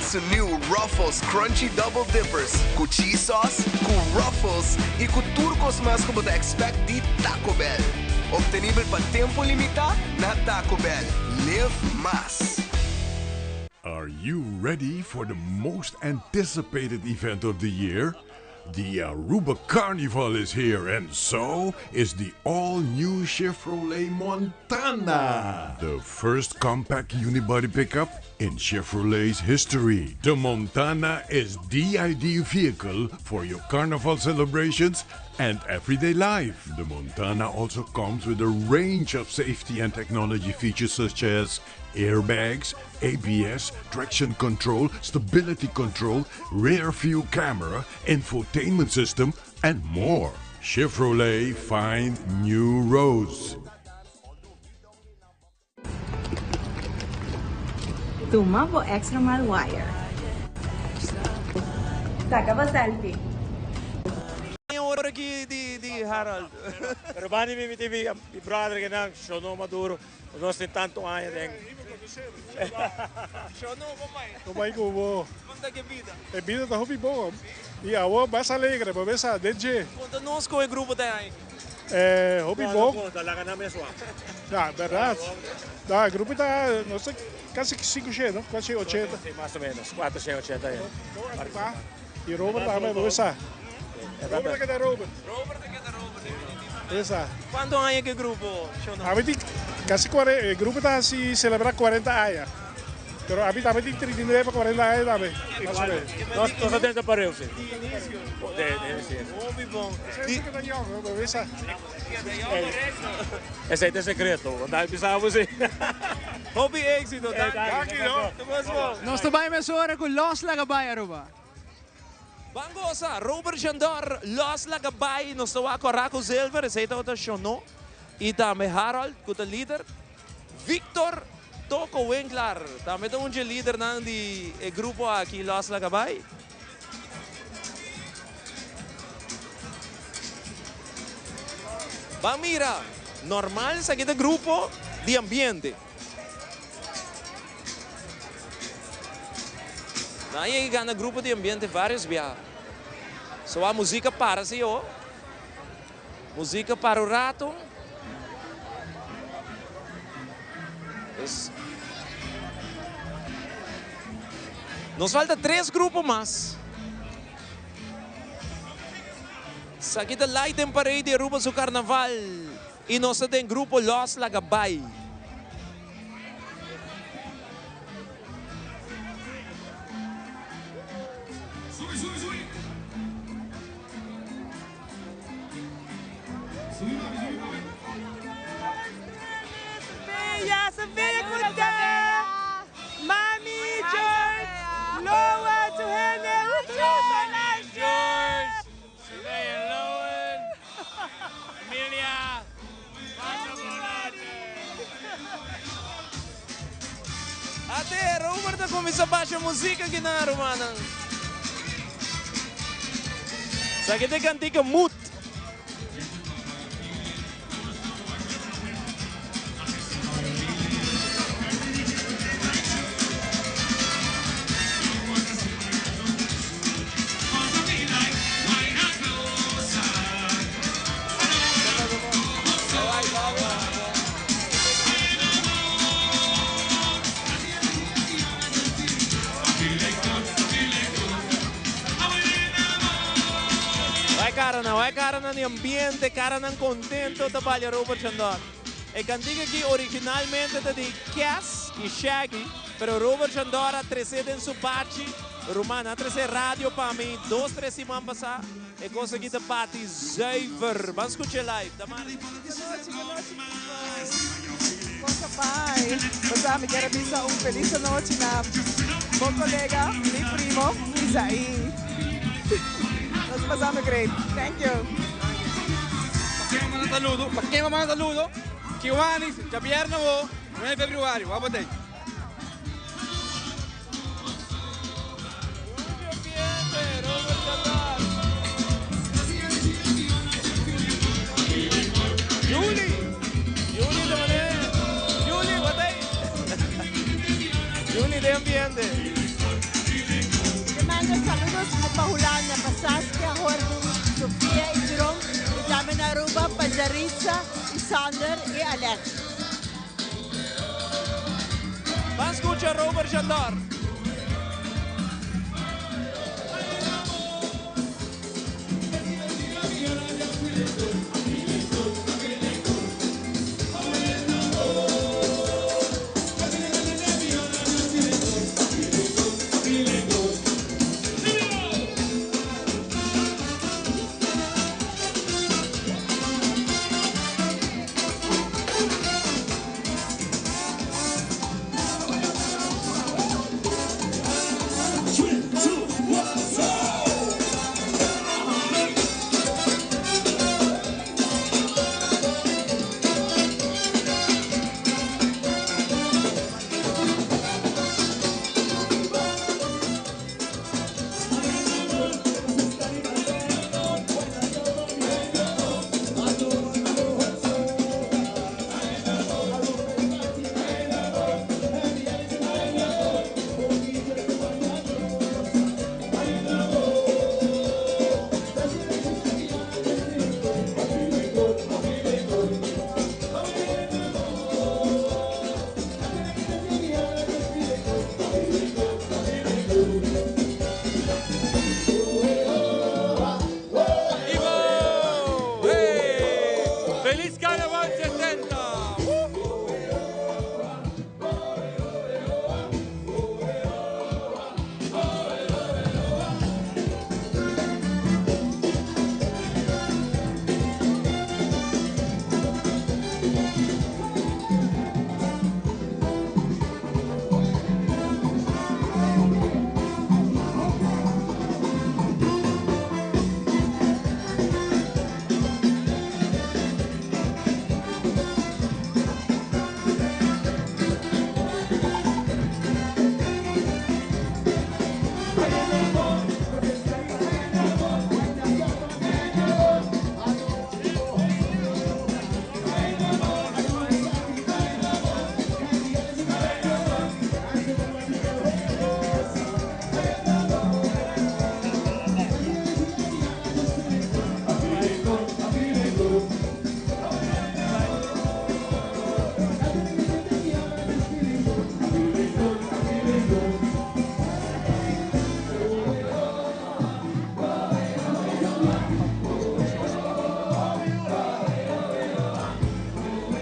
su new Ruffles Crunchy Double Dippers cu cheese sauce, cu Ruffles y cu tur cos mas cu bo ta expect di Taco Bell. Obtenibel pa tempo limita na Taco Bell. Live mas! Are you ready for the most anticipated event of the year? The Aruba Carnival is here, and so is the all new Chevrolet Montana. The first compact unibody pickup in Chevrolet's history. The Montana is the ideal vehicle for your carnival celebrations and everyday life. The Montana also comes with a range of safety and technology features such as airbags, ABS, traction control, stability control, rear view camera, infotainment system, and more. Chevrolet find new roads. Tuma bo extra mile wire. Saca bo selfie. Ora aki di di Harold. Pero bani mi mi tin mi brother ke nan Shono Maduro nos tin tanto aña den. Shono bo mai. Bo mai ku bo. Kon ta ke bida? E bida ta hopi bon. I awor bas alegre bo bes a den dje. Konta nos kon e grupo ta ai. E hopi bon. No konta laga nan mes wak. Ya berdad. No e grupo ta nos ta kasi 500 no 480. Si mas o menos 480 ya. I Robert tambe bo sa. Robert a keda Robert. Robert a keda Robert Bo sa. Cuanto aña cu e grupo Shono? Abi tin casi cuarenta, e grupo ta haci celebra cuarenta aña. Pero abi tambe tin 39 pa cuarenta aña tambe, mas o menos. Nos nos a tenta pareu si. Di inicio. De inicio. Hopi bon. Esey ta keda yong, bo sa. Keda yong correcto. Esey ta e secreto, bo ta bisa bo si. Hopi exito, danki. Danki no. Te mas bon. Nos ta bay mesora cu Los Laga Bay Aruba. Ban gosa, Robert Jandor, Los Laga Bay, nos ta wak Oraco Zilver, esey tabata Shono, y tambe Harold cu ta lider. Victor Toko Winklaar tambe ta un dje lidernan di e grupo aki, Los Laga Bay. Ban mira, normal esaki ta grupo di ambiente. Nan a yega gana grupo di ambiente varios biaha. So a musica para si yo. Musica para un rato. Pues, nos falta tres grupo mas. Esaki ta Light and Parade di Aruba su carnaval. Y nos ta den grupo Los Laga Bay. Bella, Sofia Kunta, Mami, George, Loa, Tuhene, George, Sofia, Lowen, Emilia, pasa bon nochi. Ate, Robert a cuminsa basha musica aki na rumannan. Esaki ta e cantica Moed. Wak karanan, wak karanan di ambiente, karanan contento ta balia Robert Chandor. E cantica aki originalmente ta di Kes y Shaggy, pero Robert Chandor a trece den su bachi. Ruman a trece radio pa mi dos tres siman pasa. E cos aki ta bati zuiver. Ban scucha live. Damari. Nochi, nochi, Cosa pai. Cosa mi kier a bisa un feliz anochi na bo colega, mi primo, Isaí. Nos pasando great. Thank you. Pa ken manda saludo? Pa ken manda saludo? Kiwanis, djabièrnè awo, 9 februari, wak bo tei. Juli! Juli ta mane. Juli, wat ei? Juli den ambiente. Charitza y Sander y Alex. Ban scucha Robert Jandor. Ivo! Hey! Feliz Carnaval 70!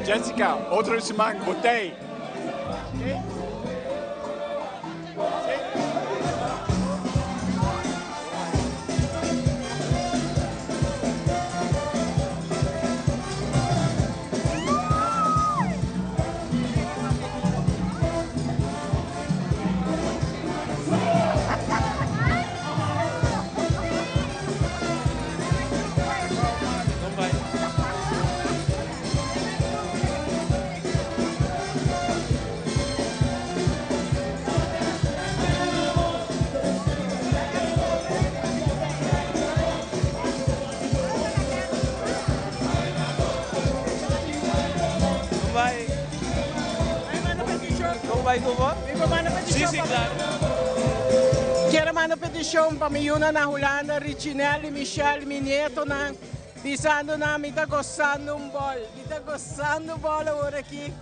Jessica, otro siman bo tei. Kier a manda peticion pa mi yunan na Hulanda, Richinel y Michelle, mi nietonan, bisando nan mi ta gozando un bol, mi ta gozando bol awor aki.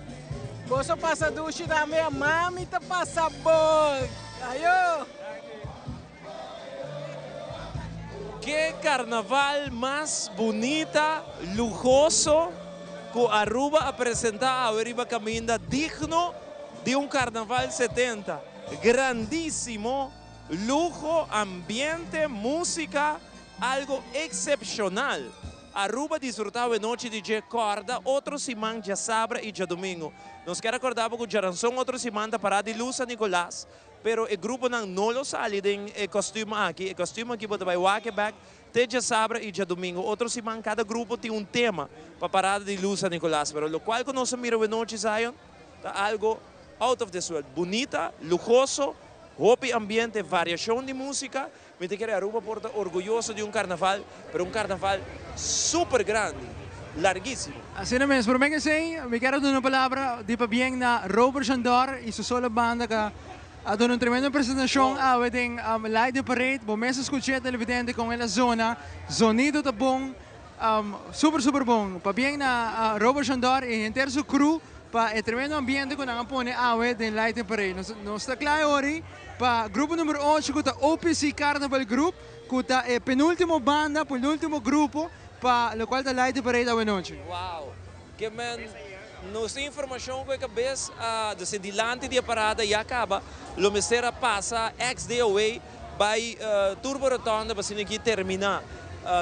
Boso pasa dushi tambe, mami ta pasa bon. Ayo! Ke carnaval mas bunita, luhoso cu Aruba a presenta awe riba caminda digno di un carnaval 70. Grandisimo, luho, ambiente, musica, algo excepcional. Aruba disfruta awe nochi di dje corda otro siman djasabra y djadomingo. Nos kier a corda bo cu djaranson otro siman ta para di luz San Nicolas. Pero e gruponan no lo sali den e kostuum aki. E kostuum aki bo ta bai wak e bek te djasabra i djadumingu. Otro siman kada grupo tin un tema pa Parada di Luz San Nicolas. Pero lokual ku nos a mira wenochi Zion ta algo out of this world. Bunita, luhoso, hopi ambiente, variashon di musika. Mi ta kere Aruba por ta orguyoso di un karnaval, pero un karnaval super grandi, largisimo. Asina mes, prome ke esei mi kier a duna palabra di pabien na Robert Jandor y su solo banda ka a duna un tremendo presentacion awe den Light the Parade. Bo mes a scuch'e televidente con el a zona, zonido ta bon. Um, super super bon. Pabien na Robert Shandor y henter su crew pa e tremendo ambiente cu nan a pone awe den Lighting Parade. Nos, nos ta cla e ori pa grupo numero 8 cu ta OPC Carnival Group cu ta e penultimo banda, penultimo grupo pa locual ta Lighting Parade awe nochi. Wow! Ke men nos tin informacion cu e cabes a deci dilanti di e parada ya caba lo mester a pasa XDOA Bai Turbo Rotonda pa asina ki termina.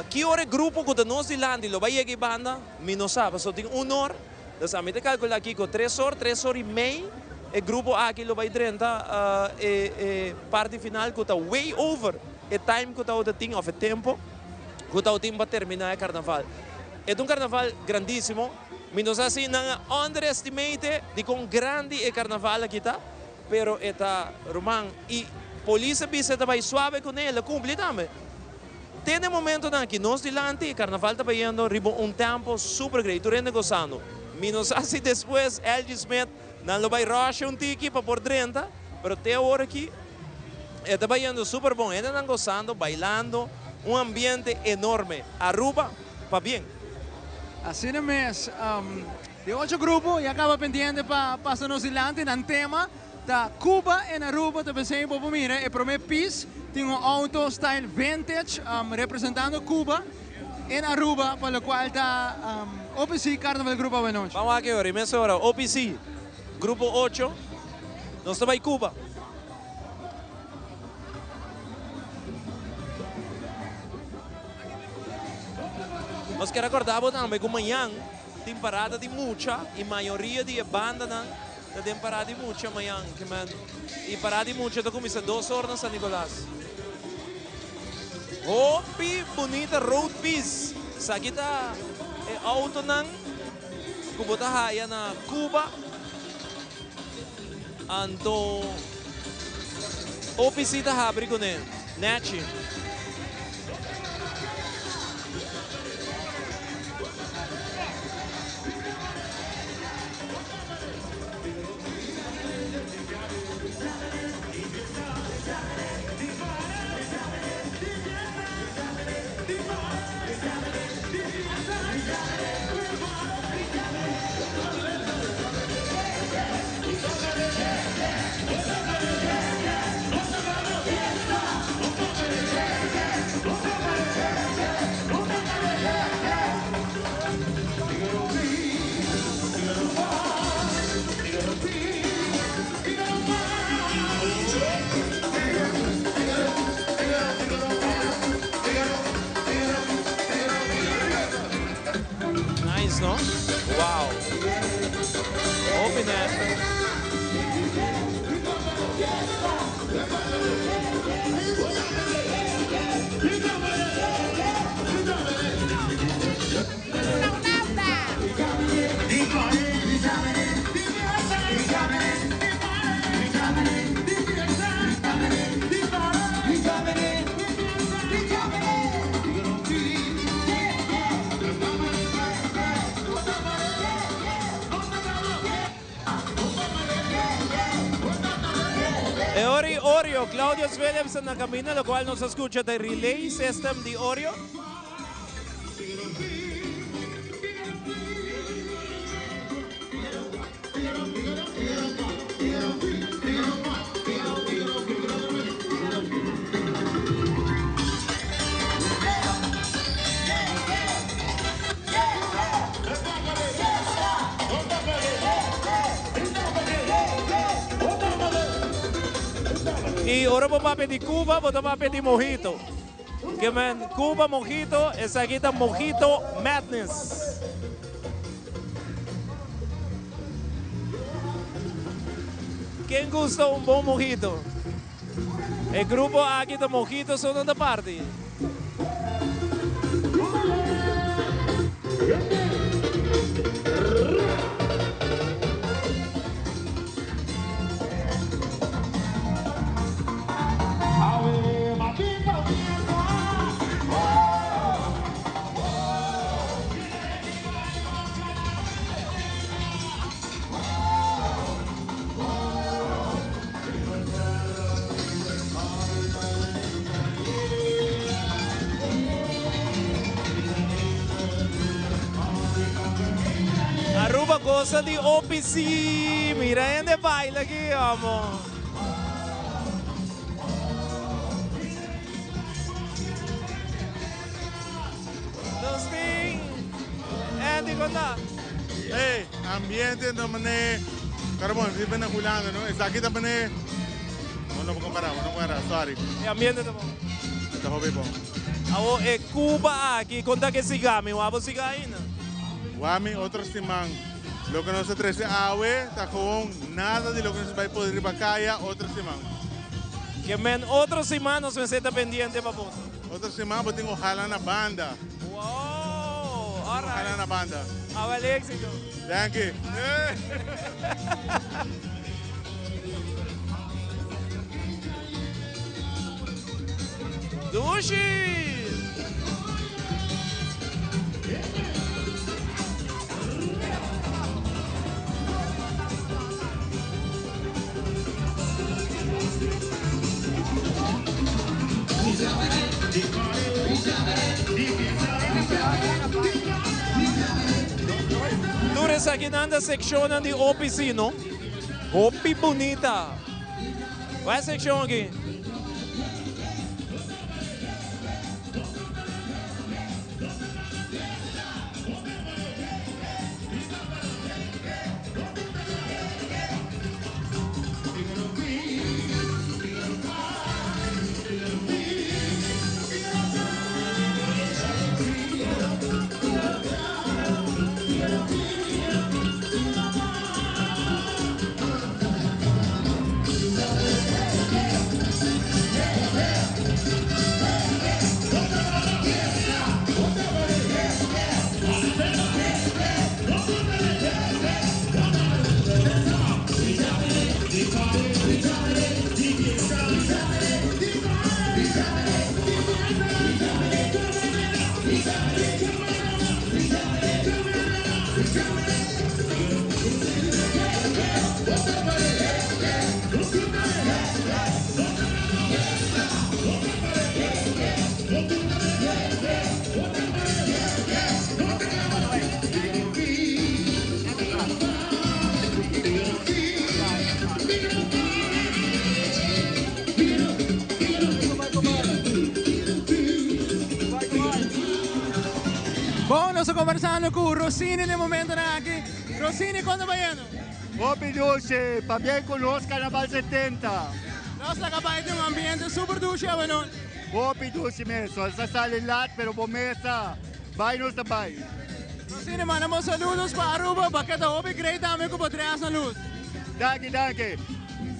Ki ora e grupo ku ta nos dilanti lo bai yega e banda? Mi no sa, pasobra tin un or. Dus ami ta kalkula kiko tres or, tres or i mei e grupo aki lo bai drenta e parti final ku ta way over e time ku tabata tin of e tempo ku tabatin pa termina e karnaval. E ta un karnaval grandisimo. Mi no sa si nan a underestimate dikon grandi e karnaval aki ta. Pero e ta ruman y polis a bisa e ta bay suave cu ne, el a cumpli tambe. Te na e momentonan aki nos dilanti e carnaval ta bayendo riba un tempo super great, tur hende gozando. Mi no sa si despues LG Smith nan lo bay rusha un tiki pa por drenta, pero te awor aki e ta bayendo super bon, hendenan gozando, bailando, un ambiente enorme. Aruba pabien. Asina mes. Di ocho grupo ya caba pendiente pa pasa nos dilanti. Nan tema ta Cuba en Aruba. Ta pensei bo por mira e prome pis tin un auto style vintage representando Cuba en Aruba pa locual ta OPC Carnival Group awenochi. Ban wak e ora y mesora OPC Grupo ocho nos ta bay Cuba. Nos kier acorda bo tambe cu mañan. Tin parada di mucha y mayoria di e bandanan ta den parada di mucha mañan ke men y parada di mucha ta cuminsa dos or na San Nicolas. Hopi bunita road piece. Esaki ta e autonan cu bo ta haya na Cuba. Anto OPC ta habri cune. Nechi. Nice no? Wow! Hopi net. E ora y Oreo, Claudius Williams na camina, locual nos a scucha ta e relay system di Oreo. Y ora bo papia di Cuba, bo ta papia di mojito. Ke men Cuba Mojito, esaki ta Mojito Madness. Ken gusta un bon mojito? E grupo aki ta Mojito so nan ta parti. Cosa di OPC. Mira hende baila aki, amo. Nos tin Andy con ta. Hey, ambiente no mane. Pero bon, vive na Hulanda, no? Esaki ta mane. No, no compara, no compara, sorry. E ambiente ta bon. Ta hopi bon. Awo e Cuba aki, con ta ke siga mi? Wabo siga ainda? Wami otro siman. Loke nos a trece awe ta gewoon nada di loke nos bay por riba caya otro siman. Ke men otro siman nos mester ta pendiente pa boso. Otro siman bo tin cu hala na banda. Wow! Alright. Hala na banda. Awel exito. Danki. Dushi! Tur esakinan ta sekshonnan di OPC, no? Hopi bunita. Wak e sekshon aki. Bon, nos ta conversando cu Rosini den momentonan aki. Rosini, con ta bayendo? Hopi dushi, pabia cu nos Carnaval 70. Nos ta caba den un ambiente super dushi awe. Hopi dushi mes, sol sa sali lat pero bo mesa bay nos ta bay. Rosini, mandamos saludos pa Aruba, pa keda hopi great tambe cu bo tres na luz. Danki, danki.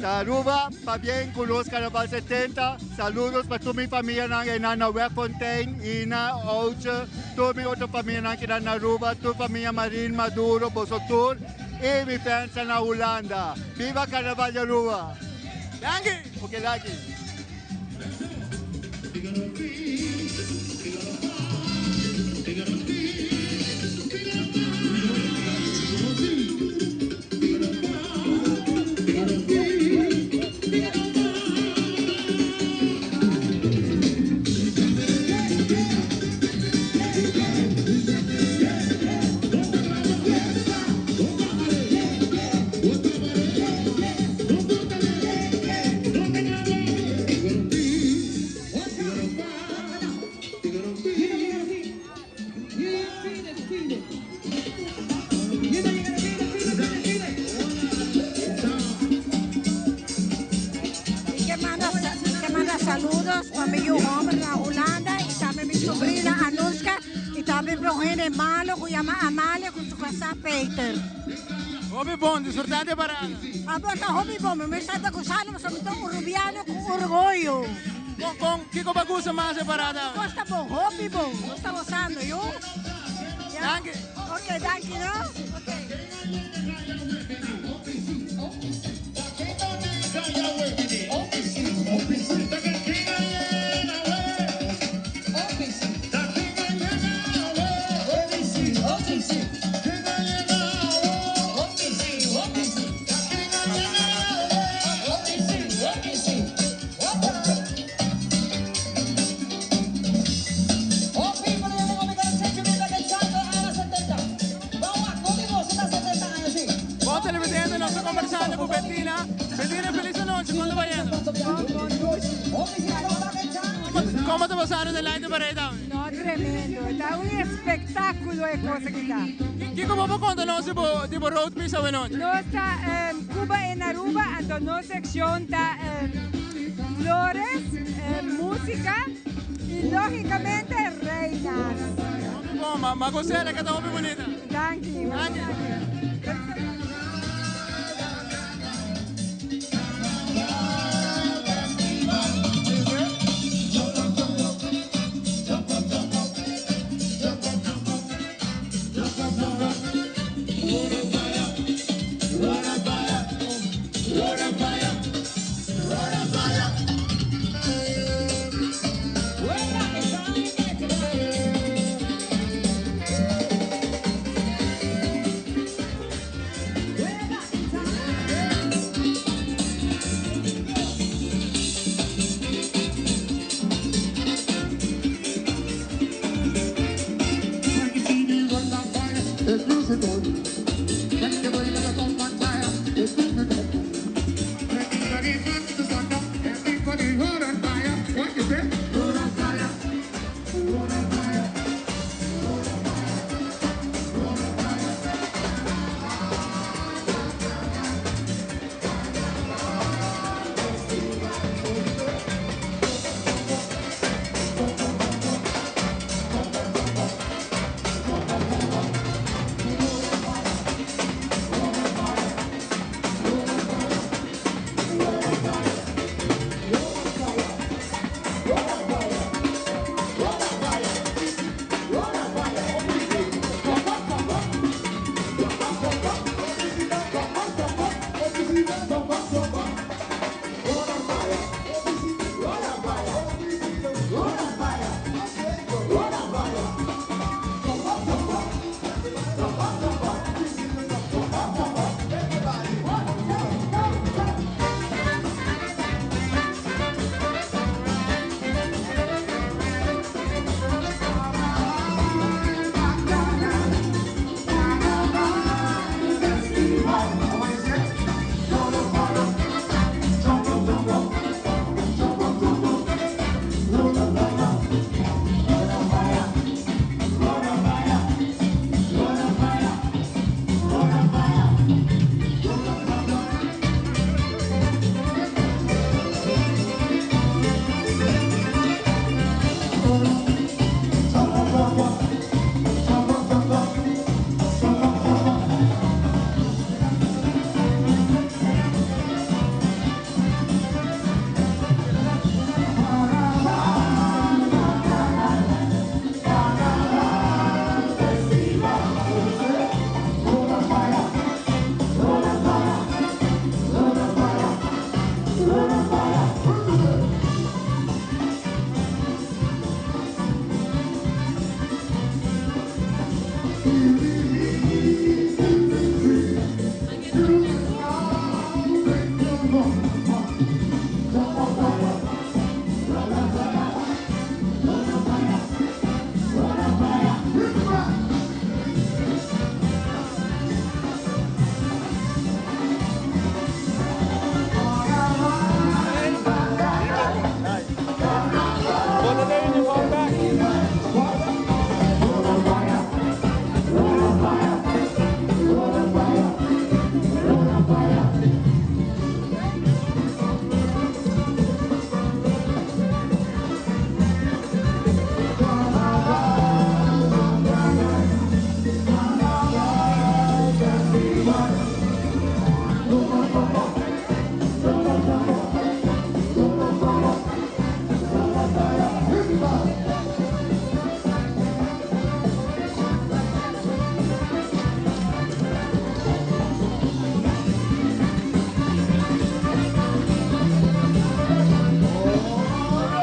Aruba, pabien cu nos Carnaval 70. Saludos pa tur mi famianan einan na Wegfontein, Ina, Ouche, tur mi otro famianan ki na Aruba, tur famia Marin, Maduro, boso tur y mi fans na Hulanda. Viva Carnaval di Aruba! Danki! Ok, danki. Mi ke manda mi ke manda saludos pa mi yu homber na Hulanda y tambe mi sobrina Anushka y tambe mi un hende malo cu yama Amalia cu su casa Peter. Hopi bon, disfruta di e parada. A bo ta hopi bon, mi mester ta gozando pasobra mi ta un Rubiano cu orgoyo. Con con kico bo gusta mas e parada? Cos ta bon, hopi bon, nos ta gozando yu. Danki. Ok, danki no. Ok. ta bayendo? Bon, bon, dushi. Como ta pasando den Light Parade awe? No, tremendo. Ta un espectaculo e cosa aki ta. Kico bo por conta nos di bo di bo road piece awe nochi? Nos ta Cuba en Aruba, anto nos seccion ta flores, musica y logicamente reinas. Hopi bon, ma gosela ke ta hopi bunita. Danki. Danki.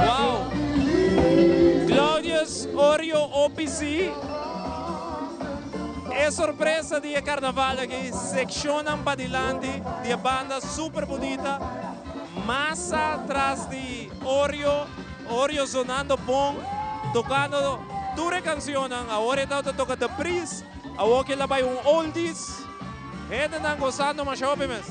Wow! Claudius Orio OPC. E sorpresa di e carnaval aki, seccionnan padilanti di e banda super bunita, masa tras di Orio, Orio zonando bon, tocando tur e cancionnan. Awor e tabata toca The Priest, awor ke la bay un oldies. Hendenan gozando masha hopi mes.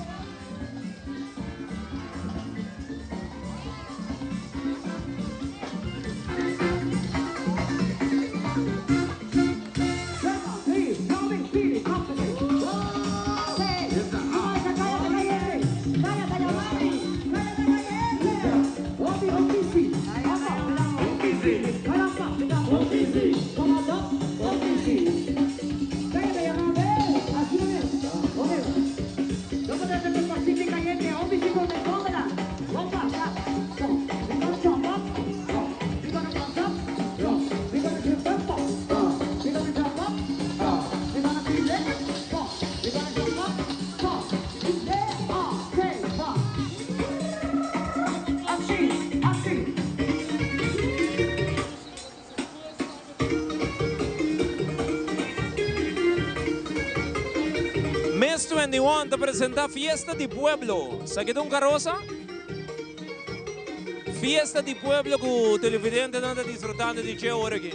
21 ta presenta Fiesta di Pueblo. Esaki ta un karosa? Fiesta di Pueblo ku televidentenan ta disfrutando di dje ora aki.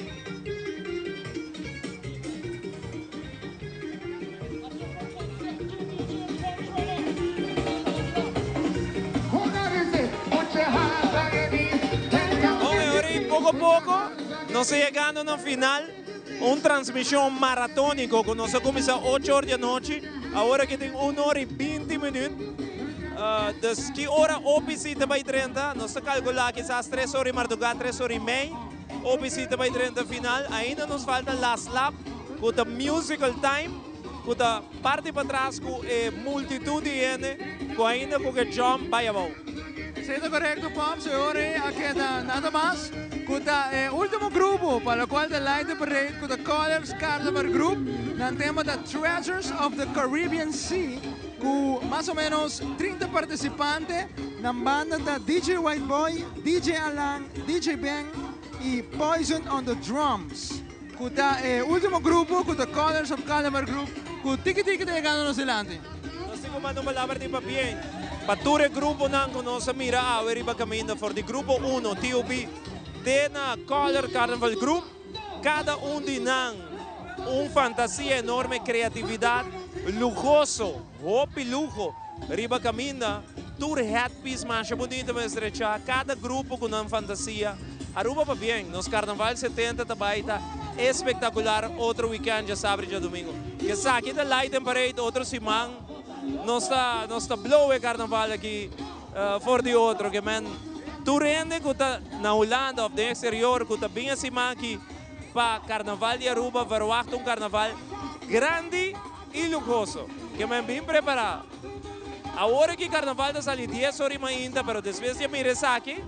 Bon, e ora ei poko poko nos ta yegando na final. Un transmision maratóniko ku nos a kuminsá ocho or di anochi, awor aki tin un or i binti minüt. Dus ki ora OPC ta bai drenta? Nos ta kalkulá kisas tres or i mardugá, tres or i mei OPC ta bai drenta final. Ainda nos falta last lap ku ta musical time ku ta parti patras ku e multitut di hende ku ainda ku ke jump bai abou. Esei ta korekto Pops, e ora ei a keda nada mas ku ta e ultimo grupo pa lokual ta Light the Parade ku ta Colors Carnaval Group. Nan tema ta Treasures of the Caribbean Sea ku mas o menos 30 partisipante. Nan banda ta DJ White Boy, DJ Alan, DJ Ben i Poison on the Drums ku ta e ultimo grupo ku ta Colors of Carnaval Group ku tiki tiki ta yegando nos dilanti. Nos tin ku manda un palabra di pabien pa tur e gruponan ku nos a mira awe riba kaminda for di Grupo Uno, TOB, te na Color Carnival Group. Kada un di nan un fantasia enorme, kreatividat luhoso, hopi luho riba kaminda. Tur headpiece masha bunita mester echa, kada grupo ku nan fantasia. Aruba pabien, nos Carnaval 70 ta bai ta espectacular otro weekend djasabra y djadomingo. Esaki ta Light and Parade otro siman nos ta nos ta blow e carnaval aki for di otro ke men tur hende ku ta na Hulanda of den exterior ku ta bin e siman aki pa carnaval di Aruba verwacht un carnaval grandi y luhoso ke men bin prepara. Awor aki carnaval ta sali dies ora y mainta pero despues di a mira esaki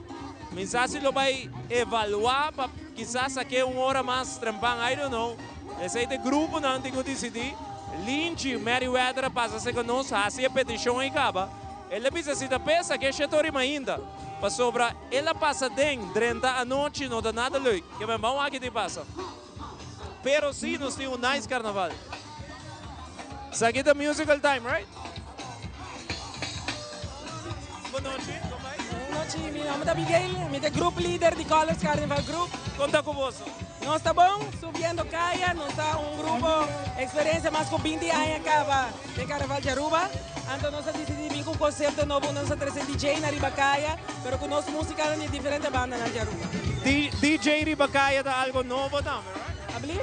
mi sa si lo bay evalua pa kisas sake un ora mas trempan I don't know. Esey ta e gruponan tin cu dicidi. Linchi Merryweather a pasa cerca nos haci e peticion ey caba. El a bisa si ta p'e sake shete ora y mainta pasobra el a pasa den drenta anochi no ta nada leuk. Ke men ban wak ki tin pasa. Pero si nos tin un nice carnaval. Esaki ta musical time, right? Bon nochi, kon bai? Bon nochi, mi nomber ta Abigail, mi ta group leader di Colors Carnival Group. Kon ta ku boso? Nos ta bon, subiendo kaya, nos ta un grupo experiencia mas ku 20 aña kaba den Carnaval di Aruba. Anto nos a disidi bin ku un concepto nobo unda nos a trese DJ na riba kaya, pero ku nos musikanan di diferente bandanan di Aruba. DJ riba kaya ta algo nobo tambe, right? Abli?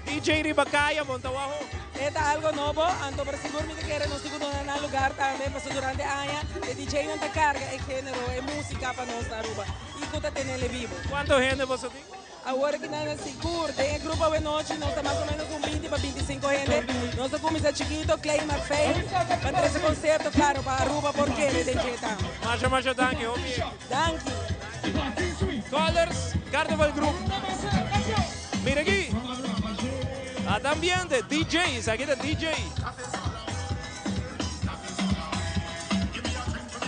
DJ riba kaya bon ta wak hopi. E ta algo nobo, anto pero sigur mi ta kere nos tin ku duna nan lugar tambe pasobra durante aña e DJ nan ta karga e genero, e musika pa nos na Aruba y ku ta tenele bibo. Kuantu hende boso tin? Awor ki nan a sigur den e grupo awenochi nos ta mas o menos un binti pa binti sinku hende. Nos a kuminsa chikito, klein maar fijn, pa trese konsepto klaro pa Aruba por kere den dje tambe. Masha masha danki, hopi éxito. Danki. Colors Carnival Group. Mira aki. Ata ambiente, DJ, esaki ta DJ.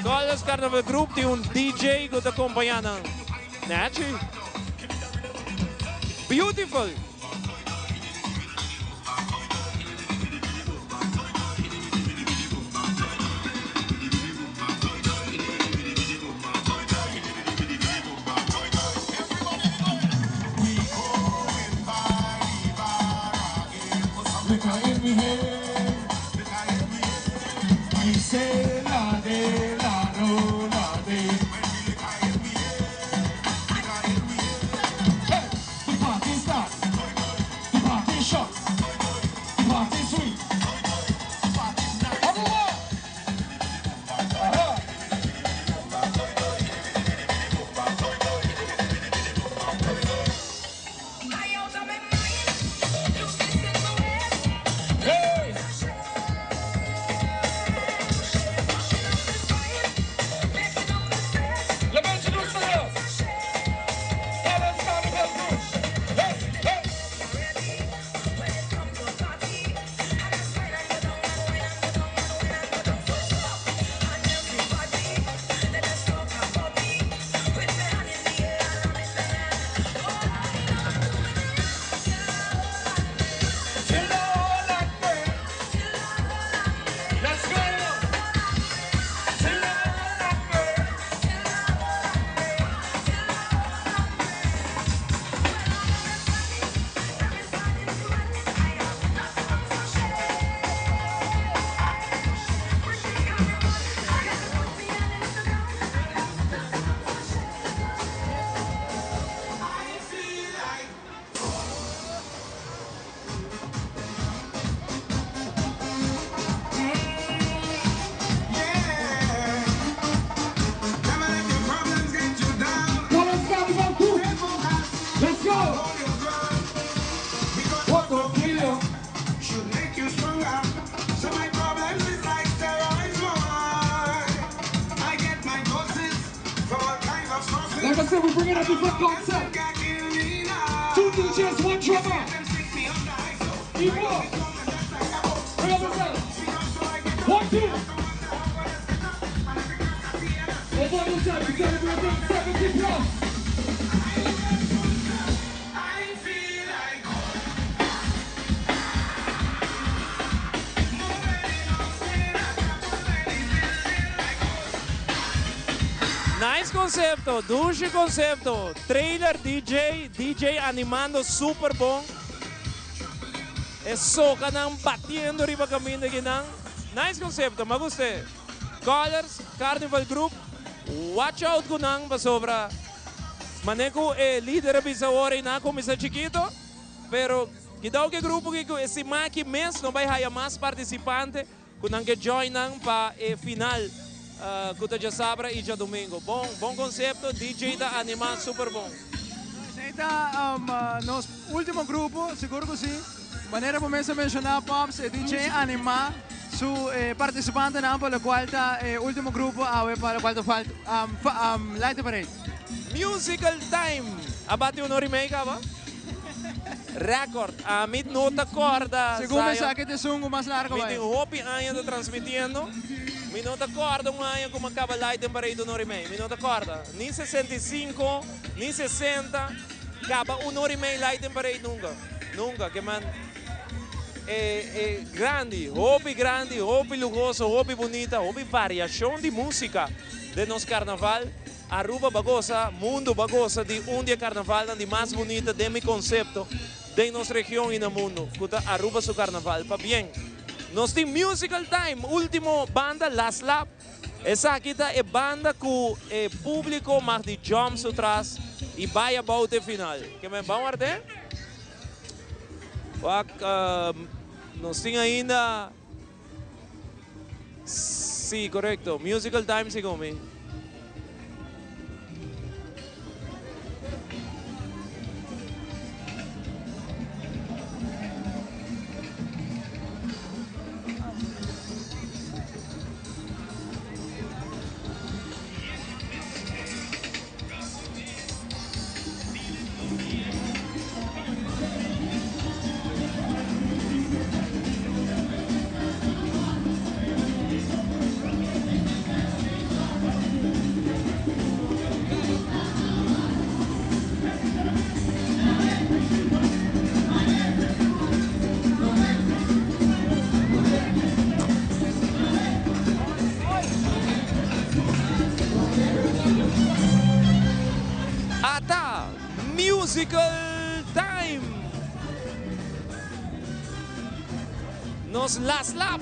Colors Carnival Group tin un DJ ku ta kompañá nan. Nachi. Beautiful. said, we're bringing a different concept. Two DJs, one drummer. Equal. Bring up yourself. One, two. One more time, we're celebrating 70 plus. Nice concepto, douche concepto. Trailer DJ, DJ animando super bom. E soca nan batiendo riba caminda aki nan. Nice concepto, m'a gusta. Colors, Carnival Group, watch out cu nan pasobra. Mane cu e lider a bisa awor ey nan a cuminsa chikito, pero kidao cu e grupo aki cu e siman aki mes no bay haya mas participante Cu nan ke join nan pa e final cu ta djasabra y djadomingo. Bon, bon concepto, DJ ta anima super bon. Esey ta nos ultimo grupo, sigur cu si. Manera bo mes a menciona Pops, e DJ anima su participantenan pa locual ta e ultimo grupo awe pa locual ta falta Light the Parade. Musical Time a bati un ora y mei caba. Record. Ami no ta corda. Segun mi sa ke ta esun ku mas largo Mi bai. tin hopi aña ta transmitiendo. Mi no ta corda un aña ku mi a caba light den parade un ora y mei. Mi no ta corda. Ni 65, ni 60. Caba un ora y mei light den parade nunca. Nunca. Ke man e e grandi. Hopi grandi, hopi luhoso, hopi bunita, hopi variacion di musica den nos carnaval. Aruba ba gosa, mundo ba gosa di un di e carnavalnan di mas bunita den mi concepto den nos region y na mundo, cu ta Aruba su carnaval. Pabien. Nos tin Musical Time, ultimo banda, Last Lap. Esaki ta e banda cu e publico mag di jump su tras y bay abou te final. Ke men ban ward'é? Wak, nos tin ainda. Sí, correcto. Musical Time segun mi. Ata Musical Time! Nos last lap!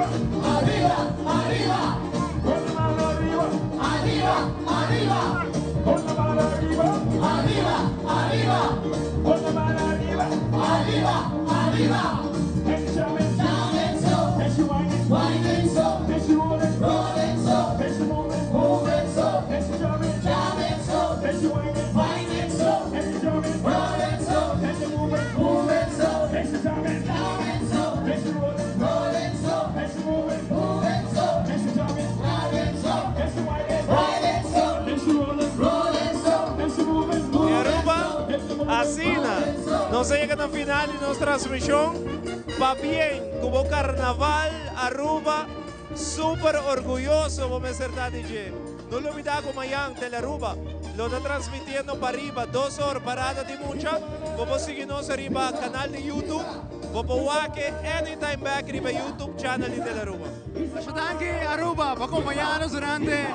Arriba, arriba, arriba. Con la mano arriba. Arriba, arriba. Con la mano arriba. Arriba, arriba. Con la mano arriba. Arriba, arriba. And she jam it, jam it so. And she whine it, whine it so. And she roll it, roll it so. And she move it, move it so. And she jam it, jam it so. And she whine it, whine it so. And she jam it, roll it so. And she move it, move it so. And she jam it, jam it so. And she roll it, roll it so. And she move it, move it so. And she jam it, jam it so. And she whine it, whine it so. And she roll it, roll it so. And she move it, move E it Aruba, asina, nos a yega na final di nos transmision. Pabien cu bo Carnaval Aruba, super orguyoso bo mester ta di dje. No lubida cu mayan Telearuba lo ta transmitiendo pariba dos or parada di mucha. Bo por sigui nos riba canal di YouTube. Bo por wak e anytime back riba YouTube channel di Telearuba. Masha danki Aruba pa acompaña nos durante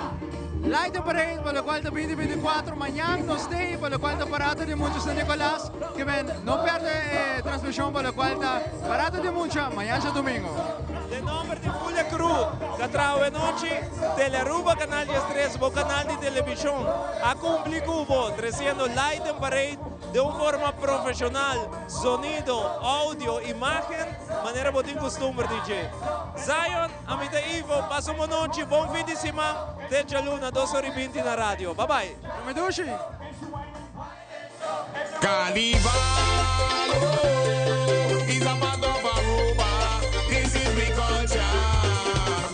Light the Parade pa locual ta binti binti kuater. Mañan nos t'ey pa locual ta Parada di Mucha San Nicolas. Ke men no perde e transmision pa locual ta Parada di Mucha mañan djadomingo. Den nomber di Fulia Crew ta traha awenochi, Telearuba Canal 13, bo canal di television, a cumpli cu bo treciendo Light the Parade den un forma profesional, sonido, audio, imagen, manera bo tin custumber di dje. Zion, ami ta Ivo, pasa un bon nochi, bon fin di siman, te djaluna dos ora y binti na radio. Bye bye. Prome dushi! Carnival oh, is a part of Aruba. This is we culture.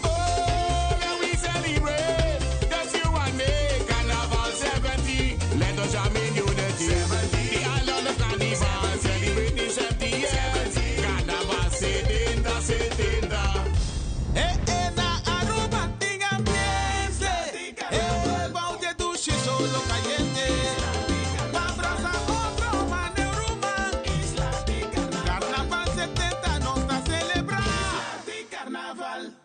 Oh, let we celebrate. Just you and me. Carnival 70. Let us jam in unity. The island of Carnival celebrating 70 years. Carnival 70, 70. Eh, eh, na Aruba tin ambiente. Eh, bou di dushi solo cayente. Pa brasa otro mane ruman. Carnaval 70 nos ta celebra. Carnaval.